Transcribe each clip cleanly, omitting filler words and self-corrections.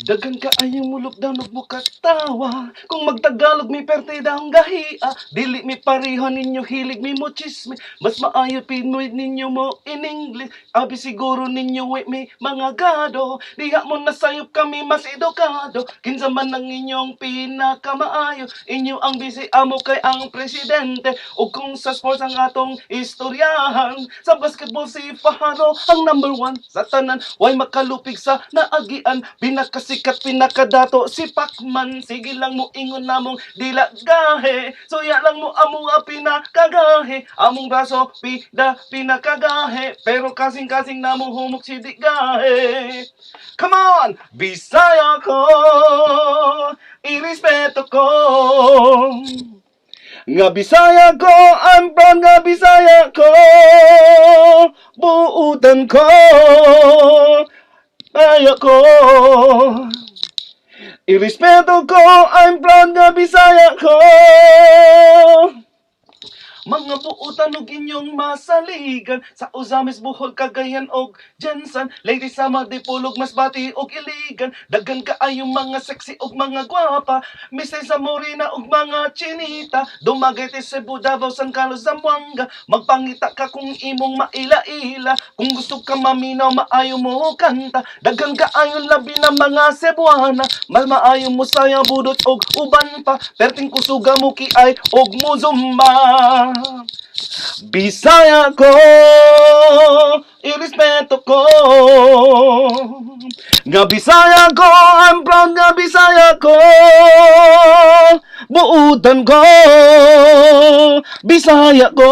Daghan kaayo mulupdown ug mukatawa. Kung magtagalog mi perte daw gahia. Dili mi pareho ninyo, hilig mi mo chisme. Mas maayo Pinoy ninyo mo in English. Abi siguro ninyo we mi mga gado. Diha mo nasayop kami mas edukado. Kinsa man ang inyong pinakamaayo? Inyo ang busy, amo kay ang presidente. O kung sa sports ang atong istoryahan, sa basketball si Fajardo ang number one. Sa tanan, way makalupig sa naagian. Pinakasikat, pinakadato si Pacman. Sige lang mo ingon namong dila gahe. Suya lang mo amo nga pinakagahe. Among braso pida pinakagahe. Pero kasing-kasing namo humok si di gahe. Come on! Bisaya ko, irespeto ko. Nga Bisaya ko, I'm proud nga Bisaya ko. Buutan ko, kaya ko. Irespeto ko, I'm proud nga Bisaya ko. Mga buutan og inyong masaligan sa Ozamiz, Bohol, Cagayan og GenSan, Leyte, Samar, Dipolog, Masbate og Iligan. Daghan kaayo mga sexy og mga gwapa, Misay sa Morena og mga chinita, Dumaguete, Cebu, Davao, San Carlos, Zamboanga. Magpangita ka kung imong maila-ila. Kung gusto ka maminaw, maayo mo kanta. Daghan kaayo labi na mga Cebuana. Mas maayo mo saya budot og uban pa. Perting kusuga mo kiay og mo zumba. Bisaya ko, irespeto ko. Nga Bisaya ko, I'm proud nga Bisaya ko. Buutan ko, Bisaya ko.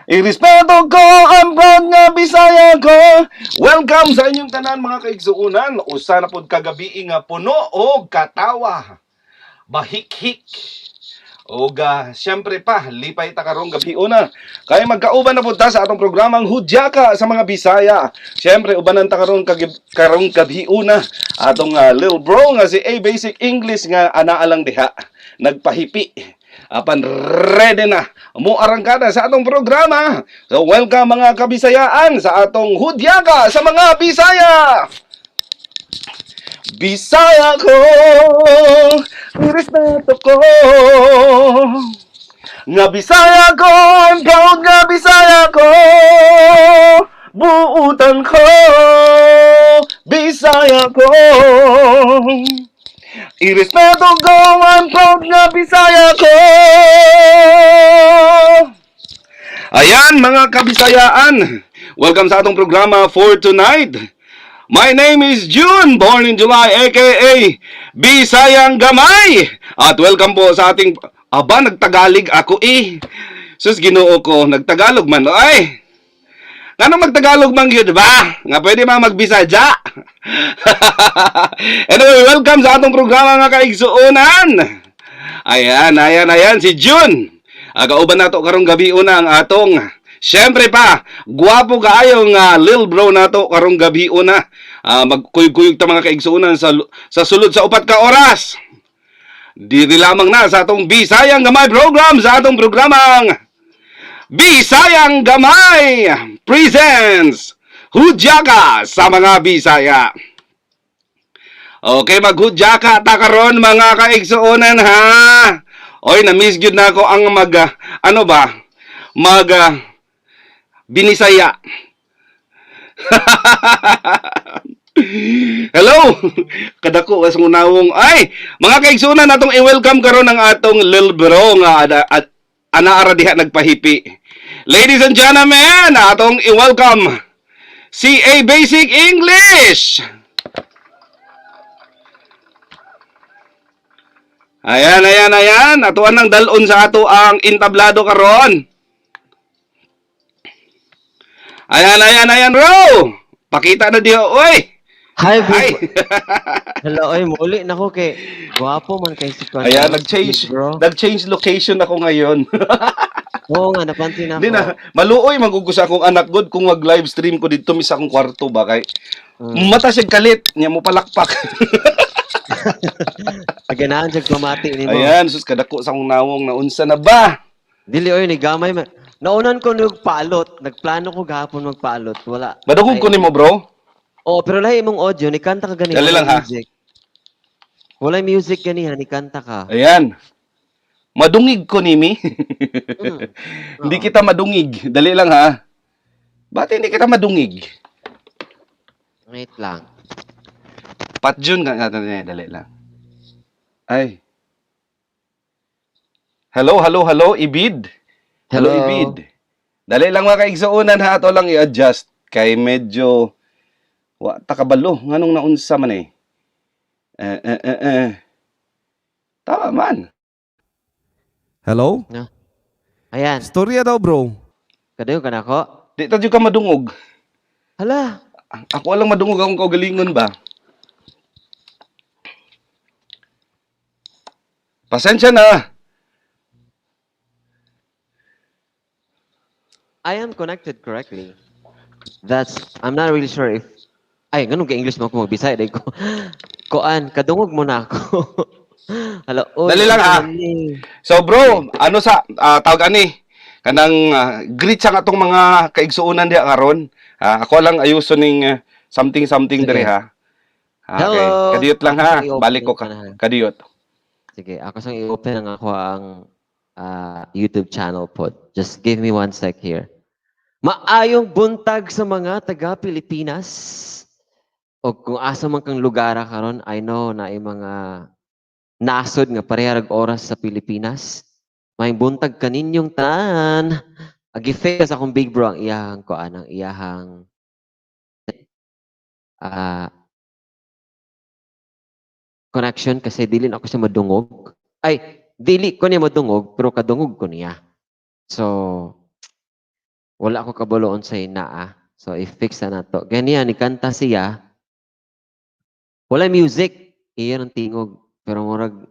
Irespeto ko, I'm proud nga Bisaya ko. Welcome sa inyong tanan, mga kaigsuunan. Usa na pod kagabi nga puno og katawa, bahikhik. Og siyempre pa, lipay ta karong gabi una. Kaya magkauban na pud ta sa atong programang Hudyaka sa mga Bisaya. Siyempre, ubanan ta karon karong gabi una atong little bro nga si A Basic English nga anaa lang diha nagpahipi. Apan ready na mo arangkada sa atong programa. So welcome, mga kabisayaan, sa atong Hudyaka sa mga Bisaya. Bisaya ko, irespeto ko. Nga Bisaya ko, I'm proud nga Bisaya ko. Buutan ko, Bisaya ko. Irespeto ko, I'm proud nga Bisaya ko. Ayan, mga kabisayaan. Welcome sa atong programa for tonight. My name is June, born in July, aka Bisayang Gamay. At welcome po sa ating. Aba, nagtagalig ako eh. Sus, Ginoo ko, nagtagalog man. Ay! Ngano magtagalog man gyud ba? Nga pwede man magbisaya. Anyway, welcome sa atong programa, mga kaigsuonan. Ayan, ayan, ayan, si June. Kauban nato karong gabi una ang atong, siyempre pa, gwapo kaayo nga little bro nato karong gabi una. Magkuyog-kuyog ta, mga kaigsuonan, sa sulod sa 4 ka oras. Diri lamang na sa atong Bisayang Gamay program, sa atong programang Bisayang Gamay presents Hudyaka sa mga Bisaya. Okay, maghudyaka ta karon, mga kaigsuonan, ha. Oy, na-miss gyud na ako ang mag ano ba? Mag binisaya. Hello. Kadako as nawong. Ay, mga kaigsuonan, atong i-welcome karon ang atong little bro nga at ana ara diha nagpahipi. Ladies and gentlemen, atong i-welcome si A Basic English. Ayan, ayan, ayan. Atuan ng dalon sa ato ang entablado karon. Ayan, ayan, ayan, bro. Pakita na diha, oy. Hi, Hi. big. Hello, oy, muli nako kay gwapo man kay si Kwan. Ayan, nag-change, bro. Nag-change location ako ngayon. Oo nga, napansin ako. Hindi na, maluoy magugo sa akong anak god kung mag-live stream ko dito mi sa akong kwarto ba kay mata siya kalit, niya mo palakpak. Paganahan siya pamati nimo. Ayan, sus, kadako sa akong nawong na unsa na ba? Dili oy ni gamay man. Naunan ko nagpalot. Nagplano ko gahapon magpalot. Wala. Badugog ko Ay, nimo, bro. Oh, pero lahi imong audio, ni kanta ka gani Dali walay lang, ha. Music. Walay music ganiha, ni kanta ka. Ayan. Madungig ko nimi. Hindi Oo. kita madungig. Dali lang ha. Bakit hindi kita madungig? Wait lang. Patjun ka nga. Dali, dali lang. Ay. Hello, hello, hello, Ibid. Hello, Hello. Ibid. Dali lang, mga kaigsuonan, ha, ato lang i-adjust kay medyo wa ta kabalo nganong naunsa man eh. Eh eh eh eh. Tama man. Hello? Ayan. Storya daw, bro. Kadayo ka na ako? Di ta jud ka madungog. Hala. Ako lang madungog akong kaugalingon ba? Pasensya na. I am connected correctly. I'm not really sure if, ay, ganun ka English mo ako magbisaya. Dahil ko, koan, kadungog mo na ako. Hala, oy, Dali lang, ano ah. man ni? So bro, ano sa tawag ani? Kanang greet sa atong mga kaigsuonan diha karon. Ah, ako lang ayuson ning something something Sige. diri ha. Ah, okay. Hello. Kadiyot lang Ako ha. sang i-open Balik ko ka. na, ha. Kadiyot. Sige, ako sang i-open ang ako ang YouTube channel po. Just give me one sec here. Maayong buntag sa mga taga Pilipinas. O kung asa man kang lugar karon, I know na ay mga nasod nga parehag oras sa Pilipinas. Maayong buntag kaninyong tanan. Agi sa akong big bro ang iyahang kuan, ang iyahang connection kasi dili na ako siya madungog. Ay, dili ko niya madungog pero kadungog ko niya. So wala ako kabalo unsay naa. So i-fix na nato. Ganyan ni kanta siya. Wala music. Iyan ang tingog. Pero murag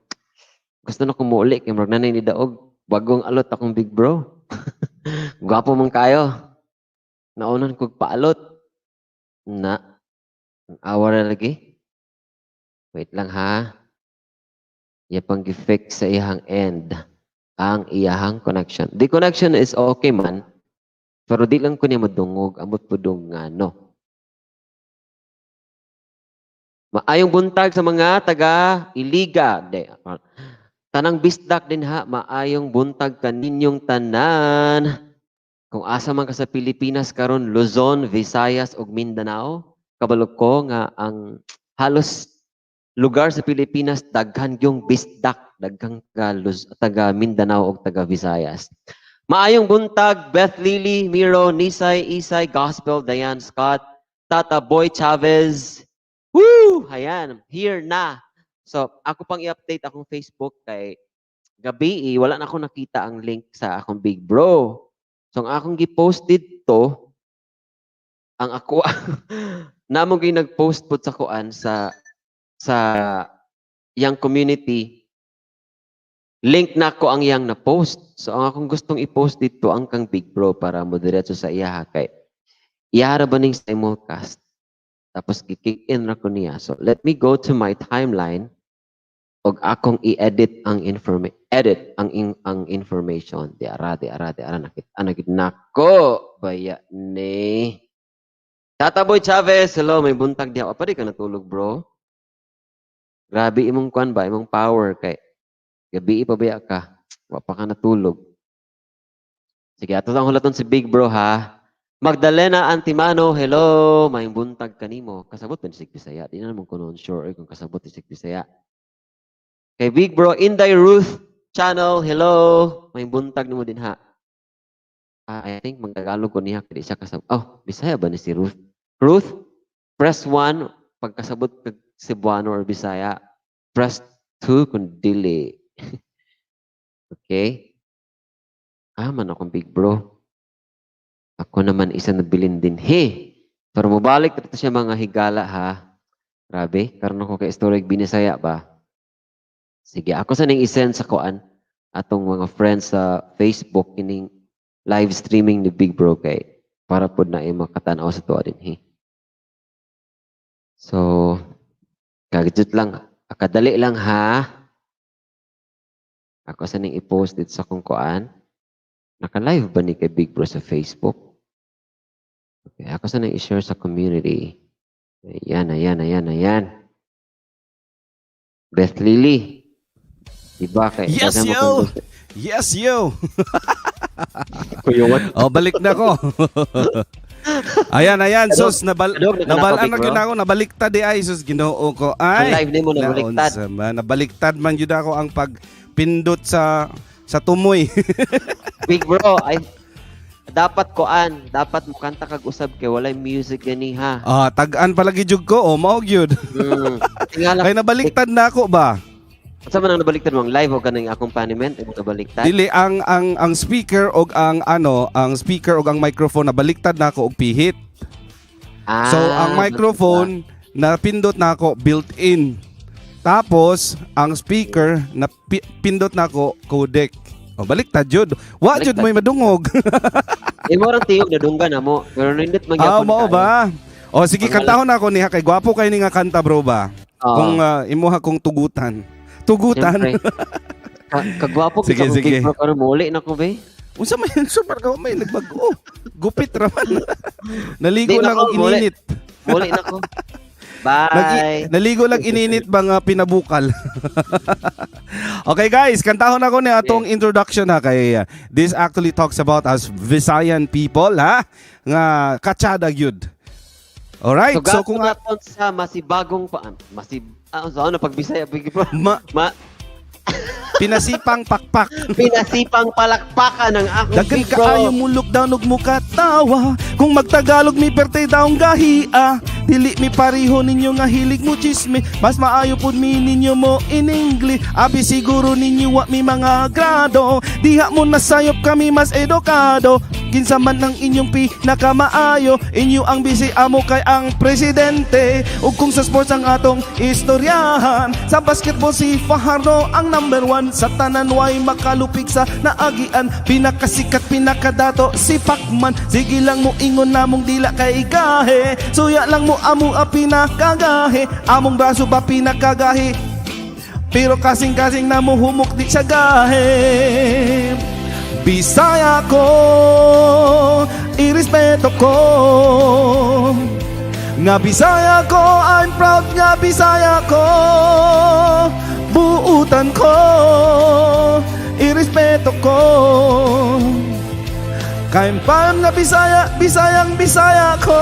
gusto na ko muuli kay murag nanay ni daog. Bagong alot akong big bro. Gwapo man kayo. Naunan kog paalot. Na. Awa ra lagi. Wait lang ha. Iya pang gi-fix sa iyang end ang iyahang connection. The connection is okay man. Pero di lang ko niya madungog. Amot po dong nga no. Maayong buntag sa mga taga Iliga. De, tanang bisdak din ha, maayong buntag kaninyong tanan. Kung asa man ka sa Pilipinas karon, Luzon, Visayas ug Mindanao, kabalo ko nga ang halos lugar sa Pilipinas daghan yung bisdak, daghang taga Mindanao ug taga Visayas. Maayong buntag, Beth Lily, Miro, Nisay, Isay, Gospel, Diane Scott, Tata Boy Chavez. Woo! Ayan, here na. So, ako pang i-update akong Facebook kay gabi, eh, wala na ako nakita ang link sa akong big bro. So, ang akong gi-post dito, ang ako, namo gyud nag-post pud sa kuan sa yang community, link na ko ang yang na post. So ang akong gustong i-post dito ang kang big bro para mo diretso sa iya kay iya ra ba ning simulcast. Tapos gi-kick in ra ko niya. So let me go to my timeline og akong i-edit ang edit ang information. Di ara, di ara, di ara, nakit ana gid nako. Baya ni. Tata Boy Chavez, hello, may buntag diha. Pa di ka natulog, bro? Grabe imong kwan ba, imong power kay gabi pa baya ka. Wa pa ka natulog. Sige, ato lang hulaton si Big Bro ha. Magdalena Antimano, hello. May buntag kanimo. Kasabot ba ni sig Bisaya? Di na naman ko noon sure eh, kung kasabot ni sig Bisaya. Kay Big Bro, Inday Ruth Channel, hello. May buntag nimo din ha. Ah, I think magtagalog ko niya kay di siya kasabot. Oh, Bisaya ba ni si Ruth? Ruth, press 1 pagkasabot kag Cebuano or Bisaya. Press 2 kung dili. Okay? Ah, man akong big bro. Ako naman isa na bilin din. He! Pero mobalik na siya mga higala ha. Grabe, karon ako kay story binisaya ba? Sige, ako sa ning i-send sa kuan atong mga friends sa Facebook kining live streaming ni Big Bro kay para pod na makatanaw sa tuwa din he. So, kagajut lang, akadali lang ha. Ako sa ning i-post dito sa kong kuan. Naka-live ba ni kay Big Bro sa Facebook? Okay, ako sa ning i-share sa community. Ayan, ayan, ayan, ayan. Beth Lily. Diba kay Yes, daghan mo yo! kang gusto. Yes, yo! Kuya, what? Oh, balik na ko. Ayan, ayan, sus, Adog, nabalaan na na gyud ako, nabaliktad di ay, sus, Ginoo ko. Ang Ay, live nimo nabaliktad. naunsa man, nabaliktad man gyud ako ang pagpindot sa tumoy. Big bro, ay dapat koan, dapat mo kanta kag usab kay walay music gani ha. Ah, tag-an palagi jud ko, oh, mao gyud. Tingala. Kay nabaliktad na ako ba? Sa man ang nabaliktad mo ang live o kanang accompaniment imong nabaliktad? Dili ang speaker og ang ano, ang speaker og ang microphone nabaliktad na ako og pihit. Ah, So ang microphone na pindot na ako built-in. Tapos ang speaker na pindot na ako codec. O baliktad jud. Wa jud Baliktad. may madungog. Imo rang tingog nadunggan na mo. Pero nindot man Ah, gyapon mao kaayo. ba? O sige, Ang kantahon na ako niya kay gwapo kay ni nga kanta, bro, ba. Oo. Kung imuha kong tugutan. Tugutan. Siyempre. Kagwapo Sige, kita kong sige. big bro karon muli na ko be. Unsa man yun, super ka may nagbago. Gupit ra man. Naligo Di na lang ko, og ininit. Muli na ko. Bye. Naligo lang ininit ba nga pinabukal. Okay guys, kantahon ako ni atong introduction ha kay this actually talks about us Visayan people ha nga katsada gyud. Alright, So, so, kung naton sa masibagong pa masib so ano pag Bisaya big bro? ma, Ma, pinasipang pakpak. Pinasipang palakpakan ng akong Daghan big bro. kaayo mo lockdown ug mukatawa. Kung magtagalog mi perte daong gahia. Dili mi pareho ninyo nga hilig mo chisme. Mas maayo pud mi ninyo mo in English. Abi siguro ninyo wa mi mga grado. Diha mo nasayop kami mas edukado. Kinsa man ang inyong pinakamaayo, inyo ang busy amo kay ang presidente. Ug kung sa sports ang atong istoryahan, sa basketball si Fajardo ang number one. Sa tanan way makalupig sa naagian. Pinakasikat, pinakadato si Pacman. Sige lang mo ingon namong dila kay gahe. Suya lang mo amo a pinakagahe. Among braso ba pinakagahe? Pero kasing-kasing na mo humok di siya gahe. Bisaya ko, irespeto ko. Nga Bisaya ko, I'm proud nga Bisaya ko. Buutan ko, irespeto ko. Kaimpam nga Bisaya, Bisayang Bisaya ko.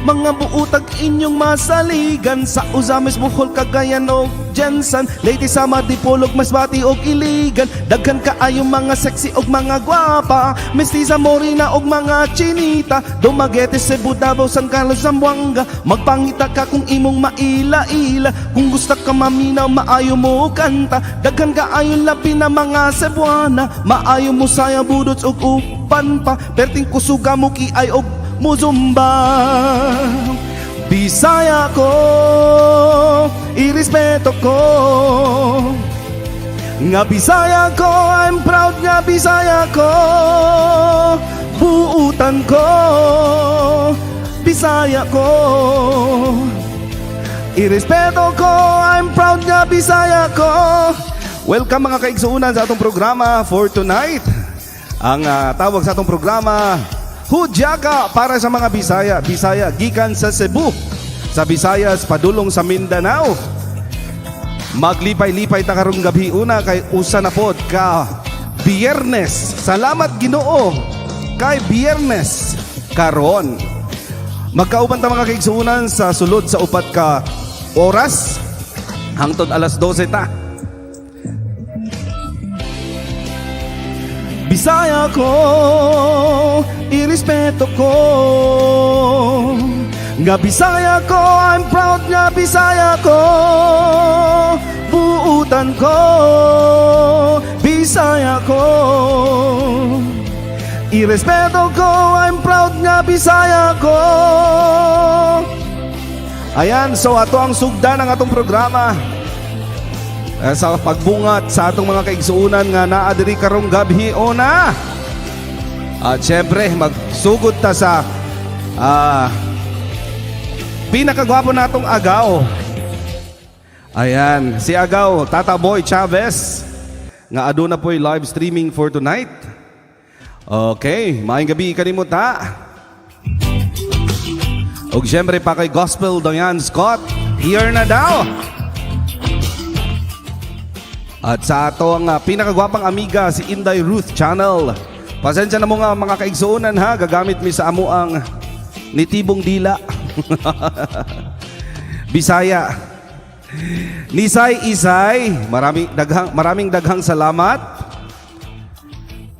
Mga buutag inyong masaligan sa Ozamiz, Bohol, Cagayan o GenSan, Leyte, Samar, Dipolog, Masbate og Iligan. Daghan kaayo mga sexy og mga gwapa, mestiza, morena og mga chinita. Dumaguete, Cebu, Davao, San Carlos, Zamboanga. Magpangita ka kung imong maila-ila. Kung gusto ka maminaw, maayo mo kanta. Daghan kaayo labi na mga Cebuana. Maayo mo saya budots og uban pa. Perting kusuga mo ki-ay og muzumba. Bisaya ko, irespeto ko. Nga Bisaya ko, I'm proud nga Bisaya ko. Buutan ko, Bisaya ko. Irespeto ko, I'm proud nga Bisaya ko. Welcome mga kaigsuunan sa atong programa for tonight. Ang tawag sa atong programa, Hudyaka para sa mga Bisaya. Bisaya gikan sa Cebu, sa Visayas padulong sa Mindanao. Maglipay-lipay ta karong gabi una kay usa na pod ka Biyernes. Salamat Ginoo kay Biyernes karon. Magkauban ta mga kaigsuunan sa sulod sa 4 ka oras hangtod alas 12 ta. Bisaya ko, irespeto ko. Nga Bisaya ko, I'm proud nga Bisaya ko. Buutan ko, Bisaya ko. Irespeto ko, I'm proud nga Bisaya ko. Ayan, so ato ang sugdan ng atong programa. Sa pagbungat sa atong mga kaigsuunan nga naa diri karong gabi ona. At syempre, magsugod ta sa pinakagwapo natong agaw. Ayan, si Agaw Tata Boy Chavez nga aduna po'y live streaming for tonight. Okay, maayong gabi kanimo ta. Ug syempre pa kay Gospel Diane Scott, here na daw. At sa ato ang pinakagwapang amiga, si Inday Ruth Channel. Pasensya na mo nga, mga kaigsuonan, ha, gagamit mi sa amo ang nitibong dila. Bisaya. Nisay Isay, maraming daghang salamat.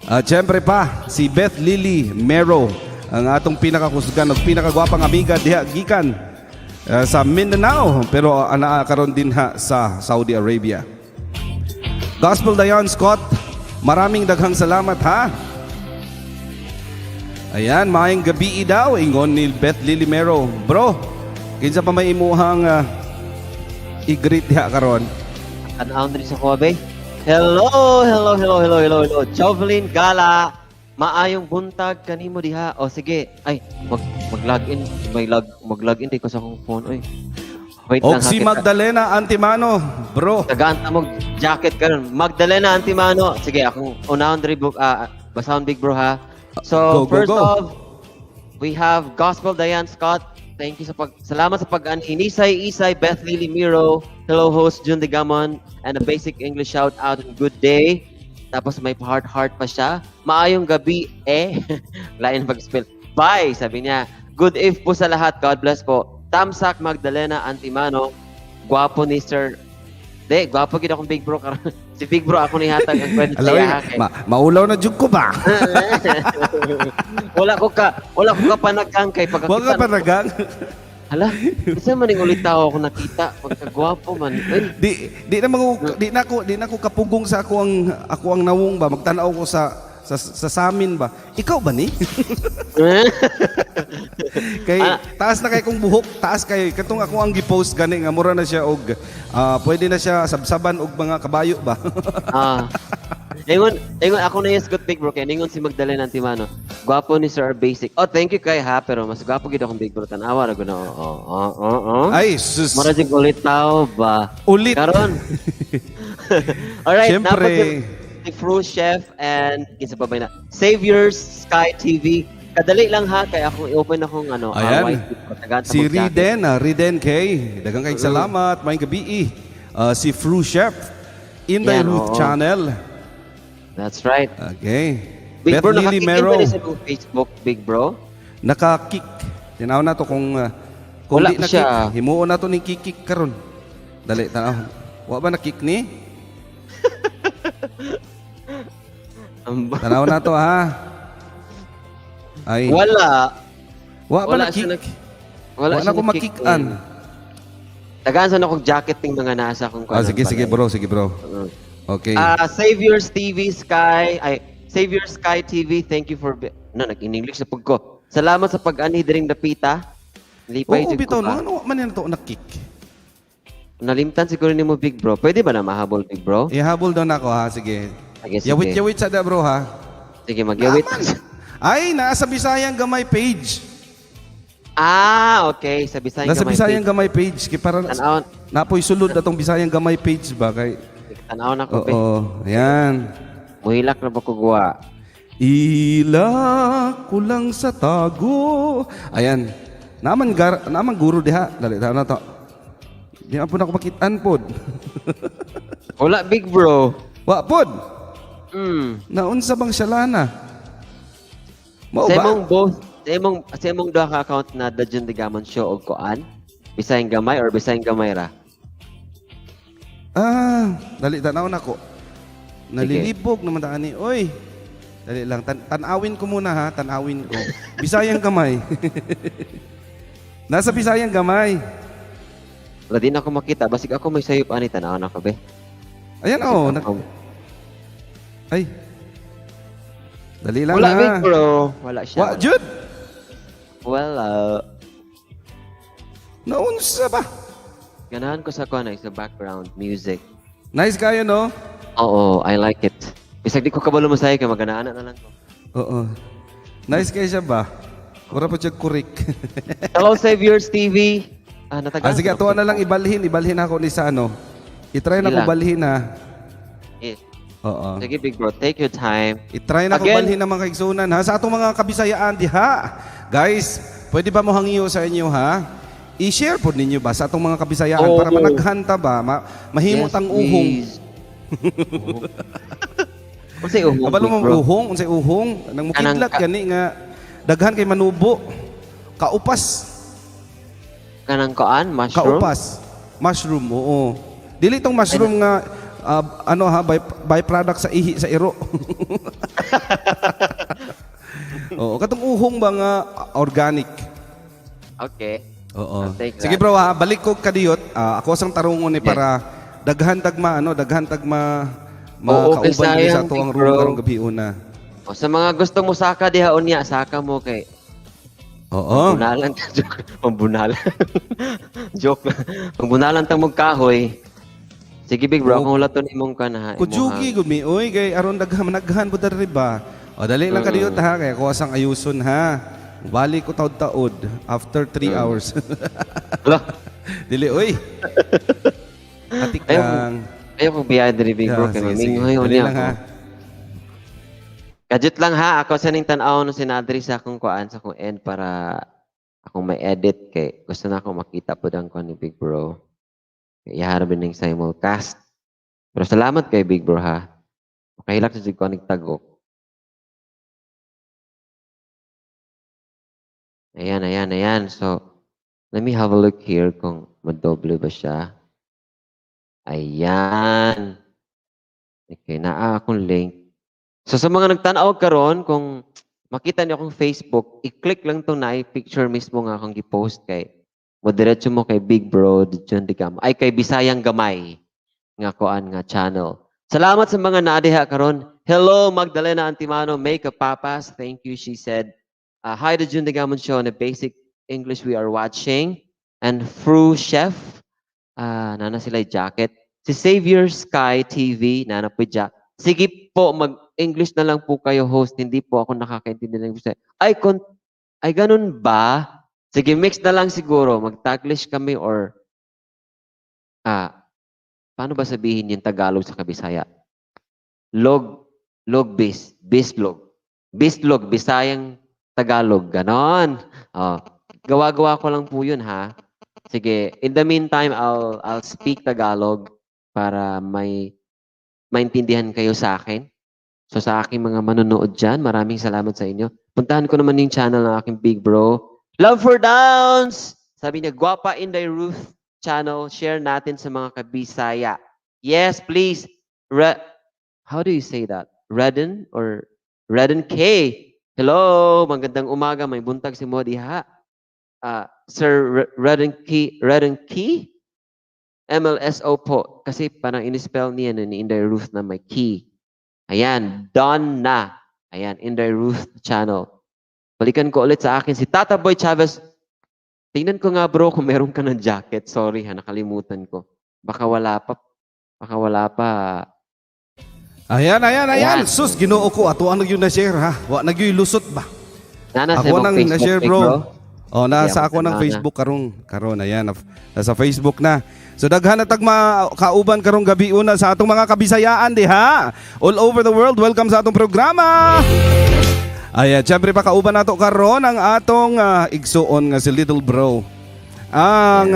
At syempre pa, si Beth Lily Mero, ang atong pinakakusgan ug pinakagwapang amiga diha gikan sa Mindanao, pero anaa karon dinha sa Saudi Arabia. Gospel Diane Scott, maraming daghang salamat ha. Ayan, maayong gabi daw, ingon ni Beth Lily Mero. Bro, kinsa pa may imuhang i-greet diha karon? Tan-awon diri sa Kobe. Hello, hello, hello, hello, hello, hello. Jovelyn Gala. Maayong buntag kanimo diha. O sige, ay, mag-login, may log mag-login di ko sa akong phone oy. Wait Og lang ha, si kita. Magdalena Antimano, bro. Tagaan ta mo jacket karon. Magdalena Antimano. Sige, akong unahon diri book, basahon, big bro, ha. So, Go, go, first go. off, we have Gospel Diane Scott. Thank you sa pag salamat sa pag-anhi. Nisay Isay, Beth Lily Miro. Hello, host Jun Degamon, and a basic English shout out and good day. Tapos may heart heart pa siya. Maayong gabi eh. Lain pag-spell. Bye, sabi niya. Good eve po sa lahat. God bless po. Tamsak Magdalena Antimano. Gwapo ni Sir. De, gwapo gid akong big bro karon. Si big bro ako ni hatag ang credit sa Alam iya kay. maulaw na jud ko ba? Wala ko ka panagang kay pagkakita. Wag ka panagang. Hala, isa man ning ulit tao ako nakita pagkagwapo man. Uy, Di na ko kapugong sa ako ang nawong ba, magtan-aw ko sa samin ba. Ikaw ba ni? Kay taas na kay kong buhok, taas kay katong ako ang gi-post gani nga mura na siya og pwede na siya sabsaban og mga kabayo ba. Ah. Ingon, ingon ako na yung good big bro kay ningon si Magdalena Antimano. Gwapo ni Sir Basic. Oh, thank you kay ha, pero mas gwapo gid akong big bro, tan-awa ra gud. Oo. Ay, sus. Mura jud ulit tao ba. Ulit. Karon. Alright, Siyempre. napod si Fru Chef and kinsa pa ba na? Saviors Sky TV. Kadali lang ha kay akong i-open akong ano, Ayan. white tagaan Si Riden, Riden K. Daghang kayong salamat. Maayong gabi. Si Fru Chef. Inday Yan, Ruth oo. Channel. That's right. Okay. Big Beth bro, Lily nakakick Mero. ba ni sa Facebook, big bro? Naka-kick. Tinaw na to kung Wala di pa na siya. kick, himuon na to ni kikik karon. Dali, tanaw. Wa ba na kick ni? Tanaw na to ha. Ay, Wala. wa ba Wala na siya kick? Wala Wa na siya ko na-kick makick-an. in. Tagaan sa akong jacket ting mga nasa kung Ah, sige, sige bro, sige bro. Okay. Ah, Saviors TV Sky, ay, Savior Sky TV, thank you for no, nag-in English sa pagko. Salamat sa pag-anhi diring dapita. Lipay Oo, jud bitaw ko no, ba? ano man yan to na kick? Nalimtan siguro nimo, big bro. Pwede ba na mahabol, big bro? Ihabol daw na ako ha, sige. Sige, sige. Yawit yawit sa da bro ha. Sige, magyawit. Naman. Ay, nasa Bisayang Gamay page. Ah, okay. Sa Bisayang Nasa Gamay Bisayang page. Gamay page kay para Tan-awon. napoy sulod atong Bisayang Gamay page ba kay Tan-awon ako, be. Oo, ayan. Muhilak na ba ko guwa? Ila kulang sa tago. Ayan. Naman guro diha. Dali ta na to. Di man po na ako makitaan pod. Wala, big bro. Wa pod. Naunsa bang syalana? Mao Sa ba? imong both, sa imong duha ka account na The Jun Digamon Show og kuan, Bisayang Gamay or Bisayang Gamay ra? Ah, dali tanaw na ko. Nalilibog naman ta ani. Oy. Dali lang tan-awin ko muna ha, tan-awin ko. Bisayang Gamay. Nasa Bisayang Gamay. Wala din ako makita. Basig ako may sayop ani, tan-awon ako be. Ayan oh. Ay. Dali lang Wala, ha. big bro. Wala siya. Wa jud. Wala. Naunsa ba? Ganahan ko sa kuan ay sa background music. Nice kayo no? Oo, I like it. Bisag di ko kabalo mo kay maganaan na lang ko. Oo. Nice kayo siya ba? Mura po siya kurik. Hello, Saviors TV. Ah, natagaan. Ah, sige, ato na lang ibalhin. Ibalhin ako ni sa ano. I-try na Sige ko lang. balhin ha. Yes. Oo. Sige, big bro, take your time. I-try na ko Again- balhin ng mga kaigsunan ha. Sa atong mga kabisayaan diha. Guys, Pwede ba mo hangyo sa inyo, ha? I-share po ninyo ba sa atong mga kabisayaan Oo. para managhan ta ba? Mahimo Yes, tang uhong. please. Unsay uhong, Kabalo mo bro? uhong, unsay uhong nang mukidlat gani nga daghan kay manubo. Kaupas, Kanang koan, mushroom? Kaupas. Mushroom, oo. Dili tong mushroom nga ano ha, byproduct sa ihi sa iro. Oo, katong uhong ba nga organic. Okay. Oo. I'll take Sige that. bro ha, balik ko kadiyot. Ako sang tarungon ni para daghan tagma ano, daghan tagma Oo, makauban diri sa sayang, ato ang big room bro. karong gabi una. O, sa mga gusto mo saka diha unya, saka mo kay Oo. Pambunalan ta, joke. Pambunalan. Joke lang. Pambunalan ta mong kahoy. Sige, big bro, akong hulaton imong kan ha. Kujugi gud mi oy kay aron daghan managhan pud diri ba. O dali lang kadiyot ha, kay ako asang ayuson ha. Balik ko taod-taod after 3 hours. Hala. Dili oy. Atik Ayaw, lang. ayaw kong biyahe diri, big bro, Yeah, kay sige, sige. mamingoy Dali unya lang ako. ha. Kajut lang ha, ako sa ning tan-aw no sinadri sa akong kuan sa akong end para akong may edit kay gusto na akong makita pud ang kuan ni big bro. Kay iyaha ra ning simulcast. Pero salamat kay big bro ha. Makahilak sa jud ko aning tagok. Ayan, ayan, ayan. So, let me have a look here kung madoble ba siya. Ayan. Okay, naa akong link. So sa mga nagtan-aw karon, kung makita niyo akong Facebook, i-click lang tong naay picture mismo nga akong gi-post kay mo diretso mo kay Big Bro John Digamo. Ay, kay Bisayang Gamay nga kuan nga channel. Salamat sa mga naadiha karon. Hello Magdalena Antimano, make a papas. Thank you, she said. Hi to June Digamon Show on the Basic English we are watching. And Fru Chef, nana sila jacket. Si Xavier Sky TV, nana po jacket. Sige po, mag-English na lang po kayo, host. Hindi po ako nakakaintindi ng Bisaya. Ay, ay ganun ba? Sige, mix na lang siguro. Mag-Taglish kami or paano ba sabihin yung Tagalog sa Kabisaya? Log, log bis, bislog. Bislog, Bisayang Tagalog, ganon. Oh, gawa-gawa ko lang po yun ha. Sige, in the meantime, I'll speak Tagalog para may maintindihan kayo sa akin. So sa aking mga manonood dyan, maraming salamat sa inyo. Puntahan ko naman yung channel ng aking big bro. Love for Downs! Sabi niya, Guwapa Inday Ruth channel, share natin sa mga kabisaya. Yes, please. How do you say that? Redden or Redden K? Hello, magandang umaga. May buntag si Modi ha. Sir Redden K, Redden Key? MLSO po. Kasi parang inispell niya ni Inday Ruth na may key. Ayan, done na. Ayan, Inday Ruth channel. Balikan ko ulit sa akin si Tata Boy Chavez. Tingnan ko nga bro kung meron ka ng jacket. Sorry ha, nakalimutan ko. Baka wala pa. Baka wala pa. Ayan, ayan, ayan. Ayan. Sus, Ginoo ko ato ang gyud na share ha. Wa na gyud lusot ba. Nana sa Ako imong nang Facebook, na-share big bro. Oh, nasa Sige, ako ng ako na. Facebook karon karon ayan, nasa Facebook na. So daghan na tag kauban karong gabi una sa atong mga kabisayaan diha. All over the world, welcome sa atong programa. Ayan, syempre pa kauban nato karon ang atong igsuon nga si Little Bro. Ang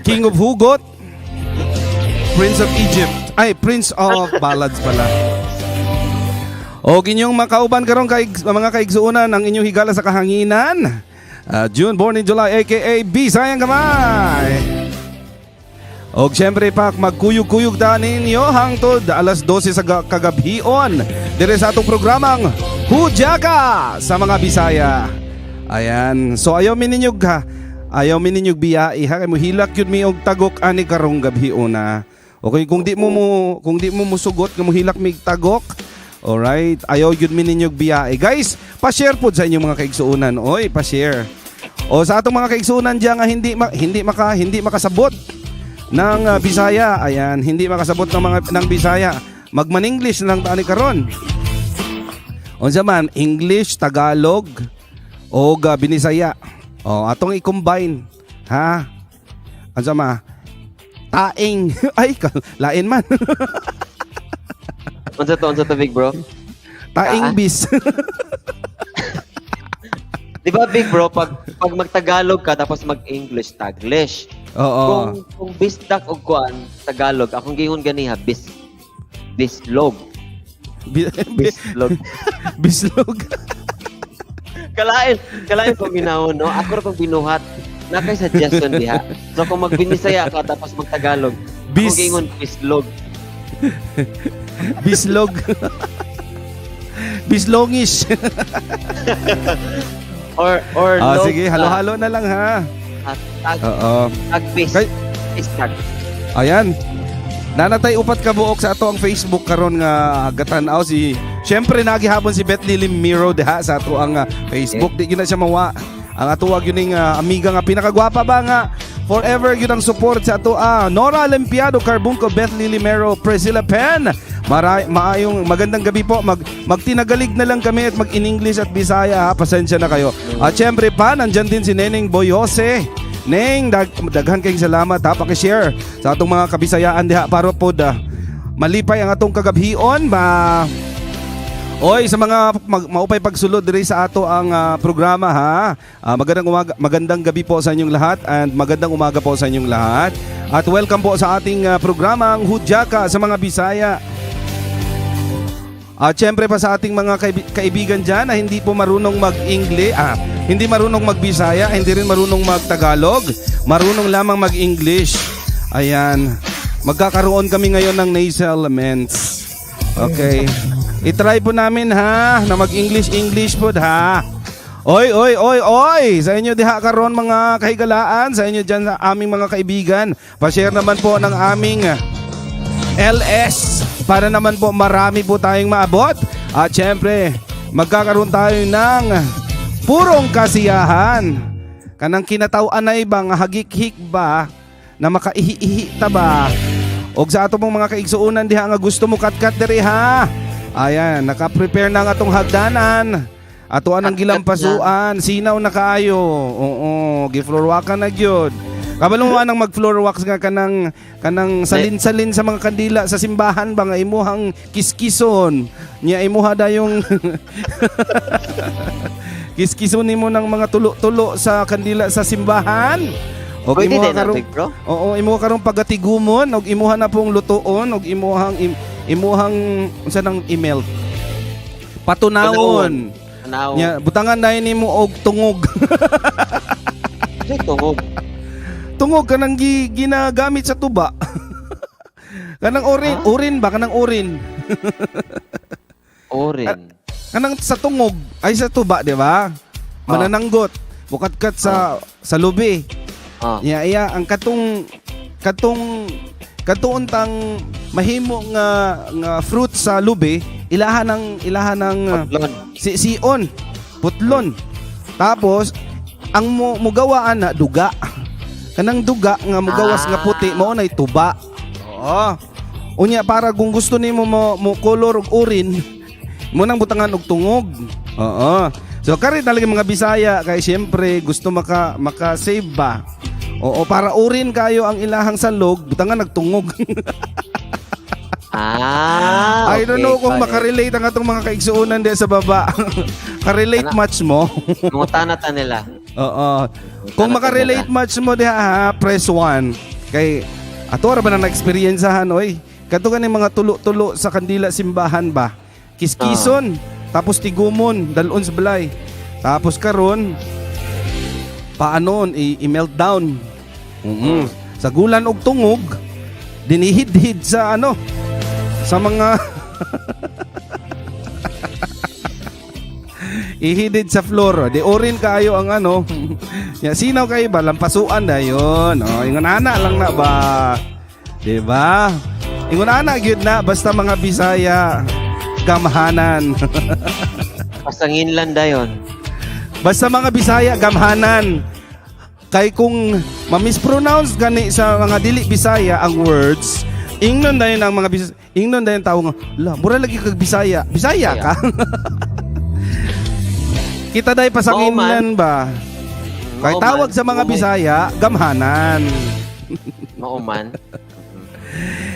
King of Hugot, Prince of Egypt. Ay, Prince of Ballads pala. O inyong makauban karon kay mga kaigsuonan ang inyong higala sa kahanginan. June born in July aka Bisayang Gamay. Og syempre pak magkuyog-kuyog ta ninyo hangtod alas 12 sa kagabhion dire sa atong programang Hudyaka sa mga Bisaya. Ayan. So ayaw mi ninyo ha. Ayaw mi ninyo biyai ha kay mohilak yun mi og tagok ani karong gabhion na. Okay, kung di mo musugot nga mohilak mig tagok. Alright, ayaw yun mi ninyo biyai. Guys, pa-share pod sa inyong mga kaigsuonan. Oy, pa-share. O sa atong mga kaigsuonan diyan nga hindi makasabot ng Bisaya. Ayan, hindi makasabot ng mga ng Bisaya. Magman-English na lang ta ani karon. Unsa man, English, Tagalog o Binisaya. O atong i-combine, ha? Unsa ma? Taing. Ay, lain man. Unsa to, big bro? Taing Ah. bis. Di ba, big bro, pag magtagalog ka tapos mag-English, Taglish. Oo. Kung bisdak og kuan Tagalog, akong giingon ganiha bislog. Bislog. Bislog. Kalain, kalain paminawon, no? Ako ra tong binuhat. Na kay suggestion diha. So kung magbinisaya ka tapos magtagalog, Bis akong giingon bislog. Bislog. Bislongish. Or Ah, log sige, ka. halo-halo na lang ha. At tag Oo. tagbis. Bisdag. Ayan. Nanatay upat ka buok sa ato ang Facebook karon nga gatan-aw si. Syempre nagihapon si Beth Lily Miro diha sa ato ang Facebook. Di gyud na siya mawa. Ang ato gyud ning amiga nga pinakagwapa ba nga forever gyud ang support sa ato Nora Limpiado Carbunco, Beth Lily Mero, Priscilla Penn. Maayong magandang gabi po. Magtinagalig na lang kami at mag-in-English at Bisaya ha. Pasensya na kayo. At syempre pa nandyan din si Neneng Boy Jose. Neng, daghan kayong salamat ha. Pakishare sa atong mga kabisayaan diha para pod malipay ang atong kagabhion ba. Oy, sa mga maupay pagsulod diri sa ato ang programa ha. Magandang umaga, magandang gabi po sa inyong lahat and magandang umaga po sa inyong lahat. At welcome po sa ating programang Hudyaka sa mga Bisaya. At syempre pa sa ating mga kaibigan dyan na hindi po marunong mag-English, hindi marunong mag-Bisaya, hindi rin marunong mag-Tagalog, marunong lamang mag-English. Ayan. Magkakaroon kami ngayon ng nasal laments. Okay. I-try po namin ha, na mag-English English po ha. Oy, oy, oy, oy! Sa inyo diha karon mga kahigalaan, sa inyo dyan sa aming mga kaibigan, pa-share naman po ng aming LS para naman po marami po tayong maabot. At syempre, magkakaroon tayo ng purong kasiyahan. Kanang kinataw-an na iba nga hagikhik ba na makaihi-ihi ta ba? Og sa ato mong mga kaigsuonan diha nga gusto mo katkat diri ha. Ayan, naka-prepare na ang atong hagdanan. Ato ang Katkat gilampasuan, sinaw na kaayo. Oo, giflorwakan na gyud. Kabalo mo anang mag-floor wax nga kanang kanang salin-salin sa mga kandila sa simbahan ba nga imuhang kiskison. Nya imuha dayong kiskison nimo ng mga tulo-tulo sa kandila sa simbahan. Og Pwede imuha din na, karong big bro. Oo, imuha karong pagatigumon og imuha na pong lutuon og imuhang imuhang unsa nang email. Patunawon. Tanaw. Nya butangan dayon nimo og tungog. Kasi tungog. Tungog kanang ginagamit sa tuba. Kanang urin, Ah? urin ba kanang urin? Orin. Kanang sa tungog ay sa tuba, di ba? Ah. Manananggot, bukatkat sa sa lubi. Ah. Iya iya ang katong katong katuuntang mahimo nga nga fruit sa lubi, ilahan ng Putlon. si sion, putlon. Tapos ang mugawaan na duga. Kanang duga nga mugawas nga puti mao nay tuba. Oo. Unya para kung gusto nimo mo color og urin, mo nang butangan og tungog. Oo. So kari talaga mga Bisaya kay siyempre gusto maka maka-save ba. Oo, para urin kayo ang ilahang salog, butangan nagtungog. Ah, I don't know kung got it. makarelate ang atong mga kaigsuonan di sa baba. Ka-relate Ana. much mo? Mangutana ta nila. Oo. Kung Mangutana ta makarelate nila. much mo diha ha, press 1. Kay ato ra ba na na-experiencehan oy? Kadto ganing mga tulo-tulo sa kandila simbahan ba? Kiskison, tapos tigumon, dalon sa balay. Tapos karon paanoon i-meltdown. Sa gulan og tungog, dinihidhid sa ano sa mga ihidid sa floor. Di orin kayo ang ano. Ya, sinaw kayo ba? Lampasuan na yun. Oh, ingon ana lang na ba? Di ba? Ingon ana gyud na basta mga Bisaya gamhanan. Pasanginlan dayon. Basta mga Bisaya gamhanan. Kay kung ma-mispronounce gani sa mga dili Bisaya ang words, ingnon dayon ang mga Bisaya, ingnon dayon tawo nga, "La, mura lagi kag Bisaya." Bisaya ka? Kita day pasanginlan ba? Kay Mao tawag man. sa mga Mao- Bisaya, gamhanan. Mao man.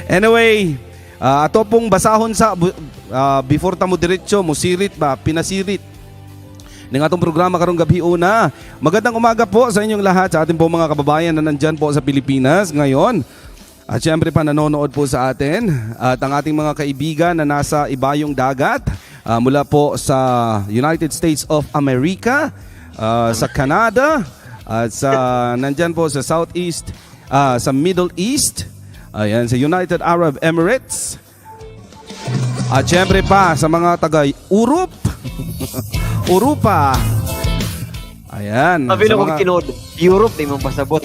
Anyway, ato pong basahon sa Before ta mo diretso, mo sirit ba, pinasirit ng atong programa karong gabi una. Magandang umaga po sa inyong lahat, sa ating po mga kababayan na nandyan po sa Pilipinas ngayon. At syempre pa nanonood po sa atin at ang ating mga kaibigan na nasa ibayong dagat mula po sa United States of America, sa Canada, at sa nandyan po sa Southeast, sa Middle East, ayan, sa United Arab Emirates, at syempre pa sa mga taga Europe, Urupa. Ayan. Sabi sa na kong tinuod, Europe, di mo pasabot.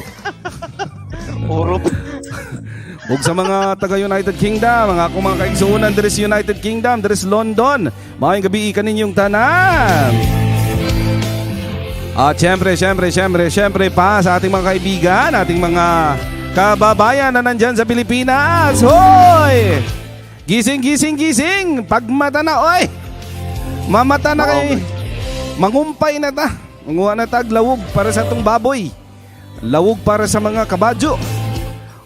Europe. Ug sa mga taga United Kingdom, mga akong mga kaigsuonan diri sa United Kingdom, diri sa London. Maayong gabi kaninyong tanan. At syempre, syempre, syempre, syempre pa sa ating mga kaibigan, ating mga kababayan na nandyan sa Pilipinas. Hoy! Gising, gising, gising! Pagmata na, oy! Mamata na kay... Mangumpay na ta. Manguha na tag lawog para sa atong baboy. Lawog para sa mga kabadyo.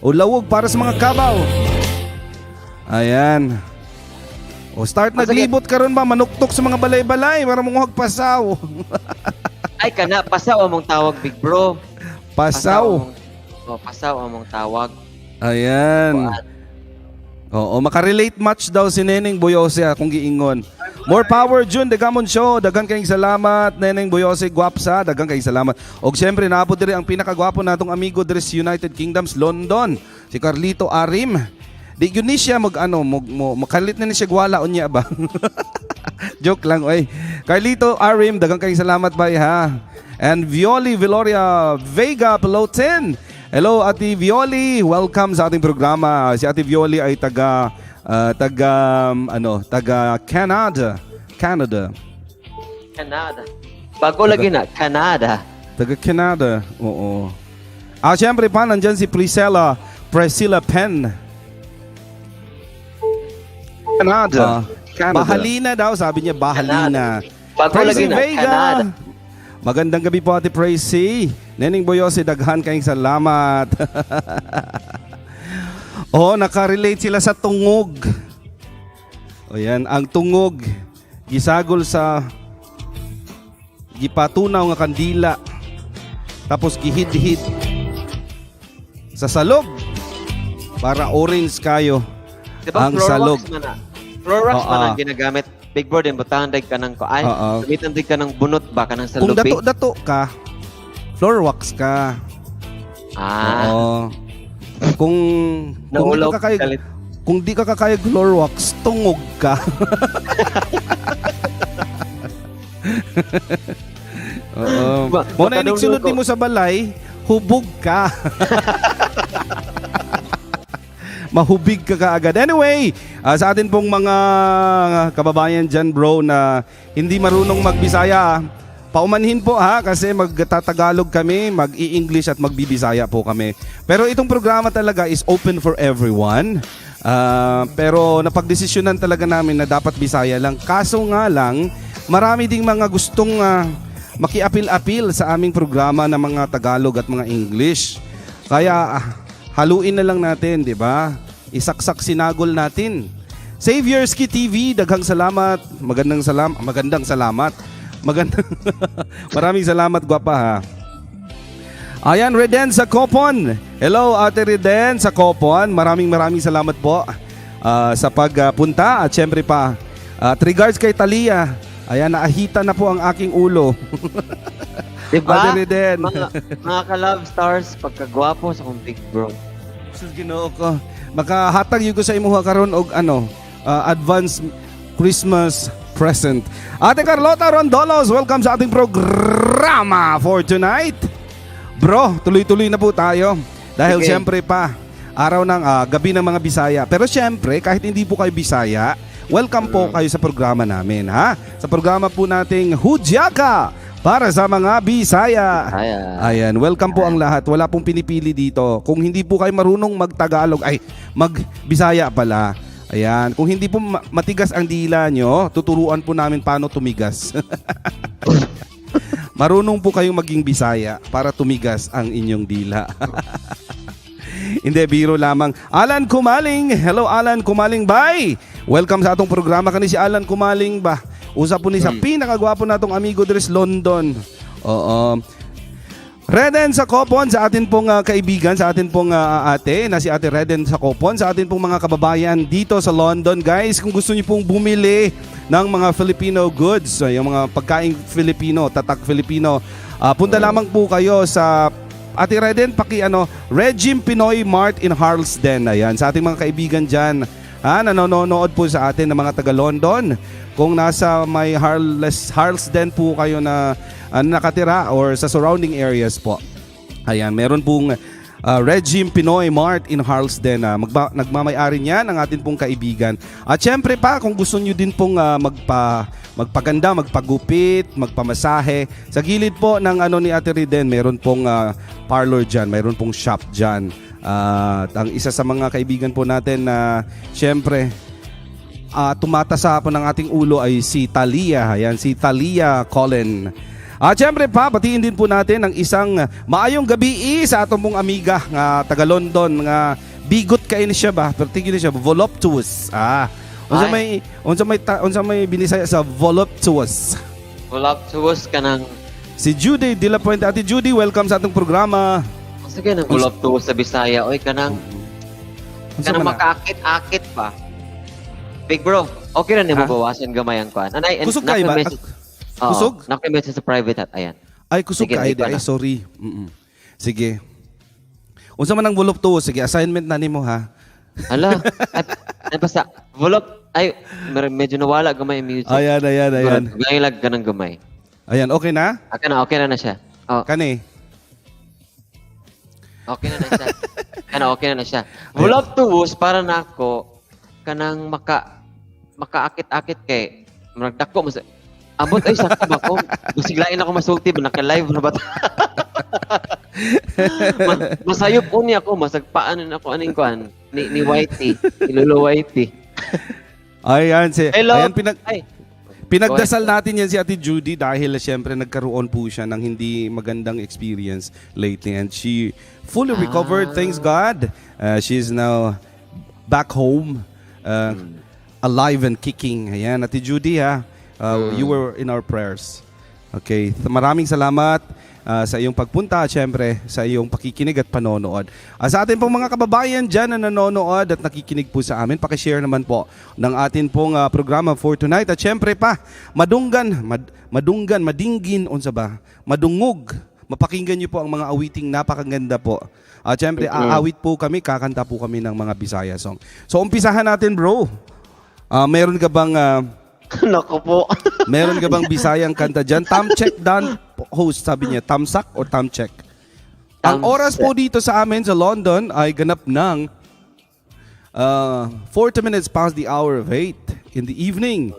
O lawog para sa mga kabaw. Ayan. O start naglibot karon ba manuktok sa mga balay-balay para manguhag pasaw. Ay, kana, pasaw among tawag, big bro. Pasaw. Oh, pasaw among tawag. Ayan. Oo, makarelate much daw si Neneng Boyose akong giingon. More power, June The Gamon Show. Daghang kayong salamat, Neneng Boyose, gwapsa. Daghang kayong salamat. Og syempre, naabot diri ang pinakagwapo natong amigo diri sa United Kingdoms, London, si Carlito Arim. Di yun ni siya mag ano, mag, mo, makalit na ni siya gwala unya ba? Joke lang, oy. Carlito Arim, daghang kayong salamat bay ha. And Violi Viloria Vega Pelotin. Hello, Ate Violi. Welcome sa ating programa. Si Ate Violi ay taga taga ano, taga Canada. Canada. Canada. Bago lagi na, Canada. Taga Canada. Oo. Ah, syempre pa nandyan si Priscilla, Priscilla Penn. Canada. Ah, Canada. Bahalina daw, sabi niya, bahalina. Bago lagi Tracy na, Vega. Canada. Magandang gabi po, Ate Tracy. Neneng Boyose, daghan kayong salamat. Oh, nakarelate sila sa tungog. O yan, ang tungog gisagol sa gipatunaw nga kandila. Tapos gihid-hid sa salog para orange kayo. Diba, Ang floor salog. wax man na. Floor wax Oo. man ang ginagamit. Big bro, din, butangan dag ka ng kuan. Oo. Gamitan dag ka ng bunot ba, ka ng Kung salubi. dato-dato ka, floor wax ka. Ah, Oo. Kung di naulaw ka kakayag, kalit. kung di ka kakayag floor wax, tungog ka. Oo. Mo na makadulog inig ko. mo sa balay, hubog ka. Mahubig ka kaagad. Anyway, sa atin pong mga kababayan dyan, bro, na hindi marunong magbisaya, paumanhin po ha, kasi magtatagalog kami, mag-i-English at magbibisaya po kami. Pero itong programa talaga is open for everyone. Pero napagdesisyonan talaga namin na dapat Bisaya lang. Kaso nga lang, marami ding mga gustong makiapil-apil sa aming programa ng mga Tagalog at mga English. Kaya haluin na lang natin, di ba? Isaksak sinagol natin. Saviorski TV, daghang salamat. Magandang salam, magandang salamat. Magandang Maraming salamat, gwapa ha. Ayan, Reden sa Kopon. Hello, Ate Reden sa Kopon. Maraming maraming salamat po sa pagpunta at syempre pa at regards kay Talia. Ayan, naahita na po ang aking ulo. Diba? Ate Reden. Mga ka-love stars, pagkagwapo sa kong big bro. Sus, Ginoo ko. Makahatag yun ko sa imuha karon og ano, advance Christmas present. Ate Carlota Rondolos, welcome sa ating programa for tonight. Bro, tuloy-tuloy na po tayo. Dahil Sige. siyempre pa, araw ng gabi ng mga Bisaya. Pero siyempre, kahit hindi po kayo Bisaya, welcome po kayo sa programa namin, ha? Sa programa po nating Hudyaka para sa mga Bisaya. Ayan. Ayan, welcome po ang lahat. Wala pong pinipili dito. Kung hindi po kayo marunong magtagalog, ay magbisaya pala. Ayan, kung hindi po matigas ang dila nyo, tuturuan po namin paano tumigas. Marunong po kayong maging Bisaya para tumigas ang inyong dila. Hindi, biro lamang. Alan Kumaling. Hello, Alan Kumaling. Bye! Welcome sa atong programa. Kani si Alan Kumaling ba? Usap po ni sa pinakagwapo natong amigo diri sa London. Oo. Reden sa Kopon, sa atin pong kaibigan, sa atin pong ate, na si Ate Reden sa Kopon, sa atin pong mga kababayan dito sa London. Guys, kung gusto niyo pong bumili ng mga Filipino goods, yung mga pagkaing Filipino, tatak Filipino, punta lamang po kayo sa Ate Reden, paki ano, Regime Pinoy Mart in Harlesden. Ayan, sa ating mga kaibigan dyan, ha, nanonood po sa atin ng mga taga London. Kung nasa may Harlesden po kayo na nakatira or sa surrounding areas po. Ayan, meron pong Regime Pinoy Mart in Harlesden. Nagmamay-ari niyan ang atin pong kaibigan. At syempre pa, kung gusto niyo din pong magpaganda, magpagupit, magpamasahe, sa gilid po ng ano ni Ate Reden, meron pong parlor dyan, meron pong shop dyan. At ang isa sa mga kaibigan po natin na syempre tumatasa po ng ating ulo ay si Talia. Ayan, si Talia Colin. At syempre pa, batiin din po natin ang isang maayong gabi sa atong pong amiga nga taga London nga bigot kay ni siya ba? Pero tigil ni siya voluptuous. Ah. Unsa Ay. May unsa may ta, unsa may binisaya sa voluptuous? Voluptuous ka ng Si Judy De La Puente. Ate Judy, welcome sa atong programa. Sige nang voluptuous sa Bisaya oy, kanang Unsa kanang man na? makaakit-akit pa. Big bro, okay ra nimo Ha? bawasan gamay ang kuan. Anay, Kusog kayo ba? Message, oo, Kusog? Naka message sa private at ayan. Ay, kusog Sige, kayo. di pa Ay, na. sorry. Sige. Unsa man ang voluptuous? Sige, assignment na nimo ha. Hala, ay, ay basta ay medyo nawala gamay ang music. Ayan, ayan, ayan. Gamay lang kanang gamay. Ayan, okay na? Okay na, okay na na siya. Oh, Kani. Okay na na siya. Kana okay na na siya. Voluptuous para nako kanang makaakit-akit kay murag dako mas abot ay sakto ba ko masiglain ako masulti ba naka-live na ba ta? Masayop unya ako masagpaan na ako aning kuan ni Whitey, ni Lolo Whitey. Ayan, si, Hello. ayan, Ay, pinagdasal natin yan si Ate Judy dahil siyempre nagkaroon po siya ng hindi magandang experience lately and she fully recovered, thanks God. She is now back home, alive and kicking. Ayan, Ate Judy ha, you were in our prayers. Okay, maraming salamat sa iyong pagpunta at syempre sa iyong pakikinig at panonood. Sa atin pong mga kababayan dyan na nanonood at nakikinig po sa amin, pakishare naman po ng atin pong programa for tonight. At syempre pa, madunggan, madunggan, madinggin, unsa ba? Madungog. Mapakinggan niyo po ang mga awiting napakaganda po. At syempre, aawit po kami, kakanta po kami ng mga Bisaya song. So umpisahan natin, bro. Meron ka bang Nako po. Meron ka bang Bisayang kanta dyan? Thumb check done, host, sabi niya. Tamsak or thumb check? Ang Thumb oras po dito sa amin sa London ay ganap ng 40 minutes past the hour of 8 in the evening.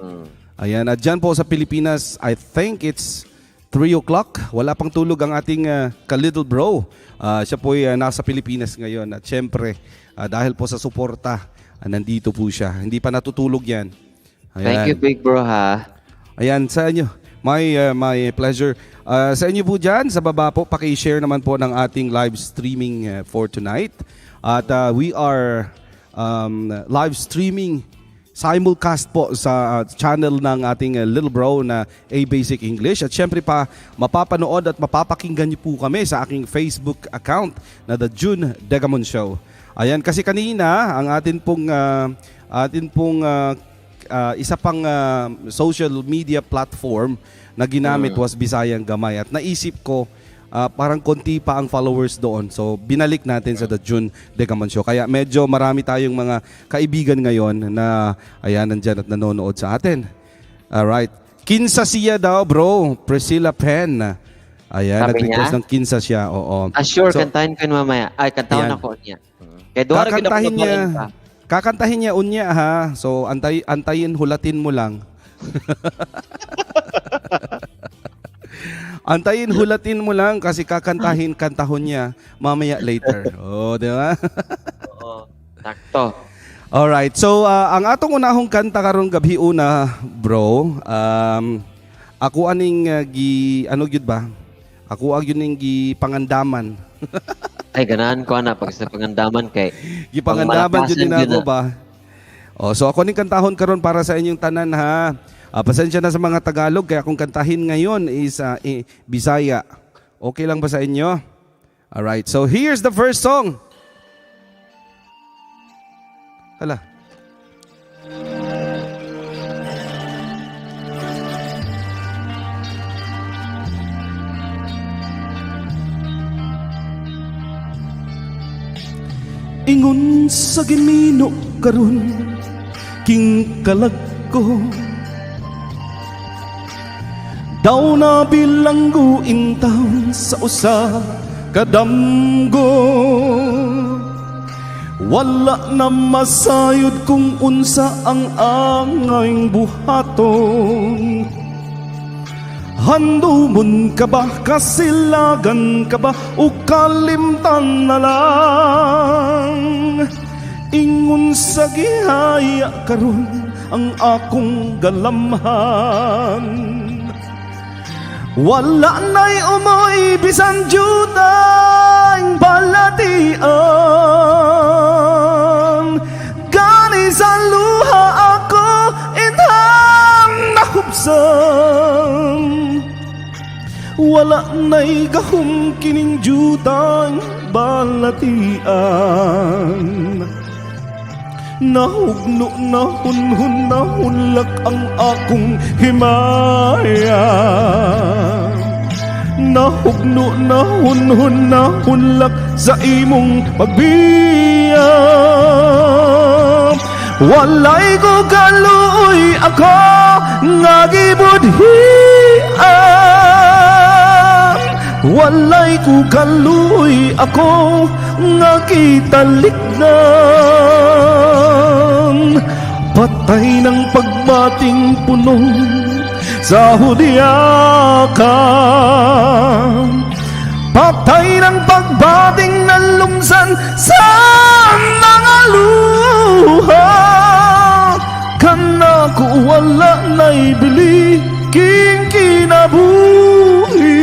Ayan, at dyan po sa Pilipinas, I think it's 3 o'clock. Wala pang tulog ang ating ka-little bro. Siya po ay nasa Pilipinas ngayon. At syempre, dahil po sa suporta, nandito po siya. Hindi pa natutulog yan. Ayan. Thank you, big bro, ha. Ayan, sa inyo. My pleasure. Sa inyo po dyan, sa baba po, paki-share naman po ng ating live streaming for tonight. At we are live streaming simulcast po sa channel ng ating little bro na A Basic English. At syempre pa, mapapanood at mapapakinggan niyo po kami sa aking Facebook account na The June Degamon Show. Ayan, kasi kanina, ang atin pong isa pang social media platform na ginamit was Bisayang Gamay. At naisip ko, parang konti pa ang followers doon. So, binalik natin sa The June Degamon Show. Kaya medyo marami tayong mga kaibigan ngayon na ayan, nandyan at nanonood sa atin. Alright. Kinsa siya daw, bro. Priscilla Penn. Ayan, Sabi nag-request niya? ng kinsa siya. Oo. Ah, sure, So, kantahin ko yun mamaya. Ay, kantahon Ayan. ako niya. Kaya duha ra gyud ako Kakantahin niya. babae pa. Kakantahin niya unya ha. So antayin hulatin mo lang. Antayin hulatin mo lang kasi kakantahin kantahon niya mamaya later. Oh, di ba? Oo. Sakto. Alright. So ang atong unahong kanta karong gabi una, bro. Ako aning gi ano gyud ba? Ako ang yun ning gi pangandaman. Ay, ganahan ko ana pag sa pangandaman kay Gipangandaman jud pangmalakasan din gyud ako na. ba. Oh, so ako ning kantahon karon para sa inyong tanan ha. Pasensya na sa mga Tagalog kaya akong kantahin ngayon is Bisaya. Okay lang ba sa inyo? All right. So here's the first song. Hala. Ingon sa gimino karon king kalag ko, daw na bilanggo intawn sa usa ka damgo. Wala na masayod kung unsa ang angayng buhaton. Handumon ka ba, kasilagan ka ba, o kalimtan na lang? Ingon sa gihaya karon ang akong galamhan. Wala na'y umoy bisan jutang balatian. Gani sa luha ako inhang nahubsan. Wala na'y gahom kining jutang balatian. Nahugno, nahunhun, nahulak ang akong himaya. Nahugno, nahunhun, nahulak sa imong pagbiya. Walay ko kaluoy ako nga gibudhian. Walay ko kaluoy ako nga kitalikdan. Patay ng pagbating punong sa hudiyakan. Patay ng pagbating nalumsan sa mga luha. Kanako wala na'y bili king kinabuhi.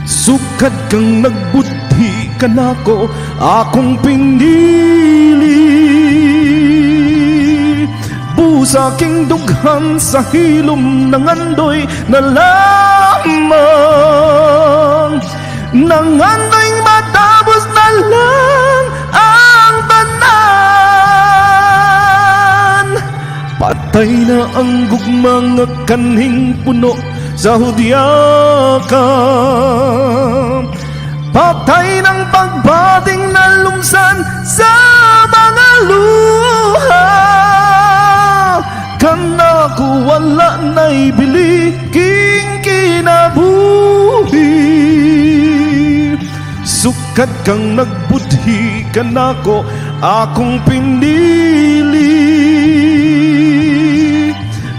Sukad kang nagbudhi kanako akong pinili. Busa king dughan sa hilom ng andoy na lamang. Nang andoy matapos na lang ang tanan. Patay na ang gugma nga kanhing puno sa hudyaka. Patay ng pagbating na lungsan sa mga luha. Kanako wala na'y bili king kinabuhi. Sukad kang nagbudhi kanako akong pinili.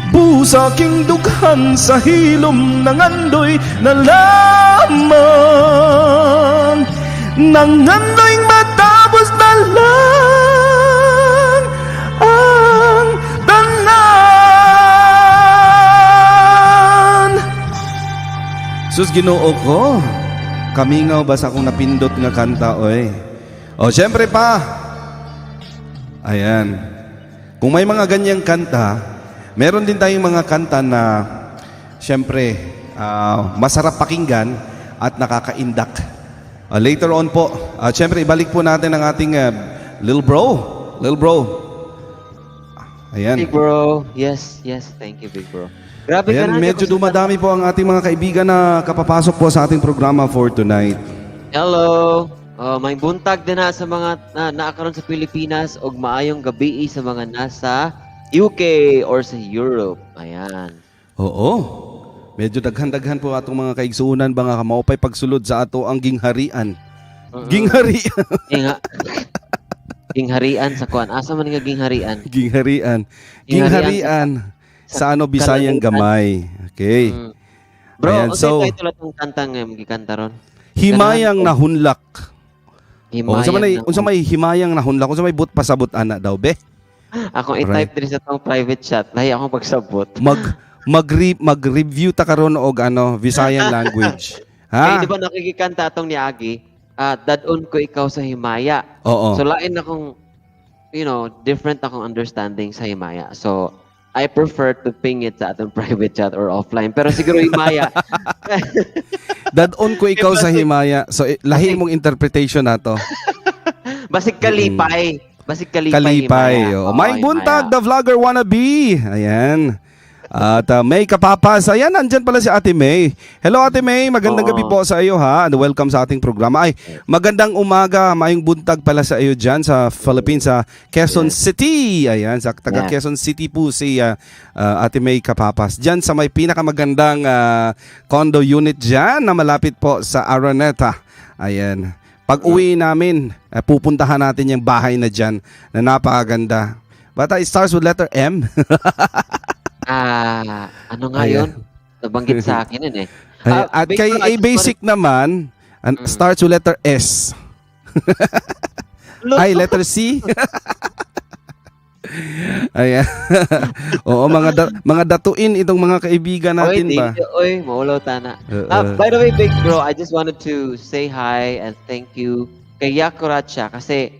Busa king dughan sa hilom ng andoy na lamang. Nang andoy matapos na lang ang tanan. Sus, Ginoo ko. Kamingaw ba sa akong napindot nga kanta, oy. O, syempre pa. Ayan. Kung may mga ganyang kanta, meron din tayong mga kanta na, syempre, masarap pakinggan at nakakaindak. Later on po, syempre, ibalik po natin ang ating little bro. Little bro. Ayan. Big bro. Yes. Thank you, big bro. Grabe Ayan, ka na. Medyo dumadami po ang ating mga kaibigan na kapapasok po sa ating programa for tonight. Hello. Oh, may buntag din na sa mga na, naakaron sa Pilipinas og maayong gabi sa mga nasa UK or sa Europe. Ayan. Oo. Medyo daghan-daghan po atong mga kaigsuunan ba nga maupay pagsulod sa ato ang gingharian. Gingharian. Gingharian sa kuan. Asa man nga gingharian? Gingharian. Gingharian sa ano, Bisayang gamay. Okay. Bro, Ayan, unsay so- title atong kanta nga gikanta ron? Himayang nahunlak. Oh, Himayang unsa man ay, unsa may himayang nahunlak? Unsa may but pasabot ana daw be? Akong i-type diri sa tong private chat. Lahi akong pagsabot. Mag mag-review ta karon og ano, Visayan language. Kay Ha? di ba nakikikanta atong ni Agi? Dadon ko ikaw sa himaya. Oo. So lain akong different akong understanding sa himaya. So I prefer to ping it sa atong private chat or offline. Pero siguro himaya, Dadon ko ikaw sa himaya. So lahi mong interpretation nato. Basig kalipay. Basig kalipay. Kalipay. Himaya. Oo. Oo, May buntag, himaya. The vlogger wannabe. Ayan. At May Kapapas. Ayan, nandyan pala si Ate May. Hello, Ate May, magandang Oo. Gabi po sa iyo ha. And welcome sa ating programa. Ay, magandang umaga, maayong buntag pala sa iyo dyan sa Philippines, sa Quezon City. Ayan, sa taga Quezon City po si Ate May Kapapas. Dyan sa may pinakamagandang condo unit dyan na malapit po sa Araneta. Ayan. Pag uwi namin, pupuntahan natin yung bahay na dyan na napakaganda. Bata, it starts with letter M. Ah, ano nga Ayan. yun? Nabanggit sa akin yun eh. Ay, Ah, at Big kay Bro, I A just Basic naman, starts with letter S. Ay, letter C. Ayan. Oo, mga datuin itong mga kaibigan natin Oy, ba? thank you. Oy, maulaw tana. Oo. Ah, by the way, Big Bro, I just wanted to say hi and thank you kay Yakuracha kasi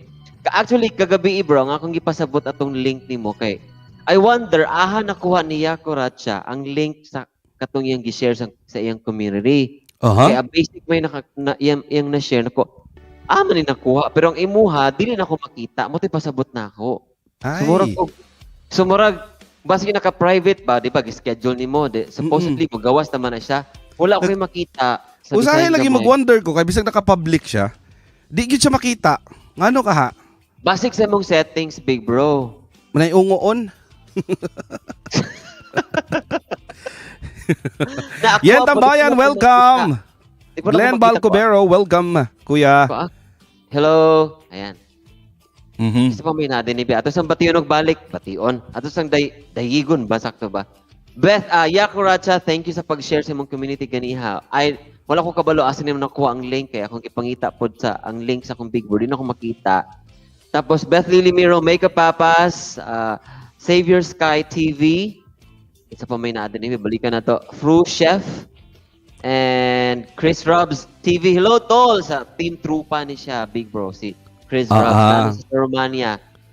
actually kagabi, bro, nga akong gipasabot atong link nimo kay I wonder aha nakuha ni Yakuracha ang link sa katong iyang gi-share sa iyang community. Kaya basic may naka, na, iyang na-share nako. Ah, man ni nakuha pero ang imuha dili na ko makita mo pasabot na ako. Ay. Sumurag og sumurag basig naka-private ba, di ba? Gi-schedule nimo, di supposedly mogawas naman na siya. Wala ko makita sa Usahay bisan lagi gamay. mag-wonder ko kay bisag naka-public siya. Di gyud siya makita. Ngano ka ha? Basig sa imong settings, Big Bro. Manay ungoon. Na ako, Yan pa, di tambayan, ko na welcome. makita. Di ko na Glenn makita ko. Balcobero, welcome, kuya. Ko, ah. Hello. Ayan. Isa pa may natin ni Ato sang bation og balik, bation. Ato sang dayigon ba sakto ba? Beth, Yakuracha, thank you sa pag-share sa imong community ganiha. Ay, wala ko kabalo asa nimo nakuha ang link kay akong gipangita pod sa ang link sa akong big board, di na ako makita. Tapos Beth Lily Miro, Makeup Papas, Savior Sky TV. Isa pa may natin ni balikan na to. Fru Chef and Chris Robs TV. Hello tol sa Team Trupa ni siya, Big Bro, si Chris Robs. Nasa sa Romania.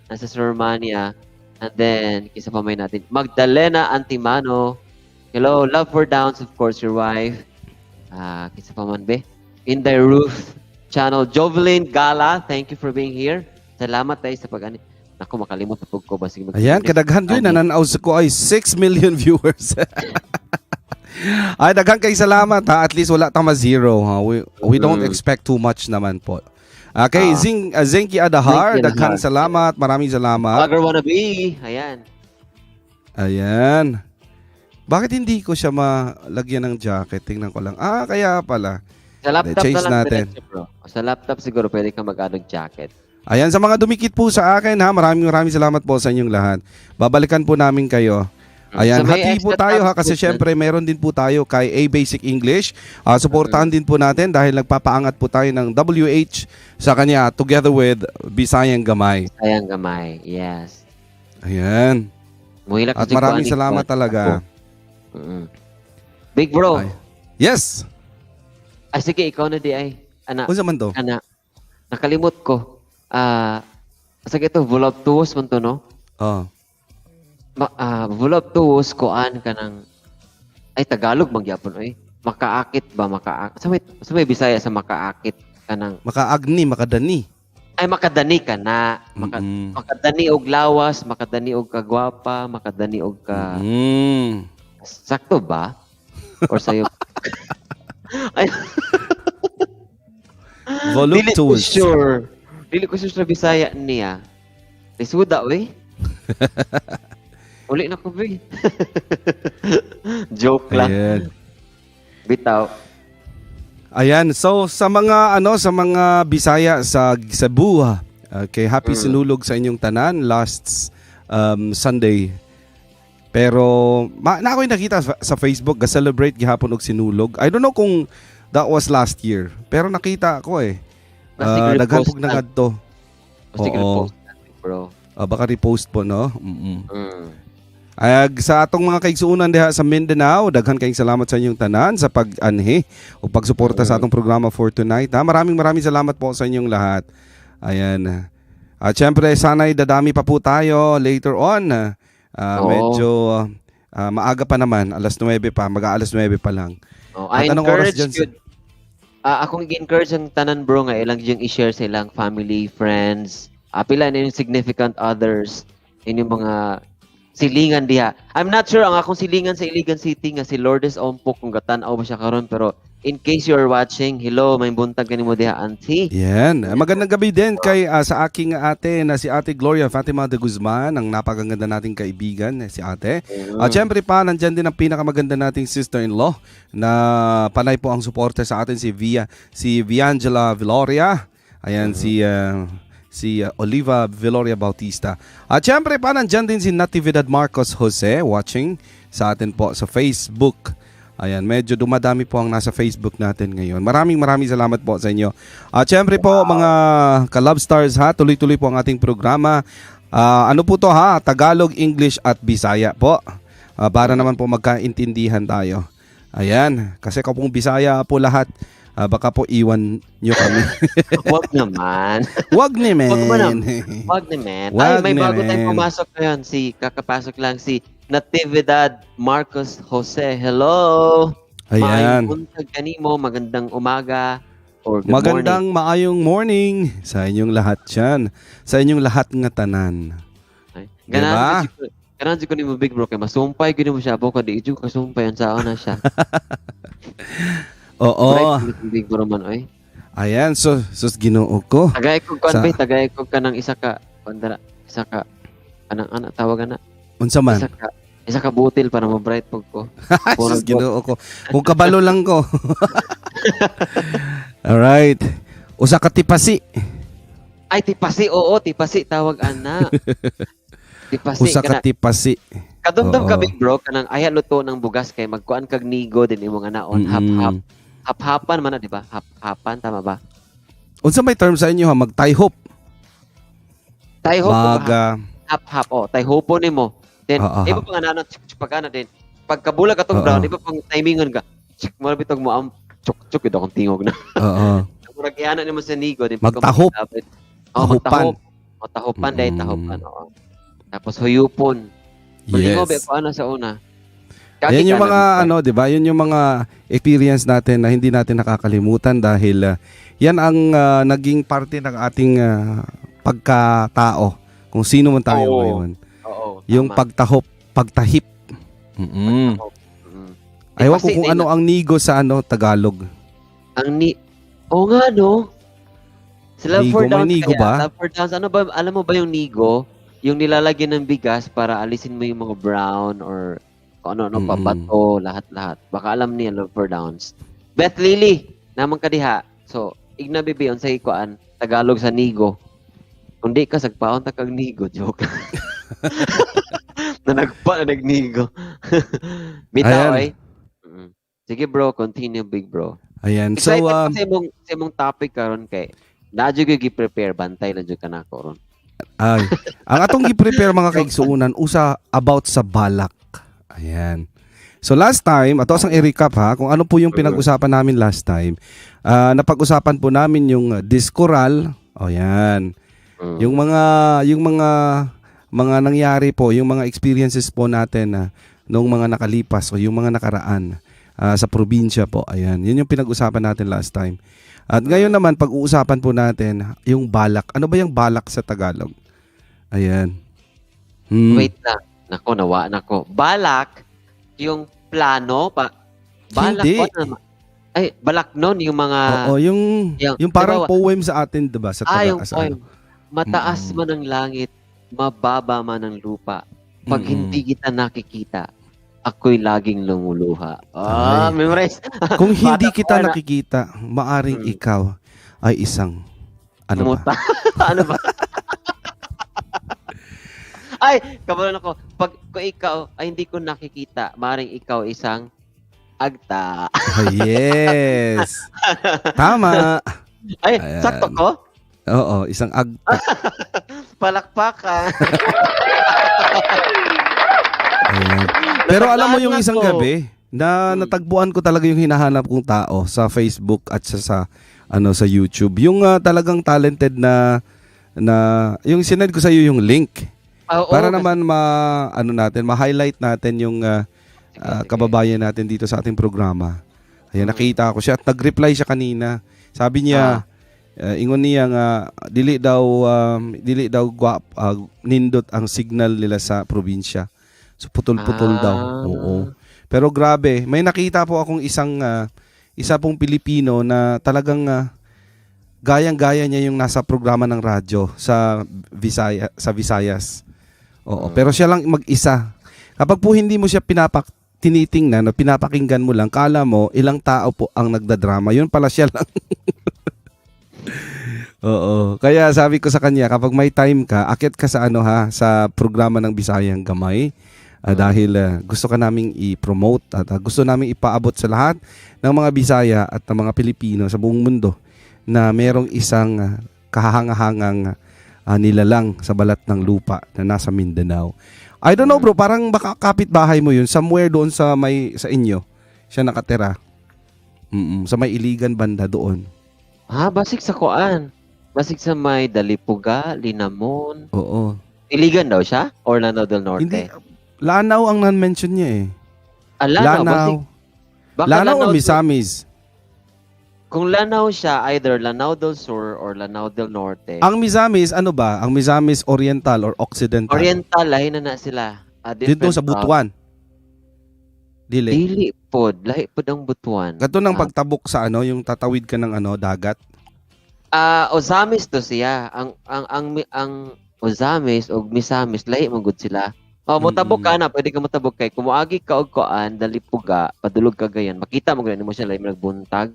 Nasa sa Romania. And then, isa pa may natin. Magdalena Antimano. Hello, Love for Downs, of course, your wife. Ah, kisa pa man be. In the Roof Channel. Jovelyn Gala, thank you for being here. Salamat tayo sa pag Naku, makalimot na pug ko. Basig Ayan, kadaghan yun. Nananaw sa ko ay 6 million viewers. Ay, daghan kay salamat ha. At least wala tama zero ha. We don't expect too much naman po. Okay, Zinky Adahar, Zinky daghan Adahar. salamat. Maraming salamat. Vlogger wannabe. Ayan. Ayan. Bakit hindi ko siya malagyan ng jacket? Tingnan ko lang. Ah, kaya pala. Sa laptop Change na lang natin. diretso, bro. Sa laptop siguro pwede kang mag-add og jacket. Ayan, sa mga dumikit po sa akin ha, maraming maraming salamat po sa inyong lahat. Babalikan po namin kayo. Ayan, So, may hati po extra tayo ha tabs kasi po dyan. syempre meron din po tayo kay A Basic English. Ah, suportahan din po natin dahil nagpapaangat po tayo ng WH sa kanya together with Bisayang Gamay. Sayang gamay. Yes. Ayan. Muhilak At sa maraming kuan ni salamat kuan. talaga. Big Bro. Ay. Yes. Ah, sige, ikaw na di ay. Ana, Unsa man to? ana. Nakalimot ko. Ah, sige to, voluptuous man to, no? Oh. Voluptuous kuan ka ng ay Tagalog magyapon oy. Makaakit ba makaakit? Sa may Bisaya sa makaakit ka ng Makaagni, makadani. Ay makadani ka na. Makadani og lawas, makadani og kagwapa, makadani og ka Sakto ba? Or sa'yo? Ay, dili ko Voluptuous. sure. Dili ko sure sa Bisaya niya. Lisuda, uy. Uli na ko, be. Joke lang. Ayan. Bitaw. Ayan, so sa mga ano sa mga Bisaya sa Cebu, okay, happy Sinulog sa inyong tanan last Sunday. Pero na ako'y nakita sa Facebook ga-celebrate gihapon og Sinulog. I don't know kung that was last year, pero nakita ako eh. Basig Daghan repost pug nangadto. Basig Oo. repost lang, bro. Ah, baka repost po, no? Mm. Ag sa atong mga kaigsuonan diha sa Mindanao, daghan kayong salamat sa inyong tanan sa pag-anhi o pagsuporta sa atong programa for tonight. Ha? Maraming maraming salamat po sa inyong lahat. Ayan. At syempre, sana'y dadami pa po tayo later on. Medyo maaga pa naman, alas 9 pa, mag-aalas 9 pa lang. Oh, At I anong oras encourage dyan yun. Akong gi-encourage ang tanan, bro, nga ilang yung i-share sa ilang family, friends, pila na yung significant others, inyong mga silingan diha. I'm not sure ang akong silingan sa Iligan City nga si Lourdes Ompok kung gatan-aw ba siya karon, pero in case you are watching, hello, may buntag kanimo diha, auntie. Yan. Magandang gabi din kay sa aking ate na si Ate Gloria Fatima de Guzman, ang napakaganda nating kaibigan, si ate. At syempre pa, nandyan din ang pinakamaganda nating sister-in-law na panay po ang suporta sa atin, si Viangela Viloria. Ayan, si Oliva Viloria Bautista. At syempre pa, nandyan din si Natividad Marcos Jose watching sa atin po sa Facebook. Ayan, medyo dumadami po ang nasa Facebook natin ngayon. Maraming maraming salamat po sa inyo. At syempre po, mga ka-Love Stars ha, tuloy-tuloy po ang ating programa. Ano po to ha? Tagalog, English at Bisaya po. Para naman po magkaintindihan tayo. Ayan, kasi kung Bisaya po lahat, baka po iwan nyo kami. Wag naman. Wag ni Wag mo men. Wag naman. Wag Ay, may bago naman. tayong pumasok ngayon. Si, kakapasok lang si Natividad Marcos Jose. Hello! Ayan. Maayong buntag kanimo, magandang umaga or good Magandang morning. maayong morning sa inyong lahat dyan. Sa inyong lahat nga tanan. Ay, Diba? ganahan jud ko nimo, big bro, kay masumpay gyud mo siya abo ka di jud kasumpay ang sao na siya. Oo. Bright jud big bro man oy. Ayan, so, sus Ginoo ko. Tagay ko kuan be, tagay ko kanang isa ka bandara, isa ka anang ana tawag ana, Unsa man? isa ka butil para mo-bright pug ko. Sus Ginoo ko. Kung kabalo lang ko. Alright. Usa ka tipasi. Ay, tipasi, oo, tipasi tawag ana. Tipasi Usa ka kana. tipasi. Kadumdum ka, Oo. big bro, kanang aya luto ng bugas kay magkuan kag nigo din imong anaon, hap-hap. Hap-hapan man na, di ba? Hap-hapan, tama ba? Unsa may term sa inyo ha? Magtayhop. Tayhop Mag hap-hap, oh, tayhopo nimo. Then Oo, iba pang ano chik chik pagana din. Pagkabulag atong brown, iba pang timingon ka. Chik mo bitog mo am chuk chuk ito akong tingog na. Murag iana nimo sa nigo din pagka Magtahop. magkapit. Oh, Tahupan. magtahop. O tahupan dahil tahupan, oo. Tapos huyupon. Malingaw ba Yes. ako ano sa una? Kagi Yan yung ka mga na- ano, 'di ba? Yun yung mga experience natin na hindi natin nakakalimutan dahil yan ang naging parte ng ating pagkatao kung sino man tayo ngayon. Yung pagtahop, pagtahip. Ewan ko Kasi kung ano ang nigo sa ano Tagalog. Ang ni Oo nga, no? Sa Love Nigo, for may Downs nigo kaya, ba? Love for Downs, ano ba, alam mo ba yung nigo? Yung nilalagyan ng bigas para alisin mo yung mga brown or kung ano-ano pa, bato, lahat-lahat. Baka alam niya Love for Downs. Beth Lily, naman ka diha. So, igna bibi, unsay kuan, Tagalog sa nigo. Kung di ka, sagpaon ta kag nigo, joke. Na nagpa, na nagnigo. Bitaw, Ayan. ay. Sige bro, continue, big bro. Ayan. So Excited ko sa imong topic karon kay na jud ko gi-prepare, bantay lang jud ka nako ron. Ay, ang atong gi-prepare, mga kaigsuunan, usa about sa balak. Ayan. So last time, ato sang i-recap ha, kung ano po yung pinag-usapan namin last time. Napag-usapan po namin yung discoral. O yan. Yung mga nangyari po, yung mga experiences po natin na nung mga nakalipas o yung mga nakaraan sa probinsya po. Ayan, yun yung pinag-usapan natin last time. At ngayon naman pag-uusapan po natin yung balak. Ano ba yung balak sa Tagalog? Ayan. Wait lang. Nako, nawa nako. Balak yung plano pa balak Hindi. ko na, ay balak nun yung mga Oo, yung parang diba, poem sa atin, 'di ba? Sa yung sa poem. ano. Mataas man ang langit, mababa man ang lupa. Pag hindi kita nakikita, ako'y laging lumuluha. Ay. Memorize. Kung hindi Bata kita pa na. nakikita, maaring ikaw ay isang ano ba? Muta. Ano ba? Ay, kabalon ako. Pag ko ikaw ay hindi ko nakikita, maring ikaw isang agta. Oh, yes. Tama. Ay, Ayan. sakto ko? Oo, isang agta. Palakpakan. Ayan. Pero alam mo yung Natagpuan isang ko. Gabi na natagpuan ko talaga yung hinahanap kong tao sa Facebook at sa ano, sa YouTube. Yung talagang talented na na yung sinend ko sa iyo yung link Ah, oo, para naman ma ano natin, ma-highlight natin yung Sige, sige. kababayan natin dito sa ating programa. Ayan, nakita ko siya at nag-reply siya kanina. Sabi niya, ingon niya nga dili daw nindot ang signal nila sa probinsya. So putol-putol daw. Oo. Pero grabe, may nakita po akong isa pong Pilipino na talagang gayang-gaya niya yung nasa programa ng radyo sa Visaya, sa Visayas. Oo, pero siya lang mag-isa. Kapag po hindi mo siya tinitingnan o pinapakinggan mo lang, kala mo ilang tao po ang nagdadrama. Yun pala, siya lang. Oo. Kaya sabi ko sa kanya, kapag may time ka, akit ka sa ano ha, sa programa ng Bisayang Gamay. Dahil gusto ka naming i-promote at gusto naming ipaabot sa lahat ng mga Bisaya at ng mga Pilipino sa buong mundo na merong isang kahangahangang nilalang sa balat ng lupa na nasa Mindanao. I don't know, bro, parang baka kapitbahay mo yun somewhere doon sa may sa inyo. Siya nakatira. Sa may Iligan banda doon. Ah, basig sa kuan. Basig sa may Dalipuga, Linamon. Oo. Iligan daw siya? Or Lanao del Norte? Hindi, Lanao ang nan-mention niya eh. Ah, Lanao. Lanao. Basig, baka Lanao o Lanao. Misamis? Kung Lanao siya, either Lanao del Sur or Lanao del Norte. Ang Misamis, ano ba? Ang Misamis, Oriental or Occidental? Oriental, lahi na na sila. Ah, Dito different sa Butuan. Dili. Dili pod, lahi pod ang Butuan. Kato ng Ah. pagtabok sa ano, yung tatawid ka ng ano, dagat. Ah, Ozamis to siya. Ang Ozamis ug Misamis, lahi man gud sila. Oh, motabok ka na, pwede ka motabok kay kumuagi ka og kuan Dalipuga, padulog Cagayan, makita mo gud nimo siya, lahi man nagbuntag.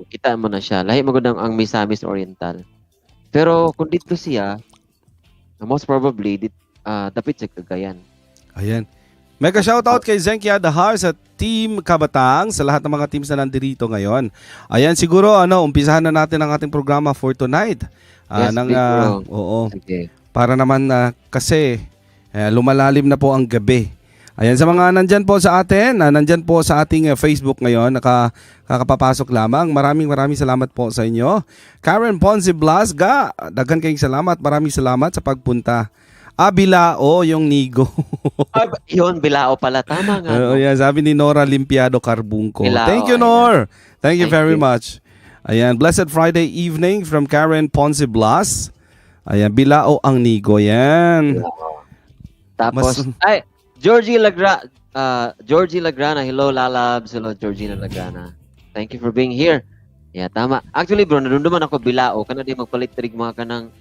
Makita mo na siya. Lahi man gud ang Misamis Oriental. Pero kung dito siya, most probably dapit sa Cagayan. Ayan. Mega shoutout kay Zenkia Dahar sa Team Kabatang, sa lahat ng mga teams na nandirito ngayon. Ayan, siguro ano, umpisahan na natin ang ating programa for tonight. Yes, Ng, big bro. Oo. Sige. Para naman kasi lumalalim na po ang gabi. Ayan, sa mga nandyan po sa atin, nandyan po sa ating Facebook ngayon, kakapapasok lamang. Maraming maraming salamat po sa inyo. Karen Ponce Blasga, daghan kayong salamat. Maraming salamat sa pagpunta. Abilao, yung Nigo. Ay, yun, Bilao pala. Tama nga. Oo, No? yan, sabi ni Nora Limpiado Carbungco. Bilao, Thank you, ayan. Nor. Thank you Thank very you. much. Ayan, blessed Friday evening from Karen Ponce Blas. Ayan, Bilao ang Nigo. Yan. Tapos, ay, Georgie Lagrana. Hello, Lalabs. Hello, Georgina Lagrana. Thank you for being here. Yeah, tama. Actually, bro, narumduman ako Bilao. Kana di magpalit rig mga kanang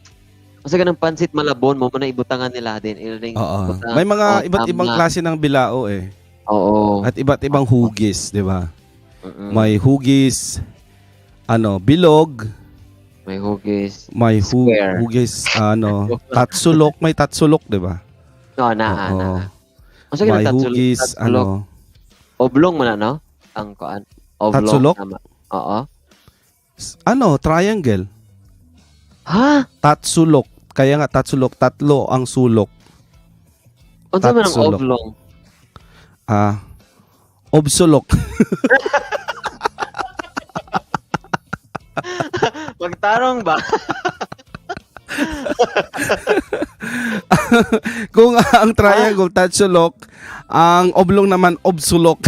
Masa kanang pansit Malabon mo na ibutangan nila din. Iling Oo. butang. May mga Oh, iba't ibang tama. klase ng bilao eh. Oo. At iba't ibang hugis, di ba? Mm-mm. May hugis ano, bilog, May hugis. may Square. hugis ano, tatsulok, may tatsulok, di ba? No, naa, Oo. naa. Unsa May kanang tatsulok? hugis Tatsulok. ano, Oblong man na, no? Ang kuan. Oblong. Tatsulok? Tama. Oo. Ano, triangle. Ha? Tatsulok. Kaya nga tatsulok, tatlo ang sulok. Unsa man ang Tatsulok. oblong? Ah, obsulok. Magtarong ba? Kung ang triangle tatsulok, ang oblong naman obsulok.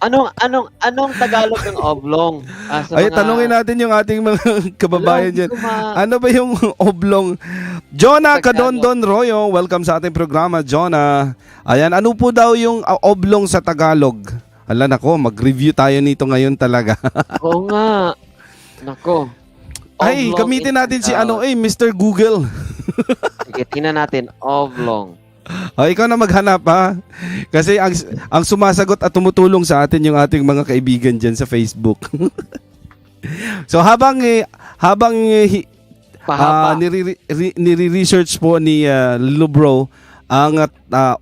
Anong Tagalog ng oblong? Ah, sa Ay, tanungin natin yung ating mga kababayan Wala, dyan. hindi ko Ano ba yung oblong? Jonah Tagalog. Kadondon Royo, welcome sa ating programa, Jonah. Ayan, ano po daw yung oblong sa Tagalog? Ala nako, mag-review tayo nito ngayon talaga. Oo nga. Nako. Ay, Oblong gamitin in natin si Tagalog. ano eh, Mr. Google. Sige, tingnan natin. Oblong. Oh, ikaw na maghanap ha. Kasi ang sumasagot at tumutulong sa atin yung ating mga kaibigan diyan sa Facebook. So habang Pahaba. Nire-research po ni Lubro ang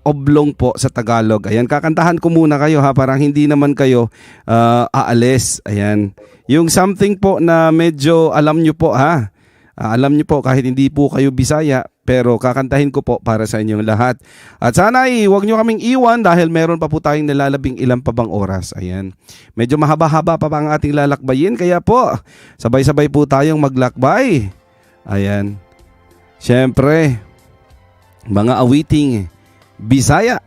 oblong po sa Tagalog. Ayan, kakantahan ko muna kayo ha, parang hindi naman kayo aalis. Ayan. Yung something po na medyo alam nyo po ha. Alam nyo po kahit hindi po kayo Bisaya, pero Pero kakantahin ko po para sa inyong lahat. At sana ay huwag nyo kaming iwan dahil meron pa po tayong nalalabing ilang pa bang oras. Ayan. Medyo mahaba-haba pa ba ang ating lalakbayin. Kaya po, sabay-sabay po tayong maglakbay. Ayan. Siyempre, mga awiting Bisaya.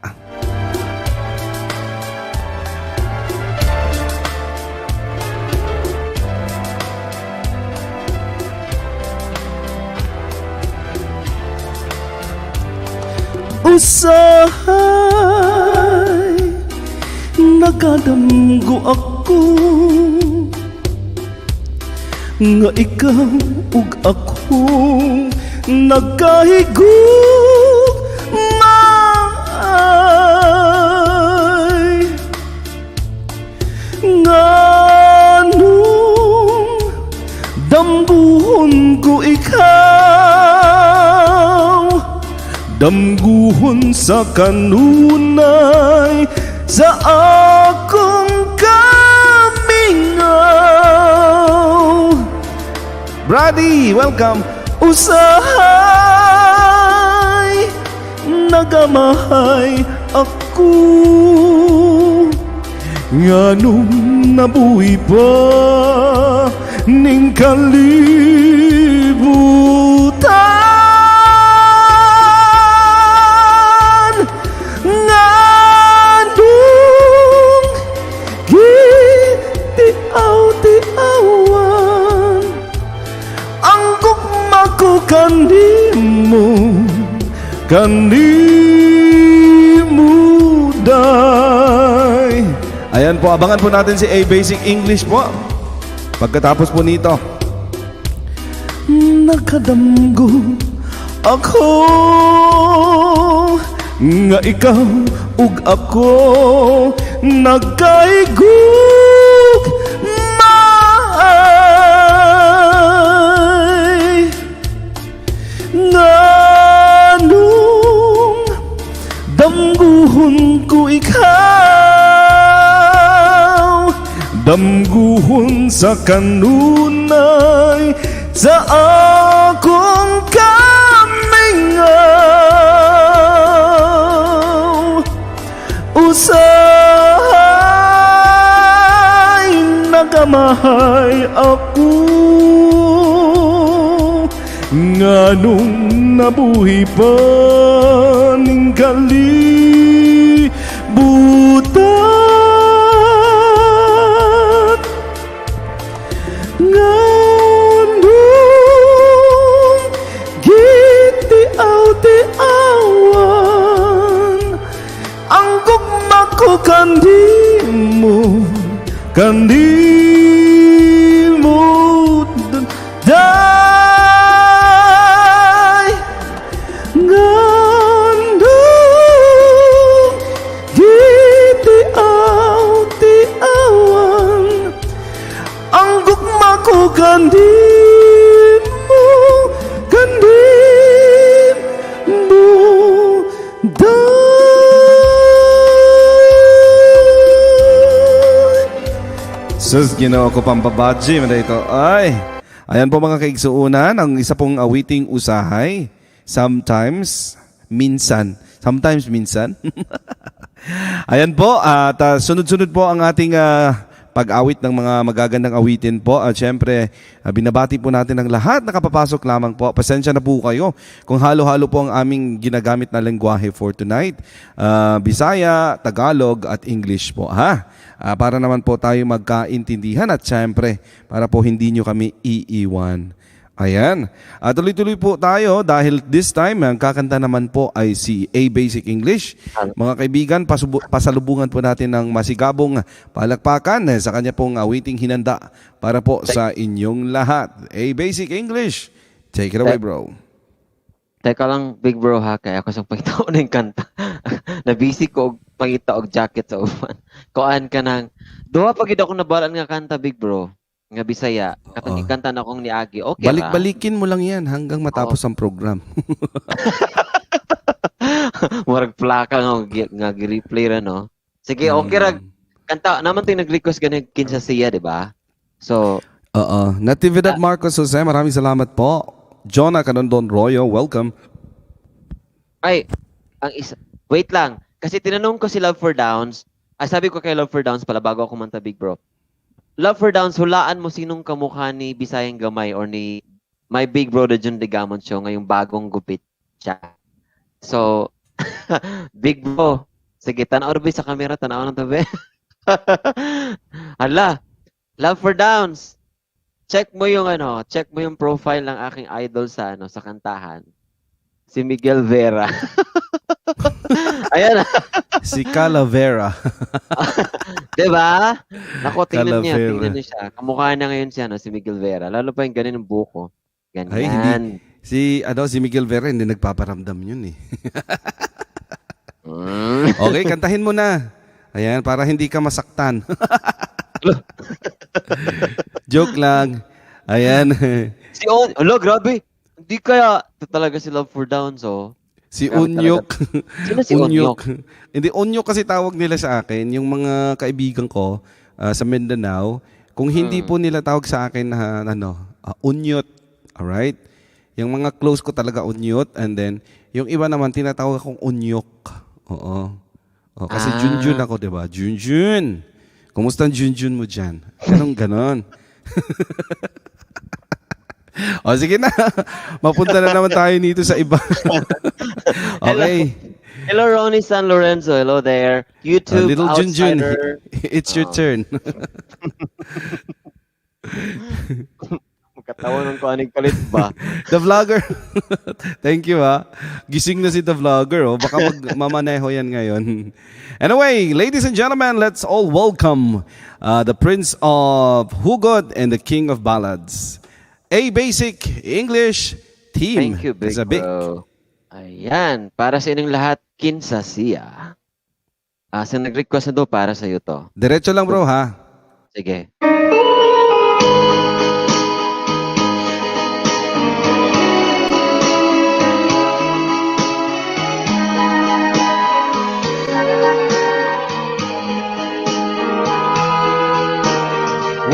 Usahay nakadamgo ako nga ikaw ug ako nagkahigugmaay, nganong damguhon ko ikaw, damguhon sa kanunay sa akong kamingaw. Brady, welcome. Usahay nagamahay ako, nganong nabuhi pa ning kalibutan, nganong gitiaw-tiawan ang gugma ko kanimo, kanimo day. Ayan po, abangan po natin si A Basic English po pagkatapos po nito. Nakadamgo ako nga ikaw ug ako nagkaigugmaay, nganong damguhon ko ikaw, damguhon sa kanunay sa akong kamingaw. Usahay nagamahay ako, nganong nabuhi pa ning kalibutan, nganong gitiaw-tiawan ang gugma ko kanimo, kanimo day, nganong gitiaw-tiawan ang gugma ko kanimo, kanimo day. Sus, Ginoo ko, pampabaji man ito. Ay, ayan po, mga kaigsuunan, ang isa pong awiting "Usahay." Sometimes, minsan. Sometimes, minsan. Ayan po, at sunod-sunod po ang ating pag-awit ng mga magagandang awitin po. At syempre, binabati po natin ang lahat na kapapasok lamang po. Pasensya na po kayo kung halo-halo po ang aming ginagamit na lengguwahe for tonight. Bisaya, Tagalog at English po. Ha? Para naman po tayo magkaintindihan at syempre, para po hindi nyo kami iiwan. Ayan. At tuloy-tuloy po tayo dahil this time, ang kakanta naman po ay si A Basic English. Mga kaibigan, pasalubungan po natin ng masigabong palakpakan sa kanya pong awiting hinanda para po sa inyong lahat. A Basic English. Take it away, bro. Teka lang, big bro, ha, kaya ako sa pangita na yung kanta. Na-busy ko og pangita og jacket sa uban. Kuan ka nang duha pa gid ako nabalaan nga kanta, big bro. Nga Bisaya. Katong ikanta na akong niagi. Okay ra. Balik-balikin mo lang yan hanggang matapos ang program. Murag plaka nga gi-replay ra, no. Sige, okay ra. Kanta naman to yung nag-request gani kinsa siya, di ba? So, Oo. Natividad Marcos Jose, maraming salamat po. Jonah Canondon Royo, welcome. Ay, ang isa. Wait lang. Kasi tinanong ko si Love for Downs. Ay, sabi ko kay Love for Downs pala bago ako kumanta, Big Bro. Love for Downs, hulaan mo sinong kamukha ni Bisayang Gamay or ni my big bro, the Jun de Gamon Show, ngayong bagong gupit siya. So, Big Bro, sige, tanaw ra sa camera, tanaw ng tabi. Hala, Love for Downs. Check mo yung ano, check mo yung profile ng aking idol sa ano, sa kantahan. Si Miguel Vera. Ayan, Si Calavera. 'di ba? Nako, tingnan niya, Calavera. Tingnan niya siya. Kamukha na ngayon siya, no, si Miguel Vera. Lalo pa yung ganun ang buko. Ganyan. Ay, hindi. Si ano, si Miguel Vera hindi nagpaparamdam yun eh. Okay, kantahin mo na. Ayan, para hindi ka masaktan. Joke lang. Ayan. Si On, ala, grabe. Hindi kaya ito talaga si Love for Downs, oh. Si Grabe. Unyok. Sino si Onyok? Hindi, Onyok kasi tawag nila sa akin. Yung mga kaibigan ko sa Mindanao, kung hindi po nila tawag sa akin na ano, Unyot. Alright? Yung mga close ko talaga Unyot, and then yung iba naman tinatawag akong Unyok. Oo. Oh, kasi Junjun ako, 'di ba? Junjun. Kumusta ang Junjun mo diyan? Ganun ganon. O sige na. Mapunta na naman tayo nito sa iba. Okay. Hello, Ronnie San Lorenzo. Hello there. YouTube Little Junjun, outsider. it's your Oh. turn. Magkatawa ng kuaning kalit ba? The vlogger. Thank you ha. Gising na si the vlogger. Oh. Baka magmamaneho yan ngayon. Anyway, ladies and gentlemen, let's all welcome the Prince of Hugot and the King of Ballads. A Basic English Team. Thank you, Big Zabik. Bro. Ayan. Para sa inyong lahat, kinsa siya. Ah, sa nag-request na daw para sa iyo to. Diretso lang, bro, ha? Sige.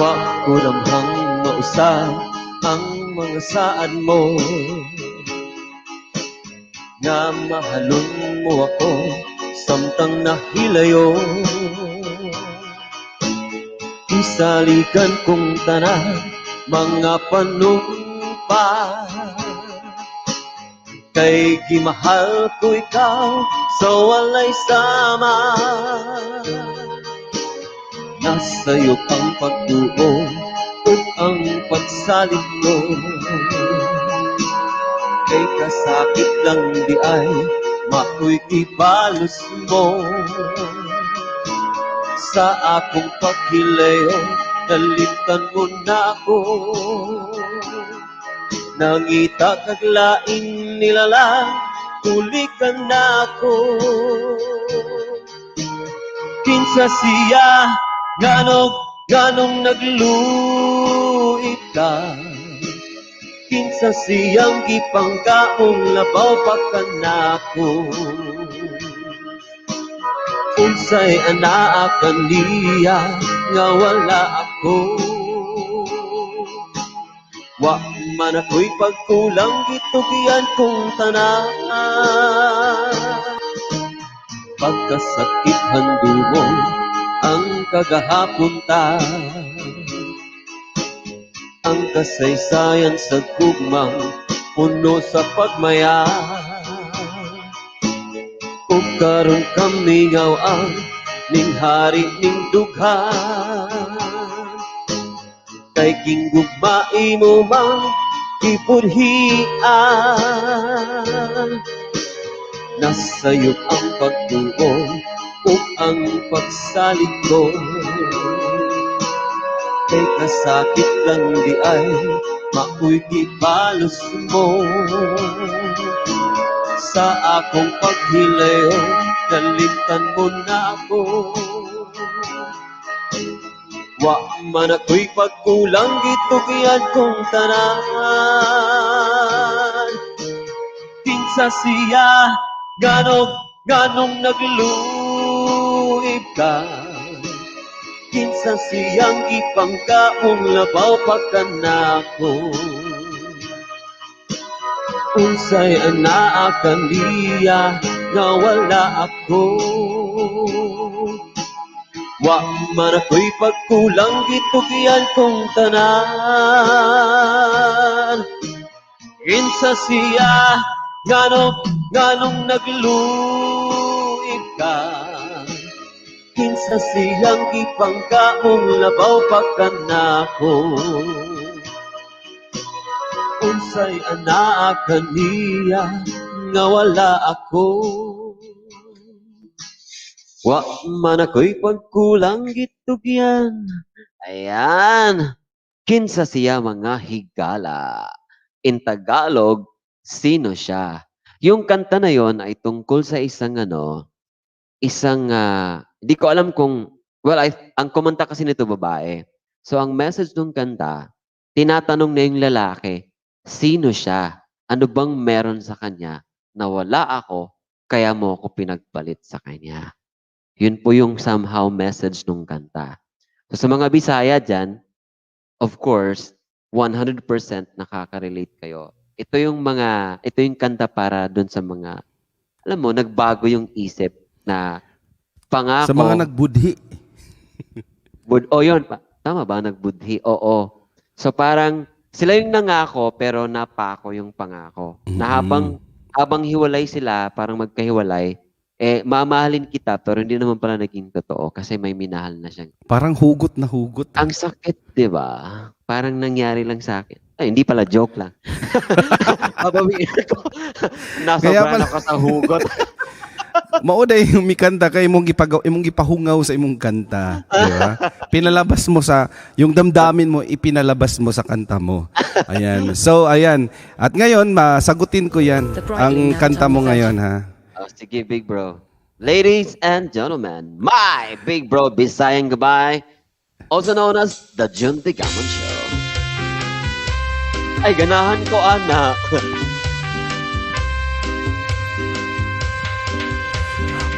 Wa ko damhang mausab ang mga saad mo nga mahalon mo ako samtang nahilayo. Isaligan kong tanan mga panumpa kay gimahal ko ikaw sa walay sama. Nasa'yo ang pagduo ug ang pagsalig ko kay kasakit lang di ay mako'y gibalos mo. Sa akong paghilayo, nalimtan mo na ako. Nangita kag laing nilalang, tulikan na ako. Kinsa siya, nganong, nganong nagluib ka? Kinsa siyang gipangkaong labaw pa kanako? Unsay anaa kaniya nga wala ako? Wa man ako'y pagkulang, gitugyan kong tanan. Pagkasakit handumon ang kagahapon ta, ang kasaysayan sa gugmang puno sa pagmaya. Ug karon kamingaw ang ning hari ning dughan kay ginggugma imo mang gibudhian. Nasayop ang pagduo ug ang pagsalig ko kay kasakit lang di ay mao'y gibalos mo. Sa akong paghilayo, nalimtan mo na ako. Wa man ako'y pagkulang, gitugyan kong tanan. Kinsa siya, nganong, nganong nagluib ka? Kinsa siyang ipangkaong labaw pa kanako? Unsay anaa kaniya nga wala ako? Wa man ako'y pagkulang, gitugyan kong tanan. Kinsa siya, nganong nagluib ka? Kinsa siyang gipangka mong labaw pa kanako? Unsay anaa kaniya nga wala ako? Wa man ako'y pagkulang, gitugyan. Ayan. Kinsa siya, mga higala? In Tagalog, sino siya? Yung kanta na yon ay tungkol sa isang ano, isang, hindi ko alam kung, well, ang kumanta kasi nito babae. So ang message ng kanta, tinatanong na yung lalaki, sino siya? Ano bang meron sa kanya na wala ako, kaya mo ako pinagpalit sa kanya? Yun po yung somehow message nung kanta. So sa mga Bisaya dyan, of course, 100% nakaka-relate kayo. Ito yung kanta para dun sa mga, alam mo, nagbago yung isip na pangako. Sa mga nagbudhi. Oh, yun. Tama ba? Nagbudhi. Oo. So parang sila yung nangako pero napako yung pangako. Na habang hiwalay sila, parang magkahiwalay, eh mamahalin kita pero hindi naman pala naging totoo kasi may minahal na siyang. Parang hugot na hugot. Ang sakit, 'di ba? Parang nangyari lang sa akin. Ay, hindi pala, joke lang. Babawiin ko. Kaya Nasobrahan pala- ako sa hugot. Mao day yung mikanta kay imong gipahungaw sa imong kanta, di ba? Pinalabas mo sa yung damdamin mo, ipinalabas mo sa kanta mo. Ayan. So ayan. At ngayon, masagutin ko 'yan. Ang kanta mo ngayon, ha. Oh, sige, big bro. Ladies and gentlemen, my big bro, Bisayan Gabay, also known as the Jun Digamon Show. Ay, ganahan ko, ana.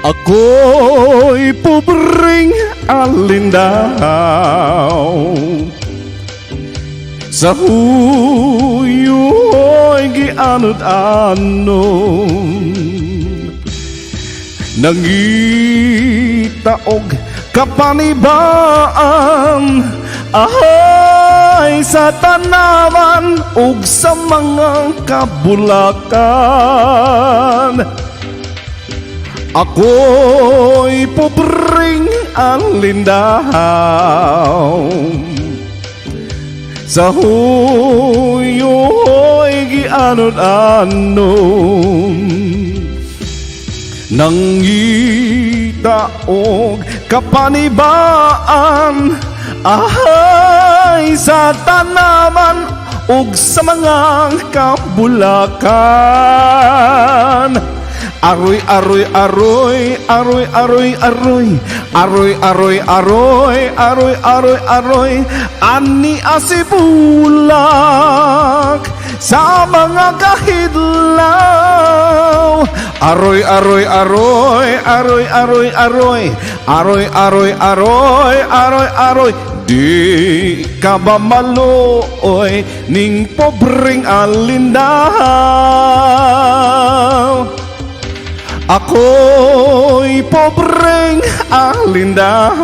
Ako'y pobreng alindaw, sa huyo'y gianod-anon, nangitaog kapanibaan, ahay sa tanaman ug sa mga kabulakan. Ako'y pobreng alindaw, sa huyo'y gianod-anon, nangitaog kapanibaan, ahay sa tanaman ug sa mga kabulakan. Aroy, aroy, aroy, aroy, aroy, aroy, aroy, aroy, aroy, aroy, aroy, aroy, ani asibulak sa mga kahidlaw. Aroy, aroy, aroy, aroy, aroy, aroy, aroy, aroy, aroy, aroy, aroy, di ka ba maluoy ning pobreng alindaw? Ako'y pobreng alindaw,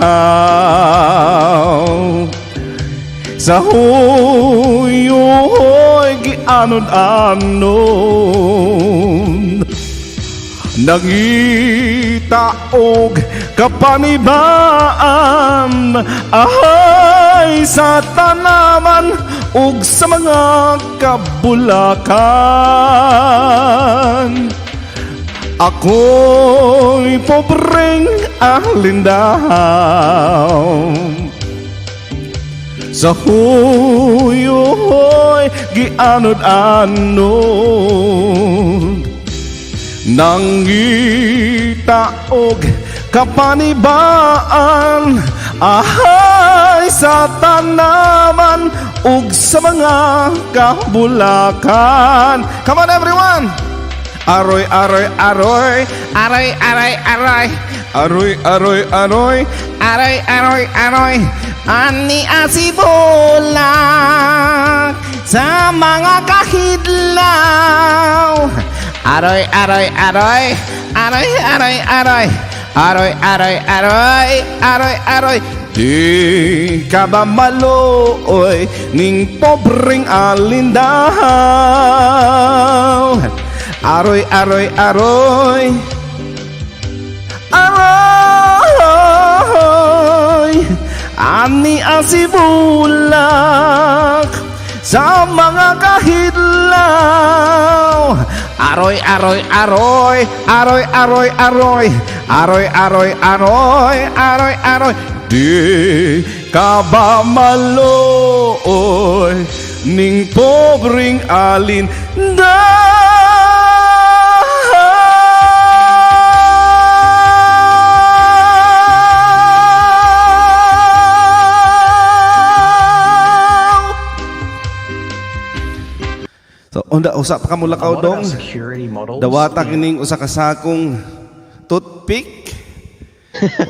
sa huyo'y gianod-anon, nangitaog kapanibaan, ahay sa tanaman ug sa mga kabulakan. Ako'y pobreng alindaw, sa huyo'y gianod-anod, nangitaog kapanibaan, ahay sa tanaman ug sa mga kabulakan. Come on, everyone! Aroy, aroy, aroy, aroy, aroy, aroy, aroy, aroy, aroy, aroy, aroy, aroy, ani asibulak Sa mga kahidlaw. Aroy, aroy, aroy. Aroy, aroy, aroy. Aroy, aroy, aroy. Aroy, aroy. Di ka ba maluoy ning pobreng alindahaw? Aroy, aroy, aroy. Aroy! Ani ang sibulak sa mga kahidlaw. Aroy, aroy, aroy, aroy, aroy, aroy, aroy, aroy, aroy, aroy, aroy. Di ka ba maluoy ning pobreng alindahaw? So, unda usa pa ka mulakaw A lot of dong. our security models Dawata kining usa ka sakong toothpick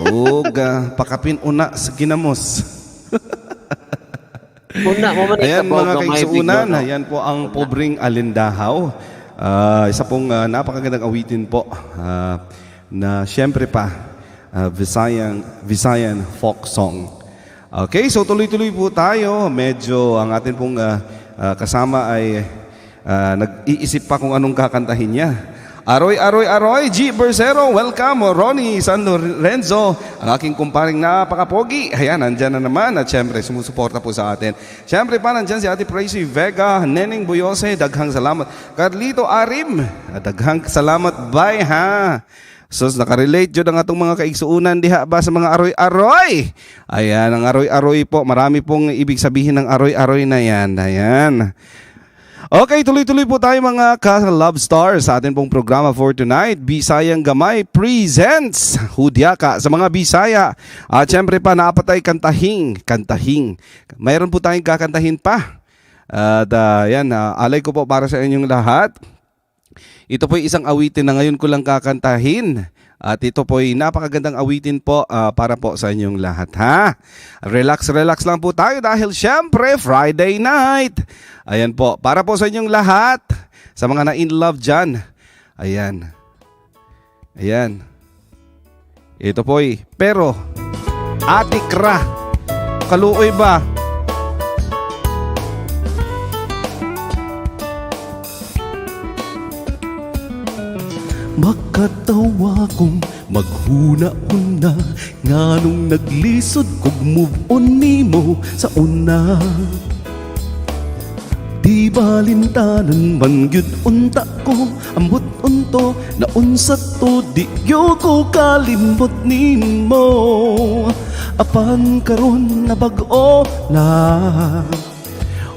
ug pakapin una sa ginamos. Una mo man Ayan ikabaw mga gamay, kaigsuunan, biglo, no? ayan po ang pobreng alindahaw. Isa pong napakagandang awitin po na siyempre pa Visayan folk song. Okay, so tuloy-tuloy po tayo. Medyo ang atin pong kasama ay nag-iisip pa kung anong kakantahin niya. Aroy, aroy, aroy, G. Bersero, welcome. Ronnie San Lorenzo, ang aking kumparing napakapogi. Ayan, nandyan na naman. At syempre, sumusuporta po sa atin. Syempre pa, nandyan si Ate Tracy Vega, Neneng Buyose, daghang salamat. Carlito Arim, daghang salamat. Bye, ha. So, nakarelate yun ang atong mga kaigsuunan diha ba sa mga aroy-aroy. Ayan, ang aroy-aroy po. Marami pong ibig sabihin ng aroy-aroy na yan. Ayan. Okay, tuloy-tuloy po tayo, mga ka-Love Stars, sa atin pong programa for tonight. Bisayang Gamay presents Hudyaka sa mga Bisaya. At syempre pa, naapatay kantahing, kantahing. Mayroon po tayong kakantahin pa. At yan, alay ko po para sa inyong lahat. Ito po isang awitin na ngayon ko lang kakantahin. At ito po ay napakagandang awitin po para po sa inyong lahat, ha? Relax, relax lang po tayo dahil syempre Friday night. Ayan po, para po sa inyong lahat, sa mga na-in love dyan. Ayan. Ayan. Ito po ay, pero, atikra. Kaluoy ba? Makatawa kong maghuna-huna nganong naglisod kog move on nimo sa una. Di balintanan man gyud unta ko ambot unto na unsa to, di gyud ko kalimot nimo. Apan karon na bag-o na,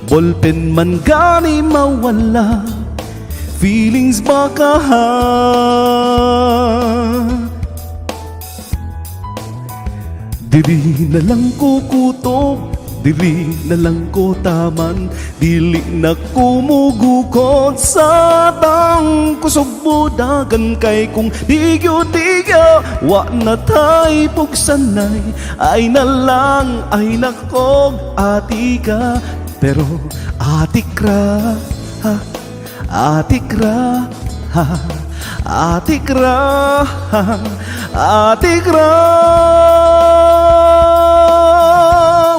ballpen man gani mawala, feelings baka ha. Diri na lang ko kutob, diri na lang ko taman. Dili na ko mugukot sa tang kusog budagan. Kay kung digyo digyo, wa na tay pugsanay. Ay na lang, ay nakog ati ka. Pero atikra, ha, atikra, ha, atikra, ha, atikra.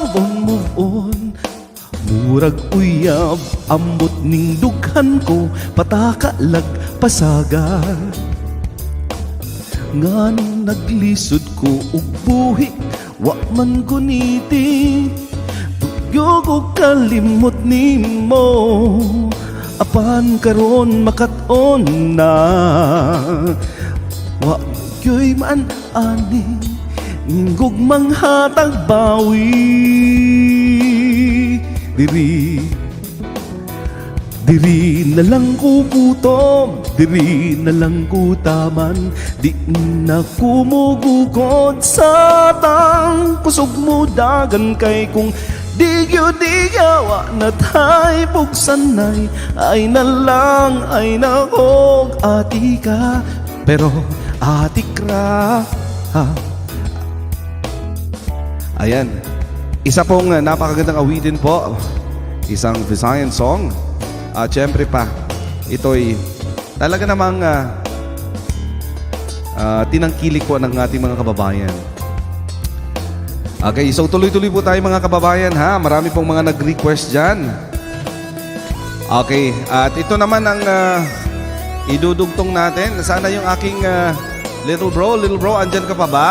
Move on, move on. Murag uyab, ambot ning dughan ko, patakalag pasagar. Nganong naglisod ko og buhi, wa man guniti. Tugyo ko kalimot nimo. Apan karon makat-on na, wa gyoy man ani gugmang hatag bawi. Diri Diri na lang ko kutob, diri na lang ko taman. Di na kumugukod sa tang kusog mo dagan. Kay kung digyo digawa na tay pugsanay. Ay na lang, ay nakog ati ka. Pero atikra, ha. Ayan. Isa pong napakagandang awitin po. Isang Visayan song. At syempre pa, ito'y talaga namang tinangkilik po ng ating mga kababayan. Okay, so tuloy-tuloy po tayo, mga kababayan, ha. Marami pong mga nag-request dyan. Okay, at ito naman ang idudugtong natin. Sana yung aking little bro, little bro, andyan ka pa ba?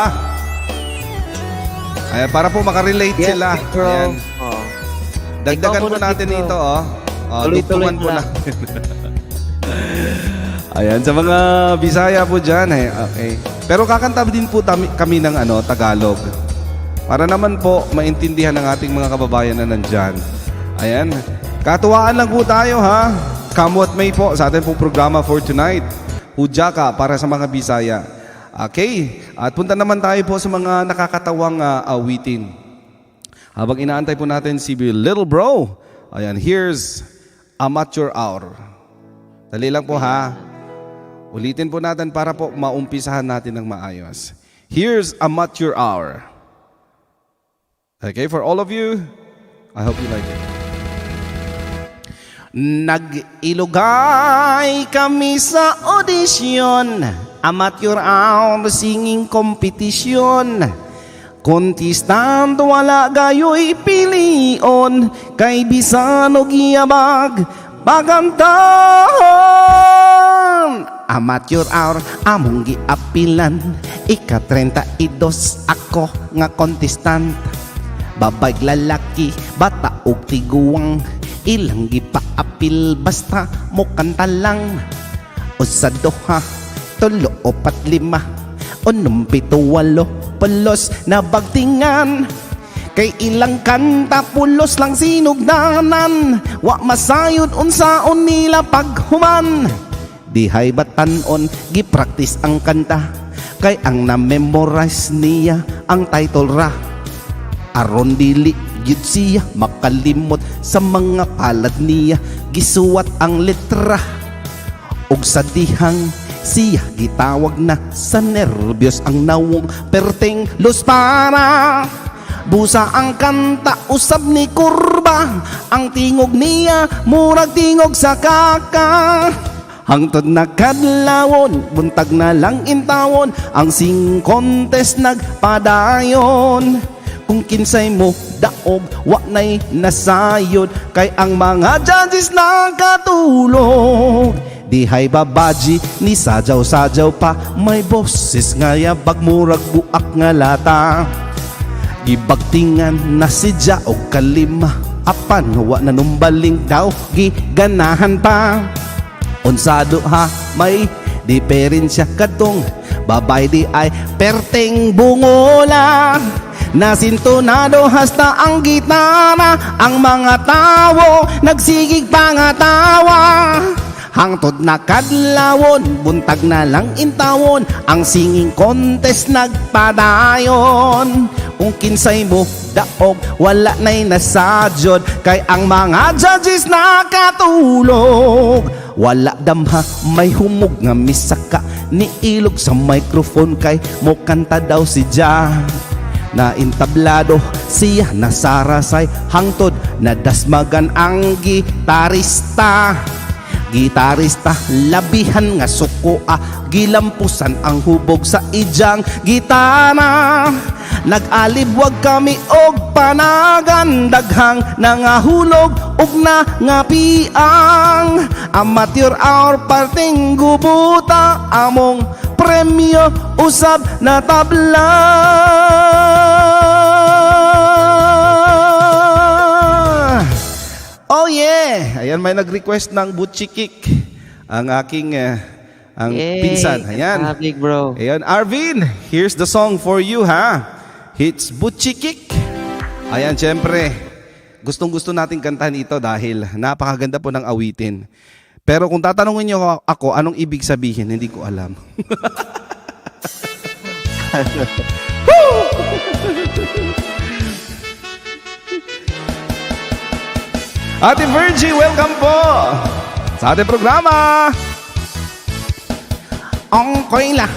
Ayan, para po makarelate Yes, sila. big bro. Ayan. Oh. Dagdagan Ikaw po muna, natin big bro. ito, oh. Oh, Tuloy-tuloy dugtungan po mo lang. natin. Ayan, sa mga Bisaya po dyan, eh. Okay. Pero kakanta din po kami ng ano, Tagalog. Para naman po maintindihan ng ating mga kababayan na nandyan. Ayan. Katuwaan lang po tayo, ha. Come what may po sa ating pong programa for tonight. Hudyaka para sa mga Bisaya. Okay. At punta naman tayo po sa mga nakakatawang awitin. Habang inaantay po natin si Little Bro. Ayan, here's Amateur Hour. Dali lang po, ha. Ulitin po natin para po maumpisahan natin ng maayos. Here's Amateur Hour. Okay, for all of you, I hope you like it. Nag-ilugay kami sa audition, Amateur Hour singing competition. Contestant wala gayo'y pilion, kay bisan og yabag pagantahan. Amateur Hour among giapilan. Ika-32 ako nga contestant. Babae, lalaki, bata og tiguang, ilang gipaapil basta mo kanta lang. Usa, duha, tulo, upat, lima, unom, pito, walo, pulos na bagtingan. Kay ilang kanta pulos lang sinugdanan, wa masayod unsaon nila paghuman. Dihay batanon gipraktis ang kanta, kay ang na-memorize niya ang title ra. Aron dili gyud siya makalimot, sa mga palad niya gisuwat ang letra. Ug sa dihang siya gitawag na, sa nervyos ang nawong perting luspara. Busa ang kanta usab ni kurba, ang tingog niya murag tingog sa kaka. Hangtod na kadlawon, buntag na lang intawon, ang sing contest nagpadayon. Kung kinsay mo daog, wa nay nasayod, kay ang mga judges nakatulog. Dihay babaji ni sadyaw-sadyaw pa, may boses nga yabag murag buak nga lata. Gibagtingan na si Ja og kalima, apan wa na numbaling daw giganahan pa. Unsado ha may diferensya kadtong babay di ay perteng bungola. Nasintonado hasta ang gitara, ang mga tawo nagsigig pangatawa. Hangtod na kadlawon, buntag na lang intawon, ang singing contest nagpadayon. Kung kinsay mo daog, wala na'y nasadyod, kay ang mga judges nakatulog. Wala damha may humog nga misaka ni ilog sa microphone kay mo kanta daw si Ja. Na intablado siya nasarasay hangtod nadasmagan ang gitarista. Gitarista labihan nga suko gilampusan ang hubog sa ijang gitara. Nag-alibwag kami og panagan, daghang nangahulog og nangapiang. Amateur Hour parting gubuta, among premyo usab na tabla. Oh yeah! Ayan, may nag-request ng Butchikik. Ang aking ang Yay! pinsan. Ayan. Ah, big bro. Ayan, Arvin, here's the song for you, ha? It's Butchikik. Ayan, syempre, gustong-gusto natin kantahan ito dahil napakaganda po ng awitin. Pero kung tatanungin niyo ako anong ibig sabihin, hindi ko alam. Woo! Ate Virgie, welcome po sa ating programa. Ang koila,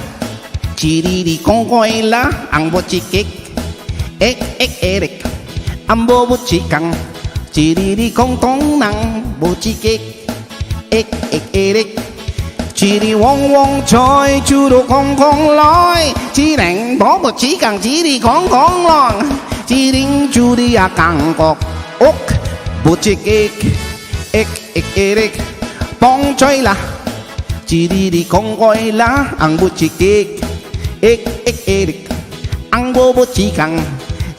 chiriri kong koila, ang bochikik, ek ek erek, ang bobo chikang, 一二二空空人无一个，一一一个。一日嗡嗡吹，一路空空来，一两步步一工，一日空空浪，一零就你啊感觉，屋无一个，一一一个，风吹啦，一日日空过啦，红无一个，一一一个，红无无一工，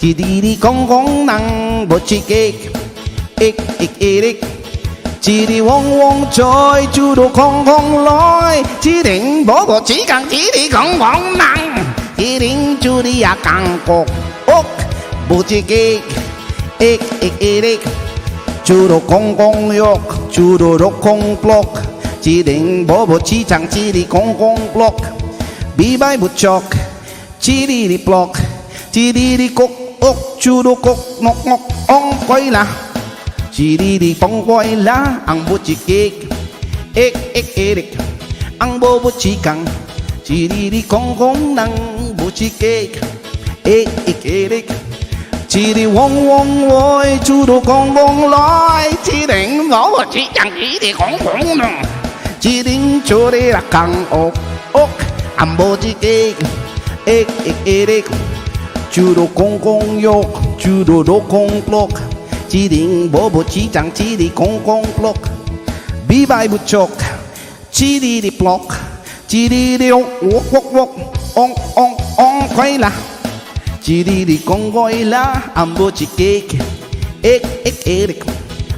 一日日空空人无一个，一一一个。一日嗡嗡吹，一路空空来，一零无无一工，一日空空人，一零就你啊感觉，哦，无一个，一一一个，一路空空约，一路落空block，一零无无一工，一日空空 block，美摆不足，一日日 block，一日日国屋，一路国木木往过啦。一日日崩过啦，红无一个，一一一个，红无无一工，一日日空空人无一个，一一一个，一日嗡嗡喂，一路空空来，一零无无一工，一日空空人，一零就你啦空屋屋，红无一个，一一一个，一路空空约，一路落空 block。一零无无一张，一日空空 block，美摆不足，一日的 block，一日的嗡嗡嗡，嗡嗡嗡快啦，一日的空过啦，红无一个，一一一个，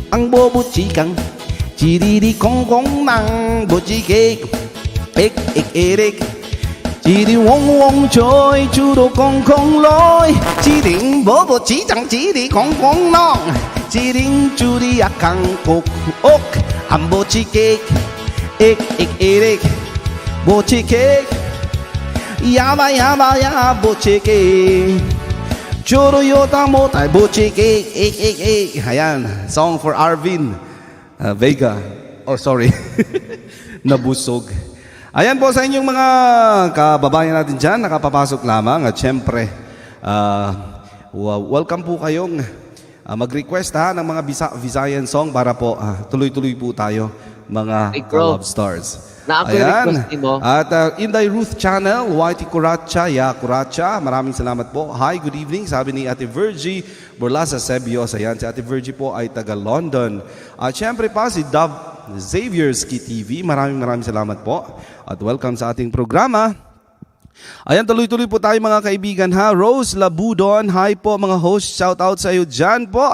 红无无一工，一日的空空人无一个，一一一个。一日嗡嗡吹，一路空空来，一零无无一张，一日空空浪，一零就你啊空国屋，红无一个，一一一个，无一个，呀吧呀吧呀，无一个，就路有当无带无一个，一一一，Ayan, song for Arvin Vega. Oh, sorry. Nabusog. Ayan po sa inyong mga kababayan natin dyan, nakapapasok lamang. At syempre, welcome po kayong mag-request ha, ng mga Visayan song para po tuloy-tuloy po tayo, mga Hey, bro. Love Stars. Na ako yung Ayan. Request nimo. At Inday Ruth Channel, Whitey Curacha, Ya Curacha, maraming salamat po. Hi, good evening, sabi ni Ate Virgie Borlasa Sebios. Ayan, si Ate Virgie po ay taga London. At syempre pa si Dove Xavier's TV, maraming maraming salamat po. At welcome sa ating programa. Ayan, tuloy-tuloy po tayo, mga kaibigan, ha. Rose Labudon, hi po mga host. Shout out sa iyo dyan po.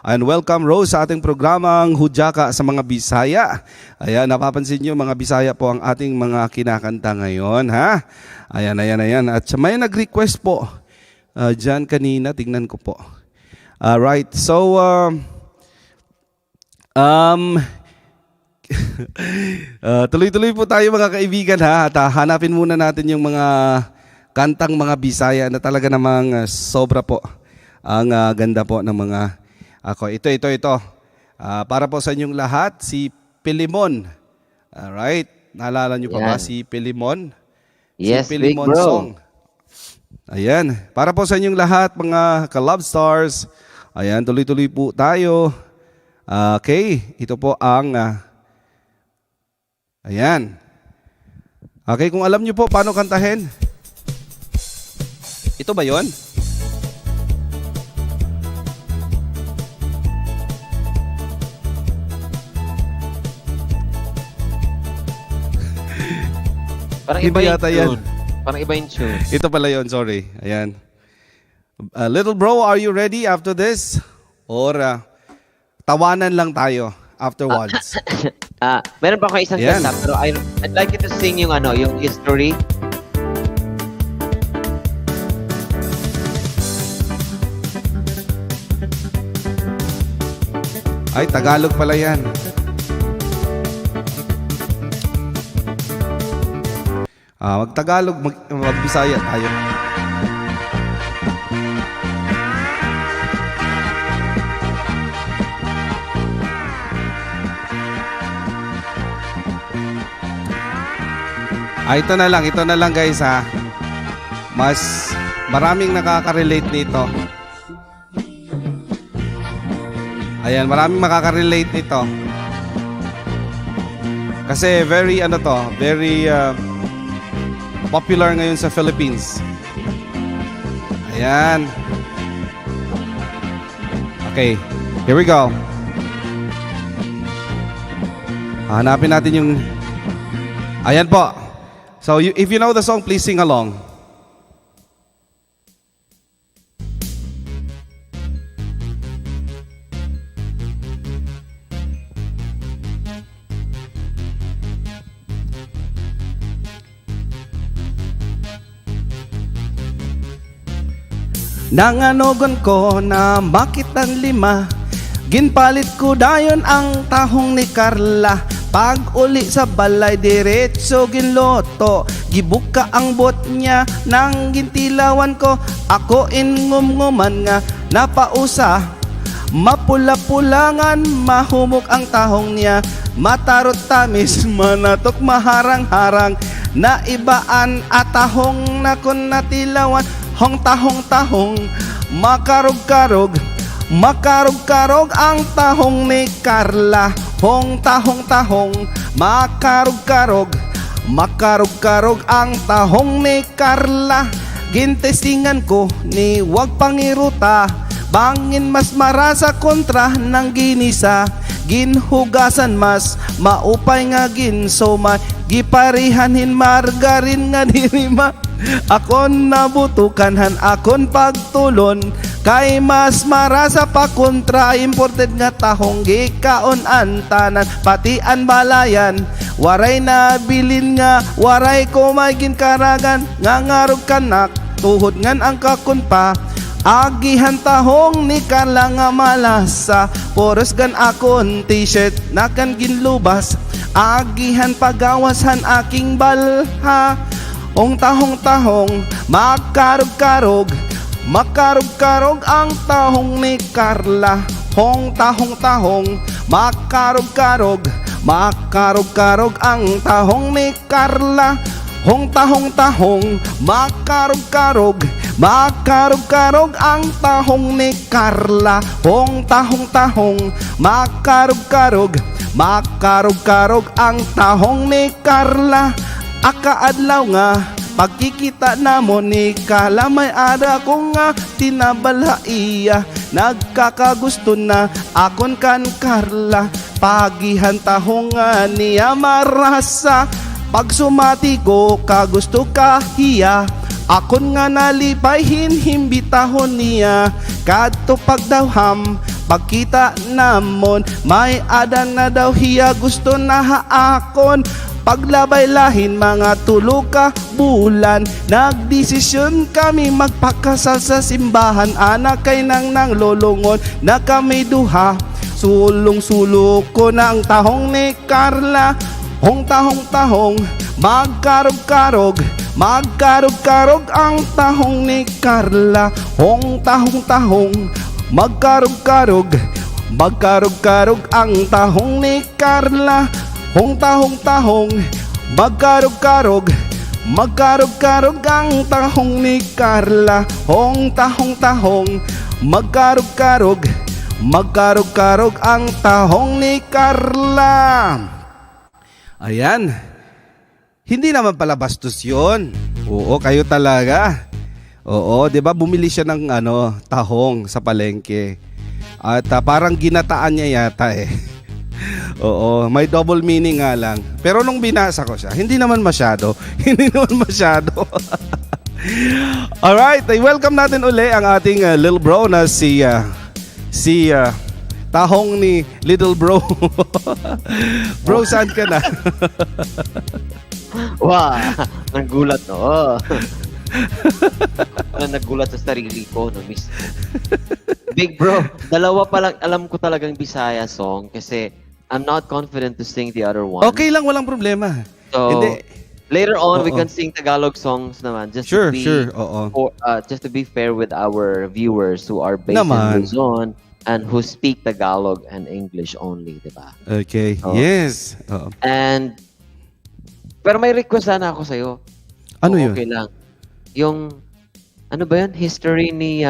And welcome, Rose, sa ating programang Hudyaka sa mga Bisaya. Ayan, napapansin nyo, mga Bisaya po ang ating mga kinakanta ngayon, ha. Ayan, ayan, ayan. At may nag-request po dyan kanina, tingnan ko po. Alright, so tuloy-tuloy po tayo, mga kaibigan, ha. At hanapin muna natin yung mga kantang mga Bisaya na talaga namang sobra po ang ganda po ng mga ako. Ito, ito, ito. Para po sa inyong lahat, si Pilimon. Alright. Naalala niyo pa ba Yan. si Pilimon? Yes, si big Pilimon bro. song. Ayan. Para po sa inyong lahat, mga ka-love stars. Ayan, tuloy-tuloy po tayo. Okay, ito po ang ayan. Okay, kung alam niyo po paano kantahin. Ito ba 'yon? Parang Hindi iba yung yata yan. tune. Parang iba yung tune. Ito pala 'yon, sorry. Ayan. Little bro, are you ready after this? Or tawanan lang tayo afterwards? Ah, meron pa ako isang Ayan. kanta pero I'd like you to sing yung ano, yung history. Ay, Tagalog pala yan. Mag-Tagalog, mag-Bisaya tayo. Ito na lang guys, ha. Mas maraming nakaka-relate nito. Ayan, maraming makaka-relate nito. Kasi very ano to, very popular ngayon sa Philippines. Ayan. Okay, here we go. Hanapin natin yung. Ayan po. So if you know the song, please sing along. Nanganogon ko na makitang lima. Ginpalit ko dayon ang tahong ni Carla. Pag uli sa balay, diretso ginloto. Gibuka ang bot niya nang gintilawan ko. Ako ingumnguman nga napausa. Mapula-pulangan, mahumok ang tahong niya. Matarot tamis, manatok maharang-harang. Naibaan atahong na kun natilawan. Hong tahong tahong, makarog-karog. Makarog-karog ang tahong ni Carla. Hong tahong tahong, makarog-karog. Makarog-karog ang tahong ni Carla. Gintestingan ko ni wag pangiruta. Bangin mas marasa kontra ng ginisa. Ginhugasan mas maupay nga ginsoma. Giparihan hin margarin nga dirima. Akon nabutukan han akon pagtulon. Kay mas marasa pa kontra imported nga tahong gikaon antanan pati an balayan. Waray na bilin nga waray ko may ginkaragan nga ngarog kanak tuhod ngan ang kakunpa. Agihan tahong ni Carla nga malasa. Poros gan akon t-shirt nakan ginlubas. Agihan pagawas han aking balha. Ong tahong tahong, makarog-karog. Makarog-karog ang tahong ni Carla. Hong tahong tahong, makarog-karog. Makarog-karog ang tahong ni Carla. Hong tahong tahong, makarog-karog. Makarog-karog ang tahong ni Carla. Hong tahong tahong, makarog-karog. Makarog-karog ang tahong ni Carla. Akaadlaw nga pagkikita namo ni Carla, may ada ko nga tinabalhaiya. Nagkakagusto na akon kan Carla. Pagihan tahong nga niya marasa. Pag sumati ko kagusto kahiya. Akon nga nalipay hinhimbitahon niya. Kadto pagdawham pagkita namon, may ada na daw hiya gusto na haakon. Paglabay lahin mga tulo ka bulan, nagdesisyon kami magpakasal sa simbahan. Anak kay nang nang lolongon na kami duha. Sulong-sulo ko na ang tahong ni Carla. Hong tahong tahong, magkarog-karog. Magkarog-karog ang tahong ni Carla. Hong tahong tahong, magkarog-karog. Magkarog-karog ang tahong ni Carla. Hong tahong tahong, magkarog-karog. Magkarog-karog ang tahong ni Carla. Hong tahong tahong, magkarog-karog. Magkarog-karog ang tahong ni Carla. Ayan. Hindi naman pala bastos yun. Oo, kayo talaga. Oo, 'di ba bumili siya ng ano, tahong sa palengke. At parang ginataan niya yata eh. Oo, may double meaning nga lang. Pero nung binasa ko siya, hindi naman masyado. Hindi naman masyado. Alright, ay welcome natin uli ang ating little bro na si tahong ni little bro. Bro, saan ka na? Wow, nagulat, no. Wala, nagulat sa sarili ko, no, miss. Big bro, dalawa pa lang alam ko talagang Bisaya song kasi I'm not confident to sing the other one. Okay lang, walang problema. So, Hindi. Later on we Oo. Can sing Tagalog songs naman just to be Sure. Oo. just to be fair with our viewers who are based Naman. In Luzon and who speak Tagalog and English only, di ba? Okay. Oo. Yes. Oo. And pero may request sana ako sa'yo. Ano Kung yun? okay lang. Yung Ano ba 'yun? History ni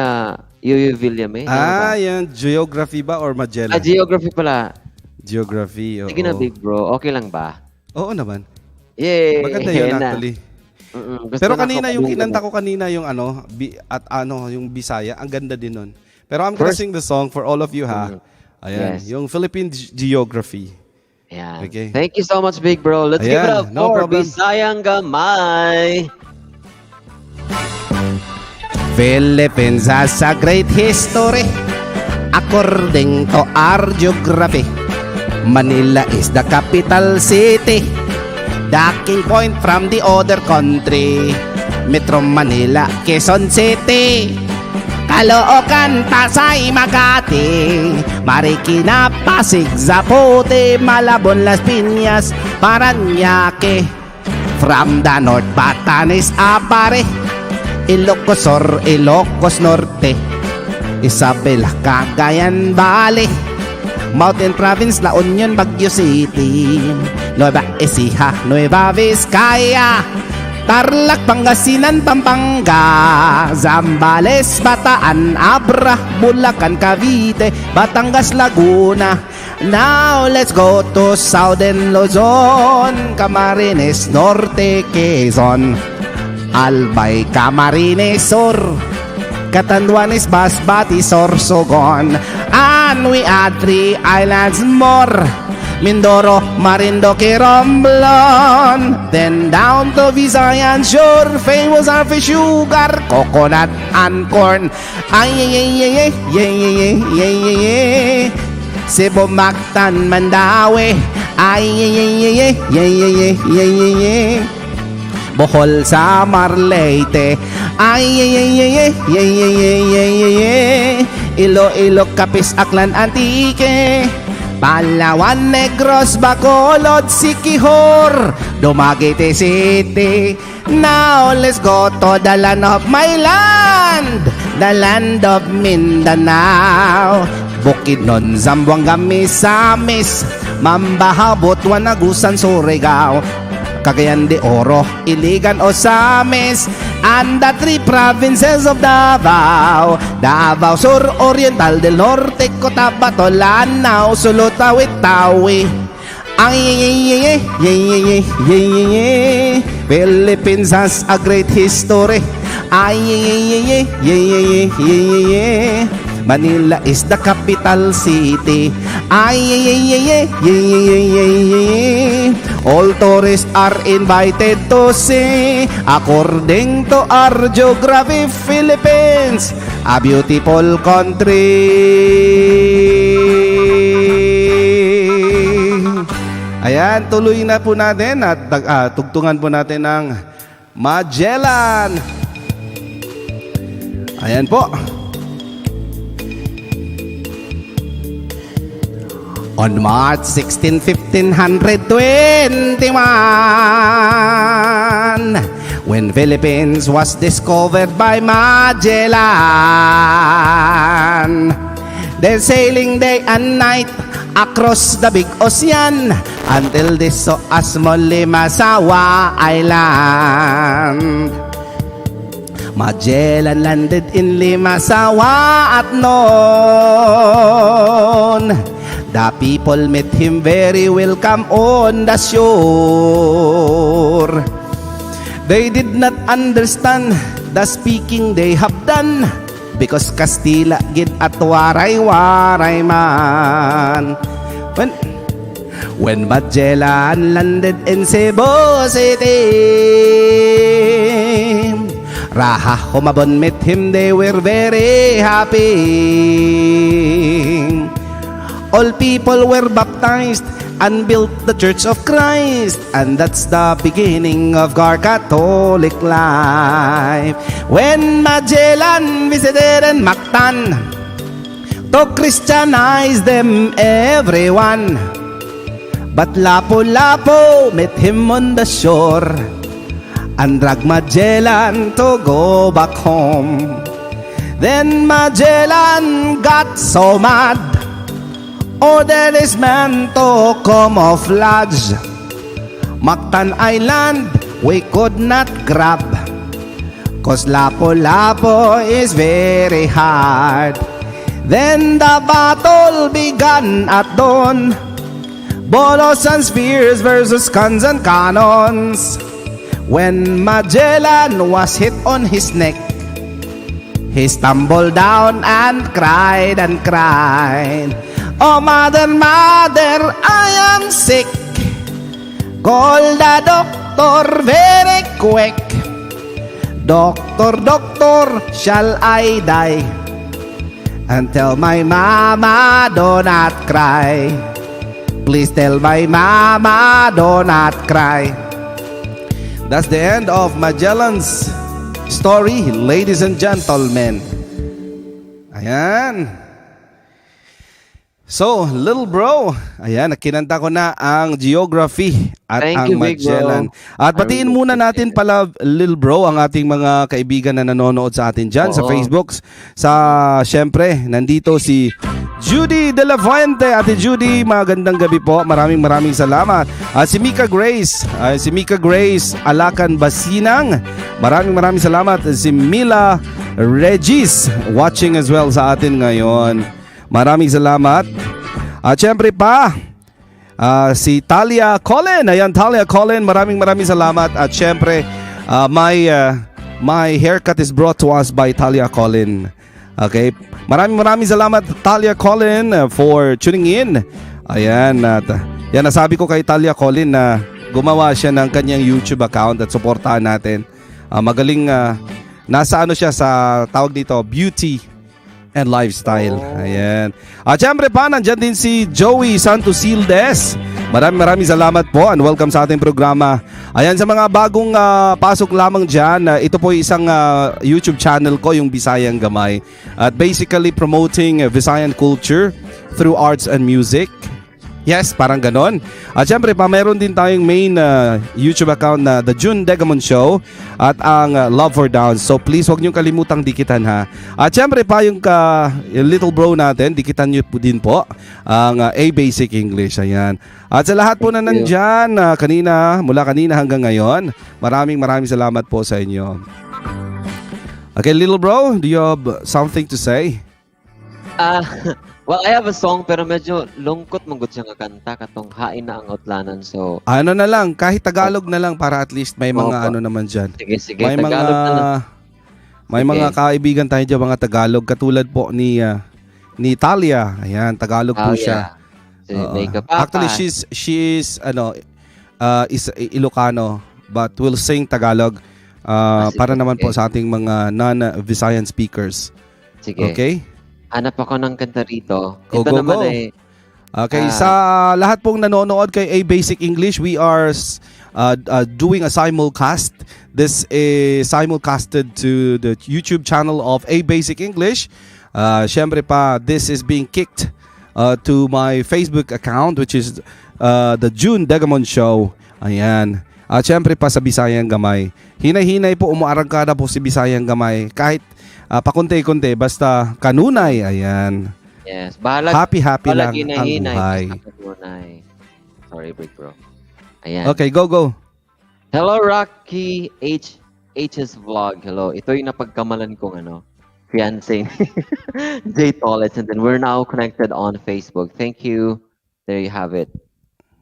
Yoyo Villame? Tama ba? Ah, yan. Geography ba or Magellan? Ah, geography pala. Geography, oo. Sige na, big bro. Okay lang ba? Oo naman. Yay! Maganda yun Na. actually. Gusto Pero na kanina ako yung pakinggan. kinanta ko kanina yung ano, at ano, yung Bisaya, ang ganda din nun. Pero I'm gonna First- sing the song for all of you ha. Ayan, yung Philippine Geography. Ayan. Okay. Thank you so much, big bro. Let's give it Ayan, up no for problem. Bisayang Gamay. Philippines has a great history according to our geography. Manila is the capital city, docking point from the other country. Metro Manila, Quezon City, Caloocan, Pasay, Makati, Marikina, Pasig, Zapote, Malabon, Las Piñas, Parañaque. From the north, Batanes, Apare, Ilocos Sur, Ilocos Norte, Isabela, Cagayan Valley, Mountain Province, La Union, Baguio City, Nueva Ecija, Nueva Vizcaya, Tarlac, Pangasinan, Pampanga, Zambales, Bataan, Abra, Bulacan, Cavite, Batangas, Laguna. Now let's go to Southern Luzon, Camarines Norte, Quezon, Albay, Camarines Sur, Catanduanes, Masbate, Sorsogon. And we add three islands more: Mindoro, Marinduque, Romblon. Then down to Visayan shore, famous are for sugar, coconut, and corn. Ay, ay, ay, ay, ay, ay, ay, ay, ay, ay, ay. Cebu, Mactan, Mandaue. Ay, ay, ay, ay, ay, ay, ay, ay, ay, ay, ay. Bohol, Samar, Leyte. Ay, ay, ay, ay, ay, ay, ay, ay, ay, ay, ay. Iloilo, Capiz, Aklan, Antique, Palawan, Negros, Bacolod, Siquijor, Dumaguete City. Now let's go to the land of my land, the land of Mindanao. Bukidnon, Zamboanga, Misamis, Mambajao, Butuan, Agusan, Surigao, Cagayan de Oro, Iligan, Ozamiz, and the three provinces of Davao: Davao Sur, Oriental del Norte, Cotabato, Lanao, Sulu, Tawi-Tawi. Ay, ay, ay, ay, ay, ay, ay, ay, ay, ay, ay. Philippines has a great history. Ay, ay, ay, ay, ay, ay, ay, ay, ay, ay, ay. Manila is the capital city. Ay, ay, ay, ay, ay, ay, ay, ay, ay, ay, ay. All tourists are invited to see. According to our geography, Philippines, a beautiful country. Ayan, tuloy na po natin at tugtungan po natin ang Magellan. Ayan po. On March 16, 1521, when Philippines was discovered by Magellan, then sailing day and night across the big ocean until they saw a small Limasawa Island. Magellan landed in Limasawa at noon. The people met him very welcome on the shore. They did not understand the speaking they have done because Kastila gid at waray-waray man. When Magellan landed in Cebu City, Raha Humabon met him, they were very happy. All people were baptized and built the Church of Christ. And that's the beginning of our Catholic life. When Magellan visited in Mactan to Christianize them everyone, but Lapu-Lapu met him on the shore and dragged Magellan to go back home. Then Magellan got so mad, ordered his men to camouflage. Mactan Island we could not grab. 'Cause Lapu-Lapu is very hard. Then the battle began at dawn. Bolos and spears versus guns and cannons. When Magellan was hit on his neck, he stumbled down and cried and cried. "Oh, mother, mother, I am sick. Call the doctor very quick. Doctor, doctor, shall I die? And tell my mama, do not cry. Please tell my mama, do not cry." That's the end of Magellan's story, ladies and gentlemen. Ayan. So, little bro, ayan, kinanta ko na ang geography at Thank ang you, big bro. Magellan. At I batiin really muna natin appreciate it. Pala, little bro, ang ating mga kaibigan na nanonood sa atin dyan sa Facebook. Sa, syempre, nandito si Judy De La Fuente. Ate Judy, magandang gabi po. Maraming maraming salamat. At si Mika Grace, ay, si Mika Grace Alakan Basinang. Maraming maraming salamat. Si Mila Regis, watching as well sa atin ngayon. Maraming salamat. At syempre pa, si Talia Colin. Ayan, Talia Colin, maraming maraming salamat. At syempre, my haircut is brought to us by Talia Colin. Okay? Maraming maraming salamat, Talia Colin, for tuning in. Ayan, at yan, nasabi ko kay Talia Colin na gumawa siya ng kanyang YouTube account at suportahan natin. Magaling, nasa ano siya sa tawag dito, beauty and lifestyle. Ayan. At syempre pa, nandyan din si Joey Santosildes. Maraming maraming salamat po and welcome sa ating programa. Ayan, sa mga bagong pasok lamang dyan, ito po ay isang YouTube channel ko, yung Bisayang Gamay. At basically promoting Visayan culture through arts and music. Yes, parang ganon. At syempre pa, meron din tayong main YouTube account na The June Degamon Show at ang Love for Downs. So please, wag niyong kalimutang dikitan ha. At syempre pa, yung little bro natin, dikitan niyo po din po ang A Basic English. Ayan. At sa lahat po na Thank you. nandyan kanina, mula kanina hanggang ngayon, maraming maraming salamat po sa inyo. Okay, little bro, do you have something to say? Ah, well, I have a song pero medyo lungkot man gud siya nga kanta, katong Hain na ang Utlanan. So, Ano na lang, kahit Tagalog na lang para at least may mga Opo. Ano naman dyan. Sige, sige, May mga Tagalog na lang. May Sige. mga kaibigan tayo dyan, mga Tagalog, katulad po ni Talia. Ayan, Tagalog po Oh, siya. yeah. Si Oo. Makeup Papa. Actually, she's ano is Ilocano but will sing Tagalog Ah, sige, para naman po sige. sa ating mga non-Visayan speakers. Sige. Okay? Hanap ako ng kanta rito. Go, Ito go, naman go. ay Okay, Ah. sa lahat pong nanonood kay A Basic English, we are doing a simulcast. This is simulcasted to the YouTube channel of A Basic English. Syempre pa, this is being kicked to my Facebook account, which is the June Degamon Show. Ayan. At syempre pa sa Bisayang Gamay. Hinay-hinay po, umuarangkada po si Bisayang Gamay. Kahit pakunti-kunti, basta kanunay. Ayan. Yes, bahalag Happy-happy bahalag lang ang hinay-hinay, buhay. Basta kanunay. Sorry, break bro. Ayan. Okay, go, go. Hello, Rocky H HS Vlog. Hello. Ito yung napagkamalan kong ano, fiancé Jay Tollets. And then we're now connected on Facebook. Thank you. There you have it.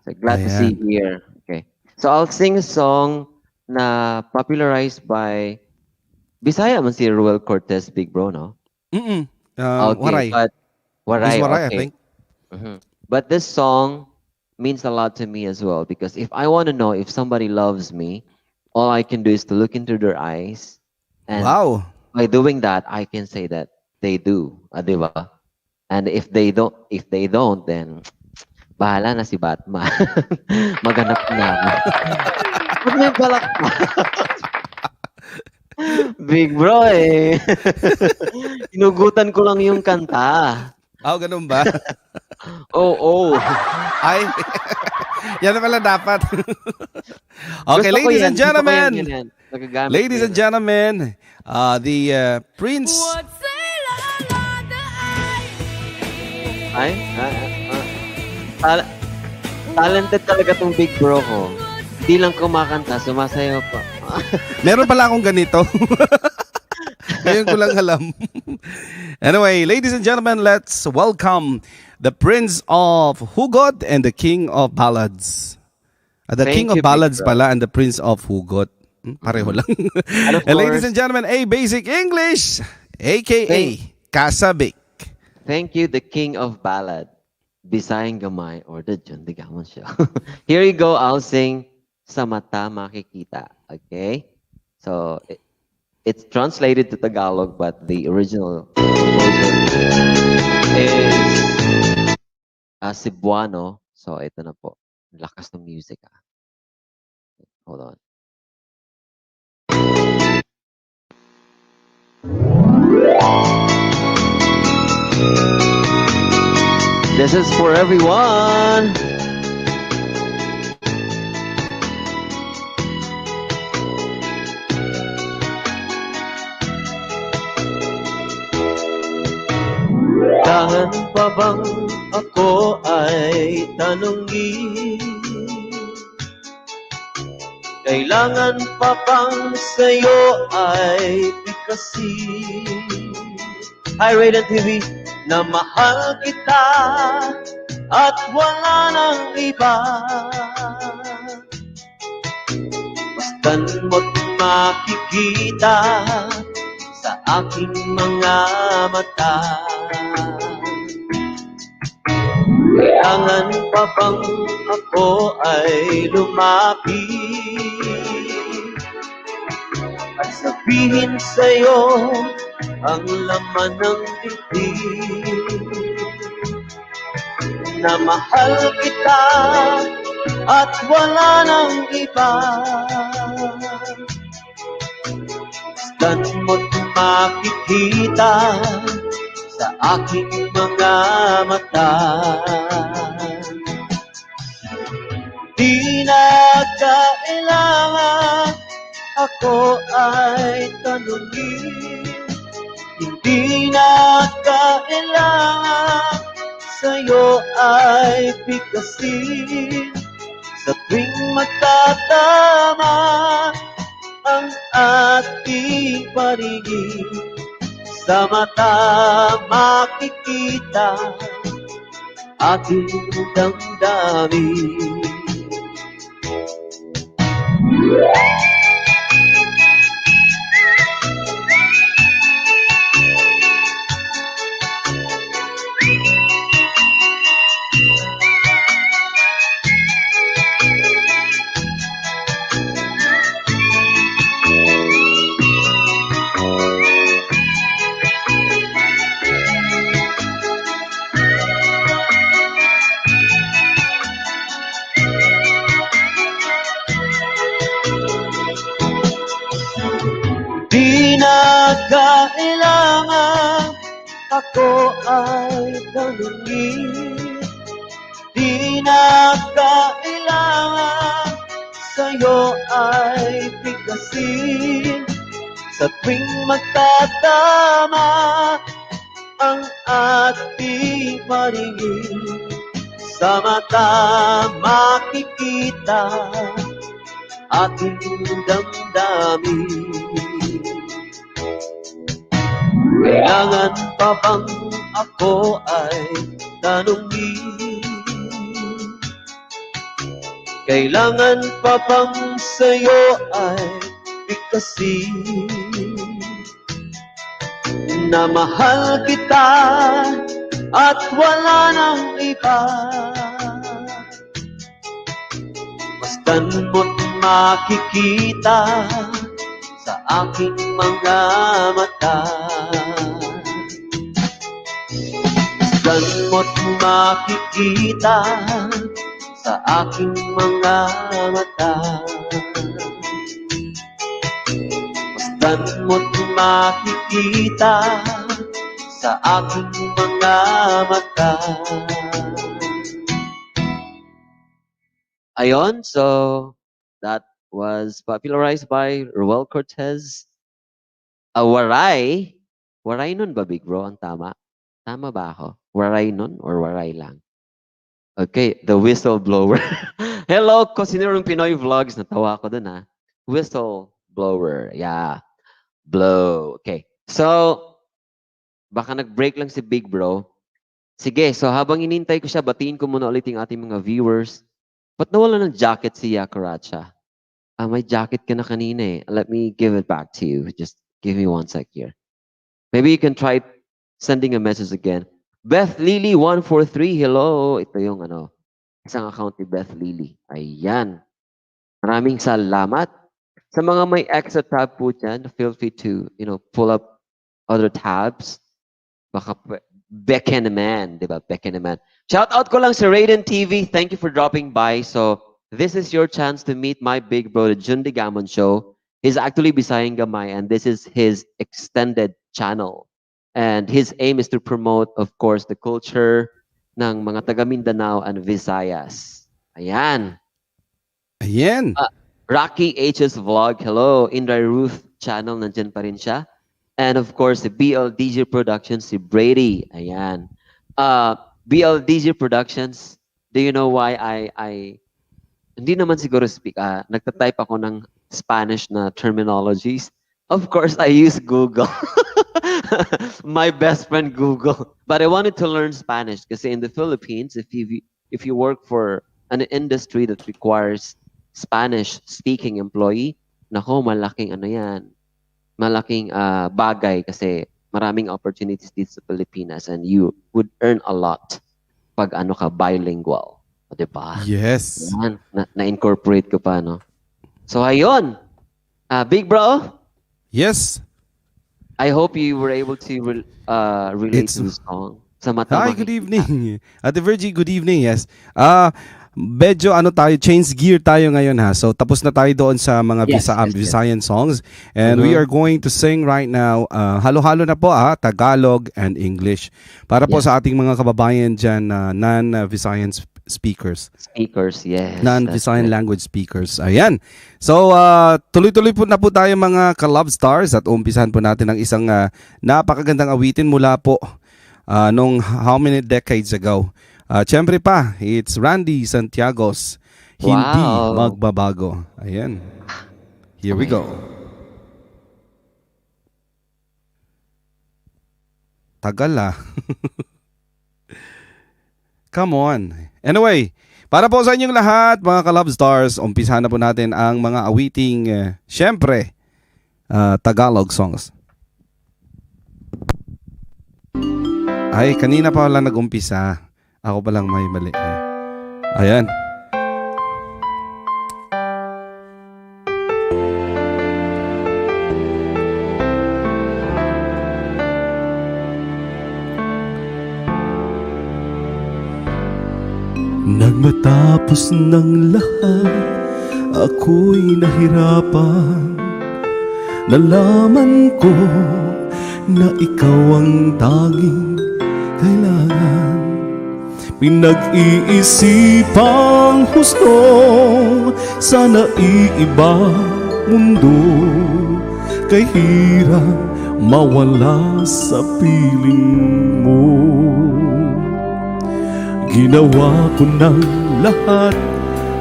So glad to see Ayan. you here. Okay. So I'll sing a song na popularized by Bisaya man si Ruel Cortez, big bro, no? Mm-mm. Okay, Waray. but Waray, He's Waray, I okay. think. But this song means a lot to me as well because if I want to know if somebody loves me, all I can do is to look into their eyes, and by doing that, I can say that they do, ah, di ba? And if they don't, then bahala na si Batman. Maghanap na. Ba't may palakpak? Big bro eh. Hinugutan ko lang yung kanta. Ah, ganun ba? Oo. Ay, yan na pala dapat. Okay, Gusto ko ladies yan. and Gusto ko yan, gentlemen. ganyan. Nagagamit Ladies ko and yun. gentlemen, the Prince. Ay, ah, ah, ah. Talented talaga tong big bro ko. Hindi lang kumakanta, sumasayaw pa. Meron pala akong ganito. Ngayon ko lang alam. Anyway, ladies and gentlemen, let's welcome the Prince of Hugot and the King of Ballads. The Thank King of you, Big Ballads Bro. Pala and the Prince of Hugot. Pareho lang. And of And ladies course, and gentlemen, A Basic English, aka Kasabik. Thank you, the King of Ballad, Bisayang Gamay, or the John de Gamon Show. Here you go. I'll sing "Sa Mata Makikita." Okay? So, it's translated to Tagalog, but the original composer is Cebuano. So, ito na po. Ang lakas ng music. Ah. Hold on. This is for everyone. Kailangan pa bang ako ay tanungin? Kailangan pa bang sa'yo ay bigkasin? Hi, Radiant TV, na mahal kita at wala nang iba. Masdan mo't makikita sa aking mga mata. Kailangan pa bang ako ay lumapit at sabihin sa'yo ang laman ng dibdib, na mahal kita at wala nang iba? Masdan mo't makikita sa aking mga mata. Di na kailangan ako ay tanungin. Hindi na kailangan sa'yo ay bigkasin. Sa tuwing magtatama ang ating paningin, sa mata makikita ating damdamin. Di na kailangan ako ay tanungin. Di na kailangan sa'yo ay bigkasin. Sa tuwing magtatama ang ating paningin, sa mata makikita ating damdamin. Kailangan pa bang ako ay tanungin? Kailangan pa bang sa'yo ay bigkasin na mahal kita at wala nang iba? Masdan mo't makikita sa aking mga mata. Masdan mo't makikita sa aking mga mata. Masdan mo't makikita sa aking mga mata. Ayon, so that was popularized by Ruel Cortez. Waray. Waray nun ba, Big Bro? Ang tama? Tama ba ako? Waray nun or waray lang? Okay, the whistleblower. Hello, Kusinerong Pinoy Vlogs. Natawa ako dun, ha. Whistleblower. Yeah. Blow. Okay. So, baka nag-break lang si Big Bro. Sige, so habang inintay ko siya, batiin ko muna ulit yung ating mga viewers. Ba't nawala ng jacket si Yakaracha? Ah, may jacket ka na kanina eh. Let me give it back to you. Just give me one sec here. Maybe you can try sending a message again. Beth Lily 143, hello. Ito yung ano, isang account ni Beth Lily. Ayan. Maraming salamat. Sa mga may extra tab po dyan, feel free to pull up other tabs. Baka Becken man, di ba? Becken man. Shout out ko lang sa Raiden TV. Thank you for dropping by. So, this is your chance to meet my big bro, the Jun de Gamon Show. He's actually Bisayang Gamay, and this is his extended channel. And his aim is to promote, of course, the culture ng mga taga Mindanao and Visayas. Ayan. Ayan. Rocky H's Vlog, hello. Indra Ruth channel, nandyan pa rin siya. And of course, the BLDG Productions, si Brady. Ayan. BLDG Productions, do you know why I hindi naman siguro speak, nagta-type ako ng Spanish na terminologies. Of course, I use Google. My best friend Google. But I wanted to learn Spanish kasi in the Philippines, if you work for an industry that requires Spanish speaking employee, nako, malaking ano yan. Malaking bagay kasi maraming opportunities dito sa Pilipinas and you would earn a lot pag ano ka, bilingual. O, 'di ba? Yes. Yan, na-incorporate ko pa, no? So, ayun. Big bro, Yes. I hope you were able to relate to the song. Sa mata Hi, good makikita. Evening. Ate Virgie, good evening. Yes. Medyo ano tayo, change gear tayo ngayon ha. So tapos na tayo doon sa mga Visayan songs and we are going to sing right now halo-halo na po ah, Tagalog and English. Para po sa ating mga kababayan diyan na non-Visayan speakers. Speakers, yes. That's Non-Visayan right. language speakers. Ayan. So, tuloy-tuloy po na po tayo, mga ka-love stars, at umpisahan po natin ang isang napakagandang awitin mula po nung how many decades ago. Siyempre pa, it's Randy Santiago's "Hindi Magbabago." Ayan. Here we go. Tagal ah. Come on. Anyway, para po sa inyong lahat, mga ka-love stars, umpisahan na po natin ang mga awiting, syempre, Tagalog songs. Ay, kanina pa wala nag-umpisa. Ako pa lang may mali. Ayan. Nang matapos ng lahat, ako'y nahirapan. Nalaman ko na ikaw ang tanging kailangan. Pinag-iisipang husto, sana iiba mundo. Kay hirap mawala sa piling mo. Ginawa ko ng lahat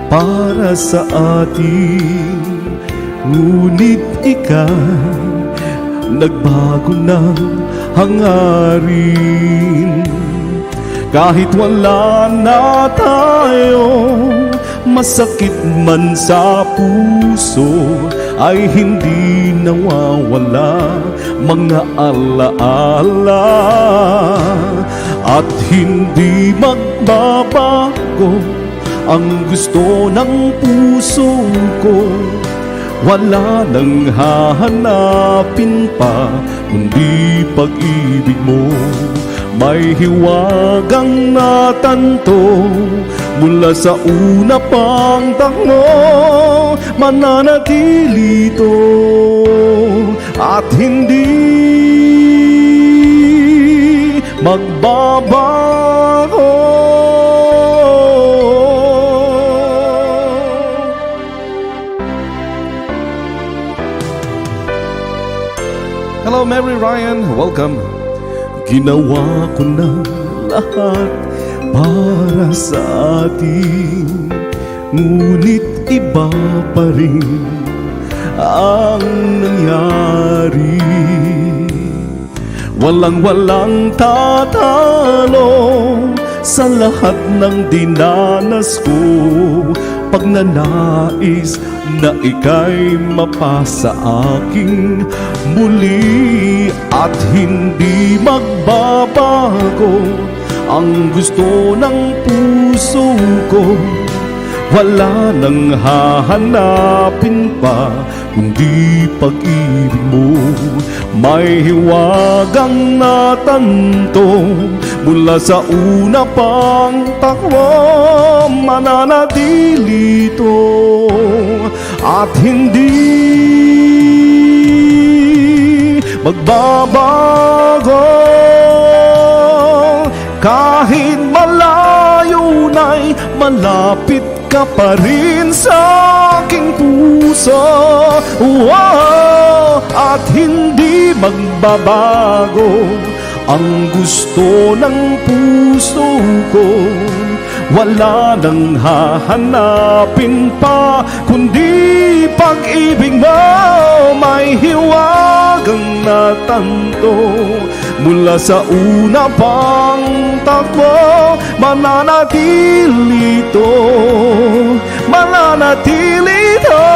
para sa atin. Ngunit ikaw, nagbago ng hangarin. Kahit wala na tayo, masakit man sa puso, ay hindi nawawala mga alaala. At hindi magbabago ang gusto ng puso ko. Wala nang hahanapin pa kundi pag-ibig mo. May hiwagang natanto mula sa una pang tangmo. Mananatili ito at hindi magbabago. Hello, Mary Ryan. Welcome. Ginawa ko na lahat para sa atin. Ngunit iba pa rin ang nangyari. Walang walang tatalo sa lahat ng dinanas ko. Pagnanais na ika'y mapasa aking muli at hindi magbabago ang gusto ng puso ko. Wala nang hahanapin pa kundi pag-ibig mo. May hiwagang natanto mula sa una pang takbo. Mananatili ito at hindi magbabago. Kahit malayo na'y malapit ka pa rin sa aking puso. Wow! At hindi magbabago ang gusto ng puso ko. Wala nang hahanapin pa kundi pag-ibig mo. May hiwagang natanto mula sa una pang takbo. Mananatili ito. Mananatili ito.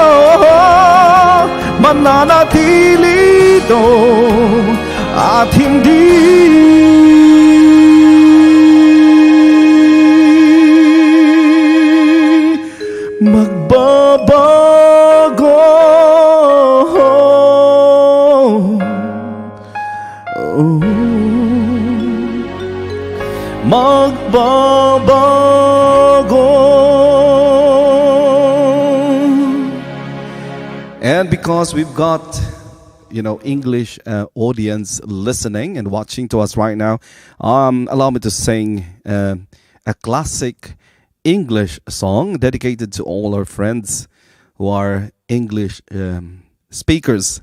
Mananatili ito at hindi magbabago. Oh. Magbabago. And because we've got English audience listening and watching to us right now, allow me to sing a classic English song dedicated to all our friends who are English speakers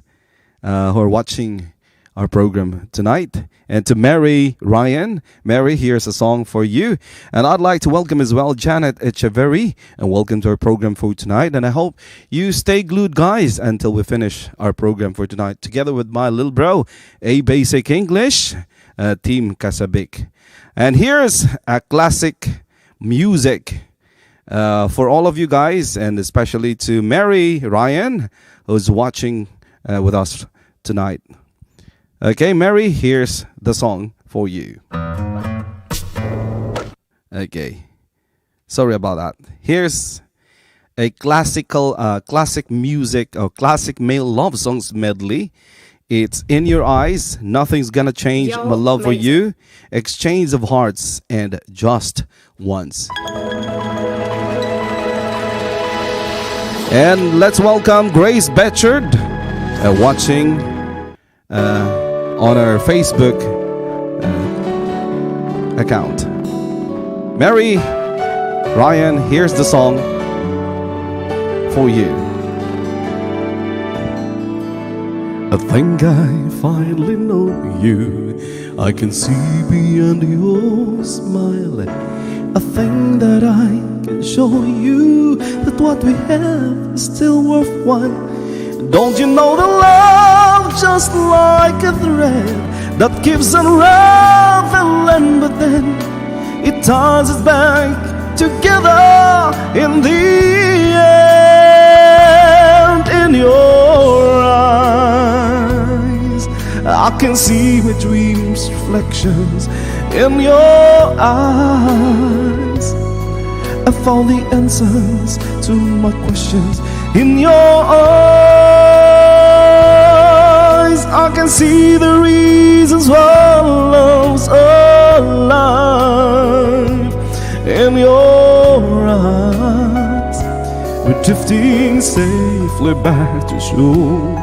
who are watching our program tonight. And to Mary Ryan. Mary, here's a song for you. And I'd like to welcome as well Janet Echeverry, and welcome to our program for tonight. And I hope you stay glued, guys, until we finish our program for tonight, together with my little bro, A Basic English, Team Kasabik. And here's a classic music for all of you guys, and especially to Mary Ryan, who's watching with us tonight. Okay, Mary, here's the song for you. Okay, sorry about that. Here's a classic music or classic male love songs medley. It's "In Your Eyes," "Nothing's Gonna Change Yo, My Love for amazing. You," "Exchange of Hearts," and "Just Once." And let's welcome Grace Betchard, watching on our Facebook account. Mary Ryan, here's the song for you. I think I finally know you. I can see beyond your smile. I think that I can show you that what we have is still worthwhile. Don't you know the love just like a thread that keeps unraveling, but then it ties us back together in the end? In your eyes, I can see my dreams reflections. In your eyes, I found the answers to my questions. In your eyes, I can see the reasons why love's alive. In your eyes, we're drifting safely back to shore.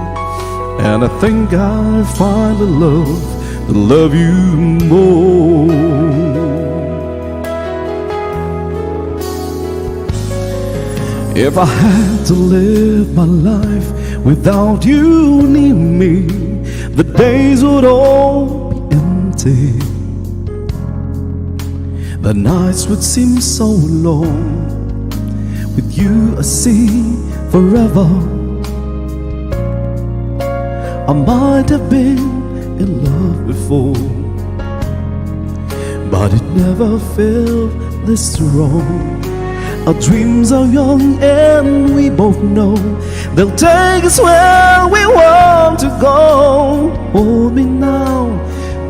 And I think I finally love to love you more. If I had to live my life without you near me, the days would all be empty. The nights would seem so long. With you, I see forever. I might have been in love before, but it never felt this strong. Our dreams are young and we both know they'll take us where we want to go. Hold me now,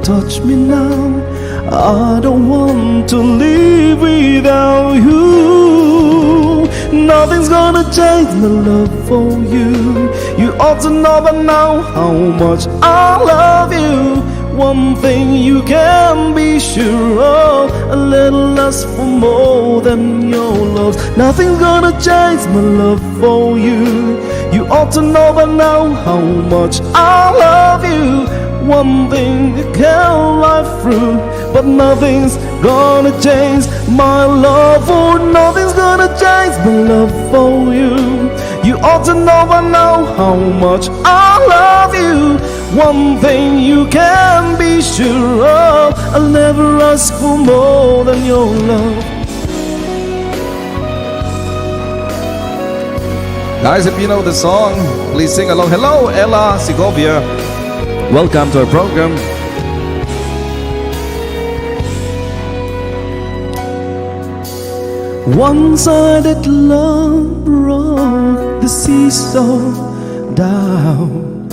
touch me now. I don't want to live without you. Nothing's gonna change my love for you. You ought to know by now how much I love you. One thing you can be sure of: a little less for more than your love. Nothing's gonna change my love for you. You ought to know by now how much I love you. One thing you can life through, but nothing's gonna change my love for. Nothing's gonna change my love for you. You ought to know by now how much I love you. One thing you can be sure of: I'll never ask for more than your love. Guys, if you know the song, please sing along. Hello, Ella Segovia. Welcome to our program. One-sided love broke the seesaw down.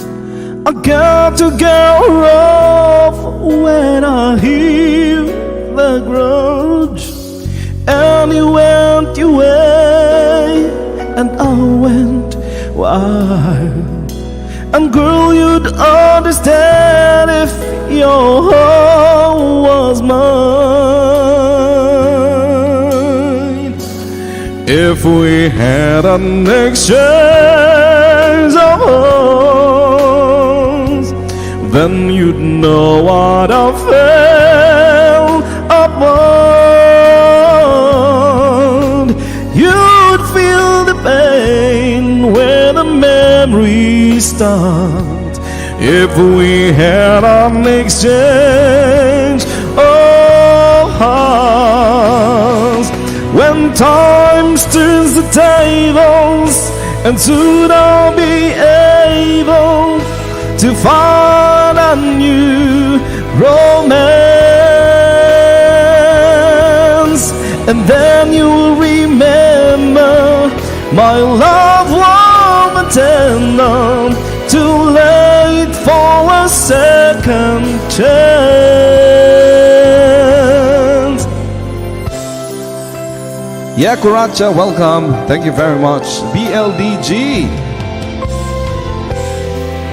I got to get off when I hear the grudge. And you went your way, and I went wild. And girl, you'd understand if your heart was mine. If we had an exchange of hearts, then you'd know what I felt upon. You'd feel the pain where the memory starts. If we had an exchange of hearts, when time turns the tables, and soon I'll be able to find a new romance. And then you'll remember my love warm and tender. Too late for a second chance. Yeah, Kuracha, welcome. Thank you very much. BLDG.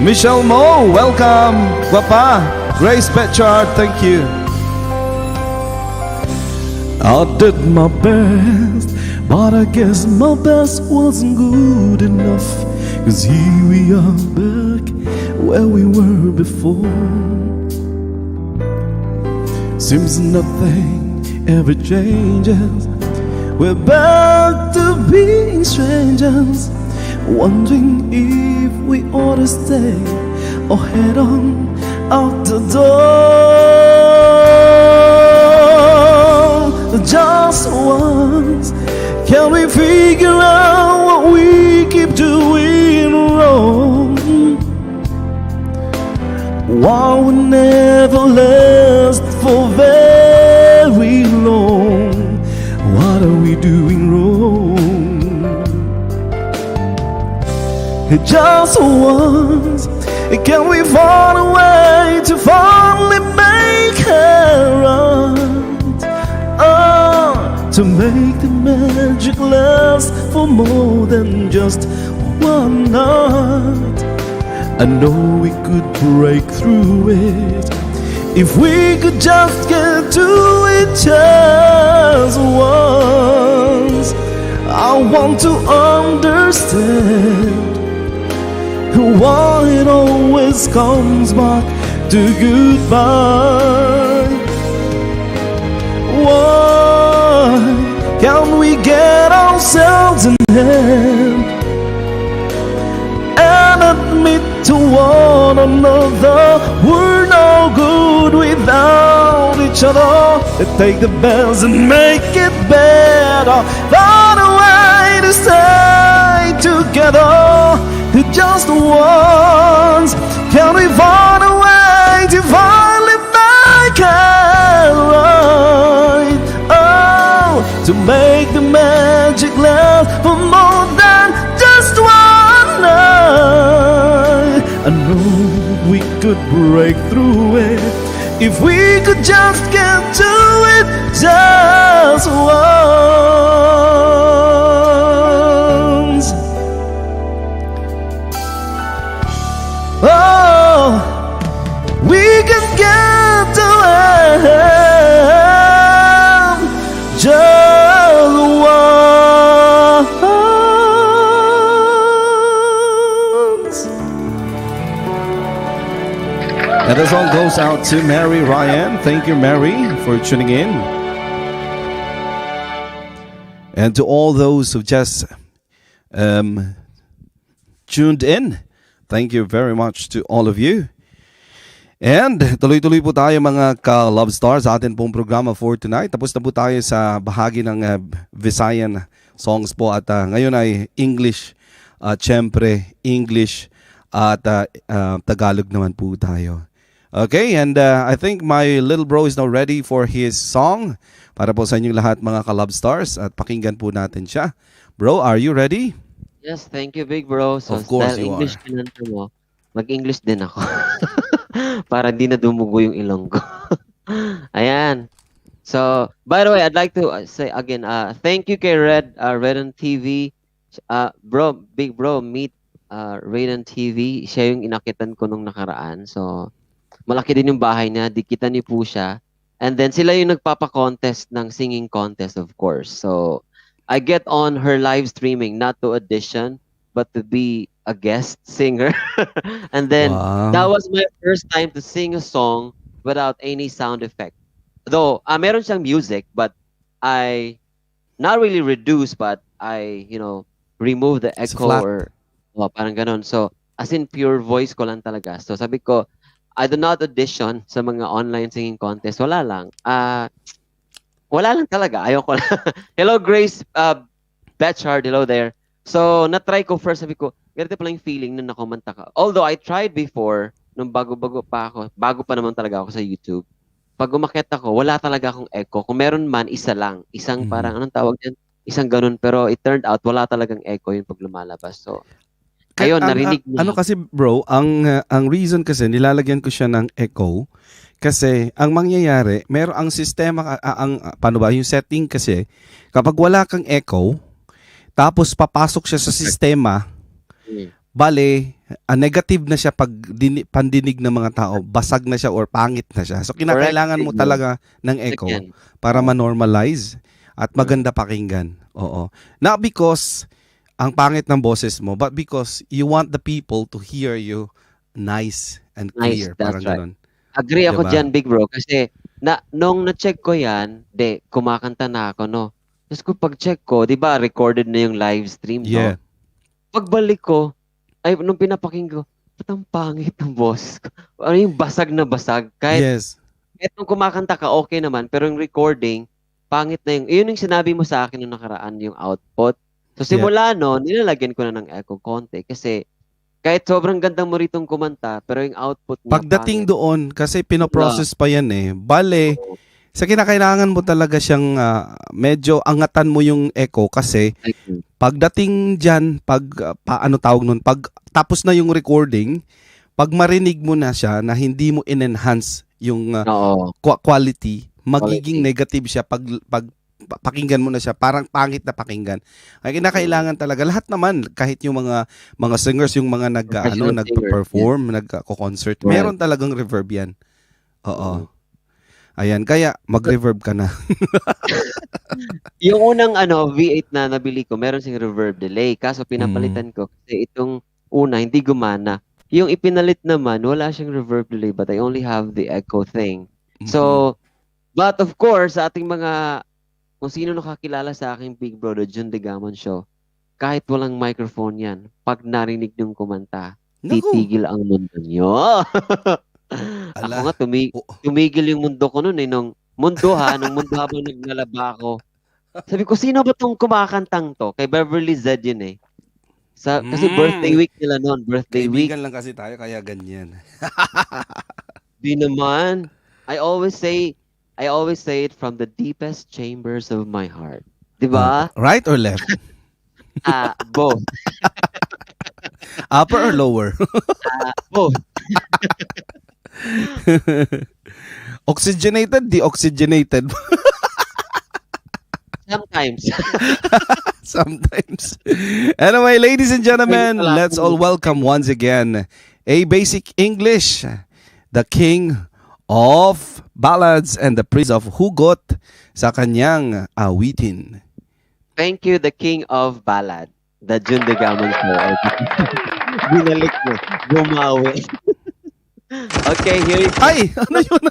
Michelle Mo, welcome. Guapa. Grace Betchard, thank you. I did my best, but I guess my best wasn't good enough. 'Cause here we are back where we were before. Seems nothing ever changes. We're back to being strangers, wondering if we ought to stay or head on out the door. Just once, can we figure out what we keep doing wrong? Why we never last for very long? What are we doing wrong? Just once, can we find a way to finally make it right? Ah, to make the magic last for more than just one night. I know we could break through it if we could just get to it just once. I want to understand why it always comes back to goodbye. Why can't we get ourselves in hand and admit to one another we're no good without each other? Take the best and make it better. Find a way to stay together. Just once, can we find a way? To finally make it right. Oh, to make the magic last for more than just one night. I know we could break through it if we could just get to it just once. Oh, we can get to it just once. And the song goes out to Mary Ryan. Thank you, Mary, for tuning in. And to all those who've just tuned in, thank you very much to all of you. And tuloy-tuloy po tayo, mga ka-Love Stars, sa atin pong programa for tonight. Tapos na po tayo sa bahagi ng Visayan songs po at ngayon ay English, at syempre English at Tagalog naman po tayo. Okay, and I think my little bro is now ready for his song para po sa inyong lahat, mga ka-Love Stars, at pakinggan po natin siya. Bro, are you ready? Yes, thank you, big bro. So, Of course dahil you English are. Kinanta mo, mag-English din ako para di na dumugo yung ilong ko. Ayan. So, by the way, I'd like to say again, thank you kay Red on TV. Bro, big bro, meet Raiden TV. Siya yung inakitan ko nung nakaraan. So, malaki din yung bahay niya. Dikitan niyo po siya. And then, sila yung nagpapa-contest ng singing contest, of course. So, I get on her live streaming, not to audition, but to be a guest singer. And then, that was my first time to sing a song without any sound effect. Though, meron siyang music, but I not really reduce, but I remove the It's echo flat. Or oh, parang ganun. So, as in pure voice ko lang talaga. So, sabi ko, I do not audition sa mga online singing contest. Wala lang. Ah, wala lang talaga. Ayoko lang. Hello, Grace Betchard. Hello there. So, na-try ko first. Sabi ko, ganito pala yung feeling nung nakumanta ka. Although, I tried before, nung bago-bago pa ako, bago pa naman talaga ako sa YouTube. Pag umakyat ako, wala talaga akong echo. Kung meron man, isa lang. Isang parang, anong tawag yan? Isang ganun. Pero it turned out, wala talagang echo yung pag lumalabas. So, ayun, narinig niya. Ano kasi, bro, ang reason kasi nilalagyan ko siya ng echo kasi ang mangyayari, meron ang sistema ang paano ba yung setting kasi, kapag wala kang echo tapos papasok siya sa sistema, bale, negative na siya pag pandinig ng mga tao, basag na siya or pangit na siya. So kinakailangan mo Correct. Talaga ng echo Again. para ma-normalize at maganda pakinggan. Oo. Not because ang pangit ng boses mo, but because you want the people to hear you nice and Nice, clear. that's Parang right. ganun. Agree ako Diba? dyan, big bro. Kasi na, nung na-check ko yan, de, kumakanta na ako, no? Tapos kung pag-check ko, di ba, recorded na yung live stream, no? Yeah. Pagbalik ko, ay, nung pinapakinggan ko, ba't ang pangit ng boses ko? Ano yung basag na basag? Kahit, kahit nung kumakanta ka, okay naman, pero yung recording, pangit na yung, yun yung sinabi mo sa akin nung nakaraan, yung output. So, simula no, nilalagyan ko na ng echo konti kasi kahit sobrang ganda mo ritong kumanta, pero yung output niya Pagdating pangit. Doon, kasi pinoprocess pa yan eh. Bale, Oo. Sa kinakailangan mo talaga siyang medyo angatan mo yung echo kasi pagdating dyan, pag, paano tawag nun, pag tapos na yung recording, pag marinig mo na siya na hindi mo in-enhance yung quality, magiging Quality. Negative siya pag pakinggan mo na siya, parang pangit na pakinggan. Kaya kinakailangan talaga lahat naman, kahit yung mga singers, yung mga nag ano, Professional singers, nagpe-perform, nagko-concert, meron talagang reverb yan. Oo. Ayan, kaya mag-reverb ka na. Yung unang ano, V8 na nabili ko, meron siyang reverb delay. Kaso pinapalitan ko kasi itong una hindi gumana. Yung ipinalit naman, wala siyang reverb delay, but I only have the echo thing. So, but of course, sa ating mga, kung sino nakakilala sa aking big brother, Jun de Gamon Show, kahit walang microphone yan, pag narinig niyong kumanta, Naku. titigil ang mundo niyo. Ako Ala. nga, tumigil yung mundo ko noon eh, nung mundo ha, nung mundo habang naglalaba ako. Sabi ko, "Sino ba tong kumakantang to?" Kay Beverly Z yun eh. Kasi birthday week nila noon, birthday week. Kaibigan lang kasi tayo kaya ganyan. Di naman. I always say it from the deepest chambers of my heart. Di ba? Right or left? Ah, both. Upper or lower? Ah, both. Oxygenated, deoxygenated. Sometimes. Sometimes. Anyway, ladies and gentlemen, Pwede pala let's all welcome once again a Basic English, the king of ballads and the prince of hugot sa kanyang awitin. Thank you, the king of ballad. The Jun de Gamon Show. Binalik mo. Bumawi. Okay, here is Ay, ano yun?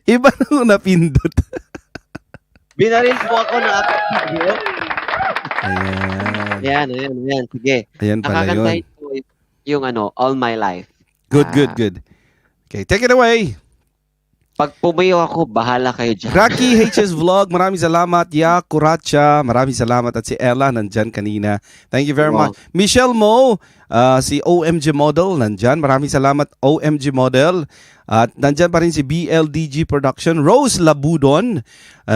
Iba nang napindot. Binaril po ako ng aking video. Ayan. Ayan, ayan, ayan. Sige. Ayan pala yun. Nakakantahin ko yung ano, "All My Life." Good, good, Ah. good. Okay, take it away. Pag pumayo ako, bahala kayo dyan. Rocky HS Vlog, maraming salamat. Ya Kuracha, maraming salamat. At si Ella, nandyan kanina. Thank you very much. Michelle Mo, si OMG Model, nandyan. Maraming salamat, OMG Model. At nandyan pa rin si BLDG Production. Rose Labudon,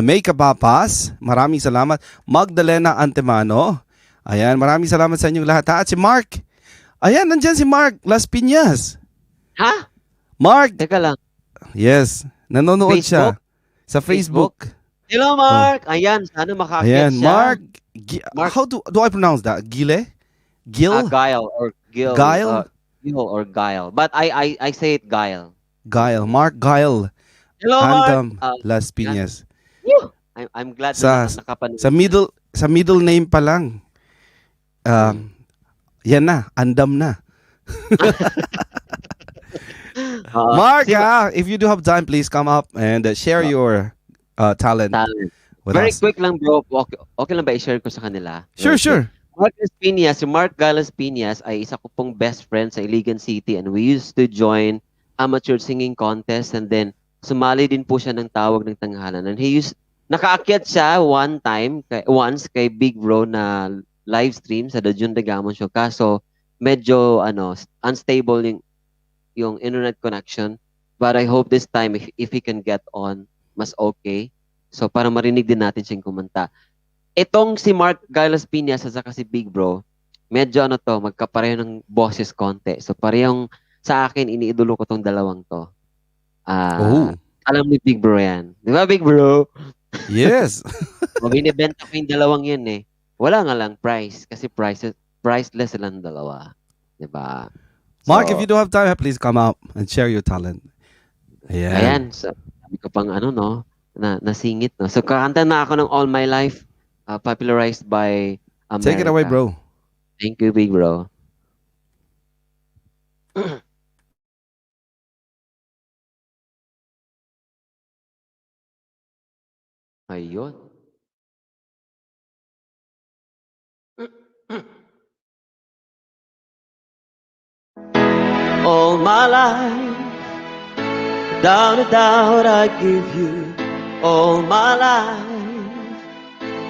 May Kapapas, maraming salamat. Magdalena Antemano, ayan, maraming salamat sa inyong lahat. Ha? At si Mark, ayan, nandyan si Mark Las Piñas. Ha? Mark, Teka lang. Yes, nanonood siya. Facebook? Sa Facebook. Hello, Mark! Ayan, sana makaakyat Ayan, siya. Mark, Mark. How do I pronounce that? Gile? Gil? Ah, Guile or Gil. Guile? Gil or Guile. But I say it Guile. Guile. Mark Guile. Hello, Mark! Andam Ah, Las Piñas. Woo! I'm glad na nakapanood. Sa middle name pa lang. Yan na, andam na. Oo. Mark, if you do have time, please come up and share your talent Talent. with Very us. Quick lang, bro. Okay lang ba i-share ko sa kanila? Sure, Very quick. Sure. Mark Las Piñas, si Mark Galas Piñas ay isa ko pong best friend sa Iligan City and we used to join amateur singing contest and then sumali din po siya ng Tawag ng Tanghalan and he used nakaakyat siya one time once kay Big Bro na live stream sa The Jun de Gamon Show, kaso medyo ano, unstable yung internet connection, but I hope this time if he can get on, mas okay, so para marinig din natin siyang kumanta. Itong si Mark Giles Piñas at saka si Big Bro, medyo ano to, magkapareho ng boses konti. So parehong sa akin, iniidolo ko tong dalawang to. Ah, Oh, alam ni Big Bro yan. Di ba, Big Bro? Yes. O, binibenta ko yung dalawang yun eh. Wala nga lang price kasi priceless silang dalawa. Di ba? Mark, So, if you do have time, please come up and share your talent. Ayan. Ayan. So, sabi ko pang ano, no, na, nasingit, no. So, kakanta na ako ng "All My Life," popularized by America. Take it away, bro. Thank you, Big Bro. Ayun. All my life, without a doubt, I give you all my life.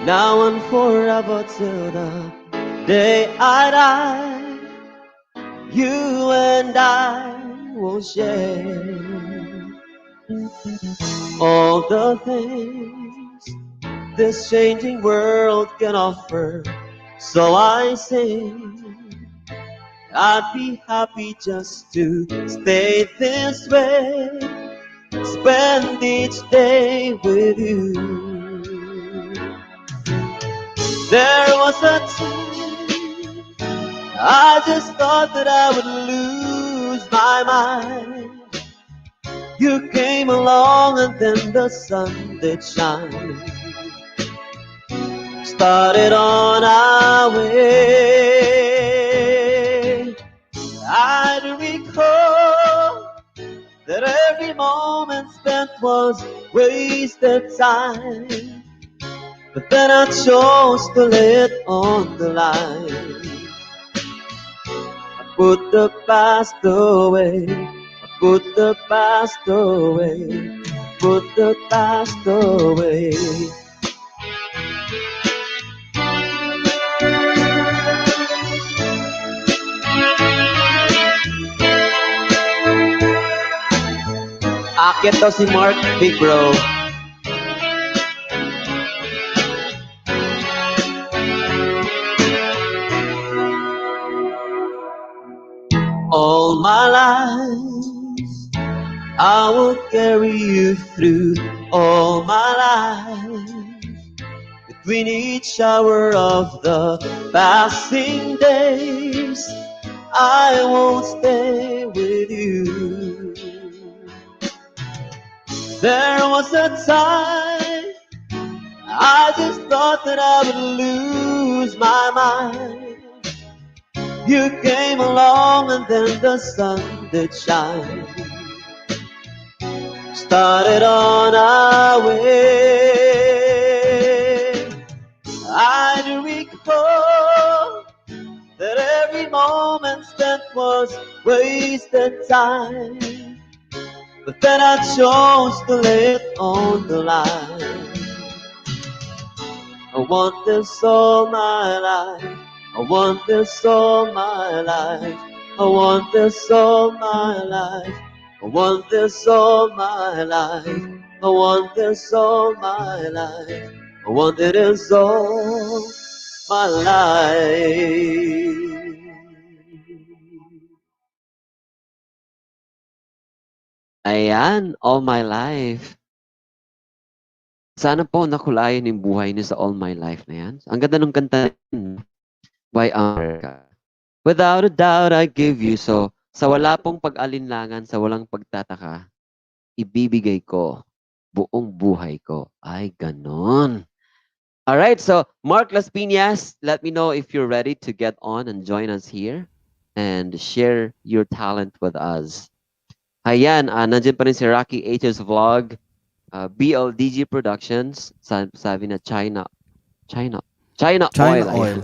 Now and forever till the day I die. You and I will share all the things this changing world can offer. So I say, I'd be happy just to stay this way, spend each day with you. There was a time I just thought that I would lose my mind. You came along and then the sun did shine. Started on our way. I do recall that every moment spent was wasted time. But then I chose to lay it on the line. I put the past away. I put the past away. Put the past away. Akyat daw si Mark, big bro. All my life, I will carry you through all my life. Between each hour of the passing days, I won't stay with you. There was a time I just thought that I would lose my mind. You came along and then the sun did shine. Started on our way. I do recall that every moment spent was wasted time. But then I chose to lay it on the line. I want this all my life. I want this all my life. I want this all my life. I want this all my life. I want this all my life. I want it is all my life. Ayan, all my life. Sana po nakulayan yung buhay niyo sa all my life na yan. Ang ganda ng kanta by America. Without a doubt, I give you. So, sa wala pong pag-alinlangan, sa walang pagtataka, ibibigay ko buong buhay ko. Ay, ganon. Alright, so Mark Las Piñas, let me know if you're ready to get on and join us here and share your talent with us. Ayan, nandiyan pa rin si Rocky H's Vlog, BLDG Productions, sabi na China, China, China, China Oil. Oil.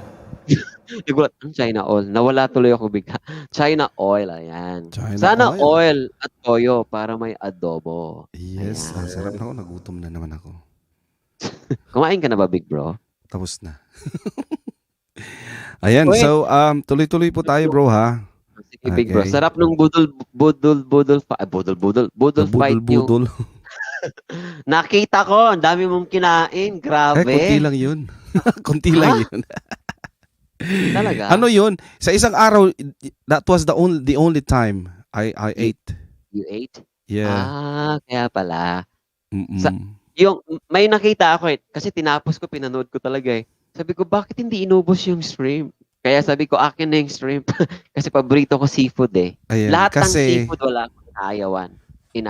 Ayan. Nagulat, ang China Oil. Nawala tuloy ako bigla. China Oil, ayan. China Sana Oil. oil at toyo para may adobo. Yes, Ayan. ang sarap na ako. Nagutom na naman ako. Kumain ka na ba, big bro? Tapos na. Ayan, Wait. so tuloy-tuloy po tayo, bro, ha? Sige, big bro. Okay. Sarap nung budol, budol, budol, budol, budol, budol fight yung Budol-budol. Nakita ko, ang dami mong kinain. Grabe. Eh, kunti lang yun. Kunti lang yun. Talaga? Ano yun? Sa isang araw, that was the only time I ate. You ate? Yeah. Ah, kaya pala. Mm-mm. Yung, may nakita ako eh, kasi tinapos ko, pinanood ko talaga eh. Sabi ko, "Bakit hindi inubos yung shrimp?" Kaya sabi ko, "Akin na yung shrimp." Kasi paborito ko seafood eh. Ayan, Lahat ng kasi seafood, wala akong inaayawan.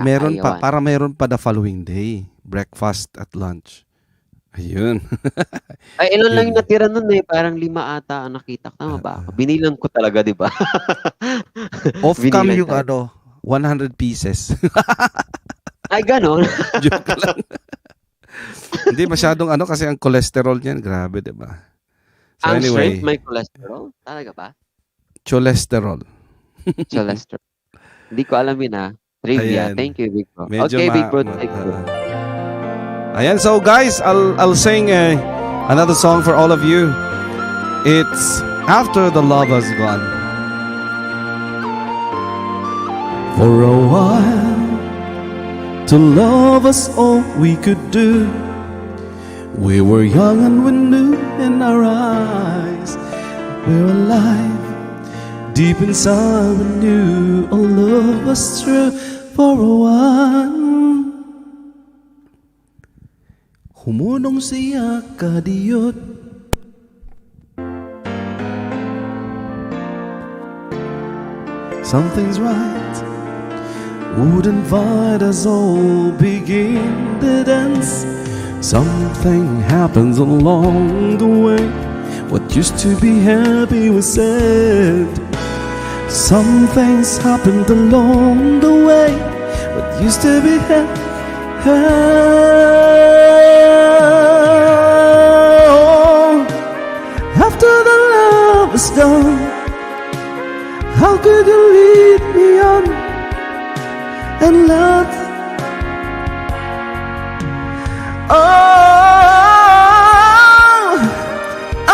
Meron pa, Inaayawan. para meron pa the following day. Breakfast at lunch. Ayun. Ay, ilan lang Yun. yung natira nun eh. Parang lima ata ang nakita ko. Tama ba ako? Binilang ko talaga, di ba? Off-cam Binilang yung talaga. ano, 100 pieces. Ay, ganon. Joke lang. Hindi masyadong ano kasi ang cholesterol niyan, grabe, 'di ba? So Ang anyway, shrimp may cholesterol? Talaga ba? Cholesterol. Cholesterol. Hindi ko alam yun ah. Trivia. Ayan. Thank you, big bro. Medyo Okay, big bro. Thank you. Ayan, so guys, I'll sing another song for all of you. It's After the Love Has Gone. For a while, to love us all we could do. We were young and we knew in our eyes we were alive. Deep inside we knew our love was true for a while. Humunong siya kadiyot. Something's right would invite us all begin the dance. Something happens along the way. What used to be happy was sad. Something's happened along the way. What used to be happy. After the love is gone, how could you lead me on and let? Oh,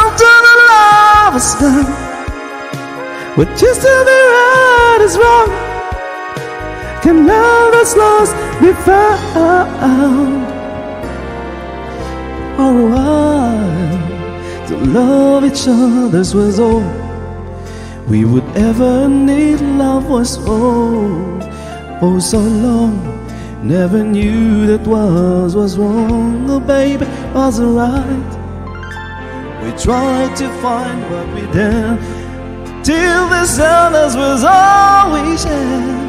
after the love is gone, what used to be right is wrong. Can love that's lost be found. For a while, to love each other's was all we would ever need. Love was oh, oh so long. Never knew that was wrong. Oh baby, was right. We tried to find what we did till the sadness was all we shared.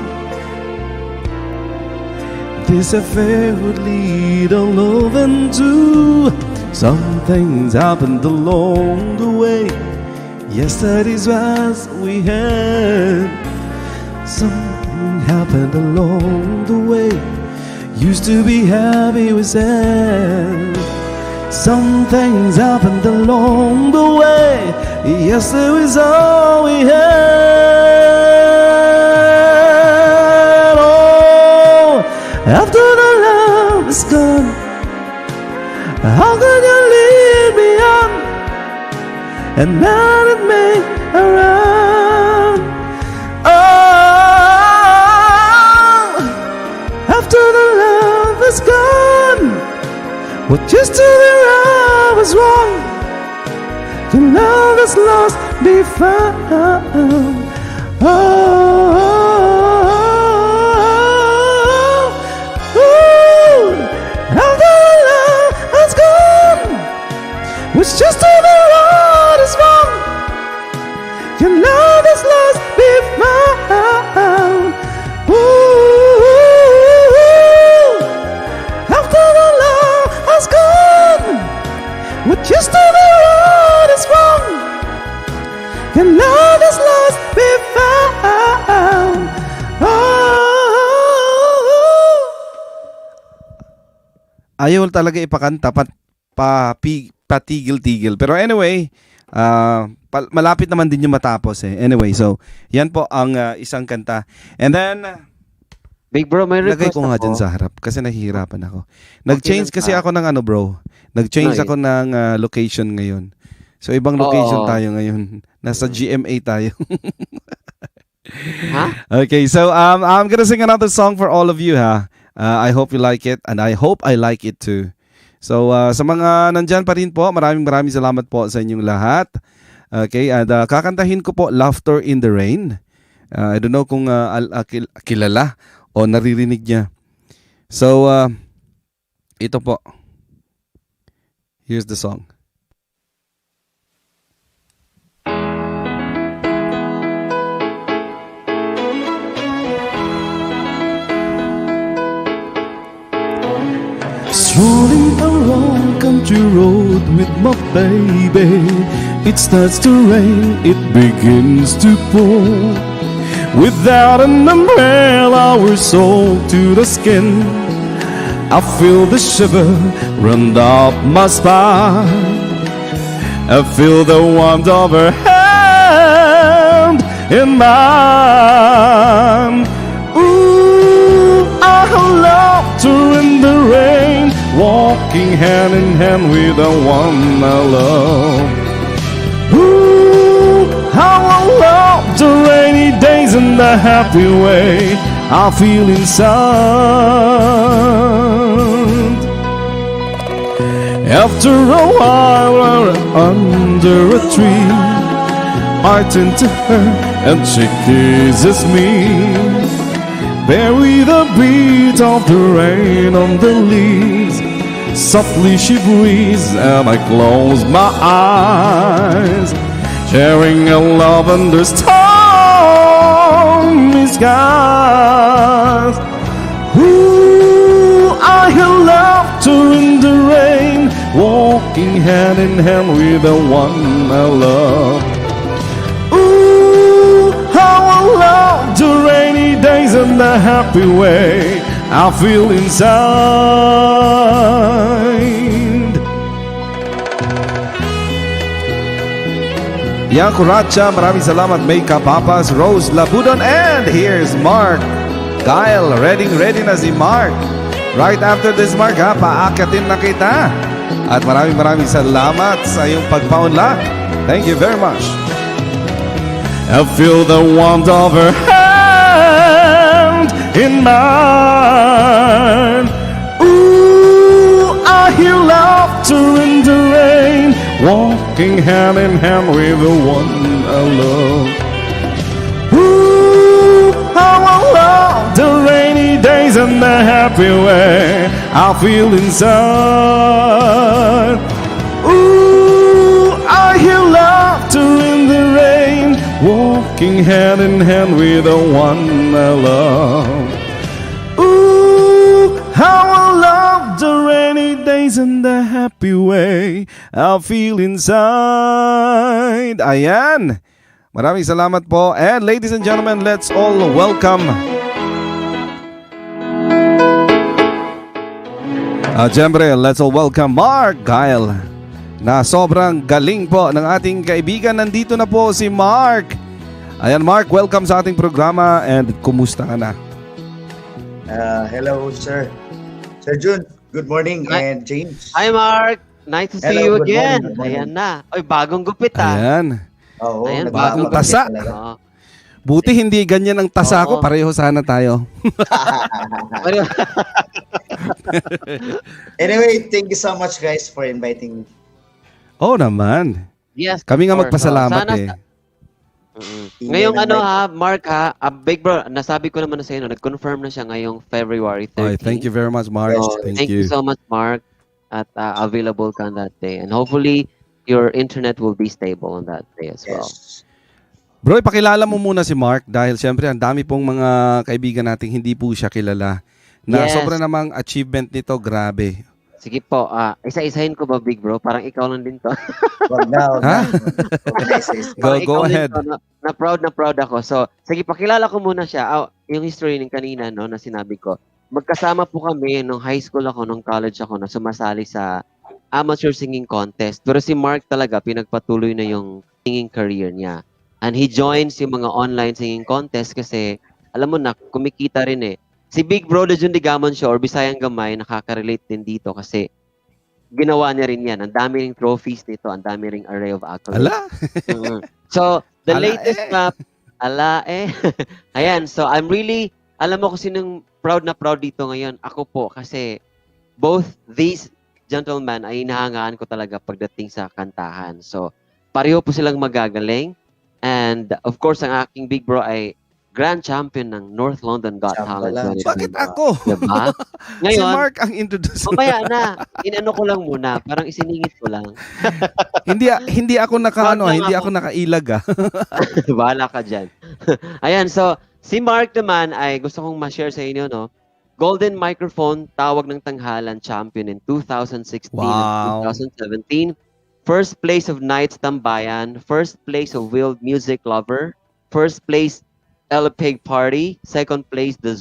This affair would lead our love into some things happened along the way. Yesterday's was we had. Something happened along the way. Used to be happy, we said. Some things happened along the way. Yes, it was all we had. Oh, after the love is gone, how can you lead me on and not me around? Oh, after the love is gone, what used to be right was wrong. The love is lost, be found. Oh, ooh, after the love has gone, what's just to be right is wrong. Your love is lost, be found. Ooh, after the love has gone, what used to be right is wrong. Your love is lost, be found. Oh. Ayaw talaga ipakanta pat pa, patigil-tigil. Pero anyway, malapit naman din yung matapos eh. Anyway, so yan po ang isang kanta. And then, Big bro, may lagay request ko nga ako. dyan sa harap kasi nahihirapan ako. Nag-change lang kasi ba? Ako ng ano, bro. Nag-change Ay. Ako ng location ngayon. So ibang location Oo. Tayo ngayon. Nasa GMA tayo. Ha? Okay, so I'm gonna sing another song for all of you, ha. I hope you like it and I hope I like it too. So sa mga nandyan pa rin po, maraming maraming salamat po sa inyong lahat. Okay, and kakantahin ko po "Laughter in the Rain." I don't know kung kilala o naririnig niya. So ito po. Here's the song. Strolling along country road with my baby. It starts to rain, it begins to pour. Without an umbrella, we're soaked to the skin. I feel the shiver run up my spine. I feel the warmth of her hand in mine. Ooh, I laughter in the rain, walking hand in hand with the one I love. Ooh, how I love the rainy days and the happy way I feel inside. After a while, we're under a tree. I turn to her and she kisses me. Bury the beat of the rain on the leaves. Softly she breathes and I close my eyes. Sharing a love under stormy skies. Ooh, I hear laughter in the rain, walking hand in hand with the one I love. Ooh, how I love the rainy days and the happy way I feel inside. Yan Kuracha, maraming salamat. May Kapapas, Rose Labudon, and here's Mark Kyle, ready, ready na si Mark. Right after this, Mark, ha, paakyatin na kita. At maraming maraming salamat sa iyong pagpaunlak. Thank you very much. I feel the warmth of her hand in mine. Ooh, I hear laughter in the rain, walking hand in hand with the one I love. Ooh, how I love the rainy days and the happy way I feel inside. Ooh, I hear laughter in the rain, walking hand in hand with the one I love. Ooh, how I love the rainy days and the happy way I feel inside. Ayan. Maraming salamat po. And ladies and gentlemen, let's all welcome siyempre, let's all welcome Mark Guile na sobrang galing po ng ating kaibigan. Nandito na po si Mark. Ayan, Mark, welcome sa ating programa and kumusta ka na? Hello, sir. Sir Jun, good morning. Hi. And James. Hi, Mark! Nice to see Hello, you good again. morning, good morning. Ayan na. Oy, bagong gupit ah. Ayan. Oo, Ayan, bagong nagpapagupit tasa. talaga. Oo. Buti hindi ganyan ang tasa ko. Oo. Pareho sana tayo. Anyway, thank you so much, guys, for inviting me. Oo naman. Yes. Kami nga of course. magpasalamat Sana eh. Ngayong Email ano invite. ha, Mark ha, big bro, nasabi ko naman na sa inyo, nag-confirm na siya ngayong February 13. Ay, thank you very much, Mark. So, Thank thank you you. so much, Mark, at available ka on that day. And hopefully, your internet will be stable on that day as well. Yes. Bro, ipakilala mo muna si Mark dahil siyempre ang dami pong mga kaibigan nating hindi po siya kilala. Na sobrang namang achievement nito, grabe. Sige po, isa-isahin ko ba, big bro? Parang ikaw lang din to. Wag na, wag Ha? na. Wag na, isa-isa. Go, Parang go ikaw din ahead. to, na proud ako. So, sige, pakilala ko muna siya. Ah, yung history ng kanina, no, na sinabi ko. Magkasama po kami nung high school ako, nung college ako, na sumasali sa amateur singing contest. Pero si Mark talaga, pinagpatuloy na yung singing career niya. And he joins yung mga online singing contest kasi, alam mo na, kumikita rin eh. Si Big Bro the Jun Digamon siya or Bisayang Gamay, nakaka-relate din dito kasi ginawa niya rin yan. Ang dami ring trophies nito, ang dami ring array of accolades. Ala? So, the Ala latest eh. na, ala eh. Ayan, so I'm really, alam mo kung sinong proud na proud dito ngayon. Ako po, kasi both these gentlemen ay hinahangaan ko talaga pagdating sa kantahan. So, pareho po silang magagaling. And of course, ang aking big bro ay grand champion ng North London Got Champa Talent lang. 2021. Bakit ako? Diba? Si Ngayon, Mark ang introduce. mamaya na. Inano ko lang muna. Parang isiningit ko lang. Hindi hindi ako naka Wag ano, lang hindi ako. ako nakailag ah. Bahala ka dyan. Ayan, so si Mark naman ay gusto kong ma-share sa inyo, no? Golden Microphone, Tawag ng Tanghalan champion in 2016 and 2017. First place of Knights Tambayan, first place of World Music Lover, first place Pig Party, second place The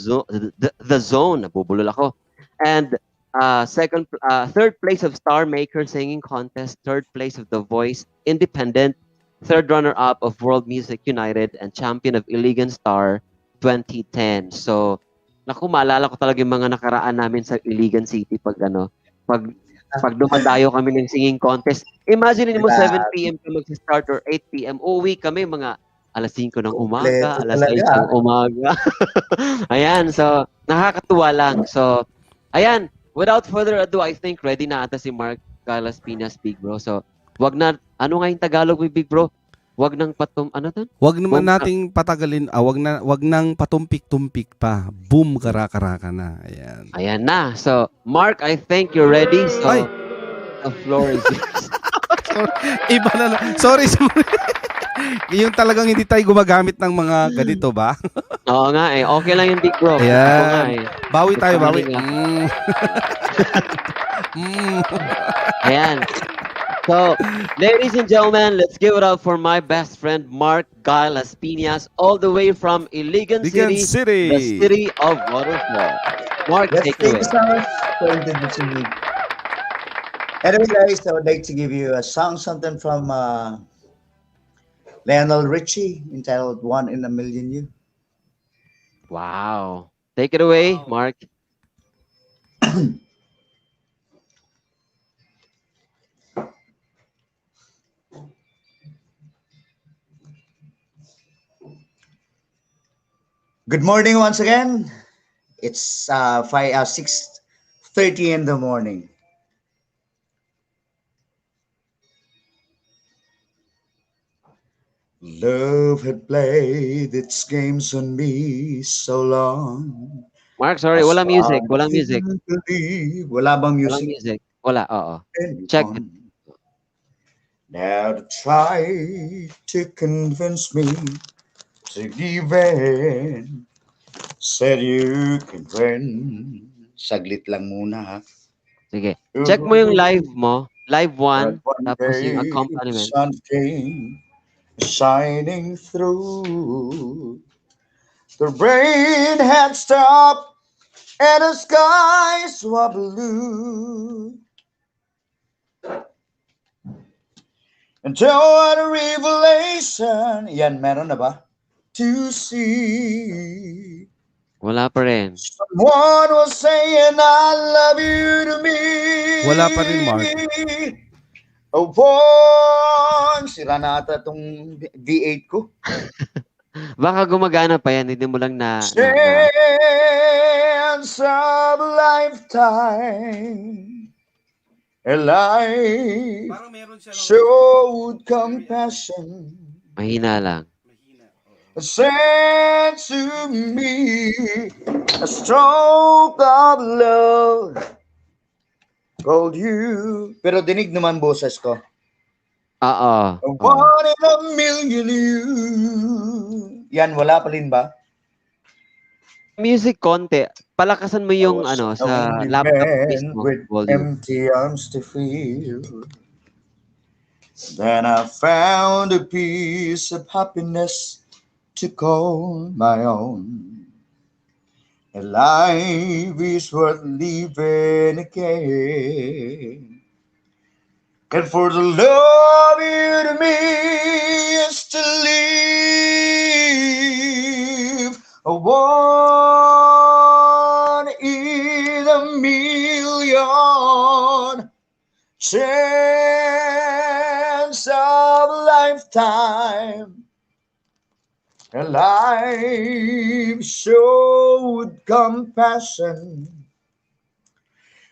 Zone, nabubulol ako. And second third place of Star Maker Singing Contest, third place of The Voice Independent, third runner-up of World Music United, and champion of Iligan Star 2010. So, naku, maalala ko talaga yung mga nakaraan namin sa Iligan City pag ano, pag dumadayo kami ng singing contest. Imagine mo 7 p.m. ka mag-start or 8 p.m. Uuwi kami mga alas 5 ng umaga, Kompleto alas 6 talaga. ng umaga. Ayan, so nakakatuwa lang. So, ayan, without further ado, I think ready na ata si Mark Carlos Pinas, Big Bro. So, wag na, ano nga yung Tagalog mo, Big Bro? Wag nang patum, ano to? Wag naman Boom. nating patagalin, wag nang patumpik-tumpik pa. Boom, kara-karaka na. Ayan. Ayan na. So, Mark, I think you're ready. So, Ay. The floor is yours. Iba na lang. Sorry, sorry. Yung talagang hindi tayo gumagamit ng mga ganito ba? Oo nga eh. Okay lang yung Big Bro. Ayan. Ako nga eh. Bawi tayo, bawi. Nga. Ayan. So, ladies and gentlemen, let's give it up for my best friend, Mark Guy Las Piñas, all the way from Iligan Iligan City, City. the city of waterfall. Mark, Yes, take it thank away. you so much for introducing me. Anyway, guys, I would like to give you a song, something from Lionel Richie entitled "One in a Million You." Wow. Take it away, Mark. Good morning once again. It's 5, 6:30 in the morning. Love had played its games on me so long. Mark, sorry, As walang music, I walang music. didn't believe. Wala bang Walang music? Music. Wala, oo. Check it. Anyone. Now to try to convince me to give in. Said you can win. Saglit lang muna ha. Sige. Check mo yung live mo. Live one, But one tapos yung day, accompaniment. Sun came shining through. The rain had stopped and the skies were blue. Until what a revelation. Yan, meron na ba? To see. Wala pa rin. Someone was saying I love you to me. Wala pa rin, Mark. Oh, one. Sira na ata itong V8 ko. Baka gumagana pa yan, hindi mo lang na Chance of a lifetime. A life Parang meron siya showed compassion. Mahina lang. Sent to me a stroke of love called you. Pero dinig naman boses ko. Oo. A Oo. one in a million you. Yan, wala pa rin ba? Music konti. Palakasan mo yung I was ano sa only laptop man mismo with volume. empty arms to feel. Then I found a piece of happiness to call my own. And life is worth living again. And for the love you to me is to live a one in a million chance of a lifetime. A life showed compassion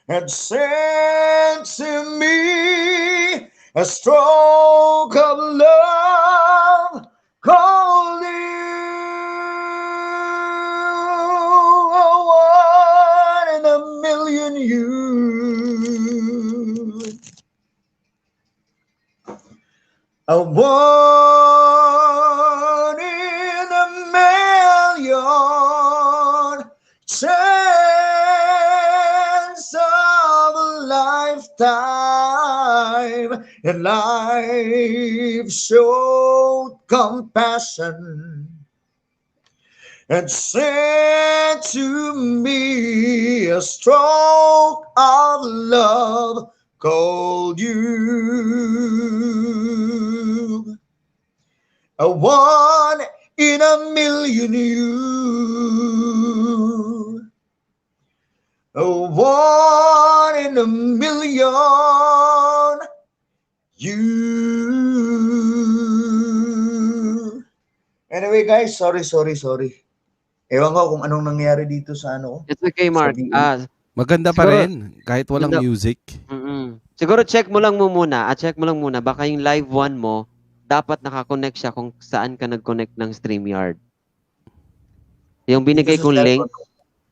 and sent to me a stroke of love called you, a one in a million you, a one in a million chance of a lifetime, and life showed compassion and sent to me a stroke of love called you, a one in a million you, a one in a million you. Anyway guys, sorry, sorry, sorry. Ewan ko kung anong nangyari dito sa ano ko. It's okay, Mark. Sa V8. Ah, Maganda pa rin kahit walang music. Siguro check mo lang mo muna. Ah, check mo lang muna. Baka yung live one mo, dapat naka-connect siya kung saan ka nag-connect ng StreamYard. Yung binigay Dito sa kong link, cellphone ko.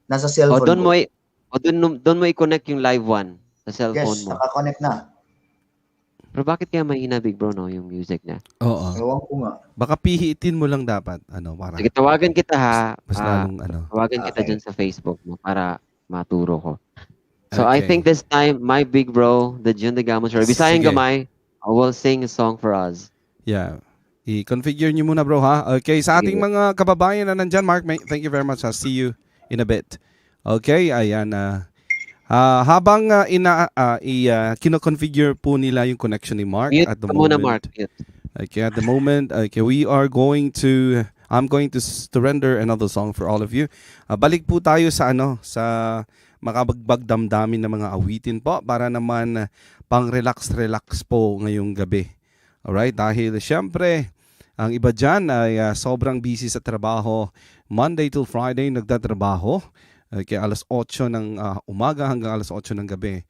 Nasa o cellphone doon ko. mo o doon mo i-connect yung live one sa cellphone Yes, mo. naka-connect na. Pero bakit kaya mahina, Big Bro, no, yung music niya? Oo. Ewan ko nga. Baka pihitin mo lang dapat ano para Sige, tawagan kita ha. mas Ah, lalong ano. Tawagan kita dyan sa Facebook mo para maturo ko. So I Okay. think this time, my big bro, the Jun de Gamos, Bisayan Sige. Gamay, will sing a song for us. Yeah. I-configure nyo muna, bro, ha? Okay, sa ating Sige. Mga kababayan na nandyan, Mark, may, thank you very much, ha. See you in a bit. Okay, ayan. Habang ina i kino-configure po nila yung connection ni Mark Mute at the ka muna, moment. Mark. Mute. Okay, at the moment, okay, we are going to I'm going to render another song for all of you. Balik po tayo sa ano, sa makabagbag damdamin na mga awitin po para naman pang relax-relax po ngayong gabi. Alright, dahil syempre, ang iba dyan ay sobrang busy sa trabaho. Monday till Friday nagtatrabaho. Okay, alas 8 ng umaga hanggang alas 8 ng gabi.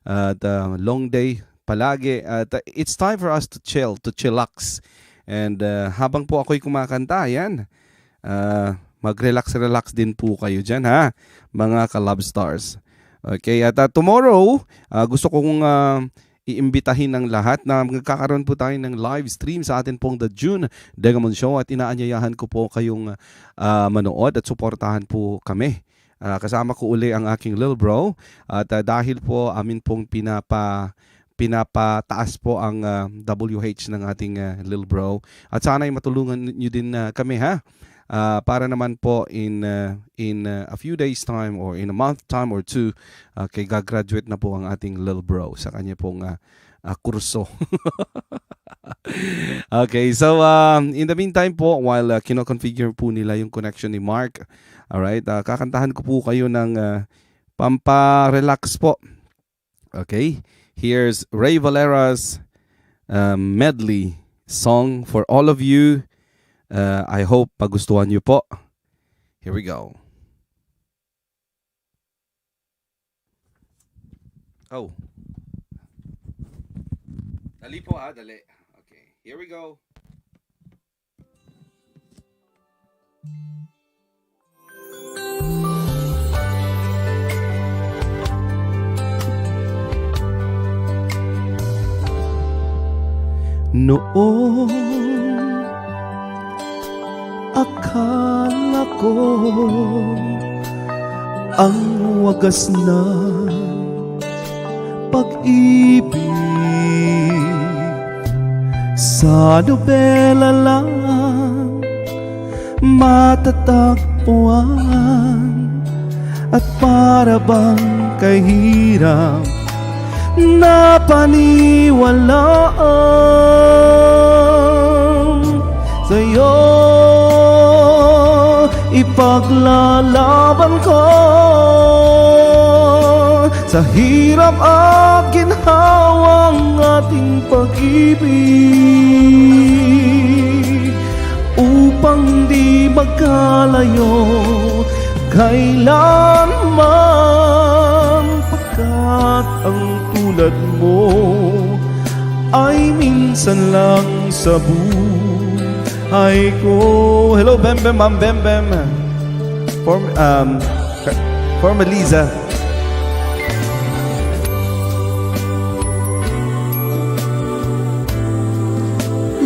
At long day palagi. At it's time for us to chill, to chillax. And habang po ako'y kumakanta, yan. Mag-relax-relax din po kayo dyan, ha, mga ka-love stars. Okay, at tomorrow, gusto kong iimbitahin ng lahat na magkakaroon po tayo ng live stream sa atin pong The June Degamon Show at inaanyayahan ko po kayong manood at suportahan po kami. Kasama ko uli ang aking little bro at dahil po amin pong pinapataas po ang WH ng ating little bro at sana ay matulungan niyo din kami, ha, para naman po in a few days' time or in a month time or two, kay gagraduate na po ang ating little bro sa kanya pong kurso. Okay, so in the meantime po, while kino-configure po nila yung connection ni Mark, alright, kakantahan ko po kayo ng pampa-relax po. Okay, here's Rey Valera's medley song for all of you. I hope magustuhan niyo po. Here we go. Oh. Dali po ha, dali. Okay, here we go. Noon, akala ko ang wagas na pag-ibig sa nobela lang matatagpuan at para bang kay hirap na paniwalaan. Sa'yo ipaglalaban ko sa hirap at ginhawang ating pag-ibig upang di magkalayo kailanman, pagkat ang tulad mo ay minsan lang sa buhay ko. Hello, Bembem, Ma'am Bembem. For Melisa.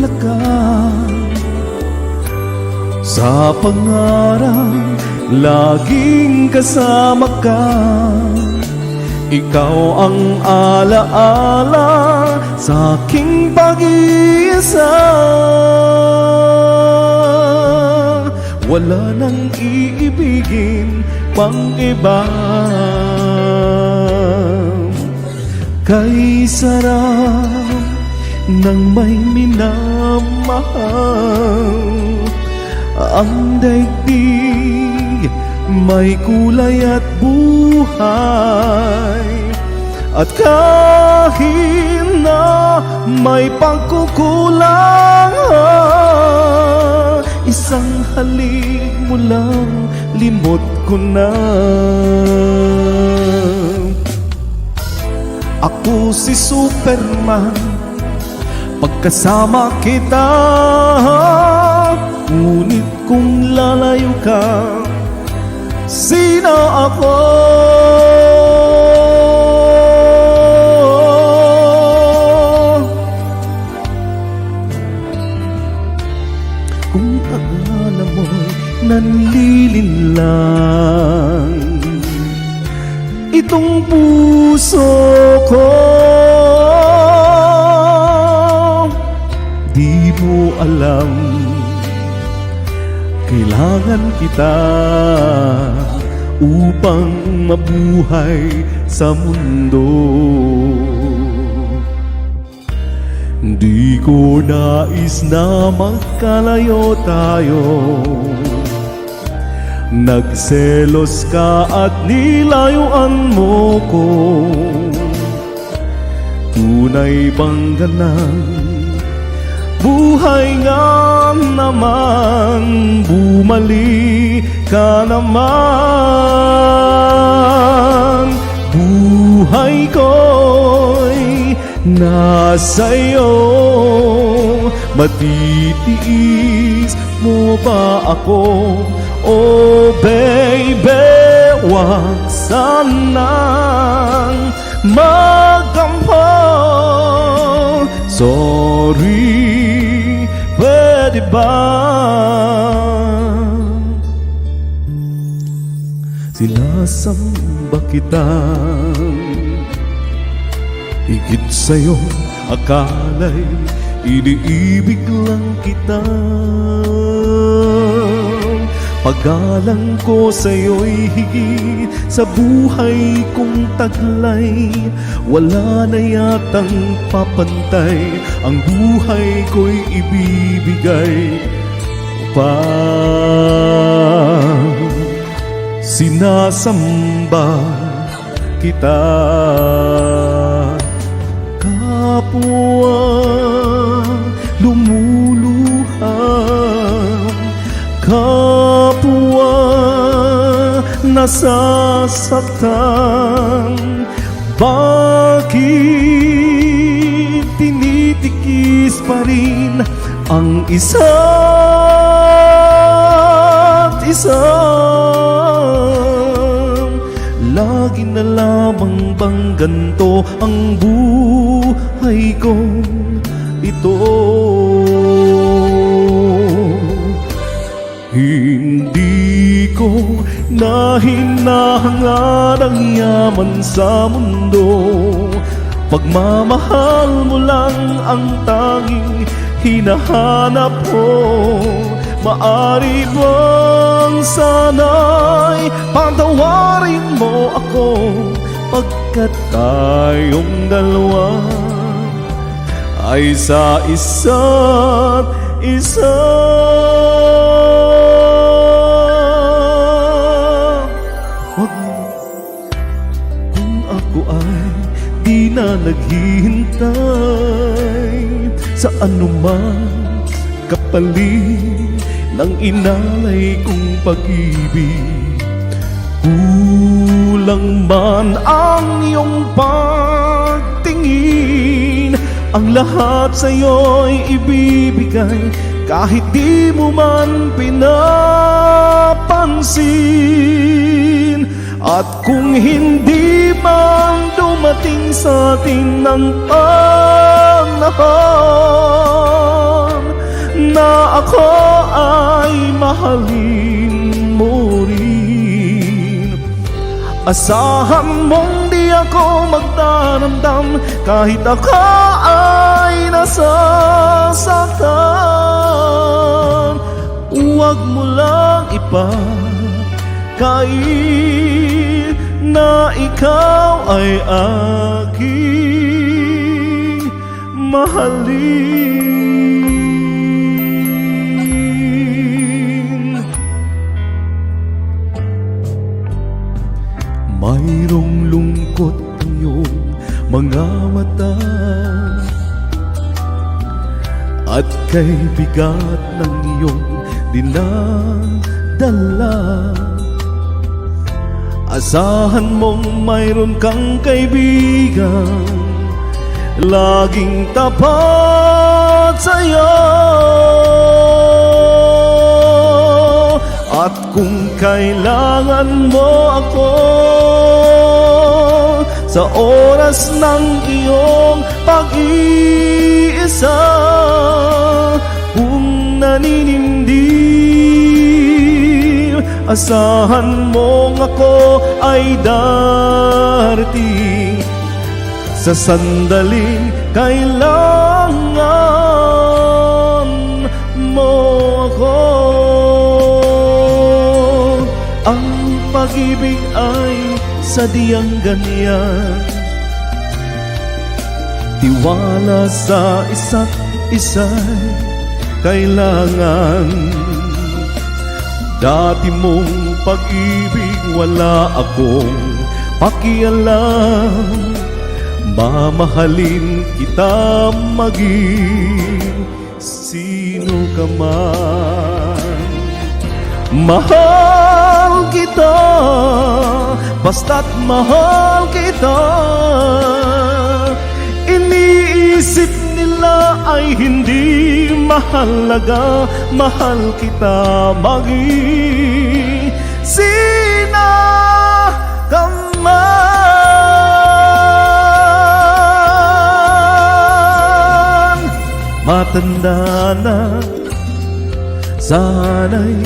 Lakad sa pangarap, laging kasama ka. Ikaw ang alaala sa aking pag-iisa. Wala nang iibigin pang iba. Kay sarap ng may minamahal. Ang daigdig may kulay at buhay. At kahit na may pagkukulang, isang halik mo lang, limot ko na. Ako si Superman pagkasama kita. Ngunit kung lalayo ka, sino ako? Kung akala mo'y nanlilinlang itong puso ko, di mo alam, kailangan kita upang mabuhay sa mundo. Di ko nais na magkalayo tayo. Nagselos ka at nilayuan mo ko. Tunay bang ganang Buhay nga naman, bumalik ka naman. Buhay ko'y nasa iyo. Matitiis mo ba ako? Oh baby, wag sanang magtampo. Sorry, pwede ba? Sinasamba kita. Higit sa'yo, akala'y iniibig lang kita. Paggalang ko sa'yo'y higit sa buhay kong taglay. Wala na yatang papantay, ang buhay ko'y ibibigay upang sinasamba kita. Kapwa lumuluha, kapwa nasasaktan. Bakit tinitikis pa rin ang isa't isa? Lagi na lamang bang ganito ang buhay kong ito? Hindi ko na hinahangad ang yaman sa mundo. Pagmamahal mo lang ang tanging hinahanap ko. Maari bang sana'y patawarin mo ako, pagkat tayong dalawa ay sa isa't isa. Wag kung ako ay di na naghihintay sa anumang kapalit ng inalay kong pag-ibig. Kulang man ang iyong pagtingin, ang lahat sa'yo'y ibibigay kahit di mo man pinapansin. At kung hindi man dumating sa atin ang panahon na ako ay mahalin mo rin, asahan mong di ako magdaramdam kahit ako ay nasasaktan. Huwag mo lang ipagkait na ikaw ay aking mahalin. Mayroong lungkot ang iyong mga mata at kay bigat ng iyong dinadala. Asahan mong mayroon kang kaibigan laging tapat sa'yo. At kung kailangan mo ako sa oras ng iyong pag-iisa, kung naninimdim, asahan mong ako ay darating sa sandaling kailangan mo ako. Ang pag-ibig ay sadyang ganyan, tiwala sa isa't isa'y kailangan. Dati mong pag-ibig, wala akong pakialam. Mamahalin kita maging sa sino ka man. Mahal kita, basta't mahal kita. Iniisip nila ay hindi mahalaga. Mahal kita maging sino ka man. Matanda na, sana'y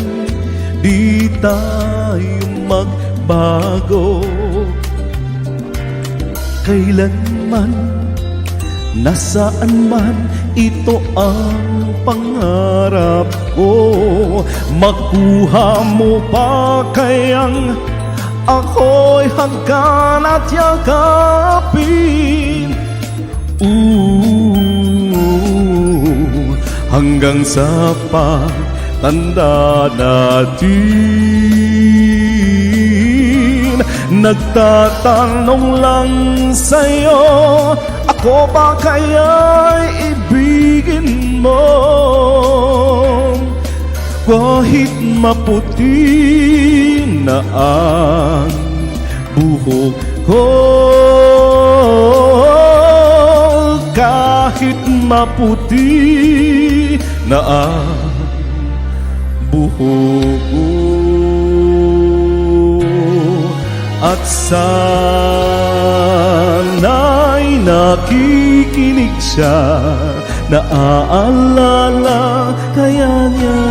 di tayo magbago. Kailanman, nasaan man, ito ang pangarap ko. Makuha mo pa kayang ako'y hagkan at yakapin. Ooh, hanggang sa pagtanda natin. Nagtatanong lang sa'yo, ako ba kaya'y ibigin mo? Kahit maputi na ang buhok ko, kahit maputi na ang buhok ko. At sana'y nakikinig siya, naaalala kaya niya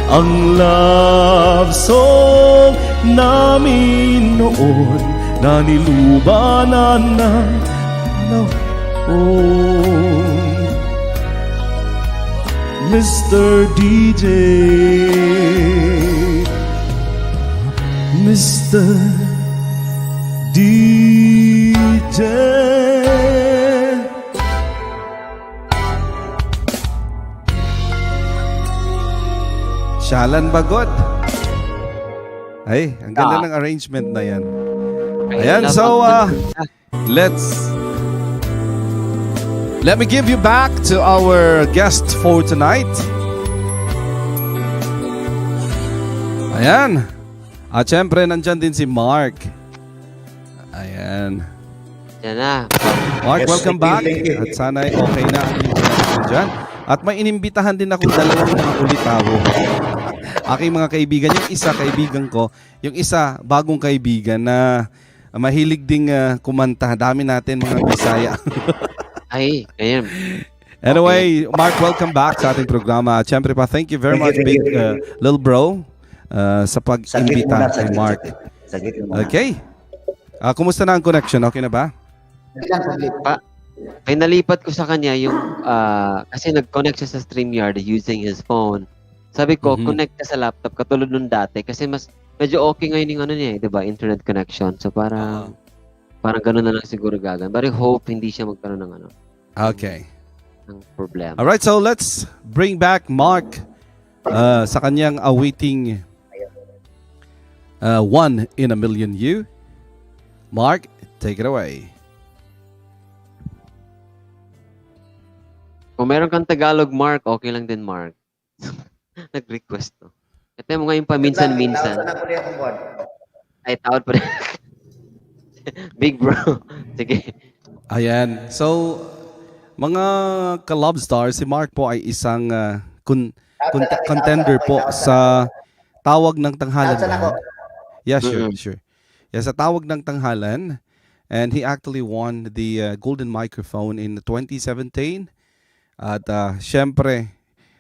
ang love song namin noon na nilubanan ng panahon. Mr. DJ, Mr. DJ. Shalan Bagod. Ay, ang ganda ng arrangement na yan. Ay, Ayan, love so ang let me give you back to our guest for tonight. Ayan. At syempre, nandyan din si Mark. Ayan. Yan na. Mark, Yes, welcome thank you, back. thank you. At sana'y okay na ang iyong connection dyan. At may inimbitahan din akong dalawang mga ulitawo. Aking mga kaibigan. Yung isa, kaibigan ko. Yung isa, bagong kaibigan na mahilig ding kumanta. Dami natin mga Bisaya. Ay, ayan. Anyway, Mark, welcome back sa ating programa. At syempre pa, thank you very Thank much, you, thank big you. little bro, sa Saglit pag-imbita muna, kay saglit, Mark. saglit. Saglit muna. Okay. Kumusta na ang connection? Okay na ba? Saglit lang, saglit. Ay, nalipat ko sa kanya yung, kasi nag-connect siya sa StreamYard using his phone. Sabi ko, connect ka sa laptop, katulad nung dati. Kasi mas, medyo okay ngayon yung ano niya eh, di ba? Internet connection. So parang ganun na lang siguro gagawin. But I hope hindi siya magkaroon ng ano, ng problema. Alright, so let's bring back Mark sa kanyang awaiting One in a Million You. Mark, take it away. Kung meron kang Tagalog, Mark, okay lang din, Mark. Nag-request, no? Ito mo ngayon pa minsan-minsan. Ay, tawad pa rin. Big bro. Sige. Ayan. So, mga ka-love stars, si Mark po ay isang contender po sa Tawag ng Tanghalan. Tawag Ba? Yeah, sure, sure. Yeah, sa Tawag ng Tanghalan. And he actually won the Golden Microphone in 2017. At syempre,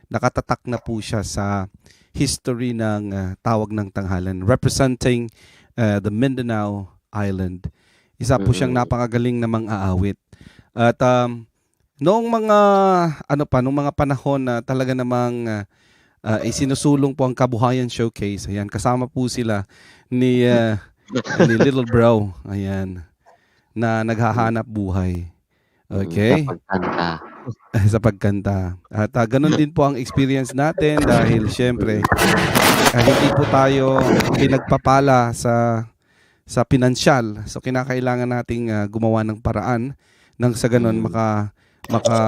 nakatatak na po siya sa history ng Tawag ng Tanghalan, representing the Mindanao Island. Isa po siyang napakagaling na mang-aawit. At noong mga ano pa, noong mga panahon na talaga namang isinusulong po ang Kabuhayan Showcase. Ayan, kasama po sila ni Little Bro. Ayan, na naghahanap buhay. Okay? Sa pagkanta. Sa pagkanta. At ganun din po ang experience natin dahil syempre hindi po tayo pinagpapala sa pinansyal. So kinakailangan nating gumawa ng paraan nang sa ganun maka maka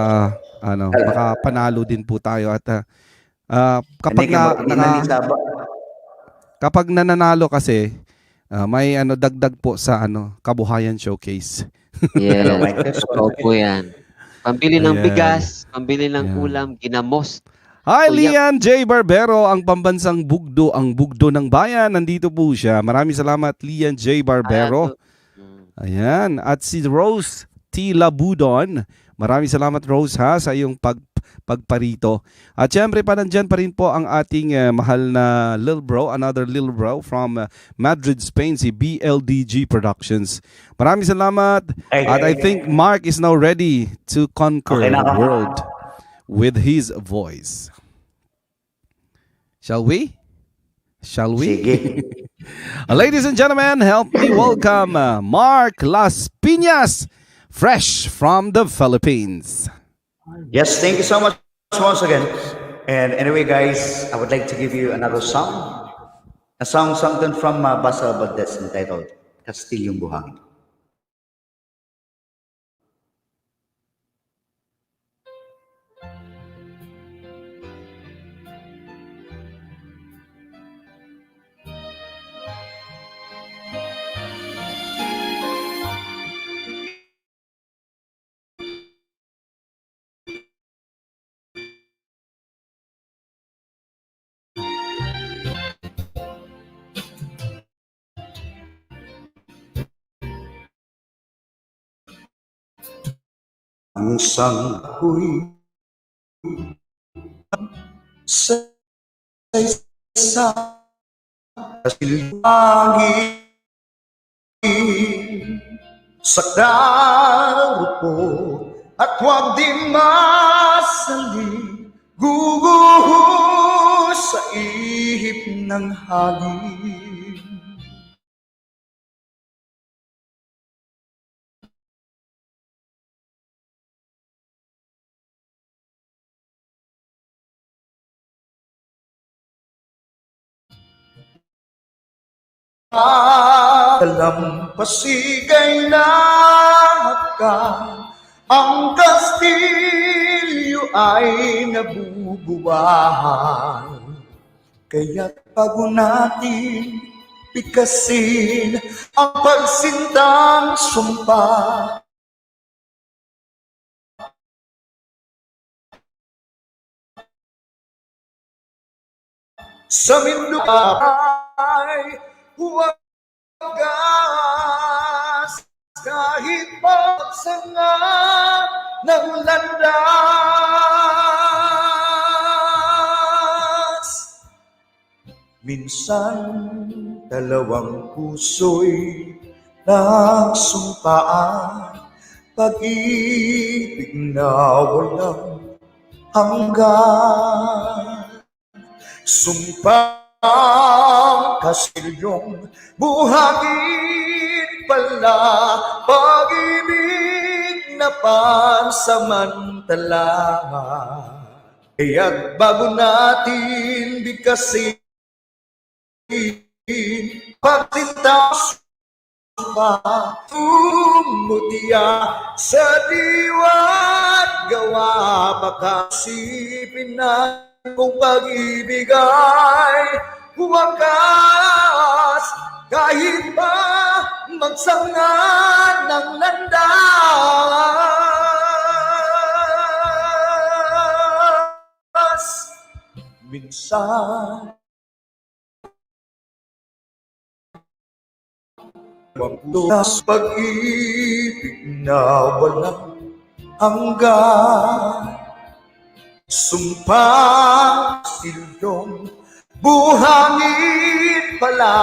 ano, baka panalo din po tayo at kapag Hindi, na, hindi naka, na ni Saba. Kapag nananalo kasi, may ano, dagdag po sa ano, Kabuhayan Showcase. Yes. Hello, mic test. Totoo po yan. Pambili ng Ayan. bigas, pambili ng Ayan. ulam, ginamos. Hi, Uyap. Lian J. Barbero, ang pambansang bugdo, ang bugdo ng bayan. Nandito po siya. Maraming salamat, Lian J. Barbero. Ayan. At si Rose T. Labudon. Maraming salamat, Rose, ha, sa iyong pagparito. At syempre, pa nandyan pa rin po ang ating mahal na little bro, another little bro from Madrid, Spain, si BLDG Productions. Maraming salamat. Ay, At I think Mark is now ready to conquer Okay na the ako. World with his voice. Shall we? Shall we? Sige. Ladies and gentlemen, help me welcome Mark Las Piñas, fresh from the Philippines. Yes, thank you so much once again. And anyway, guys, I would like to give you another song. A song, something from Basil Valdez entitled "Kastilyong Buhangin." Ang sangko'y sa isa kastilyong sa klaro po at huwag din masali guguho sa ihip ng hangin. Dalampasigay ka, ang Kastilyo ay nabubuhay. Kaya't bago natin bigkasin ang pagsintang sumpa, sa Mindanao ay wagas kahit pagsanga ng landas. Minsan dalawang puso'y nagsumpaan, pag-ibig na walang hanggan. Sumpang kastilyong buhangin pala, pag-ibig na pansamantala. Kaya't bago natin bigkasin pagsinta pa, umutya sa diwa't gawa, baka isipin na kung pag-ibig ay wakas kahit pa magsanga ng landas. Minsan ang pag-ibig na walang hanggan. Sumpang silyong buhangin pala,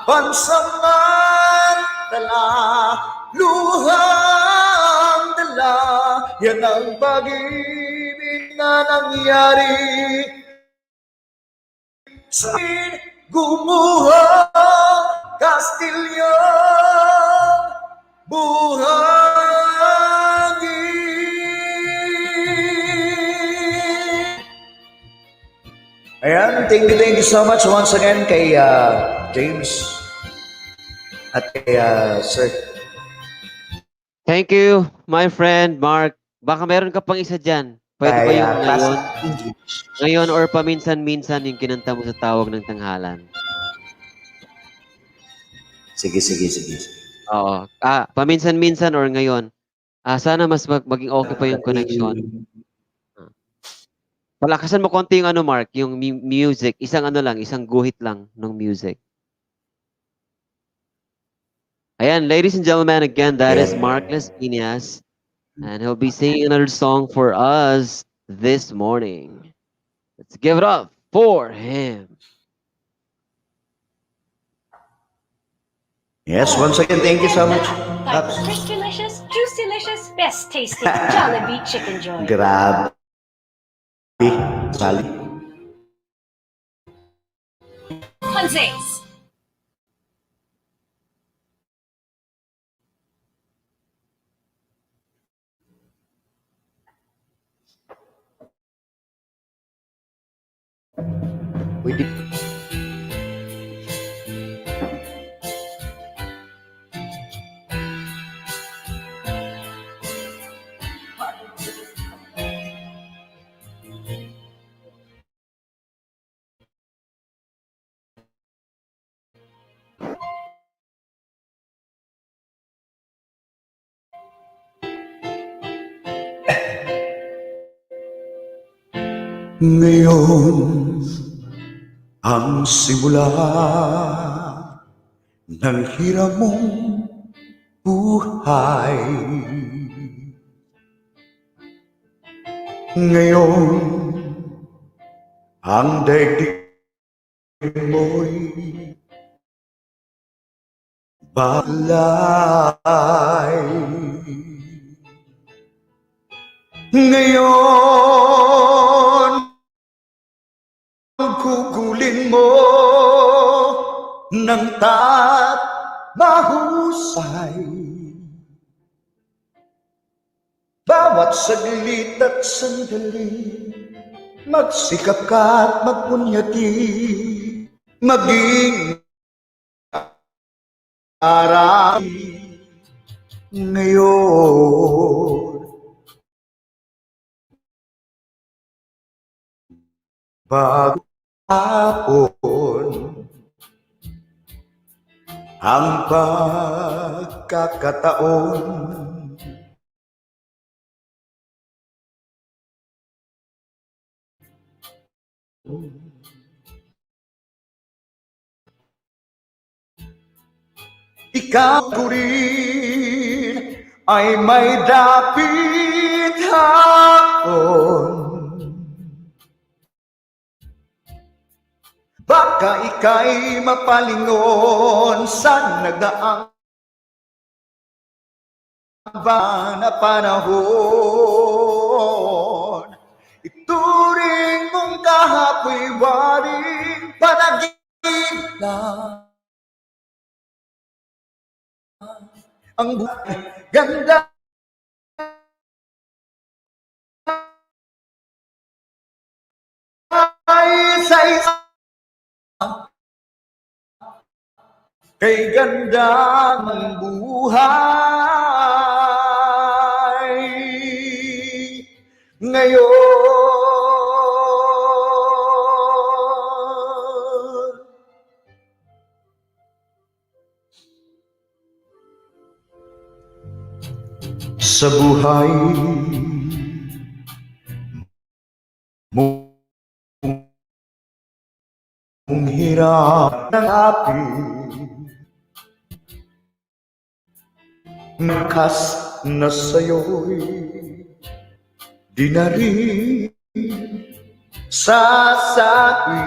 pansamantala, luhang dala, yan ang pag-ibig na nangyari sa akin, gumuho Kastilyo buhangin. Ayan, thank you so much once again kay James at kay Sir. Thank you, my friend Mark. Baka meron ka pang isa dyan. Pwede ba Ay, yung ngayon? classic English. Ngayon or paminsan-minsan yung kinanta mo sa Tawag ng Tanghalan? Sige, sige, sige. Oo. Paminsan-minsan or ngayon. Sana mas maging okay pa yung connection. Palakasan mo konti yung ano, Mark, yung music. Isang ano lang, isang guhit lang ng music. Ayan, ladies and gentlemen, again, that is Mark Laspinas. And he'll be singing another song for us this morning. Let's give it up for him. Yes, once again, thank you so much. Like Paps. Crispylicious, Juicylicious, best tasting Jollibee Chicken Joy. Grabe. Sali. Punzies. Pwede. Ngayon ang simula ng hirap mong buhay. Ngayon ang daigdig mo'y balay. Ngayon gugulin mo ng tat mahusay. Bawat saglit at sandali, magsikap ka at magpunyati, maging aral ngayon. Bago hapon ang pagkakataon. Ikaw ko rin ay may dapit hapon. Baka ika'y mapalingon sa nagdaang ba na panahon. Ituring mong kahapoy waring panaginip lang. Ang buhay ganda ay sa isa kay ganda ng buhay ngayon. Sa buhay mong hirap ng api, Nakas na sa'yo'y di na rin sasabi.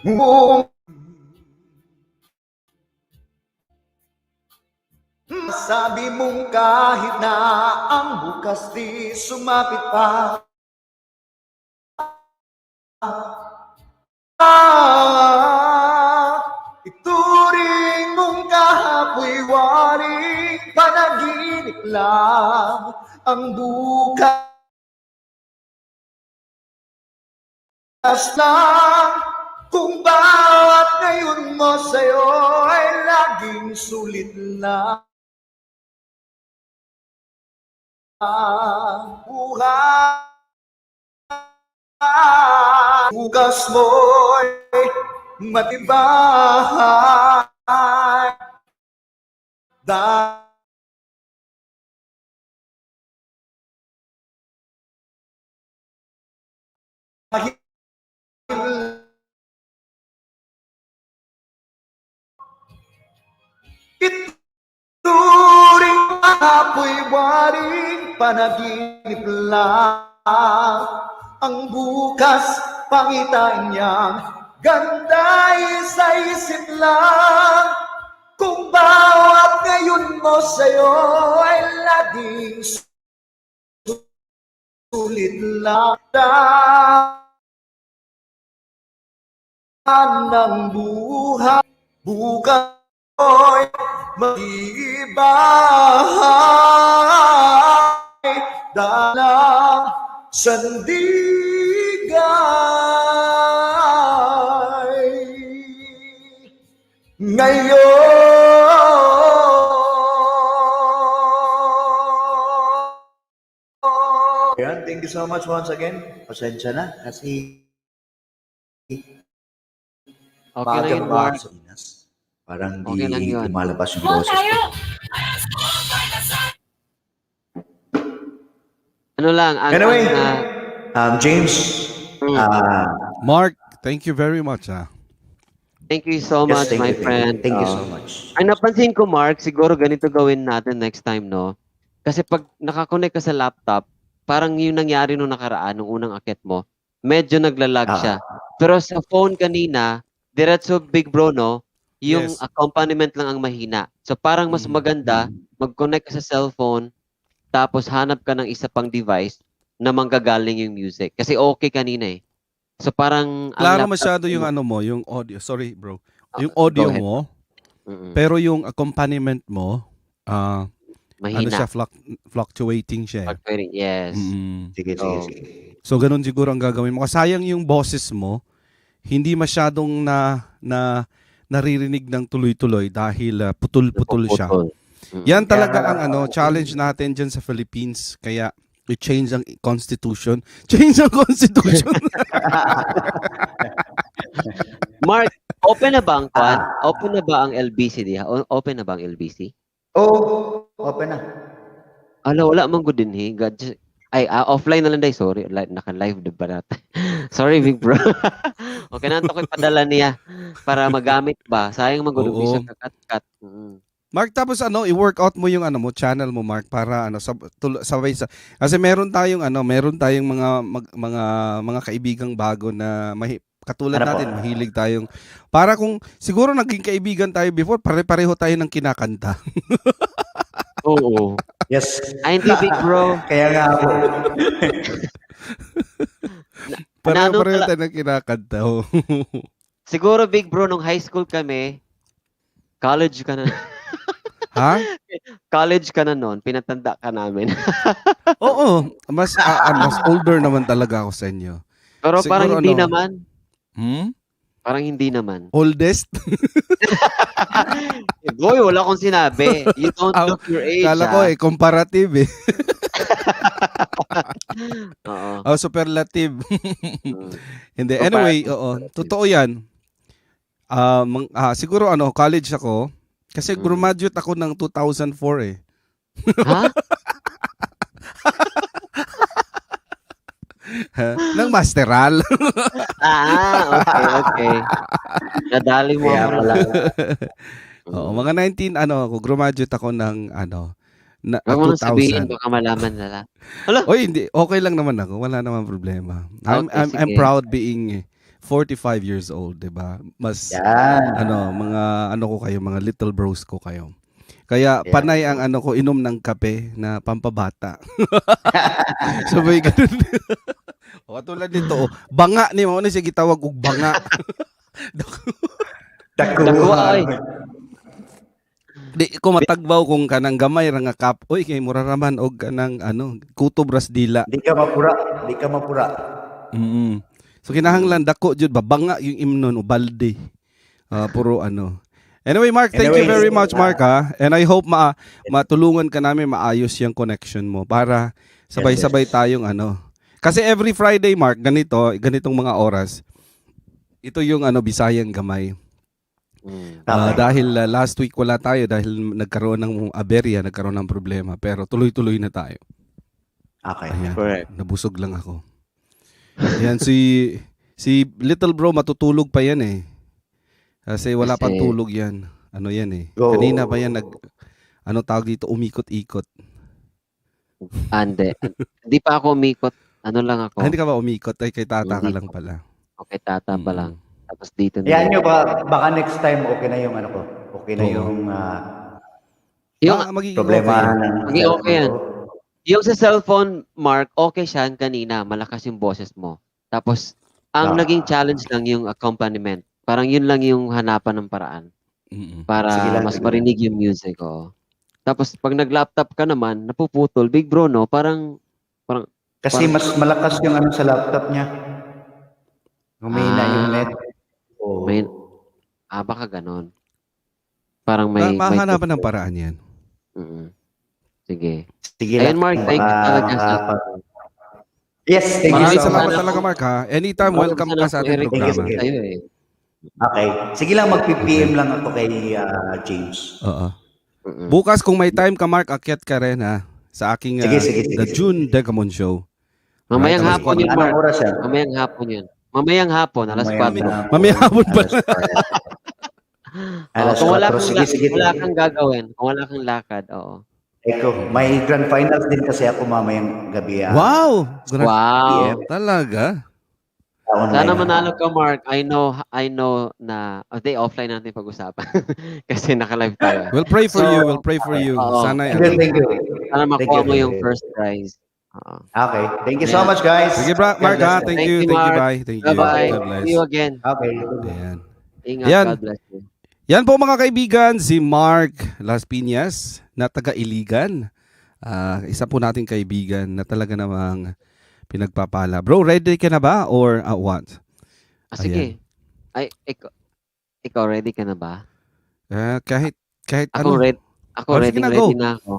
Mong sabi mong kahit na ang bukas di sumapit pa. Ituring mong kahapoy waring panaginip lang ang bukas. Lang kung bawat ngayon mo sa'yo ay laging sulit lang. Buhay, bukas mo'y matibay. Dahil ituring apo'y waring panaginip lang. Ang bukas pangitain niyang ganda'y sa isip lang. Kung bawat ngayon mo sa'yo ay laging sulit lang ng buhay, bukas mo'y mag-iba dala sandigay. Ngayon. Ayan, thank you so much once again. Pasensya na kasi Okay lang maaga yun, pa Mark. ako sa Pinas. Parang Okay lang di yun. lumalabas yung Mo boses ko. tayo! Ano lang, ang, Anyway, ang, James, Mark, thank you very much. Ah. Thank you so yes, much, thank my you, thank you. friend. Thank you Oo. so much. Ang napansin ko, Mark, siguro ganito gawin natin next time, no? Kasi pag nakakonect ka sa laptop, parang yung nangyari nung nakaraan, nung unang akit mo, medyo naglalag siya. Pero sa phone kanina, diretso, big bro, no? Yung accompaniment lang ang mahina. So parang mas maganda, mag-connect ka sa cellphone, tapos hanap ka ng isa pang device na manggagaling yung music. Kasi okay kanina eh. So parang ang Klaro laptop masyado yung mo- ano mo, yung audio. Sorry, bro. Ah, Yung audio go ahead. mo, pero yung accompaniment mo, ano Mahina. siya, fluctuating siya eh. Fluctuating, yes. Sige, sige, So, sige. So, ganun siguro ang gagawin mo. Kasi sayang yung boses mo, hindi masyadong na naririnig ng tuloy-tuloy dahil putol-putol siya. Napuputol. Yan talaga Kaya- ang ano, challenge natin dyan sa Philippines. Kaya i-change ang constitution. Change ang constitution. Mark, open na ba ang kwan? Open na ba ang LBC diha? Open na ba ang LBC? Oh, open na. Ala, wala man gud din eh. God, ay, offline na lang day. Sorry, naka-live di ba natin? Sorry, big bro. Okay na, ko ipadala niya para magamit ba. Sayang man gud Oo. siya kakat-kat. Mark, tapos ano, i-workout mo yung ano mo, channel mo, Mark, para ano, sabay sa, kasi meron tayong ano, meron tayong mga kaibigang bago na katulad Ano po? natin, mahilig tayong, para kung, siguro naging kaibigan tayo before, pare-pareho tayo ng kinakanta. Oo. Yes. Ay, hindi, big bro. Kaya nga po. Pare-pareho Ano pala- tayo ng kinakanta. Oh. Siguro, big bro, nung high school kami, college ka na. Ha? College ka na noon, pinatanda ka namin. Oo, mas older naman talaga ako sa inyo. Pero Siguro parang hindi ano? naman. Hmm? Parang hindi naman. Oldest? Eh, boy, wala akong sinabi. You don't look your age. Kala ko eh, comparative eh. Oo. Oh, superlative. Hindi. Comparative, Anyway, oo. superlative. Totoo yan. Siguro ano, college ako. Kasi graduate ako ng 2004 eh. Ha? Ng masteral. Ah, okay. Nadali mo Kaya ako. pala. Oo, mga 19, ano ako, graduate ako ng ano, na, Huwag mo nang sabihin, 2000. baka malaman nila. Oy, hindi. Okay lang naman ako. Wala naman problema. Okay, I'm sige. proud being 45 years old, 'di ba? Mas Yan. ano, mga ano ko kayo, mga little bros ko kayo. Kaya Yeah. panay ang ano ko, inom ng kape na pampabata. Sabay ganun. O, katulad nito, oh, banga ni mo ano siya gitawag og banga. Dakuha, ay. Di ko matagbaw kung kanang gamay ra nga cup. Oy, kay mura raman og kanang ano, kutob ras dila. Di ka mapura. Di ka mapura. So kinahanglan dako jud babanga yung imnon o balde. Ah, puro ano. Anyway, Mark, thank you Anyways, very much, Mark, ha. And I hope matulungan ka namin maayos yung connection mo para sabay-sabay tayong ano. Kasi every Friday, Mark, ganitong mga oras, ito yung ano, Bisayang Gamay. Ah, dahil last week wala tayo dahil nagkaroon ng aberya, nagkaroon ng problema. Pero tuloy-tuloy na tayo. Okay. Ayan. Correct. Nabusog lang ako. Ayan, si Little Bro matutulog pa yan eh. Kasi wala pang tulog yan. Ano yan eh. Go. Kanina pa yan ano tawag dito, umikot-ikot. Ande. Hindi pa ako umikot. Ano lang ako. Ah, hindi ka ba umikot? Ay, kay tata ka Hindi lang pa. pala. Okay, tata pa lang. Tapos dito na. Ayan nyo, baka next time okay na yung ano ko. Okay na Oo. yung Yung, Magiging problema okay. ng Maging okay yan. Yung sa cellphone, Mark, okay siya kanina. Malakas yung boses mo. Tapos, ang naging challenge lang yung accompaniment. Parang yun lang yung hanapan ng paraan para Sige lang, mas sige. marinig yung music. Oo. Tapos, pag nag-laptop ka naman, napuputol. Big bro, no? Parang, Kasi mas malakas yung ano sa laptop niya. Humina yung net. Oo. Baka ganon. Parang may Mahanapan ng paraan yan. Sige. Sige Ayun, lang. Mark, thank you Baka talaga sa Yes, thank you Maraming so salamat much. talaga, Mark, ha. Anytime, welcome ka sa ating Eric, Thank you, programa. sige. Sa'yo, eh. Okay. Sige lang, mag-PPM lang ako kay James. Oo. Bukas, kung may time ka, Mark, akyat ka rin, ha. Sa aking Sige, sige, sige, The sige. June Degamon Show. Mamayang Right, alas hapon yun, Anong Mark. oras yan? Mamayang hapon yun. Mamayang hapon, alas Mamayang 4. hapon. Mamayang hapon pala. Alas Kung wala 4. kang, Sige, sige. wala kang gagawin, kung wala kang lakad, oo. Eko, may grand finals din kasi ako mamayang gabi. Wow! Wow. Talaga? Online. Sana manalo ka, Mark. I know na, oh, di, offline natin pag-usapan. Kasi naka-live tayo. We'll pray for So, you. We'll pray for you. oo. Sana Thank you, thank you. Sana Thank makuha you. mo yung first prize. Oo. Okay. Thank you so much, guys. Sige, bro, God Mark, bless ha. you. Thank Thank you. you, Thank you, Mark. bye. Thank you. Bye-bye. God bless. See you again. Okay. Ayan. Ingat. Ayan. God bless you. Yan po, mga kaibigan, si Mark Las Piñas na taga Iligan. Ah, isa po nating kaibigan na talaga namang pinagpapala. Bro, ready ka na ba or what? Ah, sige. Ay, ikaw ready ka na ba? Ah, kahit Ako ano. ready. Ako Oh, sige ready, na, go. ready na ako.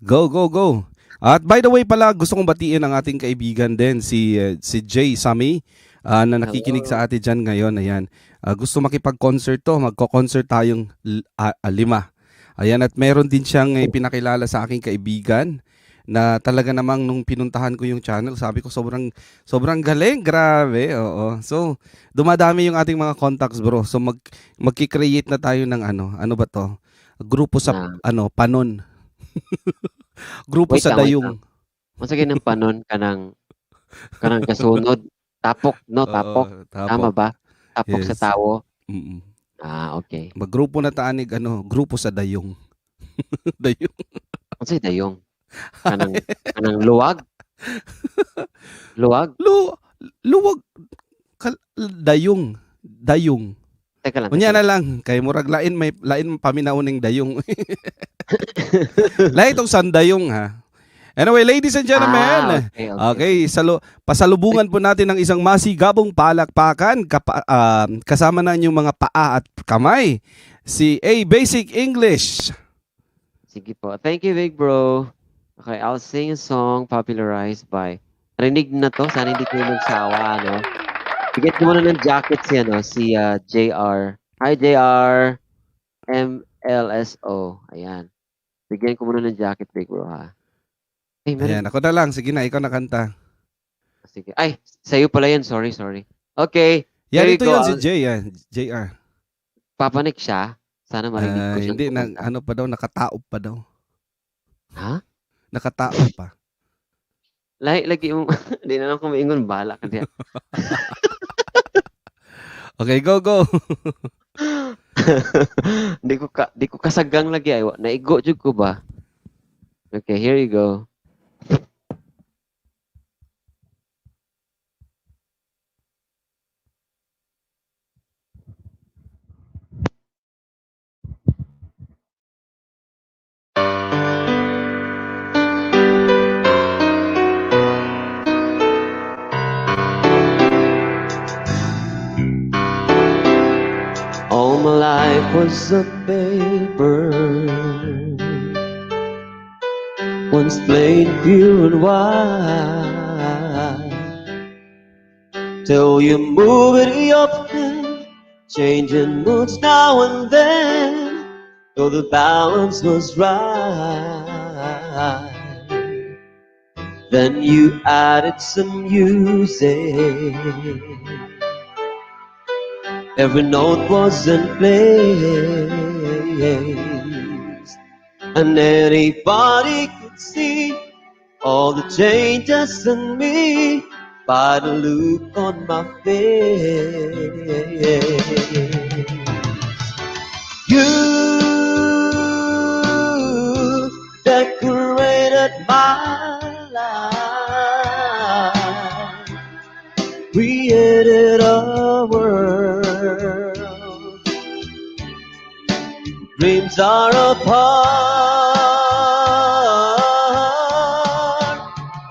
Go, go, go. At by the way pala, gusto kong batiin ang ating kaibigan din, si Jay Sami, na nakikinig sa atin dyan ngayon. Ayan. Ah, gusto makipag-concert to. Magko-concert tayong lima. Ayan, at meron din siyang pinakilala sa aking kaibigan na talaga namang nung pinuntahan ko yung channel, sabi ko sobrang sobrang galing, grabe. Oo. So, dumadami yung ating mga contacts, bro. So magki-create na tayo ng ano, ano ba to? Grupo sa ano, panon. Grupo Wait sa lang, wait dayong. lang. Unsa gyud ang panon kanang kasunod? Tapok, no? Oo, Tapok. tapok. Tama ba? Tapok sa Yes. tawo. Mm. Ah, okay. Maggrupo na taanig ano, grupo sa dayong. Dayong. Unsay dayong? Kanang luwag? Luwag? Luwag dayong, dayong. Teka lang. Unya Teka na lang kay murag lain may lain paminaw ning dayong. Lain itong sandayong ha. Anyway, ladies and gentlemen, Ah, okay, okay. okay, pasalubungan po natin ang isang masigabong palakpakan kasama na inyong mga paa at kamay. Si A Basic English. Sige po. Thank you, big bro. Okay, I'll sing a song popularized by... Rinig na to. Sana hindi kayo magsawa, no? Bigyan ko muna ng jacket si, ano, si JR. Hi, JR. MLSO. Ayan. Bigyan ko muna ng jacket, big bro, ha? Ay, meron. Ayan, ako na lang. Sige na, ikaw na kanta. Sige. Ay, sa'yo pala yan. Sorry, sorry. Okay. Yan, Here you ito go. yun, si Jay. Yan, JR. Papanik siya. Sana marinig ko Ah, siyang hindi, na, kumanta. ano pa daw, nakataob pa daw. Ha? Nakataob pa. Lahi, lagi mo. Hindi na lang kumiingon. Bahala ka diyan. Okay, go, go. Di ko kasagang lagi ay naigo jud ko ba. Okay, here you go. All my life was a paper, once plain, pure and white, till you move it your pen, changing moods now and then, though the balance was right. Then you added some music. Every note was in place, and anybody could see all the changes in me by the look on my face. You decorated my life, created a world. Dreams are a part.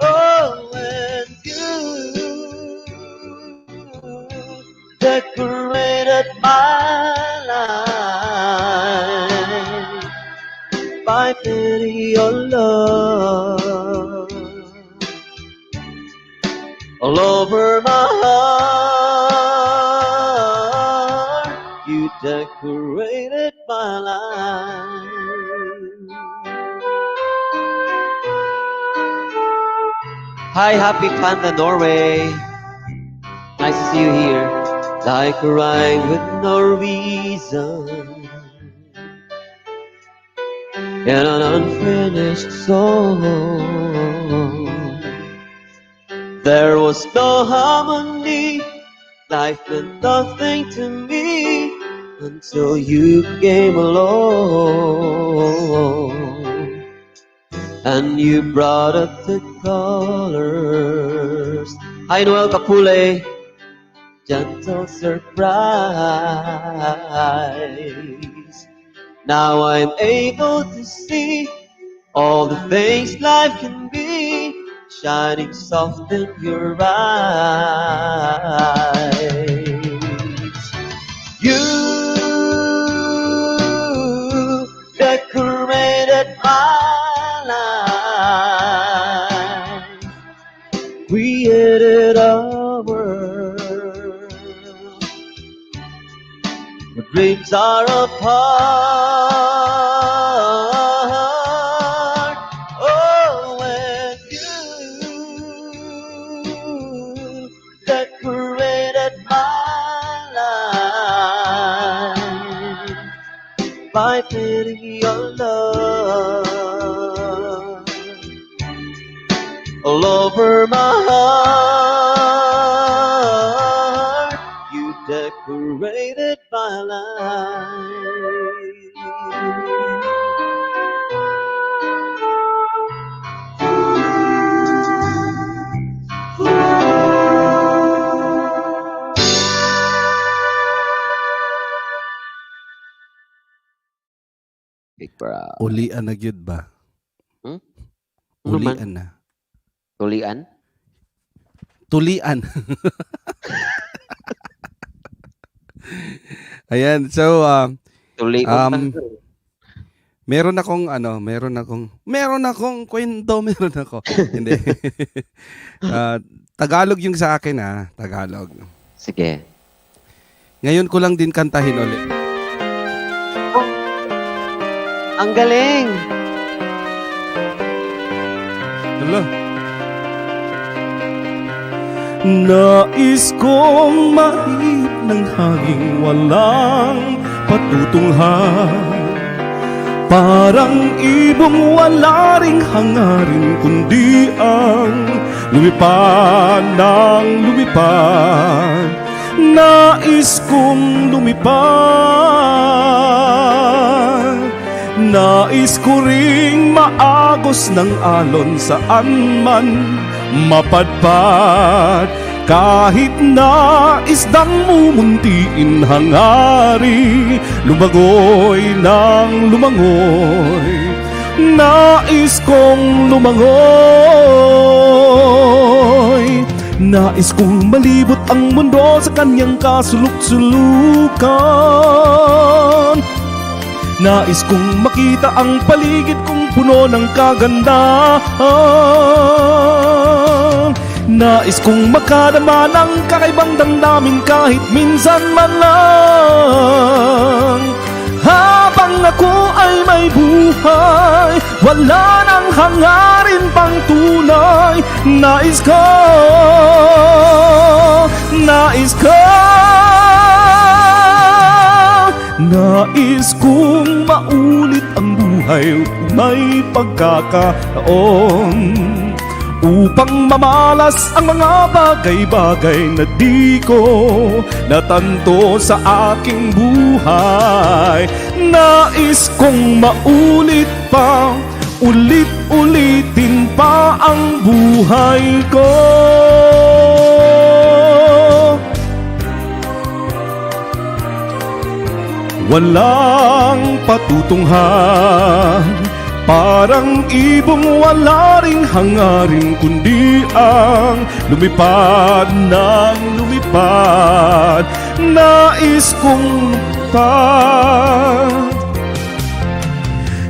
Oh, and you decorated my life by putting your love all over my heart. You decorated my life. Hi, Happy Panda Norway. Nice to see you here. Like a rhyme with no reason and an unfinished song. There was no harmony. Life meant nothing to me until you came along. And you brought up the colors. Hi, Noel Kapule. Gentle surprise. Now I'm able to see all the things life can be, shining soft in your eyes. You decorated my life, created a world where dreams are a part. Oh, and you decorated my life by putting your love all over my heart. You decorated my life. Big bro. Ulian na gyud ba? Hmm? Ano man? Ulian na. Tulian? Tulian. Ayan, so Tulian. Meron akong ano, meron akong kwento, meron ako. Hindi. Tagalog yung sa akin ah, Tagalog. Sige. Ngayon ko lang din kantahin ulit. Ang galing! Hala. Nais kong maihip ng hanging walang patutunghan, parang ibong wala ring hangarin kundi ang lumipad ng lumipad. Nais kong lumipad. Nais ko ring maagos ng alon saan man mapadpad. Kahit na isdang mumuntiin hangarin, lumangoy ng lumangoy. Nais kong lumangoy. Nais kong malibot ang mundo sa kanyang kasuluk-sulukan. Nais kong makita ang paligid kong puno ng kagandahan. Nais kong makadama ng kakaibang damdamin kahit minsan man lang. Habang ako ay may buhay, wala nang hangarin pang tunay. Nais ko, nais ko, nais kong maulit ang buhay kung may pagkakataon upang mamalas ang mga bagay-bagay na di ko natanto sa aking buhay. Nais kong maulit pa, ulit-ulitin pa ang buhay ko. Walang patutunghan, parang ibong wala ring hangarin, kundi ang lumipad ng lumipad. Nais kong lumipad.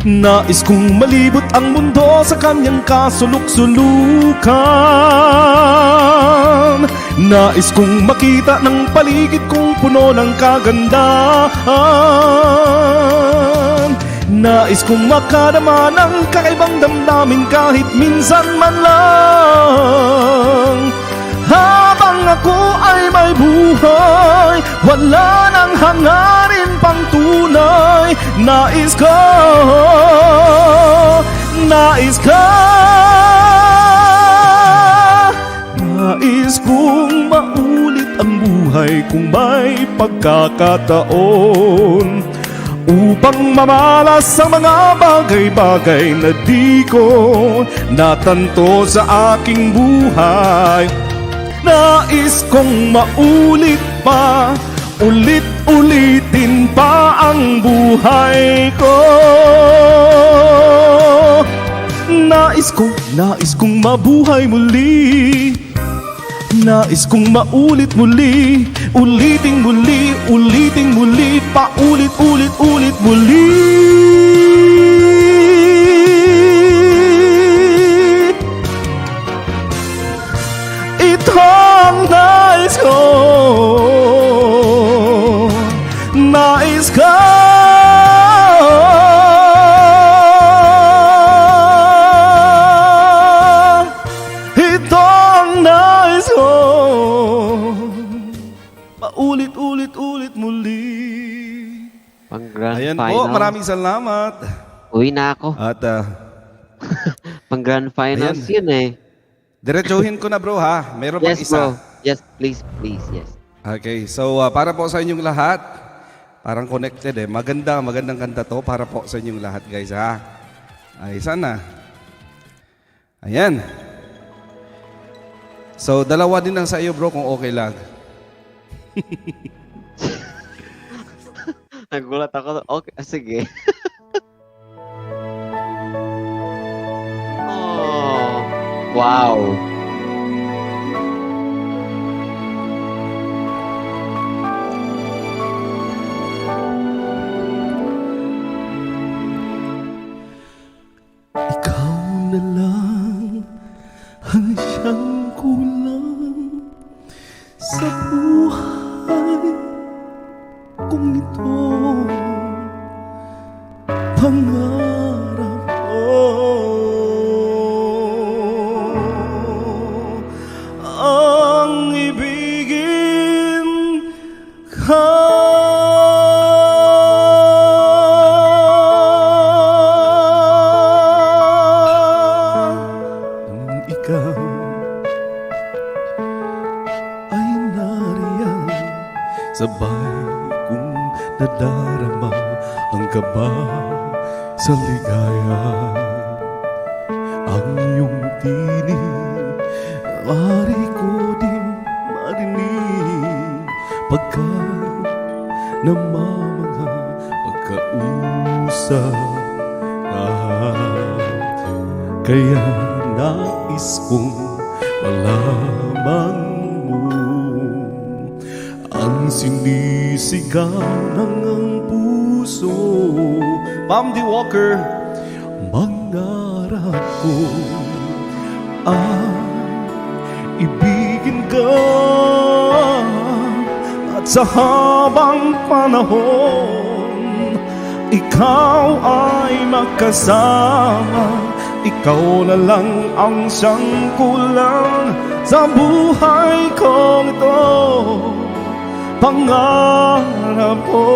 Nais kong malibot ang mundo sa kanyang kasuluk-sulukan. Nais kong makita ng paligid kong puno ng kagandahan. Nais kong makadama ng kakaibang damdamin kahit minsan man lang. Habang ako ay may buhay, wala nang hangarin pang tunay. Nais ko, nais ko, nais kong maulit ang buhay kung may pagkakataon upang mamalas ang mga bagay-bagay na di ko natanto sa aking buhay. Nais kong maulit pa, ulit-ulitin pa ang buhay ko. Nais kong mabuhay muli. Nais kong maulit muli, uliting muli, uliting muli, paulit, ulit, ulit muli. Ito ang nais ko. Nais ko. Ito ang nais ko. Paulit, ulit, ulit muli. Pang grand Ayan final. po, maraming salamat. Uwi na ako. At Pang grand finals Ayan. yun eh. Diretsuhin ko na, bro, ha. Meron pang Yes, isa. bro. Yes, please, please, yes. Okay, so para po sa inyong lahat, parang connected eh. Maganda, magandang kanta to para po sa inyong lahat, guys, ha. Ay, sana. Ayan. So, dalawa din ang sa iyo, bro, kung okay lang. Nagulat ako. Okay, sige. Oh, wow. Ikaw na lang ang siyang kulang sa buhay kong ito. Pangarap ko ang ibigin ka. Ang ikaw ay nariyan, sabay kong nadarama ang kaba sa ligaya. Ang iyong tinig, maaari ko din marinig pagka namamangha, pagkausap ka. Kaya nais kong Malaman mo ang sinisigaw ng ang puso. Pam D. Walker. Mangarap ko ang ibigin ka at sa habang panahon ikaw ay makasama. Ikaw na lang ang siyang kulang sa buhay kong ito. Pangarap ko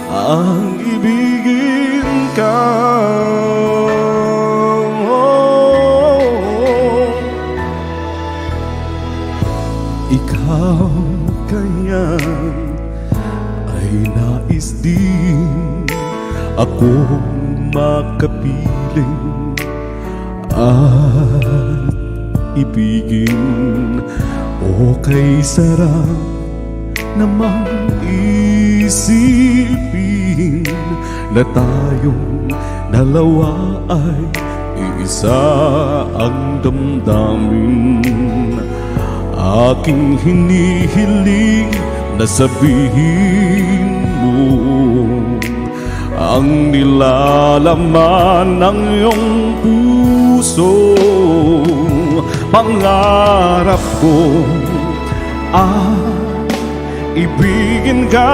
ang ibigin ka. Ikaw kaya ay nais din akong makapiling at ibigin, o kay sarap namang isipin na tayong dalawa ay iisa ang damdamin. Aking hinihiling na sabihin mo ang nilalaman ng iyong puso. Pangarap ko ang ibigin ka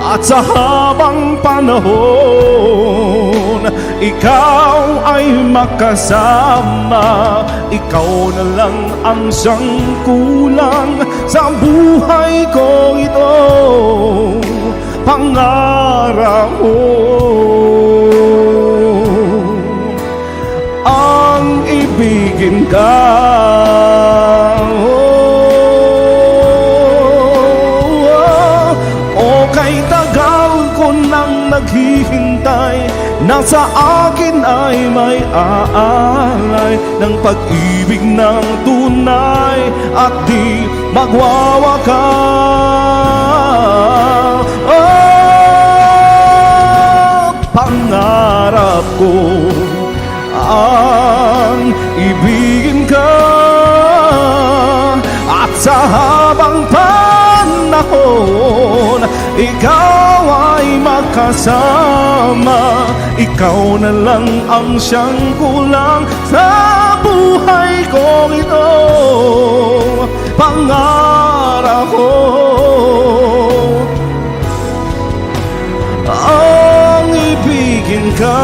at sa habang panahon ikaw ay makasama. Ikaw na lang ang siyang kulang sa buhay ko ito. Pangarap ko ang ibigin ka. Oh, oh, kay tagal ko nang naghihintay na sa akin ay may aalay ng pag-ibig ng tunay at di magwawakas. Oh, pangarap ko ang ibigin ka at sa habang panahon ikaw ay makasama. Ikaw na lang ang siyang kulang sa buhay kong ito. Pangarap ko ang ibigin ka.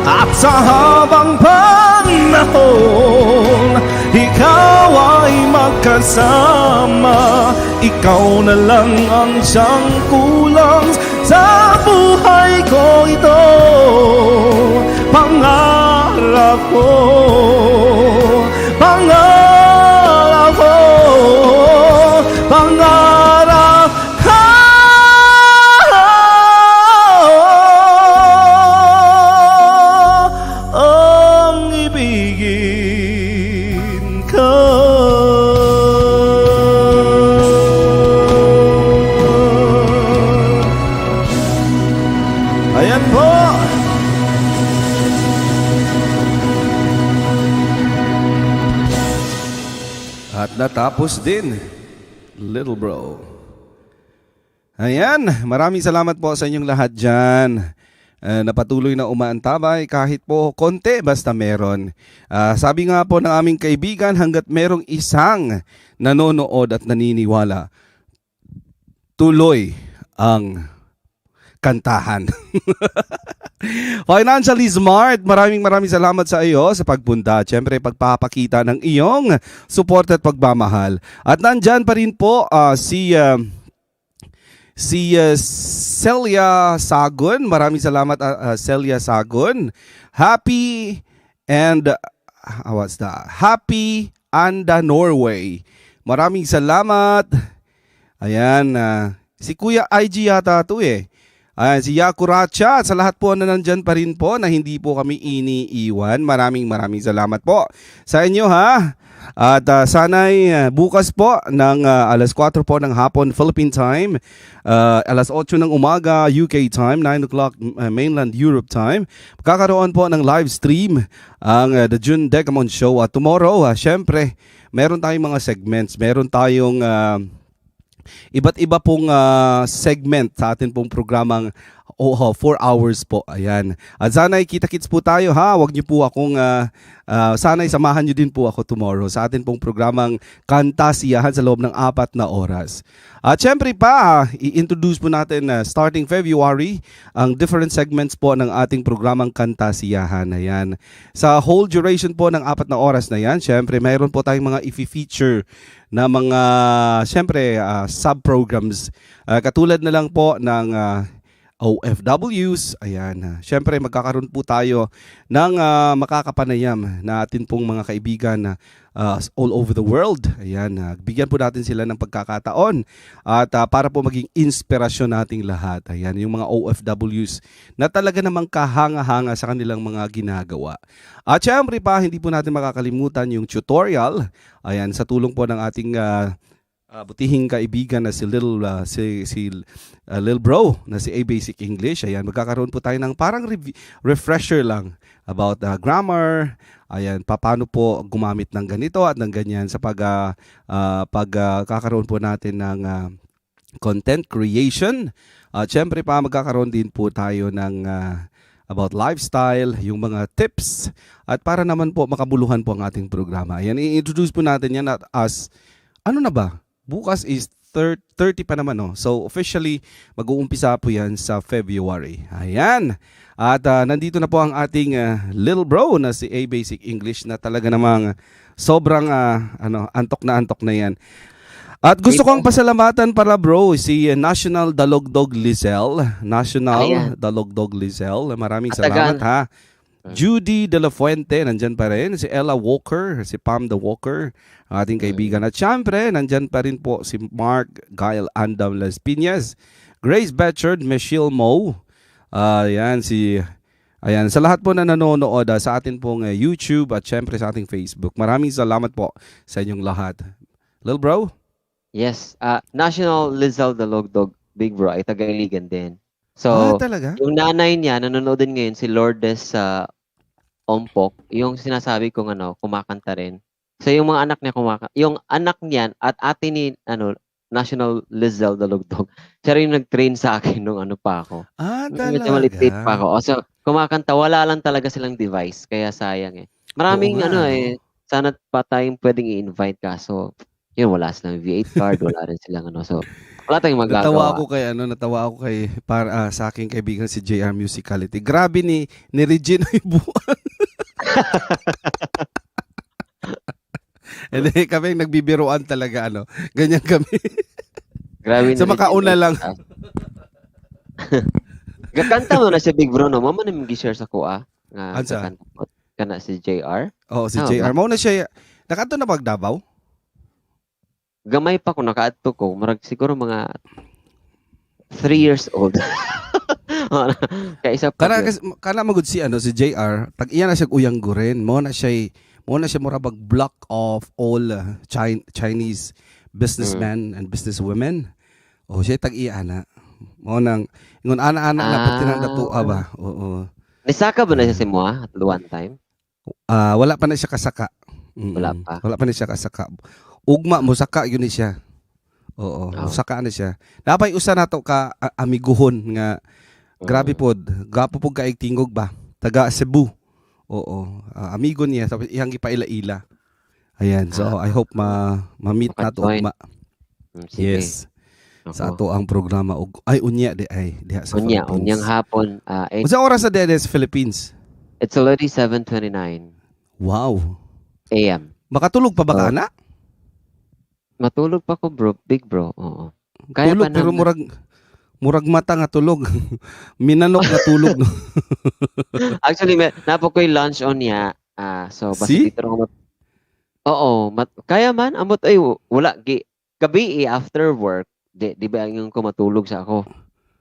At sa habang panahon ikaw ay magkasama. Ikaw na lang ang siyang kulang sa buhay ko ito. Pangarap ko, pangarap ko, pangarap ko ang ibigin ka. Ayan po. At natapos din, little bro. Ayan, maraming salamat po sa inyong lahat dyan na patuloy na umaantabay kahit po konti basta meron. Sabi nga po ng aming kaibigan, hanggat merong isang nanonood at naniniwala, tuloy ang kantahan. Financially Smart, maraming maraming salamat sa iyo sa pagpunta. At syempre, pagpapakita ng iyong support at pagmamahal. At nandyan pa rin po si Celia Sagun. Maraming salamat, Celia Sagun. Happy and what's that? Happy Anda Norway. Maraming salamat. Ayan, si Kuya IG yata to eh. Ayan, si Yakuracha at sa lahat po na nandyan pa rin po na hindi po kami iniiwan. Maraming maraming salamat po sa inyo, ha. At sana'y bukas po ng alas 4 po ng hapon Philippine time, alas 8 ng umaga UK time, 9 o'clock mainland Europe time, kakaroon po ng live stream ang The June Decamon Show. At tomorrow, syempre, meron tayong mga segments, meron tayong iba't iba pong segment sa atin pong programang 4 hours po. Ayan. At sana'y kita-kits po tayo, ha. Huwag niyo po akong sana'y samahan niyo din po ako tomorrow sa atin pong programang Kantasiyahan sa loob ng 4 na oras. At syempre pa, i-introduce po natin starting February ang different segments po ng ating programang Kantasiyahan. Ayan. Sa whole duration po ng 4 na oras na yan, syempre mayroon po tayong mga i-feature na mga syempre sub-programs. Katulad na lang po ng OFWs. Ayan. Syempre magkakaroon po tayo ng makakapanayam na atin pong mga kaibigan na all over the world. Ayan. Bigyan po natin sila ng pagkakataon at para po maging inspirasyon nating lahat. Ayan, yung mga OFWs na talaga namang kahanga-hanga sa kanilang mga ginagawa. At syempre pa, hindi po natin makakalimutan yung tutorial. Ayan, sa tulong po ng ating butihing kaibigan na si Little si si Lil Bro na si A Basic English. Ayan, magkakaroon po tayo ng parang refresher lang about grammar. Ayan, paano po gumamit ng ganito at ng ganyan sa pag kakaroon po natin ng content creation. At syempre pa, magkakaroon din po tayo ng about lifestyle, yung mga tips at para naman po makabuluhan po ang ating programa. Ayan, i-introduce po natin yan at as ano na ba? Bukas is 30 pa naman, no? So officially, mag-uumpisa po yan sa February. Ayan. At nandito na po ang ating little bro na si A Basic English na talaga namang sobrang ano, antok na yan. At gusto kong pasalamatan para, bro, si National Dalogdog Lizel. National Ayan. Dalogdog Lizel. Maraming At salamat ha. Judy De La Fuente, nandyan pa rin. Si Ella Walker, si Pam The Walker, ang ating kaibigan. At syempre, nandyan pa rin po si Mark Gail Andam Las Piñas, Grace Betchard, Michelle Mo. Ayan, si Ayan, sa lahat po na nanonood sa atin pong YouTube at syempre sa ating Facebook. Maraming salamat po sa inyong lahat. Lil bro? Yes, National Lizelle Dalogdog, Big Bro, ay taga-Iligan din. So, Ah, talaga? Yung nanay niya, nanonood din ngayon, si Lourdes sa Ompok, yung sinasabi kong ano, kumakanta rin. So, yung mga anak niya yung anak niyan at ate ni ano, National Lizelle Dalogdog, siya rin yung nag-train sa akin nung ano pa ako. Ah, Nung medyo maliit talaga? Pa ako. Oh, so, kumakanta, wala lang talaga silang device, kaya sayang eh. Maraming Oo nga, ano no? eh, sana pa tayong pwedeng i-invite kaso, yun, wala silang V8 card, wala rin silang ano. So, wala tayong Natawa magagawa. ako kay ano, natawa ako kay para sa aking kaibigan si JR Musicality. Grabe ni Regine buwan. Hindi kami nagbibiruan talaga, ano. Ganyan kami. Grabe Sa na makauna Regine. lang. Gakanta mo na siya, Big Bro, no? Mama na gi-share sa kuha. Nga, Ansa? gakanta po. Kana si JR. Oo, si Tama JR. ba? Mao na siya. Nakato na bag Davao? Gamay pa ko nakaadto ko. Murag siguro mga 3 years old. Kaisa pa Kana yun. kasi kana magud si ano si JR, tag iya na siya Uyanguren. Mo na siya mura bag block of all Chinese businessmen and businesswomen. Oh, siya tag iya na. Mo nang ingon ana-ana na pati nang datua ba. Oo. Nisaka ba na siya si Moa at one time? Ah, wala pa na siya kasaka. Wala pa. Wala pa na siya kasaka. Ugma mo saka yun ni siya. Oo, Oh. saka na siya. Napay usa nato ka amiguhon nga grabe pod, gapo pod kaig tingog ba. Taga Cebu. Oo, amigo niya tapos iyang gipaila-ila. Ayan, so I hope ma ma-meet nato Maka-join. ugma. Sige. Yes. Sa Ako. ato ang programa og ay unya di ay diha sa Unya, Philippines. unyang hapon. 8 Unsa oras sa diha sa Philippines? It's already 7:29 Wow. a.m. Makatulog pa ba ka Oh. na? Matulog pa ko, bro. Big bro. Oo. Kaya Tulog pa pero naman. Murag murag mata nga tulog. Minanok nga tulog, no. Actually, may, napo ko'y lunch on niya. Ah, so basta See? dito ako Oo, kaya man amot ay wala gi gabi eh, after work, di ba ang yung ko matulog sa ako.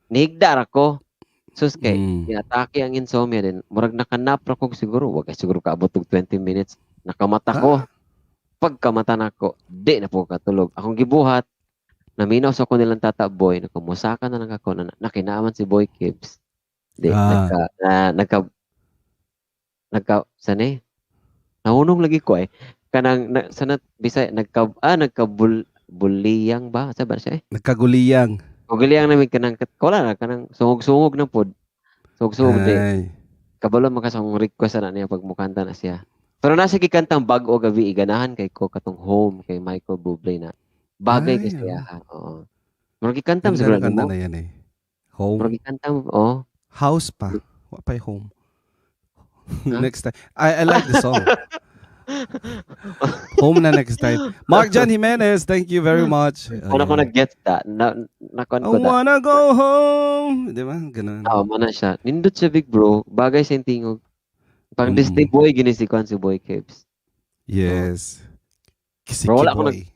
Nihigda ra ko. Sus kay giatake ang insomnia din. Murag nakanap ra ko siguro, wag kay siguro kaabot og 20 minutes. Nakamata ko. Pagkamata nako, di na po katulog. Akong gibuhat, naminaw sa ko nilang tata boy, nakamusaka na lang ako na nakinaaman si Boy Gibbs. Di nagka na, nagka nagka saan eh? Nahunong lagi ko eh. Kanang na, sana bisaya nagka nagka buliyang ba? Sa ba siya eh? Nagkaguliyang. Kuguliyang namin kanang wala na kanang sungog-sungog na pod. Sungog-sungog di. Ay. Kabalo man ka sa akong request na niya pag mukanta na siya. Pero nasa gikantang bag-o gabi iganahan kay ko katong Home kay Michael Bublé na bagay Ay, kay siya oo. ha. Oo. Murag gikanta mo Ganda siguro ng kanta nimo. na yan eh. Home. Murag gikanta mo, oh. House pa. Wa pa'y home. Huh? Next time. I like the song. Home na next time. Mark John Jimenez, thank you very much. Ano ko Ayan. nag-get that? Na nakuan I ko da. wanna go home. Di ba? Ganun. Oo, man na siya. Nindot siya, big bro. Bagay sa tingog. Pang Disney boy gini si kuan si Boy Gibbs. Yes. Kisiki Bro, wala ko boy.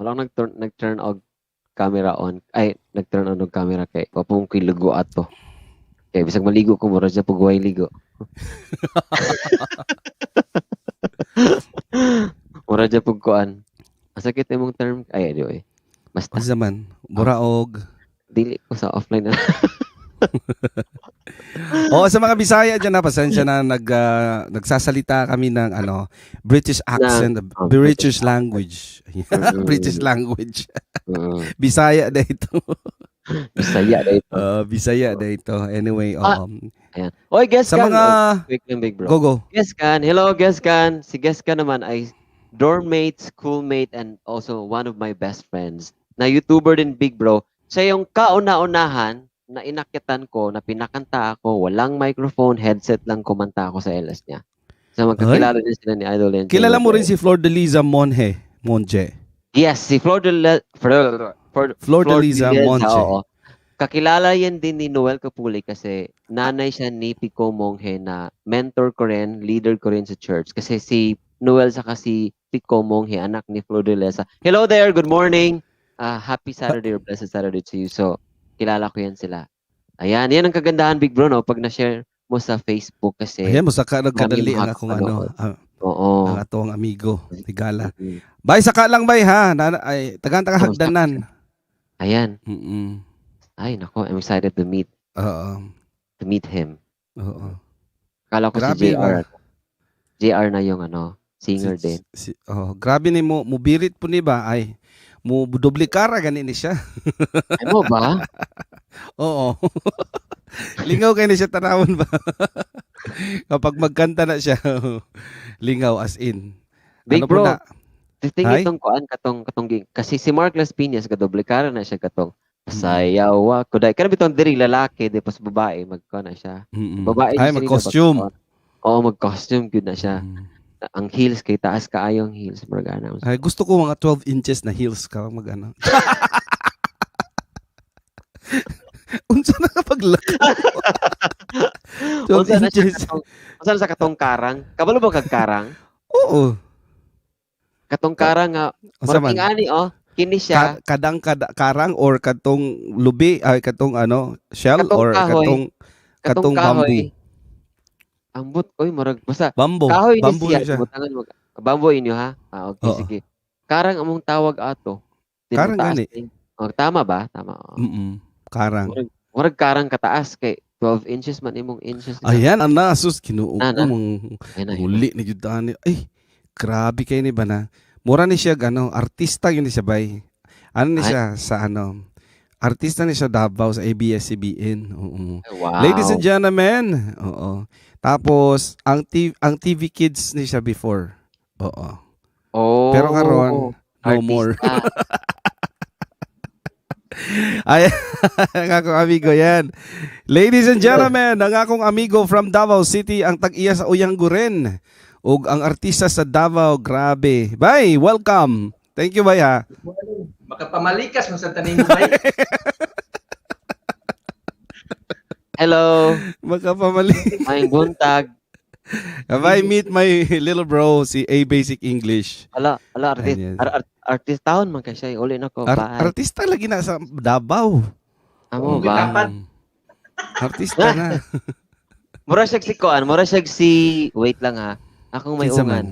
Wala akong nag-turn og camera on. Ay, nag-turn on og camera kay wa pong ko'y lugo ato. Kay bisag maligo ko mura siya pug way ligo. Mura siya pug kuan. Ang sakit imong term. Ay, anyway. Basta Unsa man? Mura og. Dili ko sa offline na. Oo, sa mga Bisaya dyan na, pasensya na, nagsasalita kami ng ano, British accent, oh, British language. British language. Bisaya na ito. Bisaya na ito. Bisaya na ito. Anyway, Ayan. Oy, guess sa kan. mga Oh, quick lang, big bro. Go, go. Guess kan. Hello, guess kan. Si guess kan naman ay dormmate, schoolmate, and also one of my best friends. Na YouTuber din, big bro. Siya yung kauna-unahan na inakyatan ko, na pinakanta ako, walang microphone, headset lang kumanta ako sa LS niya. So magkakilala din sila ni Idol and Kilala mo Jay. rin si Flor de Liza Monge. Monge. Yes, si Flor de La, Flor, Flor, Flor de Liza de Liza, Monge. oo. Kakilala yan din ni Noel Capuli kasi nanay siya ni Pico Monge na mentor ko rin, leader ko rin sa church. Kasi si Noel saka si Pico Monge, anak ni Flor de Liza. Hello there, good morning. Happy Saturday or blessed Saturday to you. So, kilala ko yan sila. Ayan, yan ang kagandahan, big bro, no? Pag na-share mo sa Facebook kasi. Ayan, mo saka nagkadali Maraming ang akong ano, makakanood. Oo. ang atong amigo, Tigala. Mm-hmm. Bay, saka lang bay ha. Na, ay, tagan taga Oo, hagdanan. Ayan. Mm-mm. Ay, nako, I'm excited to meet. Oo. To meet him. Oo. Akala ko si Grabe JR. ba? JR na yung ano, singer din. Oh, grabe ni mo, mubirit po ni ba? Ay, mo duplikara gani ni siya. Ay mo ba? Oo. Lingaw kay ni siya tanawon ba? Kapag magkanta na siya, lingaw as in. Big Ano po bro, na? the thing Ay? itong kuan katong katong kasi si Mark Las Piñas kaduplikara na siya katong sayaw ako dai. Kana bitong diri lalaki di pas babae magkuan na siya. Babae Ay, siya nila, mag-costume. Oo, mag-costume gyud na siya. Ang heels kay taas kaayo ang heels murag ana. Ay, gusto ko mga 12 inches na heels ka mag ano. Unsa na kapag lakaw? 12 Unsa na siya inches. katong, unsa na sa katong karang? Kabalo ba kag karang? Oo. Katong karang nga Unsa murag man? ani oh, kini siya. Kadang karang or katong lubi ay katong ano, shell Katong or kahoy. katong Katong katong kahoy. bamboo. Ambot oy murag basta Bambo. kahoy ni Bambo siya ni siya. butangan mo. Bambo inyo ha? Ah, okay, Oo. sige. Karang among tawag ato. Di mo Karang taas gani. ni. Oh, tama ba? Tama. Oo. Karang. Murag karang kataas kay 12 inches man imong inches. Ayan, ana sus Ginoo ko Ana. mong Ayan, ayan. muli ni jud ani. Ay, grabe kay ni ba na. Mura ni siya ano, artista gyud ni siya bay. Ano ni Ay. siya sa ano? Artista ni siya Davao sa ABS-CBN. Oo. Ay, wow. Ladies and gentlemen, oo. Tapos ang TV Kids ni siya before. Oo. Oh. Pero karon no more. Artista. Ay, ang akong amigo yan. Ladies and gentlemen, ang akong amigo from Davao City, ang tag-iya sa Uyang-Guren. Ug ang artista sa Davao, grabe. Bye, welcome. Thank you, bye ha. Makapamalikas mo sa taning bay. Hello. Makapamali. Maayong buntag. Have I meet my little bro, si A Basic English. Ala, ala artist, Ayan. artistahon man kay siya. Uli na ko. Bye. Artista lagi na sa Davao. Amo ba? Dapat. Artista na. Mura siya si Kuan, mura siya si wait lang ha. Akong may Kinsa ungan. man?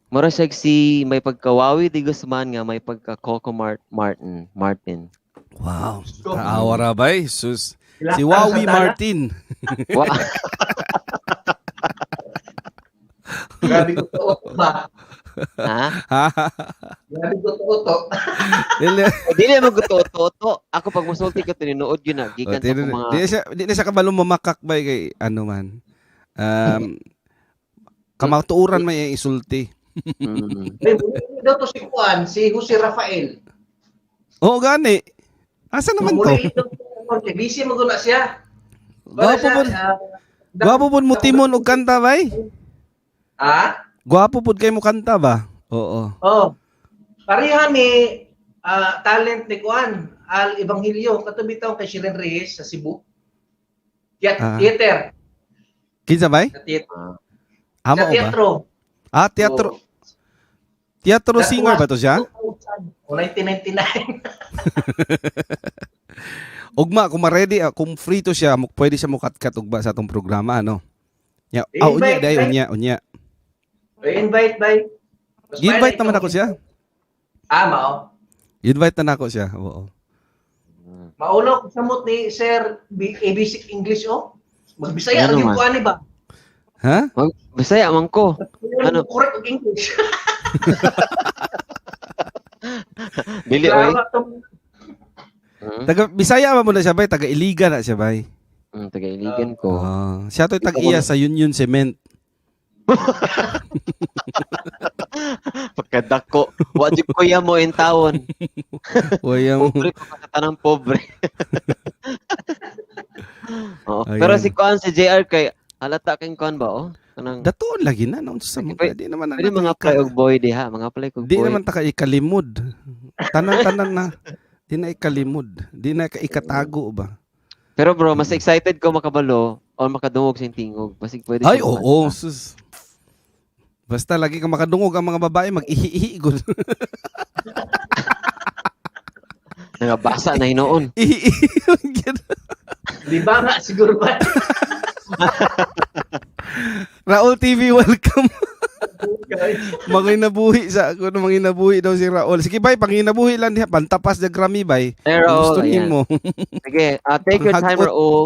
Mura siya si may pagka-Wowie de Guzman nga may pagka Coco Martin. Martin. Wow. Kaawa ra bay. Sus. Si Ilakang Wowie sa tala. Martin. Wa. Grabe ko to ba? Ha? Grabe ko to. Dili. Dili man ko to. Ako pag musulti ko tinuod yun na gikan Oh, sa di, akong mga di, na siya, di na siya kabalo mamakak bay kay ano man. Kamatuoran may iyang isulti. Ay, muli daw to si Juan, si Jose Rafael. Oo gani. Asa naman to? Muli daw to. Kay busy mo na siya. Wala Gwapo siya, po. Gwapo po mo timon og kanta bay. Ha? Gwapo pud kay mo kanta ba? Oo. Oh. Pareha ni talent ni Juan Al Evangelio kato bitaw kay Shiren Reyes sa Cebu. Theater, Kinsa bay? sa theater. Amo Sa ba? teatro. Ah, teatro. Oh. Teatro That singer was ba to siya? 2000 o 1999. Ugma kung ma-ready, kung free to siya, pwede siya mukatkat ugba sa atong programa ano. Ya, ah, unya Invite, day, invite. unya, unya. Invite by. Mas Gi-invite bayan naman ikaw. ako siya. Ah, mao. Invite na nako siya. Oo. Maulo samot ni Sir A Basic English oh. Magbisaya Ano ang yung man? kuan ba? Ha? Bisaya man ko. Ano? Ano? Correct og English. Dili oy. Klaro atong- Taga Bisaya ba mo na siya bay? Taga Iligan na siya bay. Taga Iligan ko. Ah, siya to'y tag-iya sa Union Cement. Pagkadako, wa jud kuya mo in tawon. Wayang Pobre pa ka sa tanang pobre. Oo. Ayun. Pero si Kuan si JR kay halata kay Kuan ba oh? Kanang datuon lagi na noon sa mga Pwede- di naman na pwede mga apply og boy diha, mga apply og Di boy. naman ta ka ikalimod. Tanan-tanan na. Di na ikalimod. Di na ka ikatago ba? Pero bro, mas excited ko makabalo o makadungog sa tingog. Basig pwede Ay, siya oo. makanta. Sus. Basta lagi ka makadungog ang mga babae, mag-ihi-ihi. gud. Nangabasa na hinuon. Ihi-ihi. Gud. Di ba nga siguro ba? Raul TV, welcome. Manginabuhi sa ako no manginabuhi daw si Raul. Sige bay, panginabuhi lang diha pantapas de Grammy bay. Hey, Kung Raul, gusto ayan. nimo. Sige, take your time, Panghagot. Raul.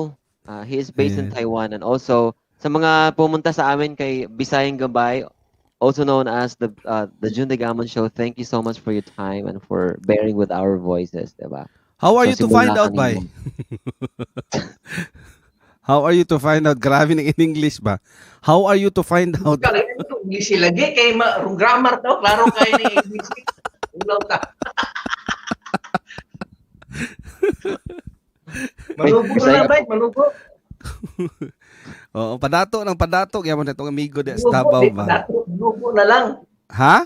He is based in Ayan. Taiwan. And also, sa mga pumunta sa amin kay Bisayang Gabay, also known as the June de Gamon Show, thank you so much for your time and for bearing with our voices, diba? How are you So, to find simula out bay? kanino. How are you to find out? Grabe ng in English ba? How are you to find out? Kaya English lagi kay grammar daw klaro kay ni English. Ulaw ta. Manubo na bay, manubo. Oo, padato ng padato gyapon na itong amigo di sa Manubo, Davao di, ba? dato, Manubo na lang. Ha?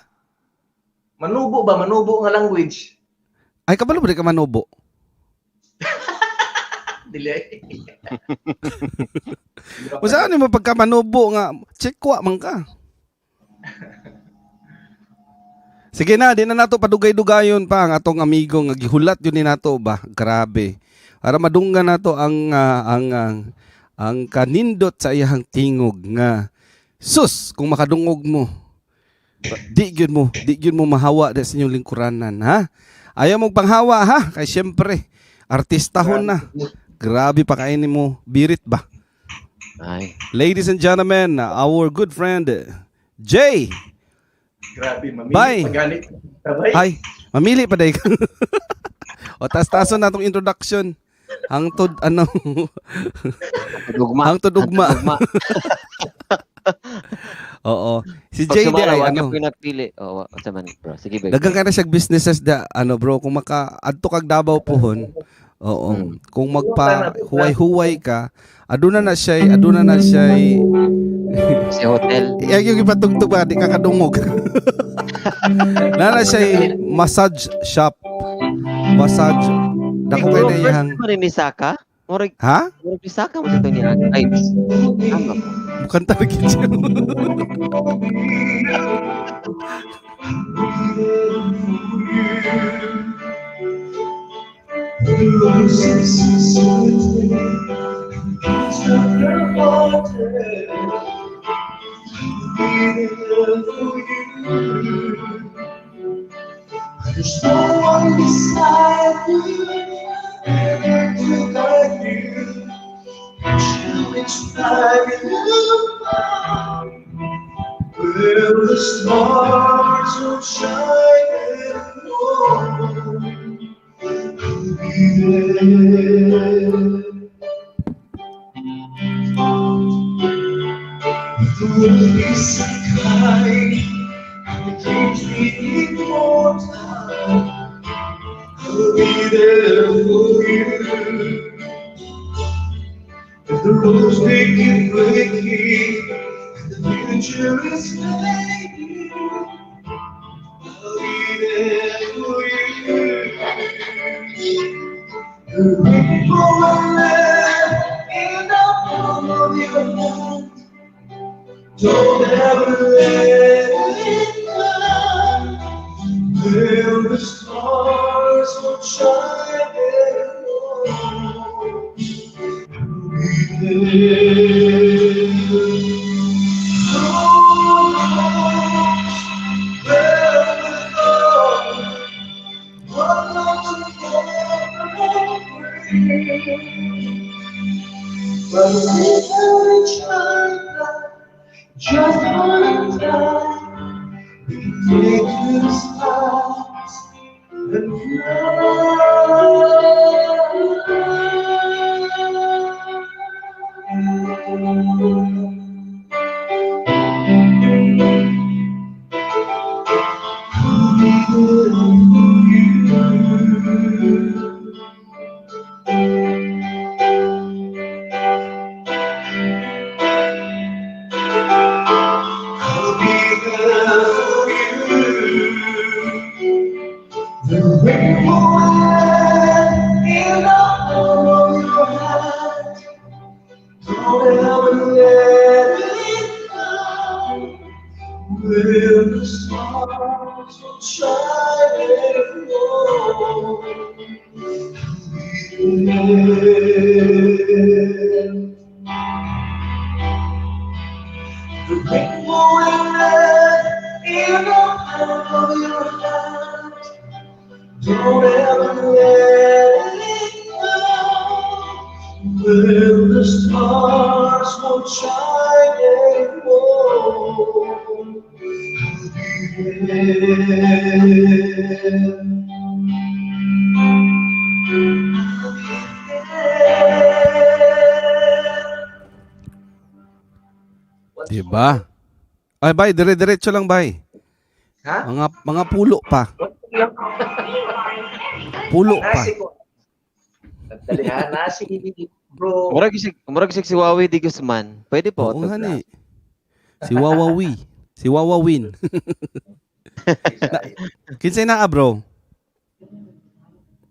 Manubo ba? Manubo nga language. Ay kabalo ba di ka manubo? Dili. Kung saan mo pagka manubo nga chekwa man ka. Sige na, di na nato padugay-dugayon pa ang atong amigo nga gihulat yun ni nato ba? Grabe. Para madunggan nato ang ang kanindot sa iyang tingog nga sus kung makadungog mo di gyud mo mahawa di sa inyong lingkuranan ha. Ayaw mong panghawa ha kay syempre artistahon na. Grabe pa kainin mo birit ba? Ay, Ladies and gentlemen, our good friend Jay. Grabe, mamili. Bye. Pagalit. Sabay. Ay, mamili pa day ka. O taas-taason na itong introduction. Hangtod ano, ugma. hangtod ugma. Ugma. Oo. Si Pag Jay di sumala, ay wag ano. ka pinapili. Oo, oh, man, bro. Sige, babe. Daghang ka na siyag businesses da ano bro, kung maka adto kag Davao pohon. Oo. Kung magpa huway-huway ka, aduna na siya, aduna na siya. Si hotel. Iya yung ipatugtog ba di ka kadungog. Nana siya massage shop. Massage. Dako kay Bro, na first iyang. time rin ni Saka? Murag, Ha? murag ni Saka mo sa ito niya. Ay, tama. Mukhang talaga siya. There's no one beside you, there to guide you, to inspire you. Will the stars will shine and I'll be there. The world is so kind, and the dreams we need more time. I'll be there for you. If the roads they keep breaking, and the future is fading, I'll be there for you. The rainbow will live in the palm of your hand. Don't ever let it go. Will the stars will shine anymore? I'll be there. Who knows where we'll go? What love tomorrow brings. But we held each other just one time. We can take to the stars and fly. I'll be there for you. I'll be there for you. The rainbow will in the palm of your hand. Don't ever let it go. Will the stars will shine anymore? I'll be there. The rainbow will end in the palm of your hand. Don't ever let it go. Will the stars won't shine anymore? I'll be there. I'll be there. Diba? Ay, bay, dire-diretso lang, bay. Ha? Mga pulo pa. Pulo pa. Nasi ko. Dali ha, nasi bro. Murag sig si Wawi di Guzman. Pwede po Oo nga autograph. ni. Si Wawawi. Si Wawawin. Kinsay naa, bro?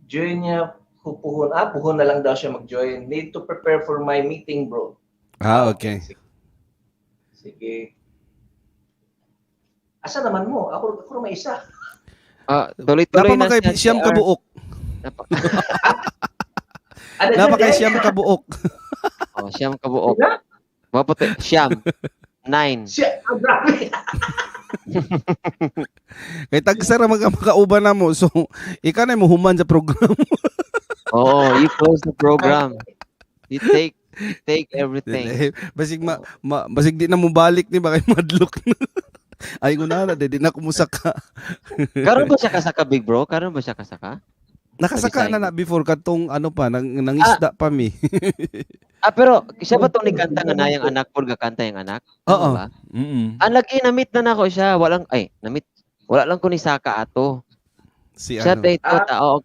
Join niya puhon. Ah, puhon na lang daw siya mag-join. Need to prepare for my meeting, bro. Ah, okay. Sige. Asa naman mo? Ako may isa. Ah, tuloy-tuloy Napa na makay siya, siyam JR. ka buok. Napa- Ano Napa kay siyam ka buok. Oh, siyam ka buok. Maputi, siyam. 9. Siya, ah, grabe. Kay tagsa ra mga makauban na mo. So, ikaw na mo human sa program. Oo, you close the program. You take everything. Basig basig di na mo balik ni baka madlok na. Ay ko na, di na kumusaka. Karon ba siya kasaka, big bro? Karon ba siya kasaka? Nakasaka na na before katong ano pa nang nangisda pa mi. Ah, pero siya ba tong nikanta nga nayang anak por gakanta yung anak? Tama Oo. ba? Mm. Ang lagi na-meet na nako siya, walang ay, na-meet wala lang ko ni Saka ato. Si Siya ano. tay to ta oo.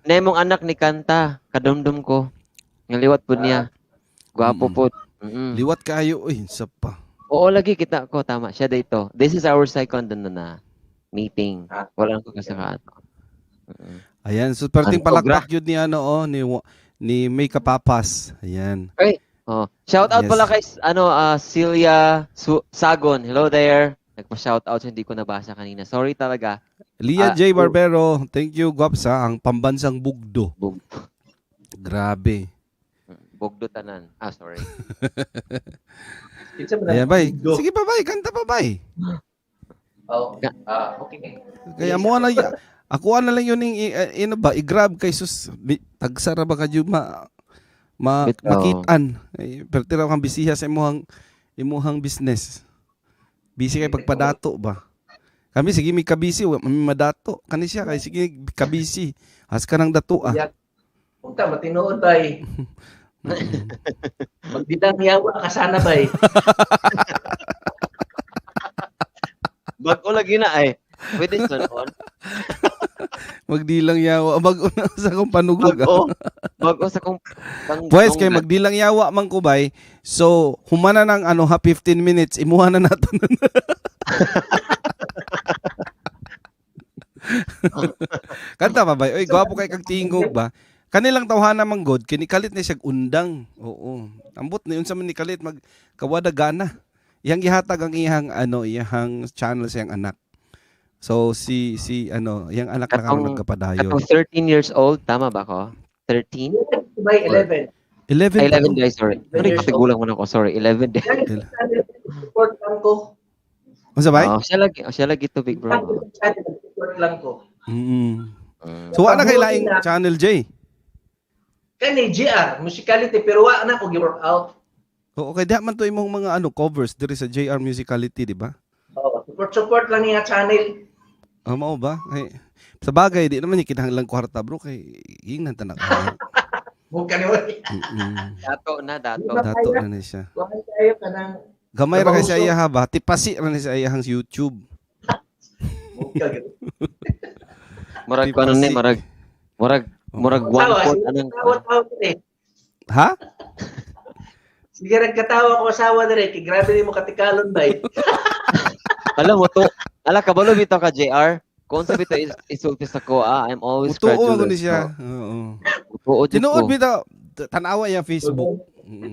Nemong anak ni kanta, kadumdum ko. Ngaliwat pud niya. Gwapo pud. Liwat kayo oy, sa pa. Oo, lagi kita ko tama siya dito. This is our second ano na meeting. Wala lang ko kasaka ato. Ayan, so perting Ano, palakpak yun ni ano oh, ni May Kapapas. Ayan. Ay, oh. Shout out Yes. pala kay ano Celia Sagon. Hello there. Nagpa-shout out hindi ko nabasa kanina. Sorry talaga. Lia Ah, J. Barbero, thank you Guaps ha, ang pambansang bugdo. Bugdo. Grabe. Bugdo tanan. Ah, sorry. Ayan, bay. Sige pa, bay. Kanta pa, bay. Oh, ah, okay. Kaya mo na ako na lang yun yung ino ba i-grab kay sus tagsa ra ba kadyo ma Bitaw. makitaan. Ay, pero tira kang bisiha sa imuhang business. Busy kay pagpadato ba? Kami sige mi kabisi, wa mi madato. Kani siya kay sige kabisi. Has ka nang dato ah. Yeah. Punta matinuod bay. Magdilang yawa ka sana bay. Bago lagi na ay. Pwede sunon. Magdilang yawa bago na sa akong panugog. Ah. Bago. Bago sa kong pang Pwes kay magdilang yawa man ko bay. So humana ng ano ha 15 minutes imuha na nato. Kanta pa bay. Oy gwapo kay kag tingog ba. Kanilang tawhana man god kini kalit ni siya undang. Oo. Ambot ni unsa man ni kalit mag kawada gana. Iyang gihatag ang iyang ano iyang channel sa iyang anak. So si si ano iyang anak na karon nagkapadayon. Katong 13 years old, tama ba ko? 13? Bay 11. 11 Ay, pa 11 guys, sorry. 11 Sorry, years kasi gulang mo na ako. Sorry, 11 day. Support lang ko. Unsa bay? Oh, siya lagi to, big bro. Support lang ko. Mm. So wala kay laing channel J. Kani GR, musicality pero wa na ko gi-work out. Oo, kay diha man to imong mga ano covers diri sa JR Musicality, di ba? Oh, support support lang niya channel. Oh, mao ba? Kay sa bagay di naman ni kinahanglan kwarta bro kay ingnan ta na ka. Bukan ni Dato na, dato. Dato na ni siya. Kuhan tayo kanang Gamay ra kay sa iya ha ba? Tipasi ra ni sa iyahang YouTube. bukan. Murag ko ano ni, murag murag murag one Tawa, fourth sige, anong tawa tawa dire. Ha? Sige rag katawa ko asawa dire kay grabe nimo katikalon bay. Alam mo to, ala kabalo bitaw ka JR. Kung sa bitaw isulti sa ko, ah, I'm always Utuo man credulous. ni siya. Oo. Utuo jud Tinuod ko. bitaw tan-awa iya Facebook.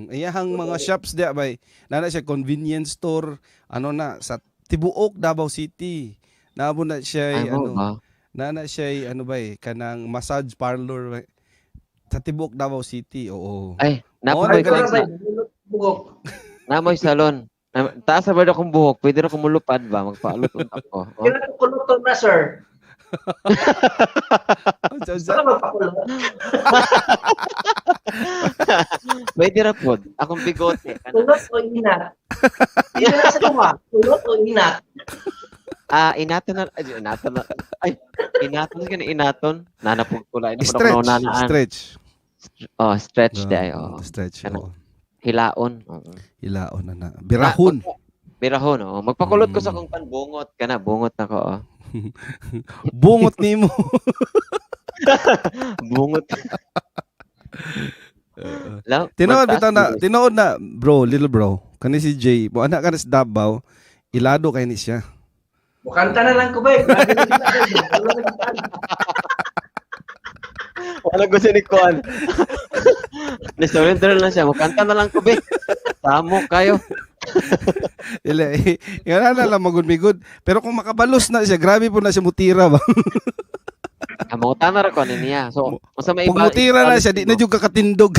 Iyahang mga shops diya bay. Nana siya convenience store, ano na sa tibuok Davao City. Naabo na siya Ay, mo ano. ba? Nana siya ano ba eh, kanang massage parlor ba. Sa tibuok Davao City. Oo. Ay, Oo, napoy nagaling ko Bay, bugok. Namoy salon. Taas sa ba akong buhok? Pwede ra kumulupad ba? Magpaalot unta ko. Oh. Kailan ko kuluton na sir? Unsa- Saan magpakulot? Pwede ra pod. Akong bigote. Kana. Kulot o inat? Hindi na sa kuha. Kulot o inat? Ah, inaton na. Ay, inaton na. Ay, inaton ka na inaton. Nanapog ko lang. Stretch, stretch. Oh, stretch di ay. Oh. Stretch. Kana. Oo. Hilaon. Oo. Hilaon na na. Birahon. Birahon, oh. Magpakulot ko sa kong panbungot. Kana, bungot na ko, oh. Bungot nimo. Bungot. La, Tinuod magtaas bitaw na, dili. tinuod na bro, little bro. Kani si Jay, mo anak ka na sa Davao, ilado kay ni siya. Mukanta na lang ko bay. Grabe na kita, bay. Wala na kita. Wala ko siya ni Kuan. Ni-surrender lang siya. Mukanta na lang ko, be. Tamo kayo. Ila, yan na lang magud-migud. Pero kung makabalos na siya, grabe po na siya mutira ba. Ang mga tama ra ko ano niya. So, unsa may Pag mutira na siya, di na jud ka katindog.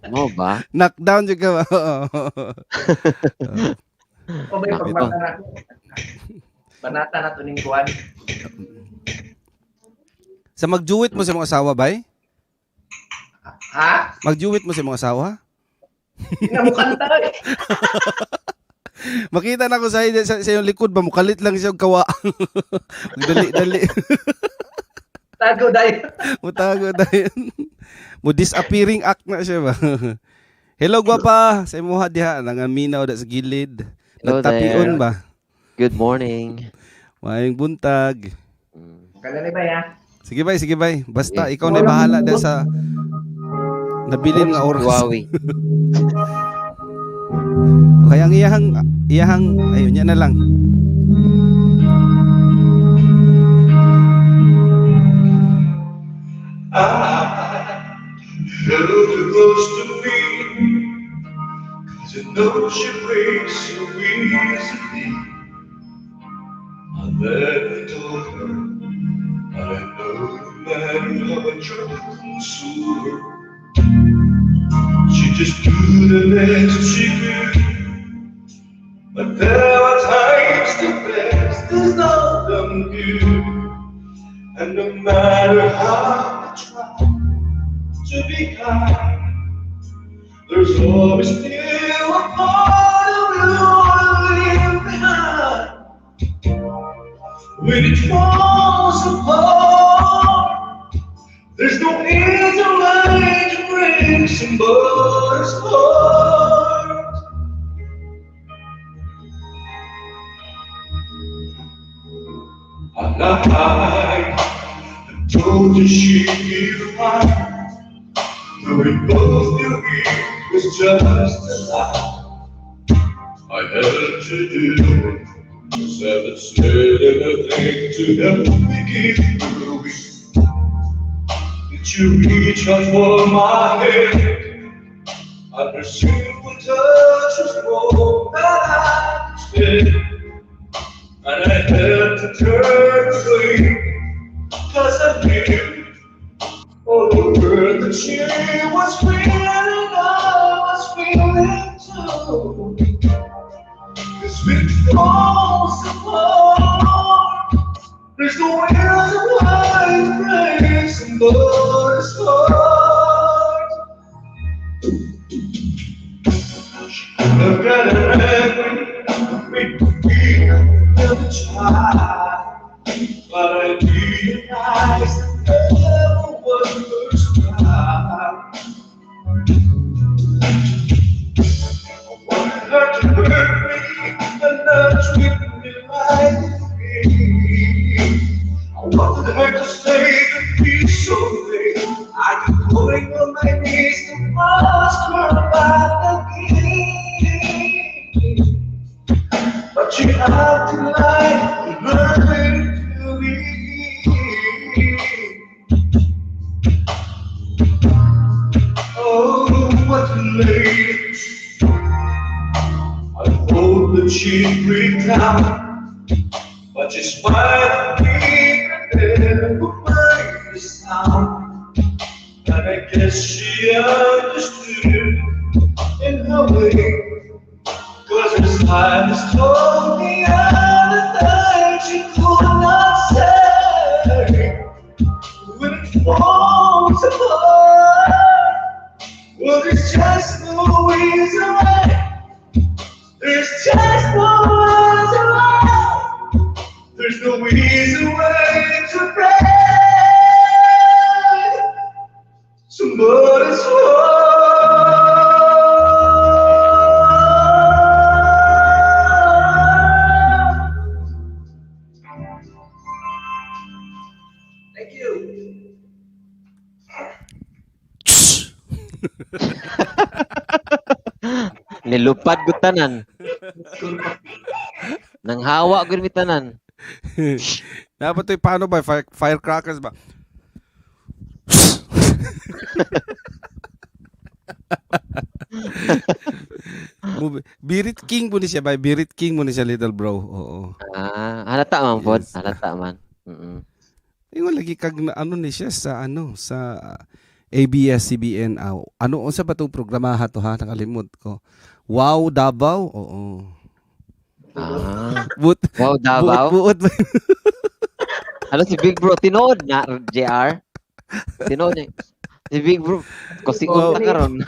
Mo ba? Knockdown jud ka ba. O bay, pagmata na. Banata na to ning kuwan. Sa magjuwit mo sa mga asawa, bay? Ha? Magjuwit mo sa mga asawa? Di na mukanta eh. Makita na ko sa iyong likod ba, mukalit lang siya og kawa. Dali, dali. Tago dayon. Mutago dayon. Mo disappearing act na siya ba. Hello gwapa, sa imuha diha nangaminaw da sa gilid. Hello Nagtapion there. ba? Good morning. Maayong buntag. Kana ni bay ha? Sige bay, sige bay. Basta Sige. ikaw na bahala da sa nabilin nga oras. Huawei. Kaya ang iyahang ayun niya na lang. I held her close to me, 'cause I know she breaks so easily. I never told her that I know no matter how I try to console her, she just do the best she could. But there were times to you. And no matter how I try to be kind, there's always still a part of you I leave behind. When it falls apart, there's no easy way to break somebody's heart. I lied and told you she'd be fine. Though we both knew it was just a lie. I had to do it. 'Cause haven't said anything to help me get through it. Did you reach out for my hand? I presume one touch was more than I could stand. And I had to turn away, 'cause I knew all the world that she was feeling, I was feeling too. 'Cause when it falls apart, there's no easy way to break somebody's heart. I've got an angry, make me another child. But I realize that never was the first time. I wanted her to hurt me and not treat me like a king. I wanted her to say the peace so late. I kept going on my knees to ask her back again. But she acted like nothing to me. Oh, what a lady. I thought that she'd break down, but she smiled at me and never made a sound. And I guess she understood in her way. 'Cause her silence told me everything she could not say. When it falls apart, well, there's just no easy way. There's just no easy way. There's no easy way to break somebody's heart. Thank you. Nilupad gud tanan. Nanghawa gud mi tanan. Dapat to paano ba firecrackers ba? Birit King mo ni siya ba? Birit King mo ni siya, little bro. Oo. Ah, halata man pod, Yes. halata man. Mm. Ingon lagi kag ano ni siya sa ano sa ABS-CBN. Ah, ano unsa ba tong programa ha to ha, nakalimot ko. Wow Davao. Oo. Ah. But Wow, Davao. Buot, buot ba? Ano si Big Bro tinuod na JR? Tinuod ni si Big Bro kasi Wow. unta karon.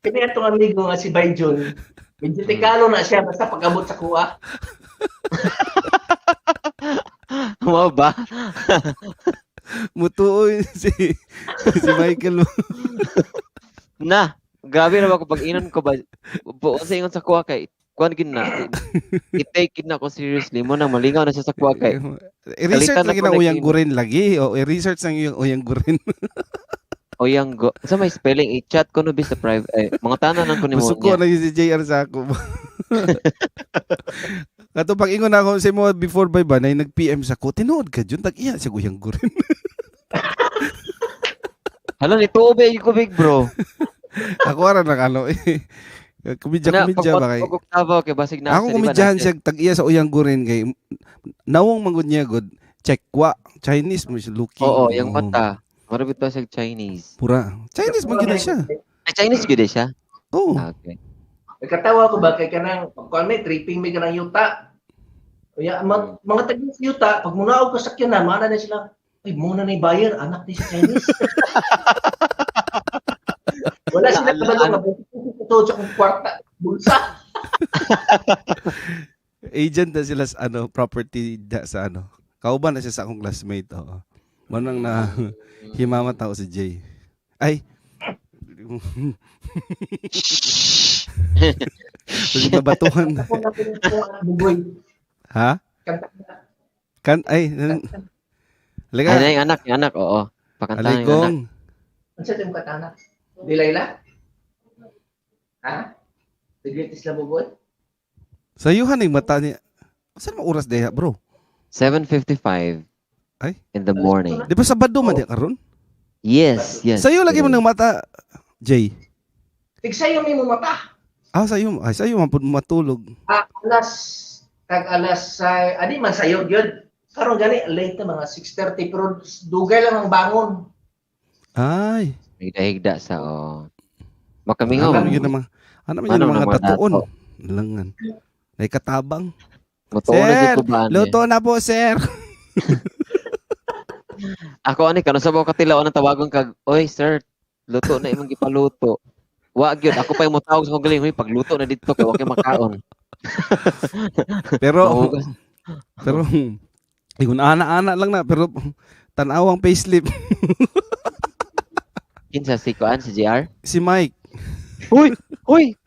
Kini atong amigo nga si Bayjun. Medyo tikalo na siya basta pag-abot sa kuha. Mao ba? Mutuoy si si Michael. Na, grabe na ba ko pag inon ko ba buo sa ingon sa kuha kay kuan gid na. I-take gid na ko seriously mo nang malingaw na siya sa kuha kay. I-research Kalitan lagi ako na uyang nag-ino. gurin lagi. O i-research ang iyong uyang gurin. Oyang go. Sa may spelling i-chat ko no bis sa private eh, mga tanan lang ko nimo. Musuko na yun si JR sa ako. Kato pag ingon ako sa mo before ba ba na nag-PM sa ko, tinuod ka jud tag iya siya uyang gurin. Hala ni tuo ba ko Big Bro. Ako ara nang ano eh. Komedya Na, komedya ba kay. Pag Davao kay basig na Ako komedyahan siya tag iya sa uyang gurin kay nawong manggod niya god checkwa Chinese mo siya looking. Oo, yung Oo. mata. Mura bitaw siya Chinese. Pura. Chinese man gyud na siya. Ay, Chinese gyud eh siya. Oo. Ah, okay. Nagkatawa ko ba kay kanang kuan may tripping may kanang yuta. Kaya mga taga yuta, pag munaog ka sakyanan, maana na sila, ay muna na yung buyer, anak ni sa Chinese. Wala sila kabalo nga ito sa kong kwarta, bulsa. Agent na sila sa ano, property da, sa ano. Kauban na siya sa akong classmate. Oo. Manang na himama tao si Jay. Ay. Kasi babatuhan. Ako na bugoy. Ha? Kanta na. Kan ay. Halika. Ay, na yung anak, oo. Pakantahan yung anak. Aligong. Ano sa imong katana? Dilayla? Ha? The greatest love of all? Sayuhan yung mata niya. Saan mo oras diha, bro? 7:55 Ay? in the morning. Di ba Sabado man diha karon? Yes, yes. Sayo lagi mo ng mata, Jay. Tigsayo mi mo mata. Ah, sayo. Ay, sayo man pud matulog. Ah, alas tag alas sa adi man sayo gyud. Karon gani late na mga 6:30 pero dugay lang ang bangon. Ay. Higda-higda sa, oh. Makamingaw. Ano yun naman? Ano man yun Ano mga naman tatuon? ato? Langan. Ay katabang. Mutuon na Sir, jud ko ba, ani? luto na po, sir. Ako ani kanu sabaw katilaw anang tawagon kag, "Oy sir, luto na imong gipaluto." Wa gyud ako pa yung motawag sa akong galing, "Hoy, pagluto na didto kay wa kay makaon." Pero Mahugas. pero ingon ana-ana lang na pero tan-awang payslip. Kinsa si kuan si JR? Si Mike. Hoy, hoy.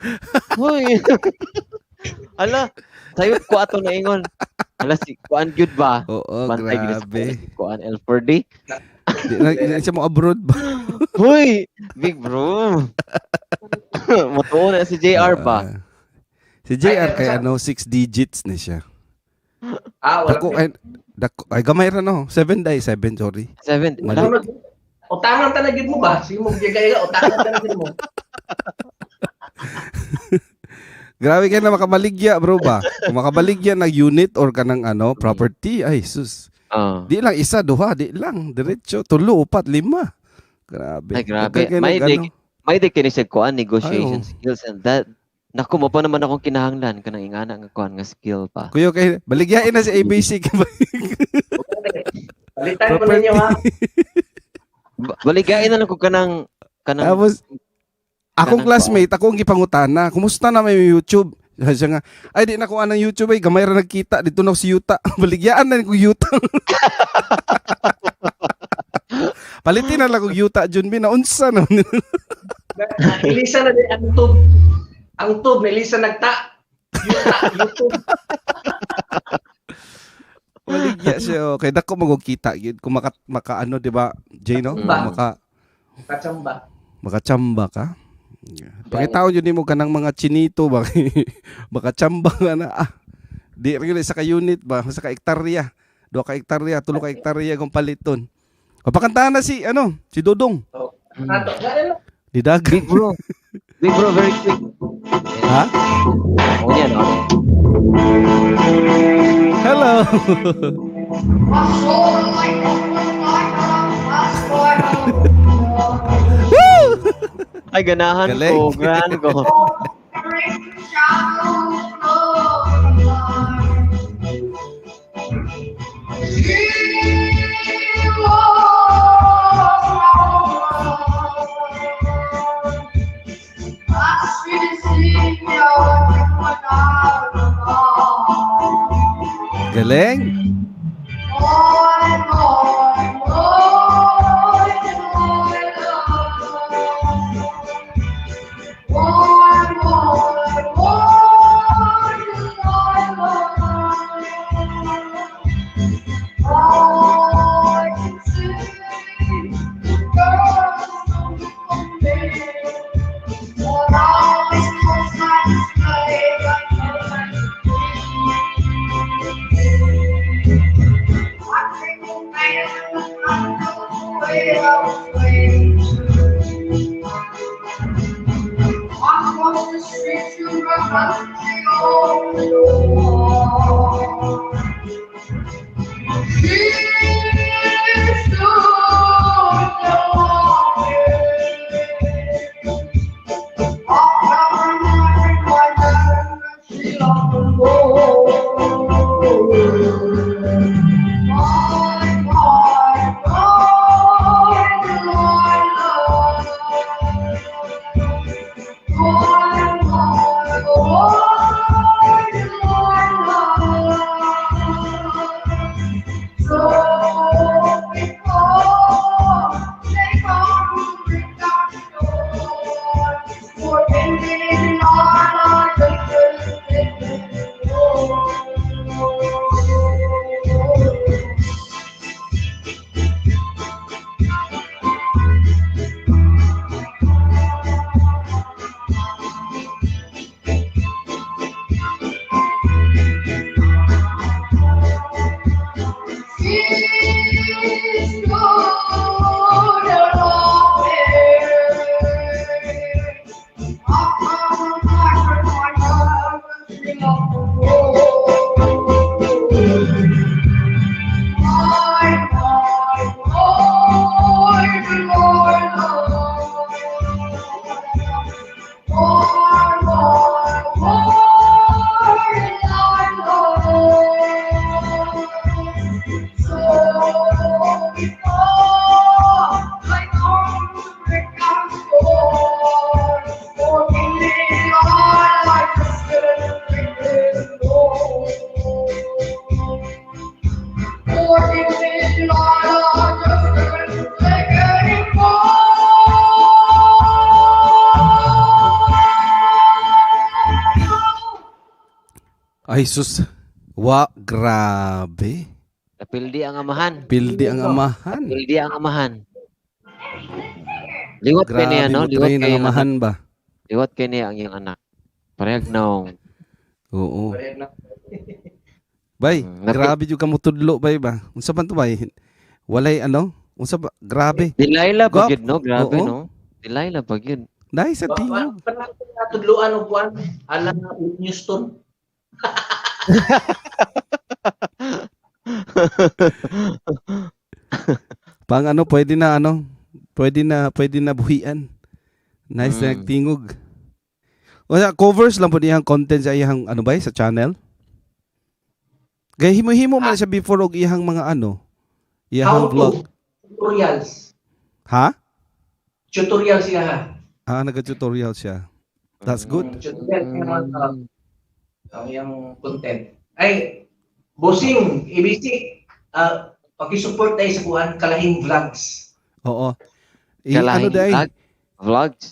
Hoy. Ala, sayo ko ato na ingon. Ala si kuan gyud ba? Oo, Bantay gyud sa grabe. si kuan L4D. Di na, di na siya mo abroad ba? Hoy, big bro. Mutuo na si JR ba? Ah. Si JR Ay, kay sa- ano, 6 digits ni siya. Ah, wala. Dako ay dako ay gamay ra no. 7 day, 7 sorry. 7. Mali. Wala. Utangan ta na gyud mo ba? Sige mo gigay ka, utangan ta na gyud mo. Grabe kay na makabaligya bro ba? Kung makabaligya ng unit or kanang ano, property, ay sus. Oh. Di lang isa, duha, di lang. Diretso, tulo, upat, lima. Grabe. Ay, grabe. Daghan kay May nag- dig- ano. May di kini siya kuan negotiation Ay, oh. skills and that. Naku, mo pa naman akong kinahanglan kanang ingana nga kuan nga skill pa. Kuya kay baligyain na si ABC. Balitan ko ninyo ha. Baligain na lang ko kanang kanang Tapos akong Kanang classmate, ako ang gipangutana, kumusta na may YouTube? Sabi siya nga, ay di na ko anang YouTube ay gamay ra nagkita dito na ako si Yuta. Baligyaan na ko Yuta. Palitin na lang kog Yuta Junbi na unsa na. Elisa na din ang tube. Ang tube, Melissa nagta. Yuta, YouTube. Baligya siya. Okay, dako magog kita gid kung maka, maka ano di ba? Jay no? Mm. Maka Kachamba. makachamba ka. Pakitaon yun nimo kanang mga chinito ba baka chamba ka na ah. Di rin sa ka unit ba sa ka hektarya. Duha ka hektarya, tulo ka hektarya kung paliton. O pakantahan na si ano, si Dodong. Ato, gano'n lang. Didagan. Big bro. Big bro, very quick. Ha? Oh, yan, oh. Hello. Ay, ganahan Galing. ko. Ganahan ko. Galing. Ay sus. Wa, grabe. Napildi ang amahan. Pildi ang amahan. Pildi ang amahan. Liwat kay Grabe niya, no? mo Liwat train kay ang amahan ba? Liwat kay niya ang iyang anak. Parehag naong. Oo. Parehag na. Bay, grabe jud ka mutudlo bay ba? Unsa man to bay? Walay ano? Unsa ba? Grabe. Delilah pa Gop. gyud, no? Grabe, Oo. no? Delilah pa gyud. Dahil sa tingog. Natudloan og kuan ala na Houston. Pang ano, pwede na ano? Pwede na buhian. Nice na tingog. Wala, covers lang po niyang content sa iyang ano ba sa channel. Gay himo-himo man siya before og iyang mga ano, iyang How to vlog. Tutorials. Ha? Tutorial siya ha. Ah, nag-tutorial siya. That's good. Tutorial siya mga ang iyang content. Ay, bossing, ABC, paki-support tayo sa kuan Kalahing Vlogs. Oo. I, ano Kalahing day? vlog? Vlogs?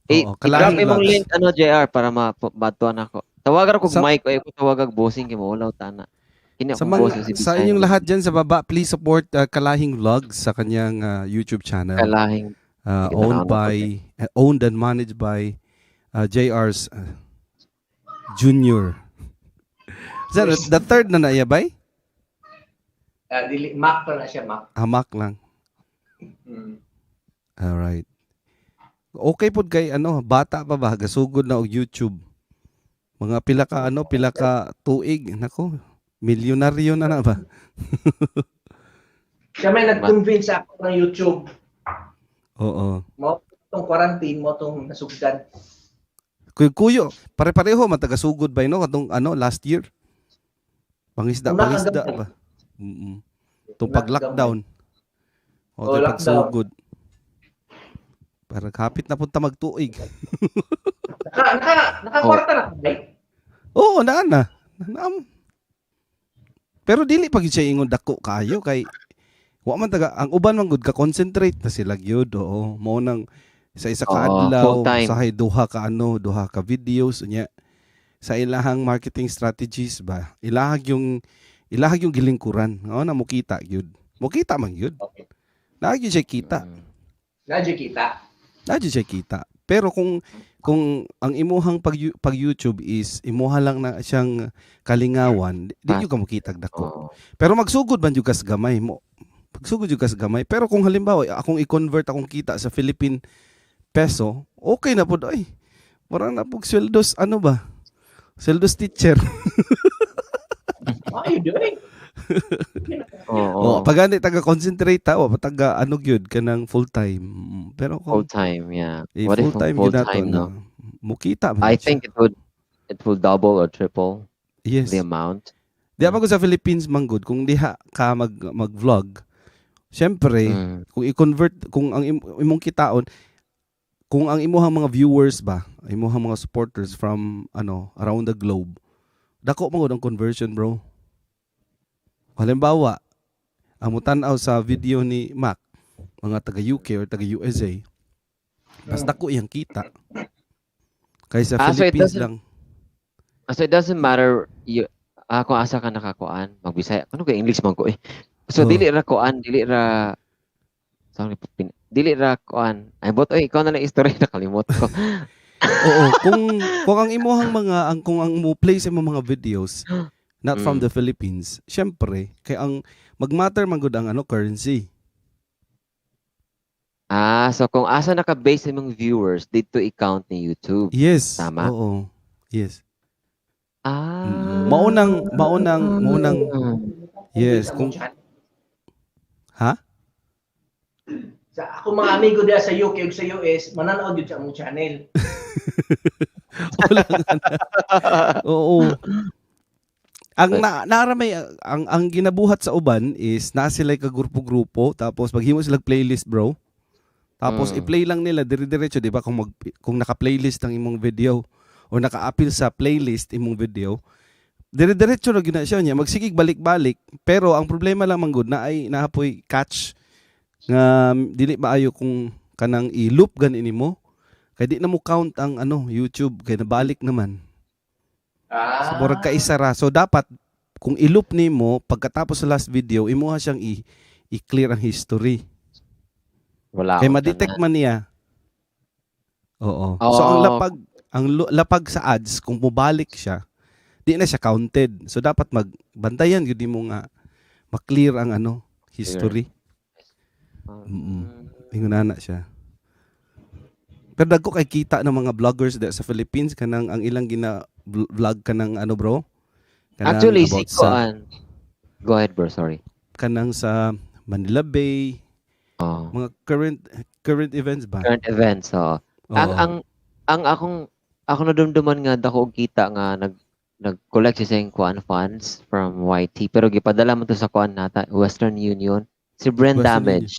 Eh, Oo, i-drop Kalahing imong Vlogs. link, ano, JR, para matuan ako. Tawagan ko mic, ay ko tawagag bossing kay maulaw tana. Kini Sa, akong mga, boss si sa inyong lahat dyan sa baba, please support Kalahing Vlogs sa kanyang YouTube channel. Kalahing. Sige, Owned tanaw na by, owned and managed by JR's Junior. Is that the third na naiya bay? Dili Mac pa na siya, Mac. Hamak lang. Alright. Okay pod kay ano, bata pa ba gasugod na og YouTube. Mga pila ka ano, pila ka tuig, nako, milyonaryo na na ba? Siya may nag-convince ako ng YouTube. Oo. Mo tong quarantine mo tong nasugdan. Kuyo, kuyo, pare-pareho man tagasugod ba no katong ano last year. Pangisda, Una pangisda kagamay. ba? Itong Una pag-lockdown. O Oh, oh, lockdown. pagsugod. Para kapit na punta magtuig. Naka kwarta na ka, bay? Oo, naa na. Naam. Pero dili pag siya ingon dako kaayo kay wa man taga ang uban man gud ka concentrate na sila gyud, oo. Mao nang sa isa ka Oo, adlaw full time. usahay duha ka ano, duha ka videos unya sa ilahang marketing strategies ba. Ilahag yung gilingkuran. Oo na mokita gyud. Mokita man gyud. Okay. Naa gyud siya kita. Naa gyud kita. Naa gyud siya kita. Pero kung ang imuhang pag YouTube is imuha lang na siyang kalingawan, di Ah. gyud ka mokita dako. Oo. Pero magsugod man jud kas gamay mo. Magsugod jud kas gamay. Pero kung halimbawa akong i-convert akong kita sa Philippine peso, okay na pud ay. Mura na pug sweldos ano ba? Sweldos teacher. Ay, di. Oo. Oh, pag ani taga concentrate ta, wa pa taga ano gyud kanang full time. Pero kung Full time, yeah. eh, What if full time full gyud nato time, na no? mukita man I jud siya. think it will double or triple Yes. the amount. Di ba ko sa Philippines man gud kung diha ka mag-vlog, syempre kung i-convert kung ang imong kitaon kung ang imuhang mga viewers ba, imuhang mga supporters from ano around the globe, dako man gud ang conversion, bro. Halimbawa, ang mutan-aw sa video ni Mac, mga taga UK or taga USA, mas dako iyang kita kaysa Ah, so it Philippines doesn't lang. Ah, so it doesn't matter you, kung asa ka nakakuan, magbisaya. Ano kay English man ko eh. So Oh. dili ra kuan, dili ra sorry, dili ra kuan. Ay bot oy, ikaw na lang istorya, nakalimot ko. Oo, kung ang imuhang mga ang kung ang mo play sa imong mga videos not from the Philippines, syempre kay ang magmatter man gud ang ano currency. Ah, so kung asa naka-base imong viewers didto i-count ni YouTube. Yes. Tama? Oo. Yes. Ah. Maunang yes, Sa kung akong channel. Ha? Sa ako mga amigo diha sa UK ug sa US, mananaw gyud sa among channel. Wala nga na. Oo. Ang na, naramay ang ginabuhat sa uban is naa sila ka grupo-grupo, tapos maghimo sila playlist, bro. Tapos i-play lang nila dire-diretso, di ba, kung naka-playlist ang imong video o naka-apil sa playlist imong video, dire-diretso ra gyud na siya niya, magsigig balik-balik, pero ang problema lang man gud na ay nahapoy catch nga dili maayo kung kanang i-loop gani nimo kay di na mo count ang ano YouTube kay nabalik naman. So murag kaisa ra. So dapat kung i-loop nimo pagkatapos sa last video, imuha siyang i-clear ang history. Wala Kay akong ma-detect tanan. man niya. Oo. So ang lapag ang lapag sa ads kung mobalik siya, di na siya counted. So dapat magbantayan gyud nimo nga ma-clear ang ano history. Ingon na siya. Pero dagko kay kita ng mga vloggers da sa Philippines kanang ang ilang gina vlog kanang ano, bro? Kanang Actually, si about sa Kuan. Go ahead, bro, sorry. Kanang sa Manila Bay, mga current current events ba? Current events, oo. Ang ang ang akong ako nadumduman nga dako og kita nga nag-collect siya sa iyang kuan funds from YT, pero gipadala man to sa kuan nata, Western Union, si Brenda Western Union. Damage.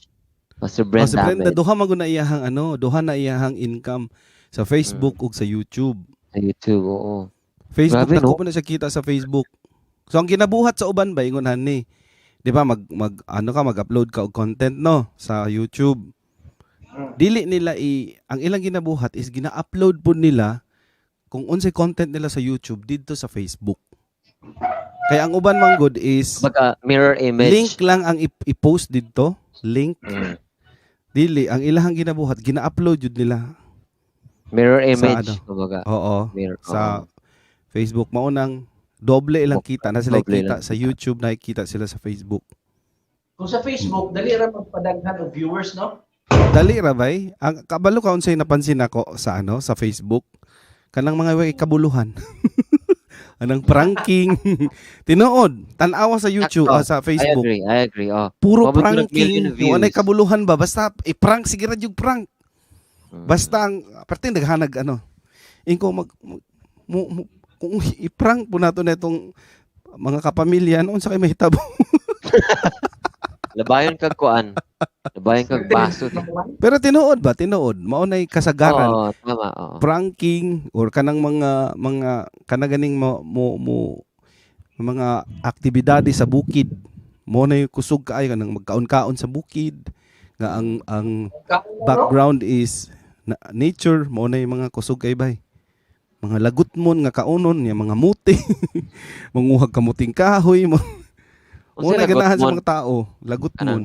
O, si Brenda Oh, si Brenda, Damage. duha man gud na iyahang ano, duha na iyahang income sa Facebook ug sa YouTube. Sa YouTube, oo. Facebook, Grabe, dako no? pa na siya kita sa Facebook. So ang ginabuhat sa uban ba ingon hani, 'di ba, mag mag ano ka, mag-upload ka og content, no, sa YouTube. Dili nila ang ilang ginabuhat is gina-upload po nila kung unsay content nila sa YouTube didto sa Facebook. Kaya ang uban man gud is Kumbaga, mirror image. link lang ang i-post didto, link. Dili ang ilahang ginabuhat, gina-upload jud nila Mirror sa image, ano. kumbaga. Oo. Mirror, Sa oo. Facebook maunang doble ilang kita na sila Doble kita lang sa YouTube, nakikita sila sa Facebook. Kung sa Facebook, dali ra magpadaghan og viewers, no? Dali ra bay. Ang kabalo ka unsay napansin nako sa ano sa Facebook, kanang mga way kabuluhan. Anang pranking. Tinuod, tan-awa sa YouTube, Sakto. sa Facebook. I agree, I agree. Oh. Puro Mabot ko ng million pranking. Yung anay views. kabuluhan ba basta i-prank sige ra yung prank. Basta ang parte naghanag ano. Ingko mag mo, mo, kung i-prank po nato na itong mga kapamilya, noon sa kay mahitabo. Labayon kag kuan. Labayon kag baso. Pero tinuod ba? Tinuod. Mao nay kasagaran. Oo, tama, oo. Pranking or kanang mga kanaganing mo, mo, mo mga aktibidades sa bukid. Mo nay kusog kaayo kanang magkaon-kaon sa bukid nga ang background is nature, mo nay mga kusog kay bay. Mga lagutmon nga kaunon nga mga muti. Manguhag kamuting kahoy mo. Mo Unsa nay ganahan sa lagutmon? mga tao, lagutmon.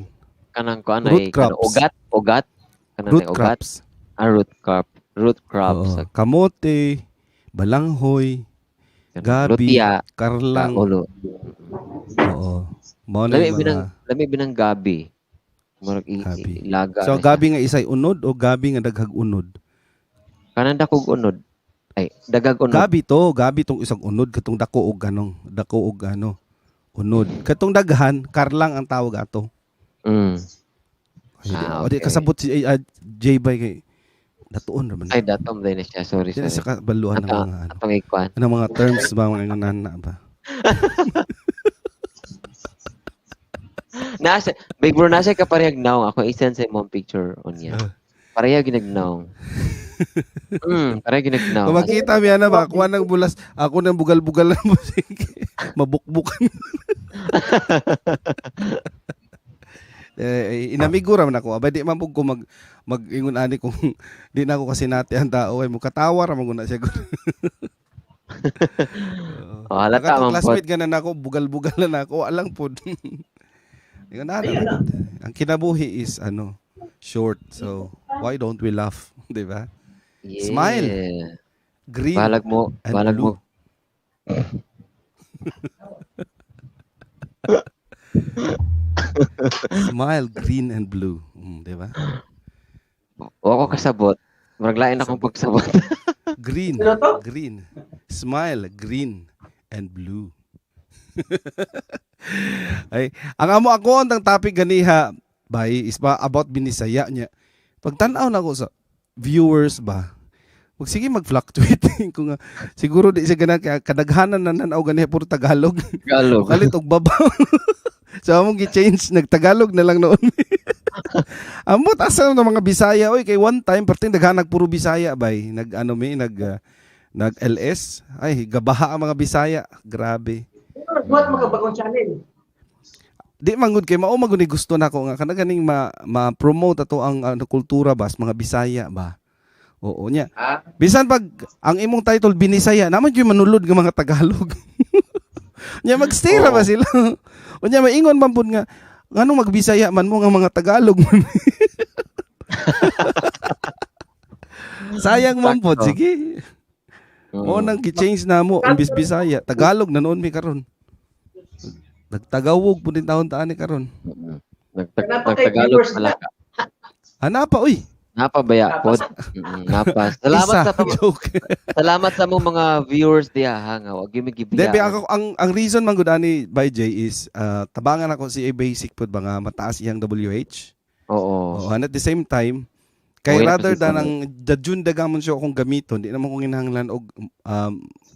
Kanang kuan Root ay kanang crops. ugat, ugat. Kanang Root ay ugat. crops. Ah, root crop. Root crops. Oo. Kamote, balanghoy, gabi, Lutia, karlang. Ulo. Oo. Mao na Lami yung mga binang lami binang gabi. Murag ilaga So na siya. gabi nga isay unod o gabi nga daghag unod? Kanang dakog unod. Ay, dagag unod. Gabi to, gabi tong isang unod katong dako og anong, dako og ano, unod. Katong daghan, karlang ang tawag ato. Ay, Ah, o di okay. kasabot si J bay kay datuon ra man. Ay, datom din na siya. Sorry, Di na sorry. siya kabaluhan ng mga ano. Atong ikuan. Anong mga terms ba mga nana ba? Nasa, big bro, nasa ka parehag naong. Ako i-send sa imong picture on niya. Pareha ginagnaong. Pareha ginagnaong. Kung makita mi ana ba, kuha ng bulas, ako nang bugal-bugal ng musik. Mabukbukan. Eh, inamigo ra man ako. Abay di man pud ko mag ingon ani kung di na ako kasi nati ang tao ay mukatawa ra man gud na siya. Oh, halata Katong man pod. classmate ganan ako, bugal-bugal na ako, alang pod. Ingon ana. Ang kinabuhi is ano, short. So, why don't we laugh, di ba? Yeah. Smile. Green Balag mo, and balag blue. mo. Smile, green and blue. Di ba? Wa ko kasabot. Murag lain akong pagsabot. Green, Ano to? green. Smile, green and blue. Ay, ang amo ako ang topic ganiha bay is ba about Binisaya niya. Pagtan-aw na ako sa viewers ba. Wag sige mag-fluctuate kung siguro di siya gana kaya kadaghanan na nanaw ganiha puro Tagalog. Tagalog. Kalit og babaw. So among gi-change nagtagalog na lang noon. Amot asa ng mga Bisaya oy, kay one time perting daghanag puro Bisaya bay. Nag ano mi nag nag LS. Ay, gabaha ang mga Bisaya. Grabe. Buhat mga bagong channel. Di man gud kay mao man gud ni gusto nako nga kana ganing ma-promote ato ang ano, kultura ba sa mga Bisaya ba. Oo nya. Ah. Bisan pag ang imong title Binisaya, naman gyud manulod nga mga Tagalog. Nya magstay ra ba sila? Unya maingon man pud nga nganong magbisaya man mo nga mga Tagalog man. Sayang man pod, Sakto. sige. Mo nang gi-change na mo imbis Bisaya, Tagalog na noon mi karon. Nagtagawog pud din taon taan ni karon. Napa kay Nagtagalog viewers pala na. ka. Hanapa uy. Napa ba ya pod? Napa. Salamat Isa, sa joke. Salamat sa mong mga viewers diha ha nga wag gyud mi Di, gibiya. ako, ang reason man gud ani by J is tabangan ako si A basic pud ba nga mataas iyang WH. Oo. Oo, and at the same time kay Okay na rather kasi than sa- ang the June dagamon siya akong gamiton, di naman ko kinahanglan og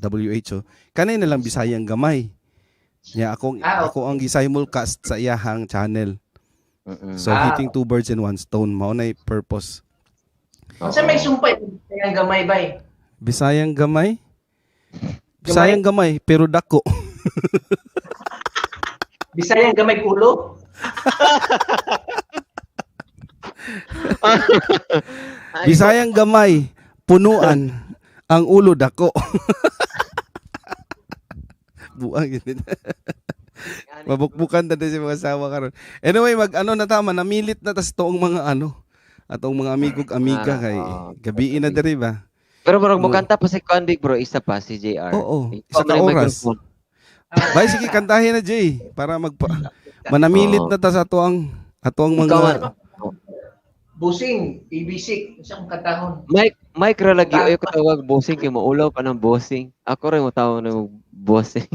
WHO. Kanay na lang Bisayang gamay. Nya akong Ah, ako ang gi-simulcast sa iyahang channel. So Ah. hitting two birds in one stone mao nay purpose. Unsa may sumpay ang gamay bay? Bisayang gamay? Bisayang gamay pero dako. Bisayang gamay ulo? Bisayang gamay punuan ang ulo dako. Buang yun. Mabukbukan na din si mga asawa karon. Anyway, mag ano na tama, namilit na tas toong mga ano atong mga amigog amiga Ah, kay oo. gabi na diri ba. Pero murag mo kanta pa si Convict bro, isa pa si JR. Oo, Ikaw isa ka man ang oras. microphone. Bay sige kantahin na Jay para magpa manamilit Oo. na ta sa ato ang Ikaw mga man. Busing, ABC, unsa akong kantahon? Mike, Mike ra lagi oy ko tawag bossing kay maulaw pa ng bossing. Ako ra mo tawag ng bossing.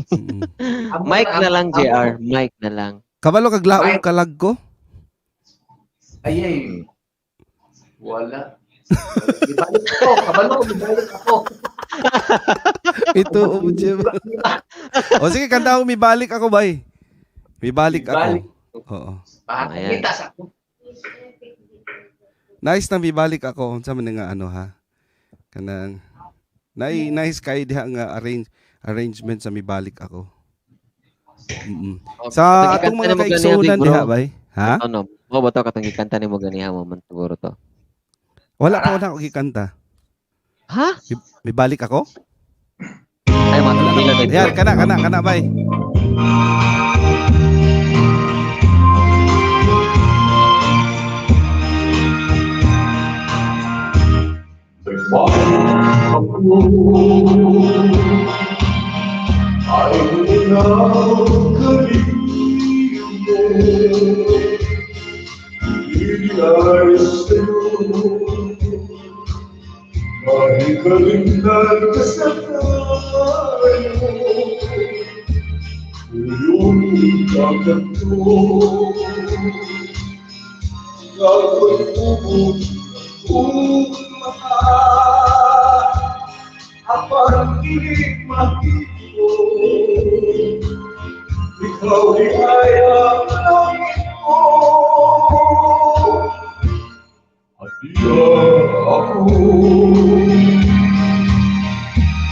Amo Mike na lang amo- JR, Mike na lang. Kabalo kag laong Mike. kalag ko. Ay, ay. Wala. Ibalik ako, kabalo ko, ibalik ako. Ito o Jim. O sige kanta ko mibalik ako bay. Mibalik ako. Mibalik. Oo. Ayan. Pakita sa ako. Nice na mibalik ako unsa man nga ano ha. Kanang nai nice kay diha nga arrangement sa mibalik ako. Mm. Sa atong mga kaigsuonan diha bay. Ha? Ano, mo ba to katong gikanta nimo ganiha mo man siguro to. Wala pa wala ako gikanta. Ha? Mibalik ako? Ay, matulog na. Yan, kana kana kana bay. Ay Ikaw ay ang langit ko. At di ako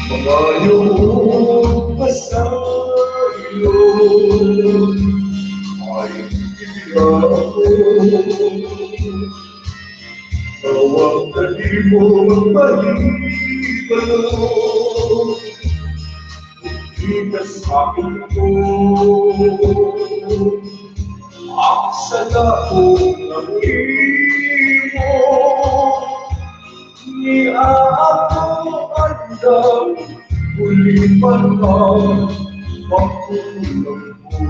malayo pa sa iyo. Ay di ako tawag na di mo magpahibalo. Di ka sa akin ko ang sala ko ng imo. Ni ako andam muli pa lang pagkulang ko.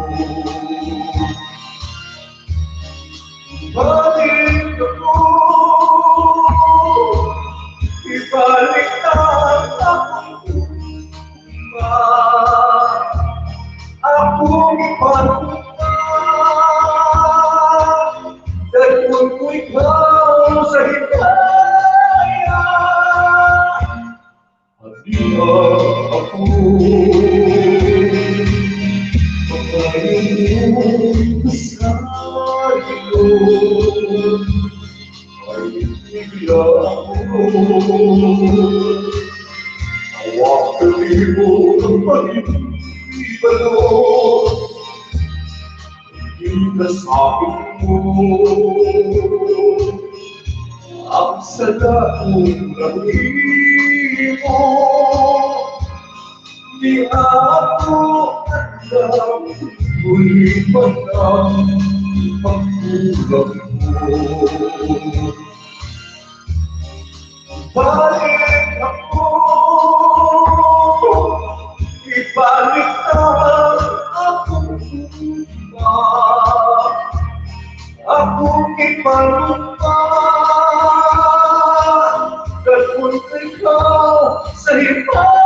Balik ako, ibalik ang akong uma. panumpa. Dagpon ko ikaw sa himaya. Halina ako, Makalimot sa iyo. Ay bigla ako. Hawak mo ang pag-ibalo. Hindi ka sa akin mo. Ang sala kong nahimo. Di ako alam, muli pa lang pagkulang mo. Balik ako, ibalik ang akong sumpa, akong ipanumpa. Dagpon ikaw sa himaya.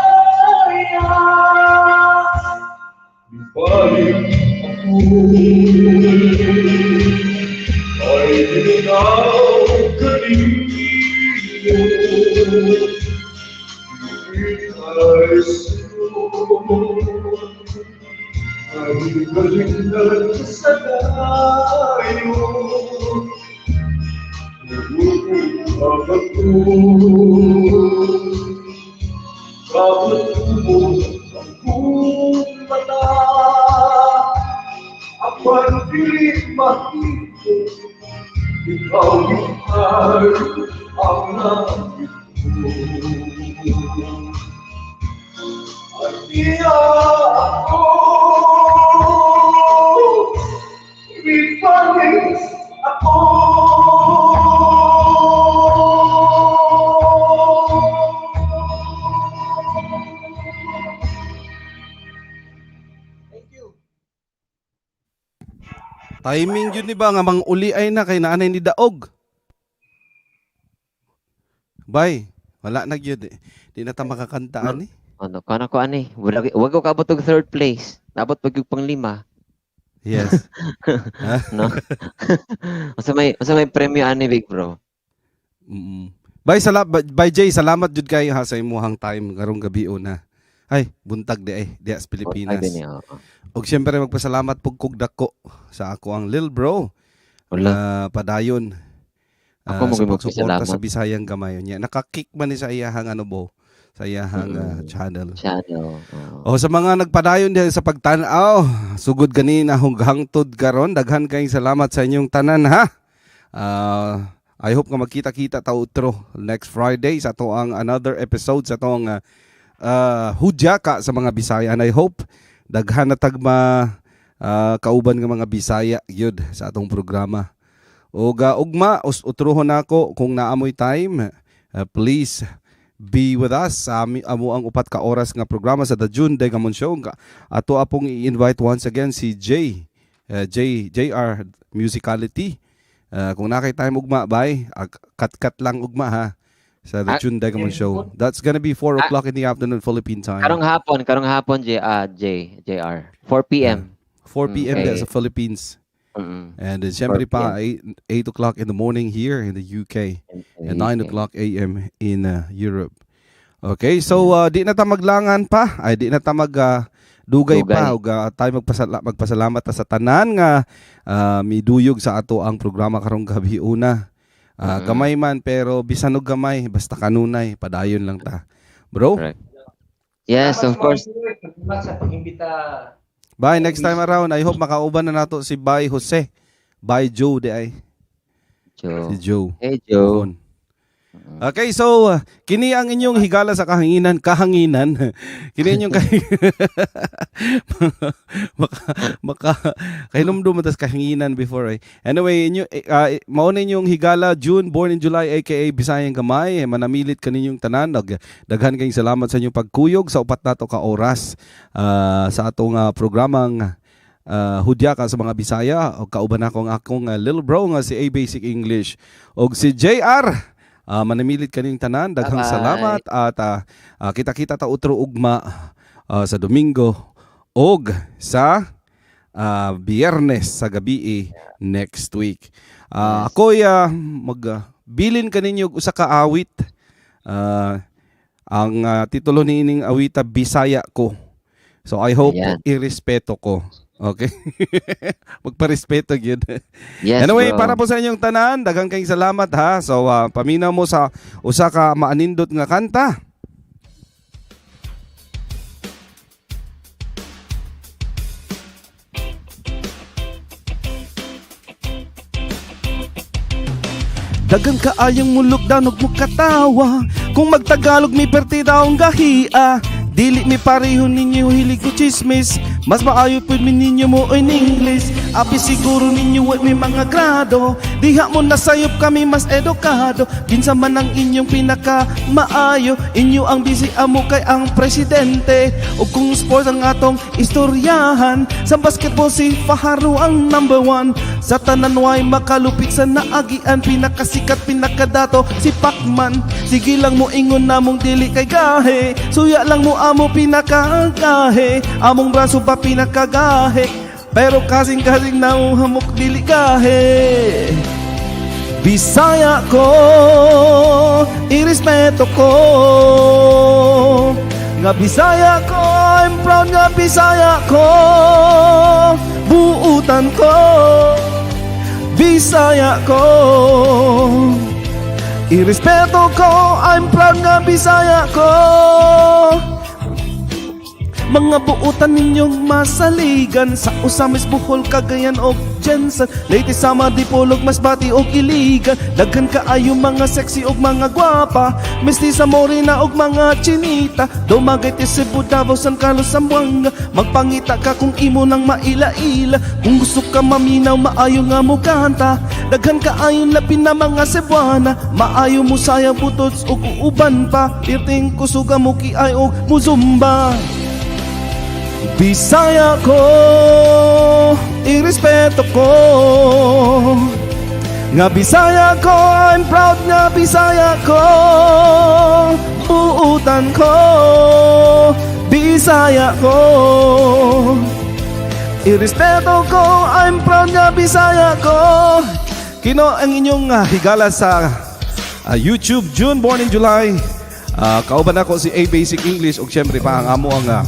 Ibalik ako, ay ikaw kanino. Ay ay balikan sa dayo. Ang ako, Kabot mo akong mata. Apan dili mahimo, ikaw ay ang langit ko. At iya ako, ibalik ako. Thank you. Timing yun ni ba nga mang uli ay na kay naanay ni daog. Bay, wala na gyud eh. Di na ta makakantaan eh. Ano, kana ko ani. Wala wag ko kaabot og third place. Nabot pag yung pang lima, Yes. no? Unsa may premyo ani, big bro? Bay, bay Jay, salamat jud kayo ha sa imuhang time karong gabi una. Ay, buntag di ay, diha sa Pilipinas. Buntag din eh, oo. Og siyempre magpasalamat pug kog dako sa ako ang lil bro. Wala. Padayon. Ako mo sa pagsuporta magpasalamat. sa Bisayang Gamay niya. Naka-kick man ni sa iyahang ano bo, sa iyahang channel. Channel. Oo. O sa mga nagpadayon diha sa pagtan-aw, sugod ganina hanggang hangtod karon, daghan kayong salamat sa inyong tanan ha. I hope nga magkita-kita ta utro next Friday sa ato ang another episode sa atong Hudya ka sa mga Bisaya, and I hope daghan na tagma kauban nga mga Bisaya gyud sa atong programa. Og ugma utruhon nako kung naamoy time, please be with us sa amo ang 4 ka oras nga programa sa The June Degamon Show. Ato apong i-invite once again si Jay, J JR Musicality. Kung nakay time ugma bay, kat-kat lang ugma ha sa The June Degamon Show. That's gonna be 4 o'clock in the afternoon Philippine time. Karong hapon J ah J JR 4 p.m. 4 p.m. Sa Philippines. And then syempre 4 pa 8 o'clock in the morning here in the UK and 9 UK. o'clock a.m. in Europe. Okay, so di na ta maglangan pa, ay di na ta mag dugay Dugay. pa ug tayo magpasalamat ta sa tanan nga miduyog sa ato ang programa karong gabi una. Gamay man pero bisan og gamay basta kanunay padayon lang ta. Bro, Correct. Yes, Salamat of course. mga sir. Salamat sa pag-imbita. Bye next time around. I hope makauban na nato si Bay Jose. Bay Joe di ay. Joe. Si Joe. Hey, Joe. Phone. Okay, so kini ang inyong higala sa kahanginan, kahanginan. Kini inyong maka maka kahinumdum mo tas kahanginan before eh. Anyway, inyo mao na inyong higala June, born in July, aka Bisayang Gamay, manamilit kaninyong tanan. Daghan kayong salamat sa inyong pagkuyog sa 4 nato ka oras sa atong programang Hudya ka sa mga Bisaya. O kauban ako ang akong little bro nga si A Basic English og si JR. Manamilit kaning tanan, daghang Bye-bye. salamat at kita-kita ta utro ugma sa Domingo og sa Biyernes sa gabi next week. Ako'y mag bilin kaninyo og usa ka awit. Ang titulo niining awita, "Bisaya Ko." So I hope irespeto ko. Okay? Magparespeto gyud. Yes, Anyway, bro. Para po sa inyong tanan, daghang kayong salamat ha. So paminaw mo sa usa ka maanindot nga kanta. Dagan kaayong mulok danog mo katawa. Kung magtagalog mi perti daong gahia. Dili mi pareho ninyo hilig ko chismis. Mas maayo pud mi ninyo mo in English. Abi siguro ninyo wa may mga grado. Diha mo nasayop kami mas edukado. Kinsa man ang inyong pinaka maayo? Inyo ang busy, amo kay ang presidente. O kung sports ang atong istoryahan, sa basketball si Fajardo ang number one. Sa tanan way makalupit sa naagian. Pinakasikat, pinakadato si Pacman. Sige lang mo ingon namong dili kay gahe. Suya lang mo amo pinakagahe. Among braso pa pinakagahe. Pero kasing-kasing nauhamok dili gahe. Bisaya ko, irespeto ko. Nga Bisaya ko, I'm proud nga Bisaya ko. Buutan ko, Bisaya ko. Irespeto ko, I'm proud nga Bisaya ko. Mga buutan ninyong masaligan. Sa Ozamiz, Bohol, Cagayan og GenSan, Leyte, Samar, Dipolog, Masbate og Iligan. Daghan kaayo mga sexy og mga gwapa, mestiza, morena og mga chinita. Dumaguete, Cebu, Davao, San Carlos, Zamboanga. Magpangita ka kung imo nang maila-ila. Kung gusto ka maminaw, maayo nga mo kanta. Daghan kaayo labi na mga Cebuana. Maayo mo sayaw butots ug uban pa. Pirting kusuga mo kiay og muzumba. Bisaya ko, irespeto ko. Nga Bisaya ko, I'm proud nga Bisaya ko. Buutan ko, Bisaya ko. Irespeto ko, I'm proud nga Bisaya ko. Kino ang inyong higala sa YouTube, June, born in July. Kauban ako si A Basic English ug syempre pa ang amo ang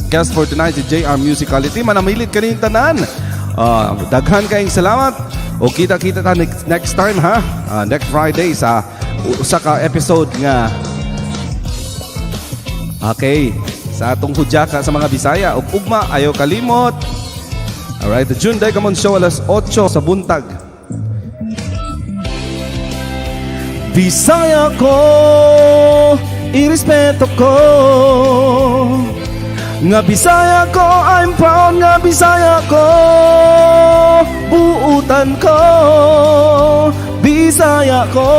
guest for tonight, si JR Musicality. Manamilit kaning tanan. Daghan kayong salamat. O kita-kita ta next time ha. Next Friday sa usa ka episode nga. Okay, sa atong hudyaka sa mga Bisaya ug ugma ayo kalimot. Alright, the June Degamon Show, alas 8 sa buntag. Bisaya ko, irespeto ko. Nga Bisaya ko, I'm proud nga Bisaya ko. Buutan ko, Bisaya ko.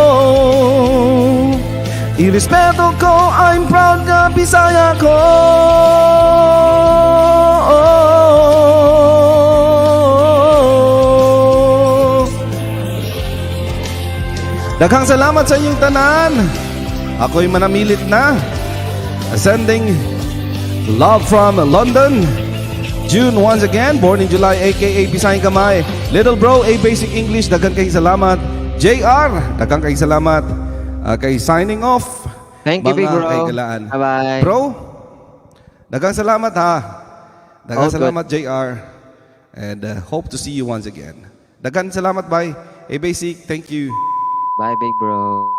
Irespeto ko, I'm proud nga Bisaya ko. Daghang salamat sa inyong tanan. Ako'y manamilit na. Sending love from London. June once again, born in July, aka Bisayang Kamay. Little Bro, A Basic English, daghan kayong salamat. JR, daghan kayong salamat. Kay signing off. Thank you, Mga big bro. kahigalaan. Bye-bye. Bro, daghang salamat ha. Daghang All good. salamat, JR. And hope to see you once again. Daghang salamat, bye. A Basic, thank you. Bye, big bro.